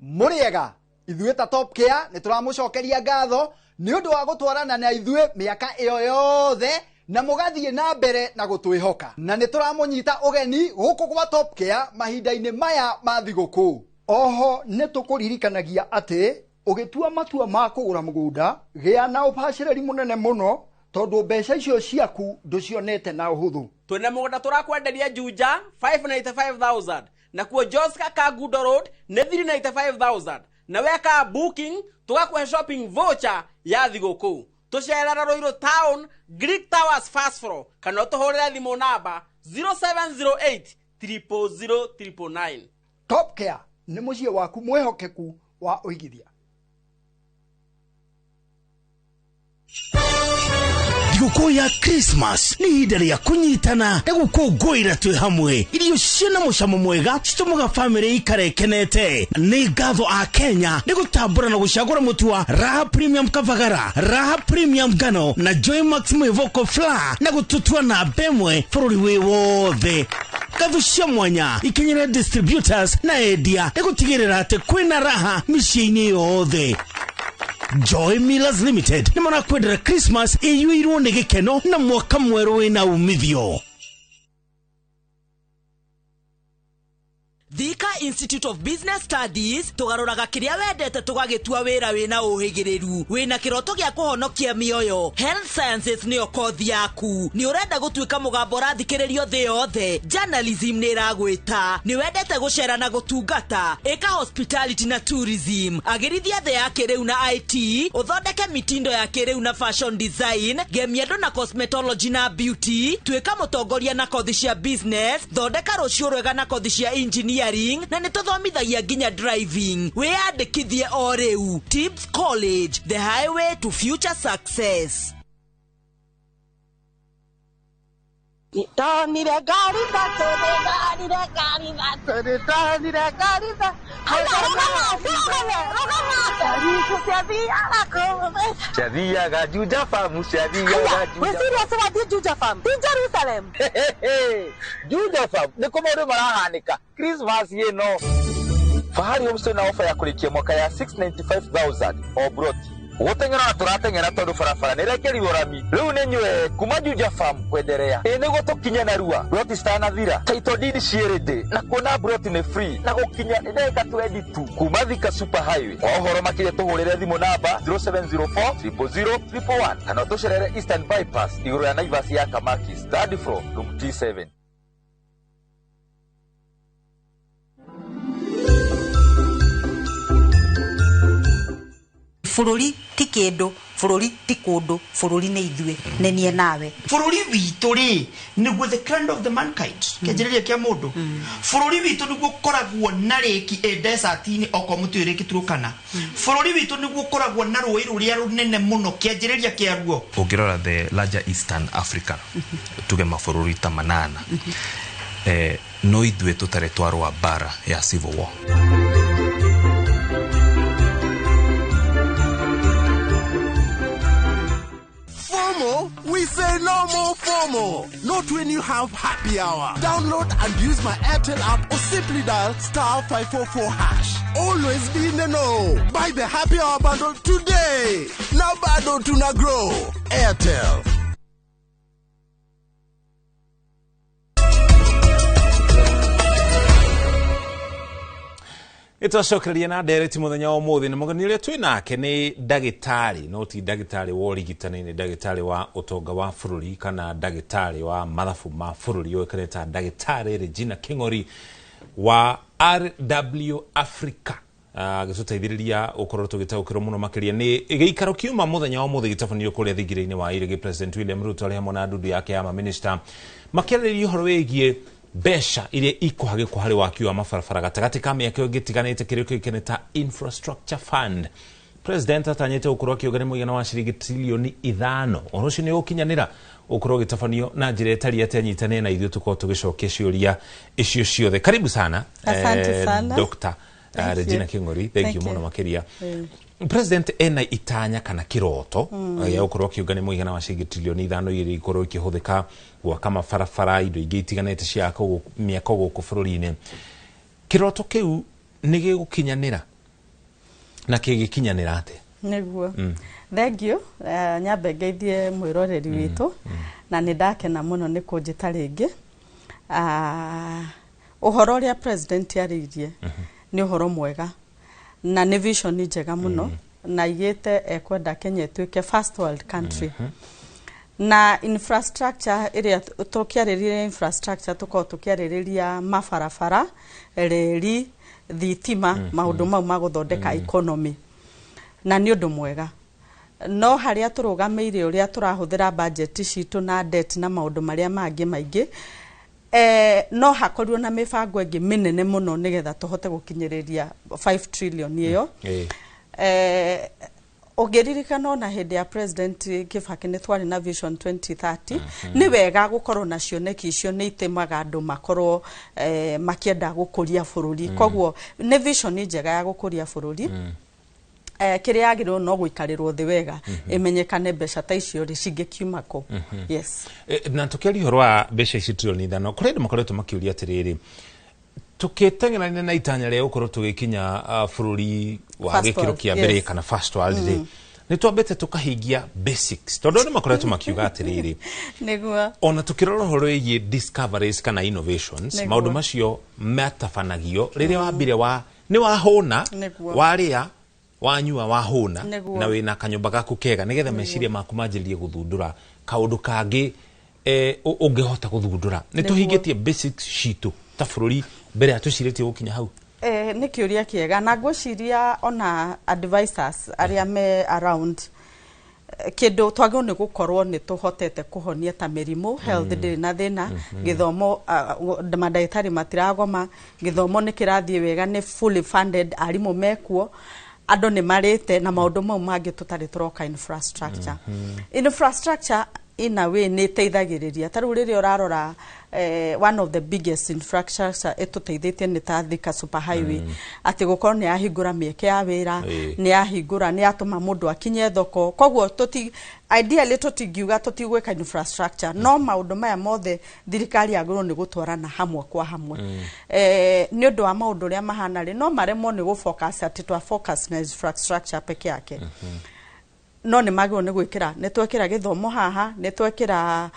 Mũrĩega ithuĩ ta Top Care nĩ tũramũcokeria ngatho nĩ ũndũ wa gũtwarana na ithuĩ mĩaka ĩyo yothe na mũgathiĩ na mbere na gũtwĩhoka, na nĩ tũramũnyita ũgeni gũkũ gwa Top Care mahinda-inĩ maya ma thigũkũ. Oho nĩ tũkũririkanagia atĩ ũgĩtua matua ma kũgũra mũgũnda, gĩa na ũbacĩrĩri mũnene mũno tondũ mbeca icio ciaku ndũcionete na ũhũthũ. Twĩna mũgũnda tũrakwenderia Juja 595,000, nakuo Joska Kangundo Road nĩ 395,000, na weka booking tũgakũhe shopping voucher ya thigũkũ. Tũcerera Ruiru Town, Greek Towers first floor, kana ũtũhũrĩre thimũ namba 0708 000 999. Top Care nĩ mũciĩ waku mwĩhokeku wa ũigithia. Thigũkũ ya Christmas nĩ ihinda rĩa kũnyitana na gũkũngũĩra twĩ hamwe. Irio ciĩna mũcamo mwega citũmaga bamĩrĩ ikare ĩkenete. Nĩ ngatho a Kenya nĩ gũtambũra na gũcagũra mũtu wa Raha Premium Kavagara, Raha Premium Ngano na Joy Max Mwĩvoko Flour na gũtũtua namba ĩmwe bũrũri wĩ wothe. Ngatho cia mwanya ikinyĩre distributors na endia nĩ gũtigĩrĩra atĩ kwĩna raha mĩciĩ-inĩ yothe. Joy Millers Limited nĩ marakwendera Christmas ĩiyũirwo nĩ gĩkeno na mwaka mwerũ wĩna umithio. Thika Institute of Business Studies tugaruraga kiria wendete tugagitua wira wina uhigiriru wina kiroto gia kuhonokia mioyo. Health Sciences niyo kothi yaku. Ni urenda gutuika mugambo urathikiririo thi yothe. Journalism ni iragwita. Ni wendete gucera na gutungata. Ika hospitality na tourism. Agirithia thi ya kiriu na IT. Uthondeke mitindo ya kiriu na fashion design. Gemia na cosmetology na beauty. Tuika mutongoria na kothi cia business. Thondeka rucio rwega na kothi cia engineering na nĩtũthomithagia nginya driving. Wĩyandĩkithie o rĩu. Tips College, the highway to future success. Ndonire ngari ithatũ, nĩndonire ngari ithatũ, nĩndonire ngari ithatũ. Rũgama, rũgama, ngari ciathiaga kũu. Ciathiaga Juja Farm, ciathiaga Juja. Wĩ serious ũrathiĩ Juja Farm? Ti Jerusalem? Juja Farm, nĩkuo maũndũ marahanĩka. Christmas ĩno. Fahari Homestay na ofa ya kũrĩkia mwaka ya 695,000 o broti. Gũteng'era na tũrateng'era tondũ barabara nĩrekerirwo rami. Rĩu nĩ nyue kuma Juja Farm kwenderea. Ĩ nĩguo tũkinye narua. Broti citanathira. Title deed ciĩ na kuona broti nĩ free na gũkinya nĩ ndagĩka 22 kuma Thika Super Highway. Kwa ũhoro makĩria tũhũrĩre thimũ namba 0704 000 111 kana ũtũcerere Eastern Bypass igũrũ ya Naivas ya Kamakis, third floor, room T7. Bũrũri ti kĩndũ, bũrũri ti kũndũ, bũrũri nĩ ithuĩ, nĩ niĩ nawe. Bũrũri witũ rĩ, nĩguo the crown of the mankind, kĩanjĩrĩria kĩa mũndũ. Bũrũri witũ nĩguo ũkoragwo na rĩki ĩ desert-inĩ, okorwo mũtiũĩ rĩki Turkana. Bũrũri witũ nĩguo ũkoragwo na rũĩ rũrĩa rũnene mũno, kĩanjĩrĩria kĩaruo. Ũngĩrora the larger Eastern Africa, tuge mabũrũri ta manana, no ithuĩ tũtarĩ twarũa mbara ya civil war. FOMO? We say no more FOMO. Not when you have happy hour. Download and use my Airtel app or simply dial *544#. Always be in the know. Buy the happy hour bundle today. Now bado tuna grow. Airtel. Ĩtwacokereria na ndereti mũthenya wa ũmũthĩ na mũgeni ũrĩa twĩ nake nĩ ndagĩtarĩ, no ti ndagĩtarĩ wa ũrigitani, nĩ ndagĩtarĩ wa ũtonga wa bũrũri kana ndagĩtarĩ wa mathabu ma bũrũri, ũĩkaine ta ndagĩtarĩ Regina Kĩng'ori wa RW Africa, agĩtũteithĩrĩria gũkorwo tũgĩtaũkĩrwo mũno makĩria nĩ gĩikaro kiuma mũthenya wa ũmũthĩ gĩtabanio kũrĩa thingira-inĩ wa Iregi. President William Ruto arĩ hamwe na ndundu yake ya maminista makĩarĩrĩria ũhoro wĩgiĩ mbeca iria ikuhagĩkwo harĩ waki wa mabarabara gatagatĩ ka mĩaka ĩyo ĩtiganĩte, kĩrĩa kĩũĩkaine ta infrastructure fund. President atanyĩte gũkorwo akĩũngania mũigana wa ciringi trilioni 5. Ũhoro ũcio nĩ ũgũkinyanĩra ũkorwo ũgĩtabanio na njĩra ĩtariĩ atĩa? Nyitanĩre na ithuĩ tũkorwo tũgĩcokia ciũria icio ciothe. Karibu sana. Asante sana. Dr. Thank Regina you. Kĩng'ori, thank you Thank mũno you. makĩria. President ena itanya kana kĩroto gĩa gũkorwo akĩũngania mũigana wa ciringi trilioni 5 iria ikorwo ikĩhũthĩka gwaka mabarabara, indo ingĩ itiganĩte cia mĩako gũkũ bũrũri-inĩ. Kĩroto kĩu nĩ gĩgũkinyanĩra na kĩgĩkinyanĩra atĩa? Nĩguo. Thank you. Nyambe ngeithie mwĩroreri witũ na nĩ ndakena mũno nĩ kũnjĩta rĩngĩ. Ũhoro ũrĩa president arĩirie nĩ ũhoro mwega na nĩ vision njega mũno, na igĩte ekwenda Kenya ĩtuĩke first world country. Na infrastructure ĩrĩa tũkĩarĩrĩria, infrastructure tũkorwo tũkĩarĩrĩria mabarabara, reri, thitima, maũndũ mau ma gũthondeka economy, na nĩ ũndũ mwega. No harĩa tũrũgamĩire, ũrĩa tũrahũthĩra budget citũ na debt na maũndũ marĩa mangĩ maingĩ, no hakorirwo na mĩbango ĩngĩ mĩnene mũno nĩgetha tũhote gũkinyĩrĩria 5 trillion ĩyo. Ũngĩririkana ona hĩndĩ ya President Kibaki nĩ twarĩ na Vision 2030. Nĩ wega gũkorwo na cioneki icio, nĩ itĩmaga andũ makorwo makĩenda gũkũria bũrũri. Koguo nĩ vision njega ya gũkũria bũrũri. Kĩrĩa yagĩrĩirwo no gũikarĩrwo thĩ wega, ĩmenyekane mbeca ta icio rĩ cingĩkiuma kũ. Yes. Na tũkĩaria ũhoro wa mbeca ici trilioni 5, kũrĩ andũ makoretwo makĩũria atĩrĩrĩ, tũkĩteng'erania na itanya rĩa gũkorwo tũgĩkinya bũrũri wa First gĩkĩro world, kĩa mbere yes. kana first world rĩ, nĩ twambĩte tũkahingia basics? Tondũ andũ makoretwo makiuga atĩrĩrĩ, Nĩguo. ona tũkĩrora ũhoro wĩgiĩ discoveries kana innovations, maũndũ macio matabanagio rĩrĩa wambire wa nĩ wahũna, warĩa, wanyua, wahũna, na wĩna kanyũmba gaku kega, nĩgetha meciria maku manjĩrĩrie gũthundũra kaũndũ kangĩ ũngĩhota gũthundũra. Nĩ tũhingĩtie basics citũ ta bũrũri mbere ya tũcirĩtie gũkinya hau? Nĩ kĩũria kĩega, na ngwĩciria ona advisors arĩa me around, kĩndũ twagĩrĩirwo nĩ gũkorwo nĩ tũhotete kũhonia ta mĩrimũ, health ndĩrĩ na thĩna, gĩthomo, mandagĩtarĩ matiragoma, gĩthomo nĩ kĩrathiĩ wega, nĩ fully funded, arimũ mekuo, andũ nĩ marĩte, na maũndũ mau mangĩ tũtarĩ tũroka infrastructure. Infrastructure in a way nĩ ĩteithagĩrĩria. Ta rĩu rĩrĩa ũrarora, one of the biggest infrastructure ĩtũteithĩtie nĩ ta Thika Super Highway, atĩ gũkorwo nĩ yahingũra mĩeke ya wĩra, nĩ yahingũra, nĩ yatũma mũndũ akinye thoko. Koguo tũti ideally tũtingiuga tũtigwĩka infrastructure, no maũndũ maya mothe thirikari yagĩrĩirwo nĩ gũtwarana hamwe kwa hamwe. Nĩ ũndũ wa maũndũ ũrĩa mahana rĩ, no maremwo nĩ gũ focus atĩ twa focus na infrastructure peke yake, no nĩ magĩrĩirwo nĩ gwĩkĩra, nĩ twekĩra gĩthomo haha, nĩ twekĩra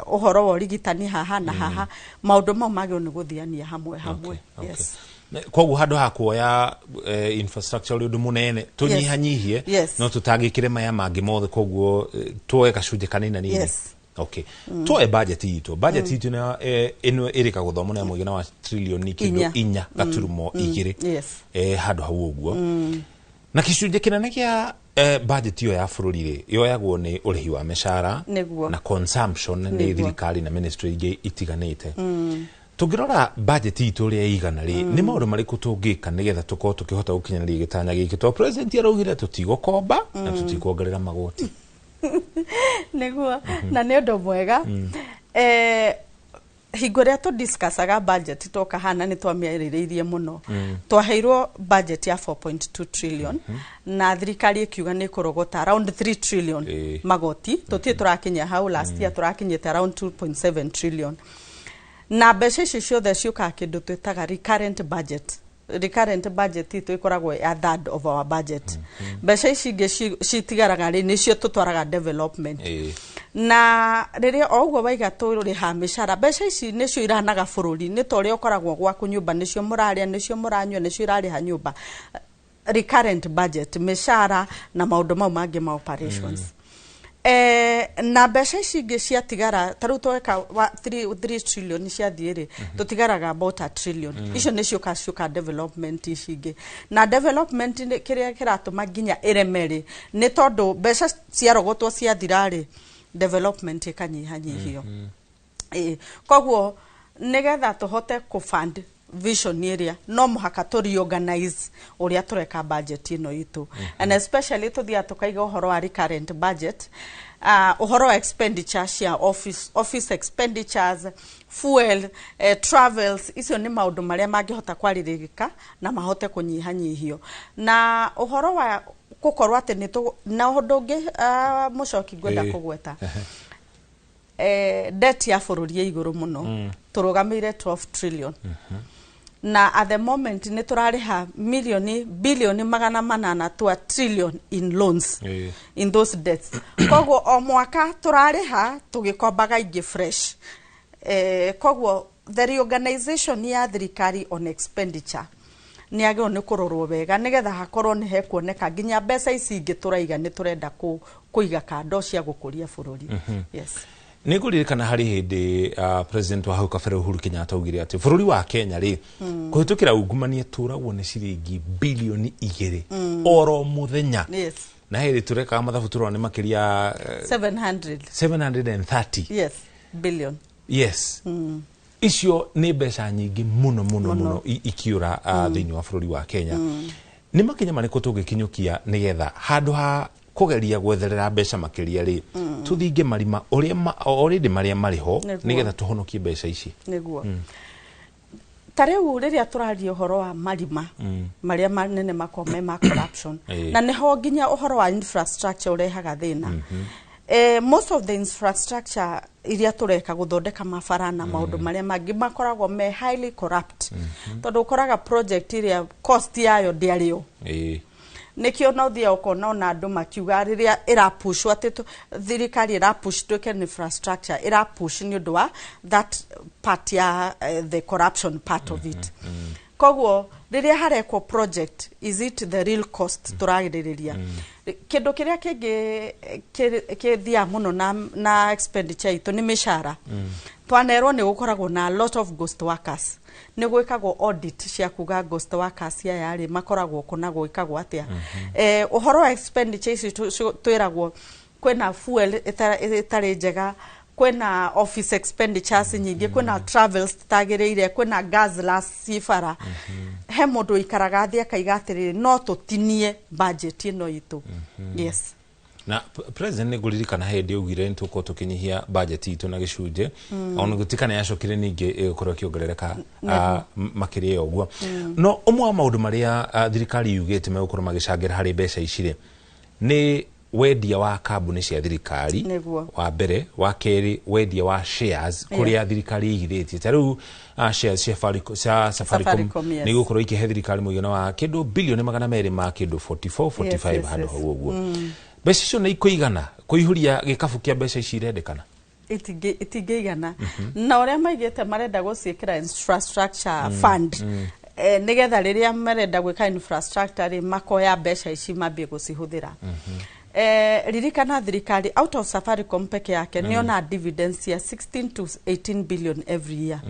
ũhoro wa ũrigitani haha na haha. Maũndũ mau magĩrĩirwo nĩ gũthiania hamwe hamwe. Yes. Koguo handũ ha kuoya infrastructure ũrĩ ũndũ mũnene, tũnyihanyihie, no tũtangĩkĩre maya mangĩ mothe, koguo tuoe gacunjĩ kanina nini. Okay. Tuoe budget itũ, budget itũ ĩno ĩrĩka gũthomwo nĩ mũigana wa trilioni kĩndũ 4 4.2 handũ hau ũguo. Na gĩcunjĩ kĩnene kĩa budget ĩyo ya bũrũri rĩ, yoyagwo nĩ ũrĩhi wa mĩcara na consumption nĩ thirikari na ministry ingĩ itiganĩte. Tũngĩrora budget itũ ũrĩa ĩigana rĩ, nĩ maũndũ marĩkũ tũngĩka nĩgetha tũkorwo tũkĩhota gũkinyanĩria gĩtanya gĩkĩ, tondũ president araugire tũtigũkomba na tũtikuongerera magoti? Nĩguo, na nĩ ũndũ mwega. Hingo ĩrĩa tũdiscussaga budget toka hana nĩ twamĩarĩrĩirie mũno. Twaheirwo budget ya 4.2 trillion na thirikari ĩkiuga nĩ ĩkũrogota around 3 trillion magoti. Tũtirĩ tũrakinya hau. Last year tũrakinyĩte around 2.7 trillion, na mbeca icio ciothe ciũkaga kĩndũ twĩtaga recurrent budget. Recurrent budget itũ ĩkoragwo ya third of our budget. Mbeca ici ingĩ citigaraga rĩ, nĩcio tũtwaraga development. Na rĩrĩa o ũguo waiga tũrĩha mĩcara, mbeca ici nĩcio iranaga bũrũri. Nĩ ta ũrĩa ũkoragwo gwaku nyũmba, nĩcio mũrarĩa, nĩcio mũranyua, nĩcio irarĩha nyũmba. Recurrent budget, mĩcara na maũndũ mau mangĩ ma operations. Na mbeca ici ingĩ ciatigara, ta rĩu tweka 3 trillion ciathiĩ rĩ, tũtigaraga about a trillion. Icio nĩcio ciũka development ici ingĩ. Na development kĩrĩa kĩratũma nginya ĩreme rĩ, nĩ tondũ mbeca ciarogotwo ciathira rĩ, development ĩkanyihanyihio. Ĩĩ, koguo nĩgetha tũhote kũfund vision ĩrĩa, no mũhaka tũ reorganize ũrĩa tũreka budget ĩno itũ, and especially tũthiaga tũkaiga ũhoro wa recurrent budget, ũhoro wa expenditure cia office, office expenditures, fuel, travels. Icio nĩ maũndũ marĩa mangĩhota kwarĩrĩrĩka na mahote kũnyihanyihio. Na ũhoro wa gũkorwo atĩ nĩ na ũndũ ũngĩ, mũcoki, ngwenda kũgweta debt ya bũrũri ĩ igũrũ mũno. Tũrũgamĩire 12 trillion, na at the moment nĩ tũrarĩha milioni bilioni 800 twa trillion in loans, in those debts. Koguo o mwaka tũrarĩha tũgĩkombaga ingĩ fresh. Koguo the reorganization ya thirikari on expenditure nĩ agĩrĩirwo nĩ kũrorwo wega, nĩgetha hakorwo nĩ hekuoneka nginya mbeca ici ingĩ tũraiga nĩ tũrenda kũiga kando cia gũkũria bũrũri. Yes. Nĩ ngũririkana harĩ hĩndĩ president wa hau kabere Uhuru Kenyatta augire atĩ bũrũri wa Kenya rĩ, kũhĩtũkĩra ungumania tũragwo nĩ ciringi bilioni 2 oro mũthenya. Na hĩndĩ tũrekaga mathabu tũrona nĩ makĩria 700. 730. Yes, billion. Yes. Icio nĩ mbeca nyingĩ mũno mũno Mũno. mũno ikiũra thĩinĩ wa bũrũri wa Kenya. Nĩ makinya marĩkũ tũngĩkinyũkia nĩgetha handũ ha kũgeria gwetherera mbeca makĩria rĩ, tũthinge marima ũrĩa already marĩa marĩ ho, nĩgetha tũhonokie mbeca ici? Nĩguo. Ta rĩu rĩrĩa tũraria ũhoro wa marima marĩa manene makoragwo me ma corruption, na nĩho nginya ũhoro wa infrastructure ũrehaga thĩna. Most of the infrastructure iria tũreka, gũthondeka mabara na maũndũ marĩa mangĩ, makoragwo me highly corrupt, tondũ ũkoraga project ĩrĩa cost yayo ndĩarĩ yo. Nĩkĩo no ũthiaga ũkona ona andũ makiuga rĩrĩa ĩrapushwo atĩ thirikari ĩrapush twĩke infrastructure, ĩrapush nĩ ũndũ wa that part ya the corruption part of it. Koguo rĩrĩa harekwo project, is it the real cost tũragĩrĩrĩria? Kĩndũ kĩrĩa kĩngĩ kĩthiaga mũno na expenditure itũ nĩ mĩcara. Twanerwo nĩ gũkoragwo na a lot of ghost workers. Nĩ gwĩkagwo audit cia kuga ghost workers aya rĩ, makoragwo kũ na gwĩkagwo atĩa? Ũhoro wa expenditure ici twĩragwo kwĩna fuel ĩtarĩ njega, kwĩna office expenditures nyingĩ, kwĩna travels citagĩrĩire, kwĩna guzzlers ci bara. He mũndũ ũikaraga thĩ akaiga atĩrĩrĩ, no tũtinie budget ĩno itũ. Yes. Na president, nĩ ngũririkana hĩndĩ augire nĩ tũkorwo tũkĩnyihia budget itũ na gĩcunjĩ, ona gũtuĩka nĩ yacokire ningĩ ĩgĩkorwo ĩkĩongerereka makĩria ya ũguo. No ũmwe wa maũndũ marĩa thirikari yugĩte megũkorwo magĩcangĩra harĩ mbeca ici rĩ, nĩ wendia wa kambuni cia thirikari. Wa mbere. Wa kerĩ, wendia wa shares kũrĩa thirikari ĩigithĩtie, ta rĩu shares cia Safaricom, Safaricom, yes. nĩ igũkorwo ikĩhe thirikari mũigana wa kĩndũ bilioni 200 ma kĩndũ 44 45, handũ hau ũguo. Mbeca icio nĩ ikũigana kũihũria gĩkabu kĩa mbeca ici irendekana? Itingĩigana. Na ũrĩa maigĩte marenda gũciĩkĩra infrastructure fund, nĩgetha rĩrĩa marenda gwĩka infrastructure rĩ, makoya mbeca ici mambie gũcihũthĩra. Ririkana thirikari out of Safaricom peke yake nĩona dividends ya 16 to 18 billion every year.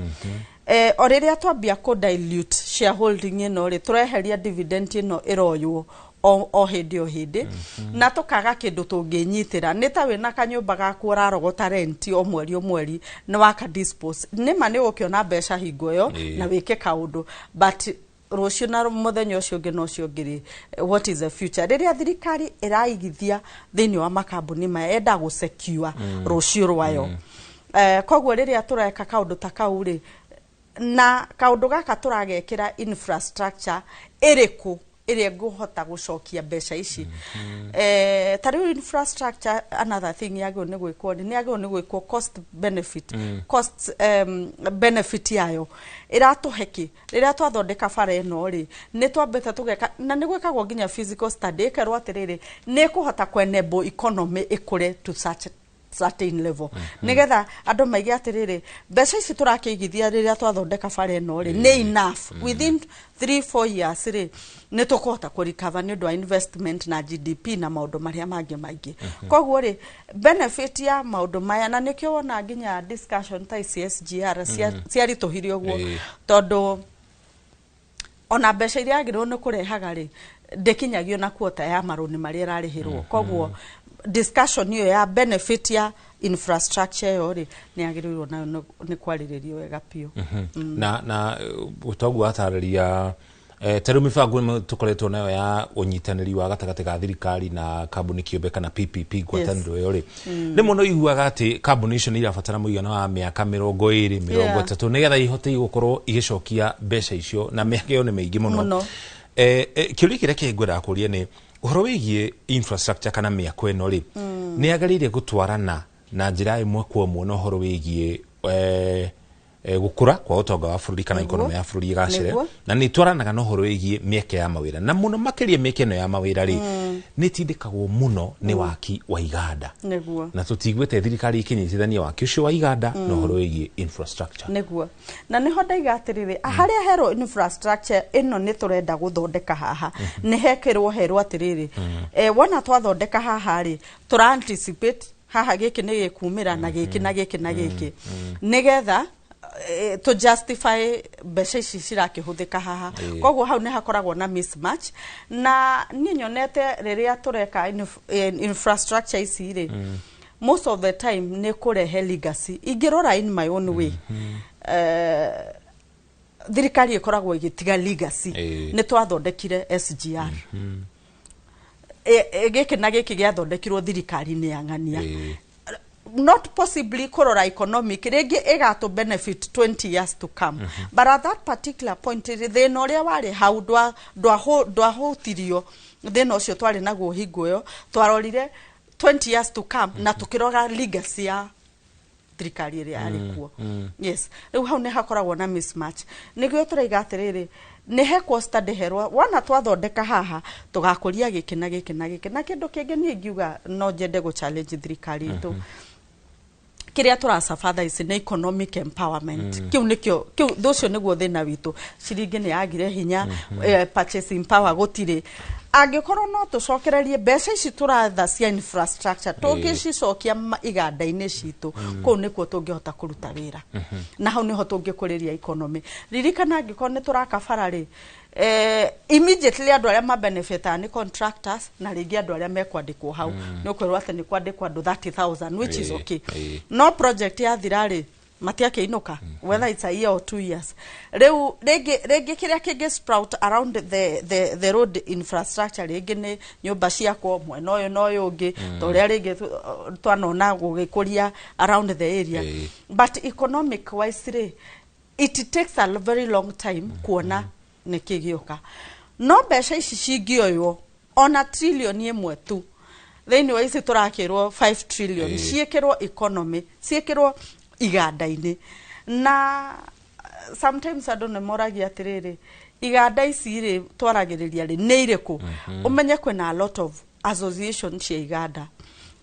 O rĩrĩa twambia kũ dilute shareholding ĩno rĩ, tũreheria dividend ĩno ĩroywo o hĩndĩ o hĩndĩ, na tũkaga kĩndũ tũngĩnyitĩra. Nĩ ta wĩna kanyũmba gaku ũrarogota rent o mweri o mweri, nĩ waka dispose, nĩma nĩ ũgũkĩona mbeca hingo ĩyo na wĩke kaũndũ, but rũciũ na mũthenya ũcio ũngĩ na ũcio ũngĩ rĩ, what is the future? Rĩrĩa thirikari ĩraigithia thĩinĩ wa makambuni maya, enda gũsecure rũciũ rwayo. Koguo rĩrĩa tũreka kaũndũ ta kau rĩ, na kaũndũ gaka tũragekĩra infrastructure ĩrĩkũ ĩrĩa ngũhota gũcokia mbeca ici? Ta rĩu infrastructure, another thing yagĩrĩirwo nĩ gwĩkwo nĩ yagĩrĩirwo nĩ gwĩkwo cost benefit, cost benefit yayo ĩratũhe kĩ? Rĩrĩa twathondeka bara ĩno rĩ, nĩ twambĩte tũgeka na nĩ gwĩkagwo nginya physical study, ĩkerwo atĩrĩrĩ, nĩ ĩkũhota kwenable economy ĩkũre to such certain level, nĩgetha andũ maige atĩrĩrĩ, mbeca ici tũrakĩigithia rĩrĩa twathondeka bara ĩno rĩ, nĩ enough, within 3 4 years rĩ, nĩ tũkũhota kũrecover nĩ ũndũ wa investment na GDP na maũndũ marĩa mangĩ maingĩ. Koguo rĩ, benefit ya maũndũ maya, na nĩkĩo wona nginya discussion ta ici SGR ciaritũhire ũguo, tondũ ona mbeca iria yagĩrĩirwo nĩ kũrehaga rĩ, ndĩkinyagio na kuota ya marũni marĩa ĩrarĩhĩrwo. Koguo discussion ĩyo ya benefit ya infrastructure ĩyo rĩ, nĩ yagĩrĩirwo nayo nĩ kwarĩrĩrio wega biũ. Na toguo atarĩria, ta rĩu mĩbango ĩmwe tũkoretwo nayo ya ũnyitanĩri wa gatagatĩ ga thirikari na kambuni kĩũmbe kana PPP, ngwatanĩro ĩyo rĩ, rĩmwe no iguaga atĩ kambuni icio nĩ irabatara mũigana wa mĩaka 20, mĩrongo ĩtatũ nĩgetha ihote gũkorwo igĩcokia mbeca icio, na mĩaka ĩyo nĩ mĩingĩ mũno. Mũno. Kĩũria kĩrĩa kĩngwendaga kũria nĩ ũhoro wĩgiĩ infrastructure kana mĩako ĩno rĩ, nĩ yagĩrĩire gũtwarana na njĩra ĩmwe kwa ĩmwe na ũhoro wĩgiĩ gũkũra kwa ũtonga wa bũrũri kana economy ya bũrũri ĩgacĩre, na nĩ itwaranaga na ũhoro wĩgiĩ mĩeke ya mawĩra, na mũno makĩria mĩeke ĩno ya mawĩra rĩ, nĩ ĩtindĩkagwo mũno nĩ waki wa iganda, na tũtiguĩte thirikari ĩkĩnyitithania waki ũcio wa iganda na ũhoro wĩgiĩ infrastructure. Nĩguo, na nĩho ndaiga atĩrĩrĩ, harĩa herwo infrastructure ĩno nĩ tũrenda gũthondeka haha, nĩ hekĩrwo herwo atĩrĩrĩ, wona twathondeka haha rĩ, tũra anticipate haha gĩkĩ nĩ gĩkumĩra na gĩkĩ na gĩkĩ na gĩkĩ, nĩgetha to justify mbeca ici cirakĩhũthĩka haha. Koguo hau nĩ hakoragwo na mismatch, na niĩ nyonete rĩrĩa tũreka infrastructure ici rĩ, most of the time nĩ kũrehe legacy. Ingĩrora in my own way, thirikari ĩkoragwo ĩgĩtiga legacy. Nĩ twathondekire SGR, gĩkĩ na gĩkĩ gĩathondekirwo thirikari-inĩ ya ng'ania, not possibly kũrora economic, rĩngĩ ĩgatũ benefit 20 years to come, but at that particular point rĩ, thĩna ũrĩa warĩ hau ndwahũtirio. Thĩna ũcio twarĩ naguo hingo ĩyo, twarorire 20 years to come na tũkĩrora legacy ya thirikari ĩrĩa yarĩ kuo. Yes, rĩu hau nĩ hakoragwo na mismatch. Nĩguo tũraiga atĩrĩrĩ, nĩ hekwo study herwo, wona twathondeka haha tũgakũria gĩkĩ na gĩkĩ na gĩkĩ. Na kĩndũ kĩngĩ niĩ ingiuga no njende gũ challenge thirikari itũ, kĩrĩa tũracaba thaa ici nĩ economic empowerment. Kĩu nĩkĩo kĩu ũcio nĩguo thĩna witũ. Ciringi nĩ yagire hinya, purchasing power gũtirĩ. Angĩkorwo no tũcokererie mbeca ici tũratha cia infrastructure, tũngĩcicokia iganda-inĩ citũ, kũu nĩkuo tũngĩhota kũruta wĩra, na hau nĩho tũngĩkũrĩria economy. Ririkana, angĩkorwo nĩ tũraka bara rĩ, immediately andũ arĩa mabenefitaga nĩ contractors na rĩngĩ andũ arĩa mekwandĩkwo hau. Nĩ ũkwĩrwo atĩ nĩ kwandĩkwo andũ 30,000, which is okay, no project yathira rĩ, matiakĩinũka, whether it's a year or 2 years. Rĩu rĩngĩ kĩrĩa kĩngĩ sprout around the road infrastructure rĩngĩ nĩ nyũmba ciakwo mwena ũyũ na ũyũ ũngĩ, ta ũrĩa rĩngĩ twanona gũgĩkũria around the area. But economic wise rĩ, it takes a very long time kuona nĩkĩ gĩũka. No mbeca ici cingĩoywo ona trillion 1 tu thĩinĩ wa ici tũrakĩrwo 5 trillion, ciĩkĩrwo economy, ciĩkĩrwo iganda-inĩ. Na sometimes andũ nĩ moragia atĩrĩrĩ, iganda ici rĩ twaragĩrĩria rĩ, nĩ irĩkũ? Ũmenye kwĩna a lot of association cia iganda.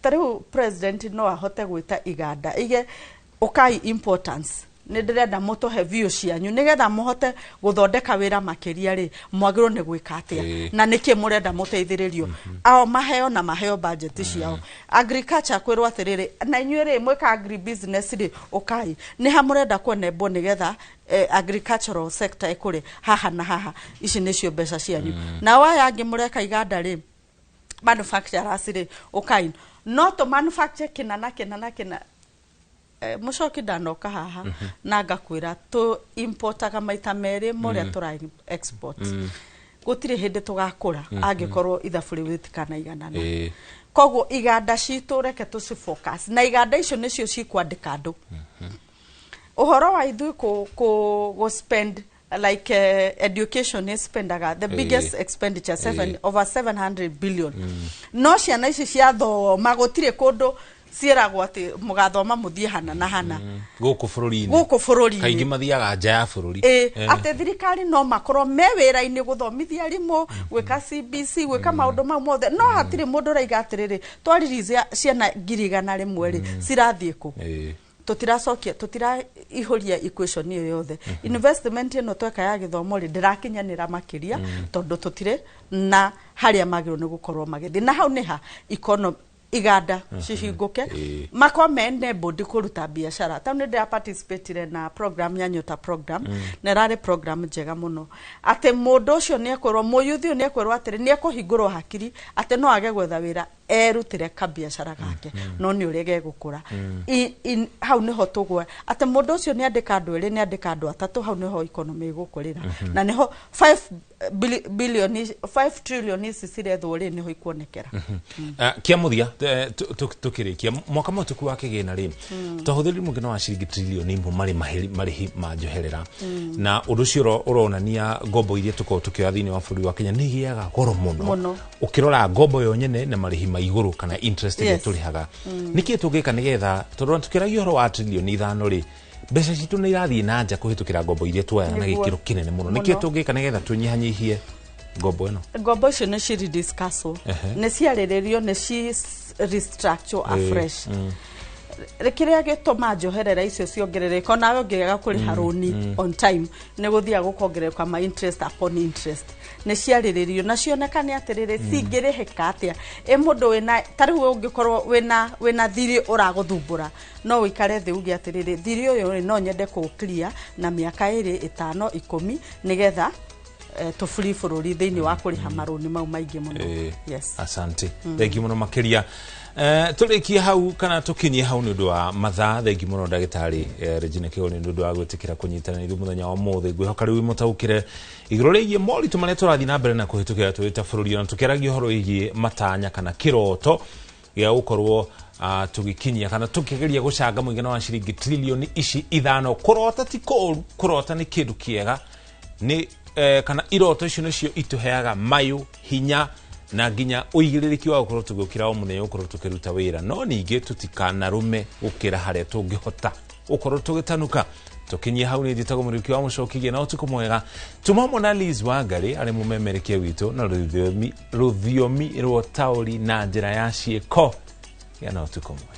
Ta rĩu president no ahote gwĩta iganda ige ũkai importance. Nĩ ndĩrenda mũtũhe view cianyu nĩgetha mũhote gũthondeka wĩra makĩria rĩ, mwagĩrĩirwo nĩ gwĩka atĩa na nĩkĩ mũrenda mũteithĩrĩrio. Ao maheo na maheo budget ciao. Agriculture kwĩrwo atĩrĩrĩ, na inyuĩ rĩ, mwĩka agri business rĩ, ũkai nĩ ha mũrenda kwenembwo nĩgetha agricultural sector ĩkũre haha na haha, ici nĩcio mbeca cianyu. Nao aya angĩ mũreka iganda rĩ, manufacturers rĩ, ũkai no tũ manufacture kĩna na kĩna na kĩna. Mũcoki ndanoka haha na ngakwĩra tũ importaga maita merĩ mũrĩa tũra export. Gũtirĩ hĩndĩ tũgakũra angĩkorwo ithabu rĩu rĩtikanaiganana. Koguo iganda citũ reke tũci focus na iganda icio nĩcio cikwandĩka andũ. Ũhoro wa ithuĩ kũ spend like education nĩ spendaga the biggest expenditure, seven, over 700 billion. No ciana ici ciathoma gũtirĩ kũndũ ciĩragwo atĩ mũgathoma mũthiĩ hana na hana. Gũkũ bũrũri-inĩ. Gũkũ bũrũri-inĩ. Kaingĩ mathiaga nja ya bũrũri. Ĩ, atĩ thirikari no makorwo me wĩra-inĩ gũthomithia arimũ, gwĩka CBC, gwĩka maũndũ mau mothe, no hatirĩ mũndũ ũraiga atĩrĩrĩ, twariricia ciana 100,000 rĩ, cirathiĩ kũ? Tutiracokia, tutiraihũria equation ĩyo yothe. Investment ĩno tweka ya gĩthomo rĩ, ndĩrakinyanĩra makĩria tondũ tũtirĩ na harĩa magĩrĩirwo nĩ gũkorwo magĩthiĩ, na hau nĩ ha economy, iganda cihingũke, makorwo me enabled kũruta biacara. Tau nĩ ndĩra participatire na program ya Nyota program na ĩrarĩ program njega mũno, atĩ mũndũ ũcio nĩ ekwĩrwo, mũyuthi ũyũ nĩ ekwĩrwo atĩrĩ, nĩ ekũhingũrwo hakiri atĩ no age gwetha wĩra, erutĩre kabiacara gake, no nĩ ũrĩa gegũkũra. Hau nĩho tũgwe atĩ mũndũ ũcio nĩ andĩka andũ erĩ, nĩ andĩka andũ atatũ, hau nĩho economy ĩgũkũrĩra na nĩho 5 billion, 5 trillion ici cirethwo rĩ, nĩho ikuonekera. Kia mũthia, tukĩrĩkia mwaka mũhĩtũku wa kĩgĩna rĩ, twahũthĩrire mũigana wa ciringi trilioni 1 marĩ marĩhi ma njoherera, na ũndũ ũcio ũronania ngombo iria tũkoragwo tũkĩoya thĩinĩ wa bũrũri wa Kenya nĩ igĩaga goro mũno. Mũno. Ũkĩrora ngombo yo nyene na marĩhi ma igũrũ kana interest ĩrĩa tũrĩhaga, nĩkĩ tũngĩka nĩgetha, tondũ tukĩragia ũhoro wa trilioni 5 rĩ, mbeca citũ nĩ irathiĩ na nja kũhĩtũkĩra ngombo iria tuoyaga na gĩkĩro kĩnene mũno, nĩkĩ tũngĩka nĩgetha tũnyihanyihie ngombo ĩno? Ngombo icio nĩ ci rediscusswo, nĩ ciarĩrĩrio, nĩ ci restructure afresh. Kĩrĩa gĩtũma njoherera icio ciongerereka, onawe ũngĩaga kũrĩha rũni on time, nĩ gũthiaga gũkongerereka ma interest upon interest. Nĩ ciarĩrĩrio na cionekane atĩrĩrĩ, cingĩrĩhĩka atĩa. Ĩ mũndũ wĩna ta rĩu ũngĩkorwo wĩna thirĩ ũragũthumbũra, no ũikare thĩ uge atĩrĩrĩ, thirĩ ũyũ rĩ, no nyende kũ clear na mĩaka 2, 5, 10, nĩgetha tũburi bũrũri thĩinĩ wa kũrĩha marũni mau maingĩ mũno. Yes. Asante. Thengi mũno makĩria. Tũrĩkie hau kana tũkinyie hau nĩ ũndũ wa mathaa. Thengi mũno ndagĩtarĩ Regina Kĩgoni nĩ ũndũ wa gwĩtĩkĩra kũnyitana na ithuĩ mũthenya wa ũmũthĩ. Ngwĩhoka rĩu mũtaũkĩre igũrũ rĩgiĩ moritũ marĩa tũrathiĩ na mbere na kũhĩtũkĩra tũrĩ ta bũrũri, ona tũkĩaragia ũhoro wĩgiĩ matanya kana kĩroto gĩa gũkorwo tũgĩkinyia kana tũkĩgeria gũcanga mũigana wa ciringi trilioni ici 5. Kũrota ti kũũru, kũrota nĩ kĩndũ kĩega, nĩ kana iroto icio nĩcio itũheaga mayũ, hinya na nginya ũigĩrĩrĩki wa gũkorwo tũgĩũkĩra o mũthenya, gũkorwo tũkĩruta wĩra, no ningĩ tũtikanarume gũkĩra harĩa tũngĩhota gũkorwo tũgĩtanuka. Tũkinyie hau. Nĩ njĩtagwo Mũrĩki wa Mũcoki, na ũtukũ mwega. Tuma hamwe na Liz Wangari arĩ mũmemerekia witũ na rũthiomi rwa taũri na njĩra ya ciĩko. Gĩa na ũtukũ mwega.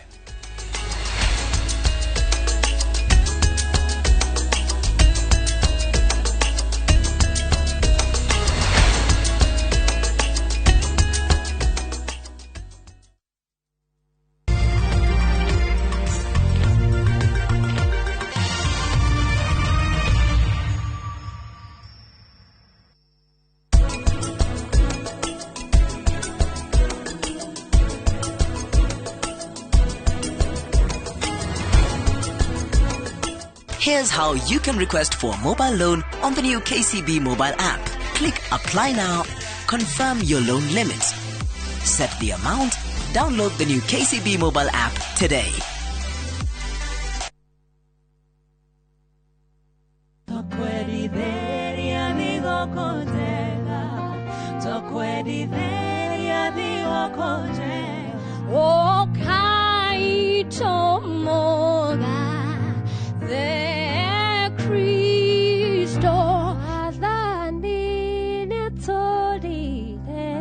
Here's how you can request for a mobile loan on the new KCB mobile app. Click Apply Now, confirm your loan limit, set the amount, download the new KCB mobile app today. Tokwendithĩria thigũkũ njega, tokwendithĩria thigũkũ njega. Ũkai tũmũgathe Kristo, athani nĩtũrire.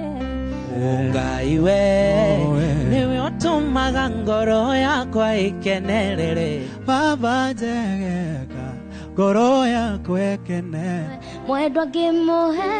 Ngai we niwe ũtũmaga ngoro yakwa ĩkenerere. Baba njegeka. Ngoro yakwa ĩkene. Mwendwa ngĩmũhe.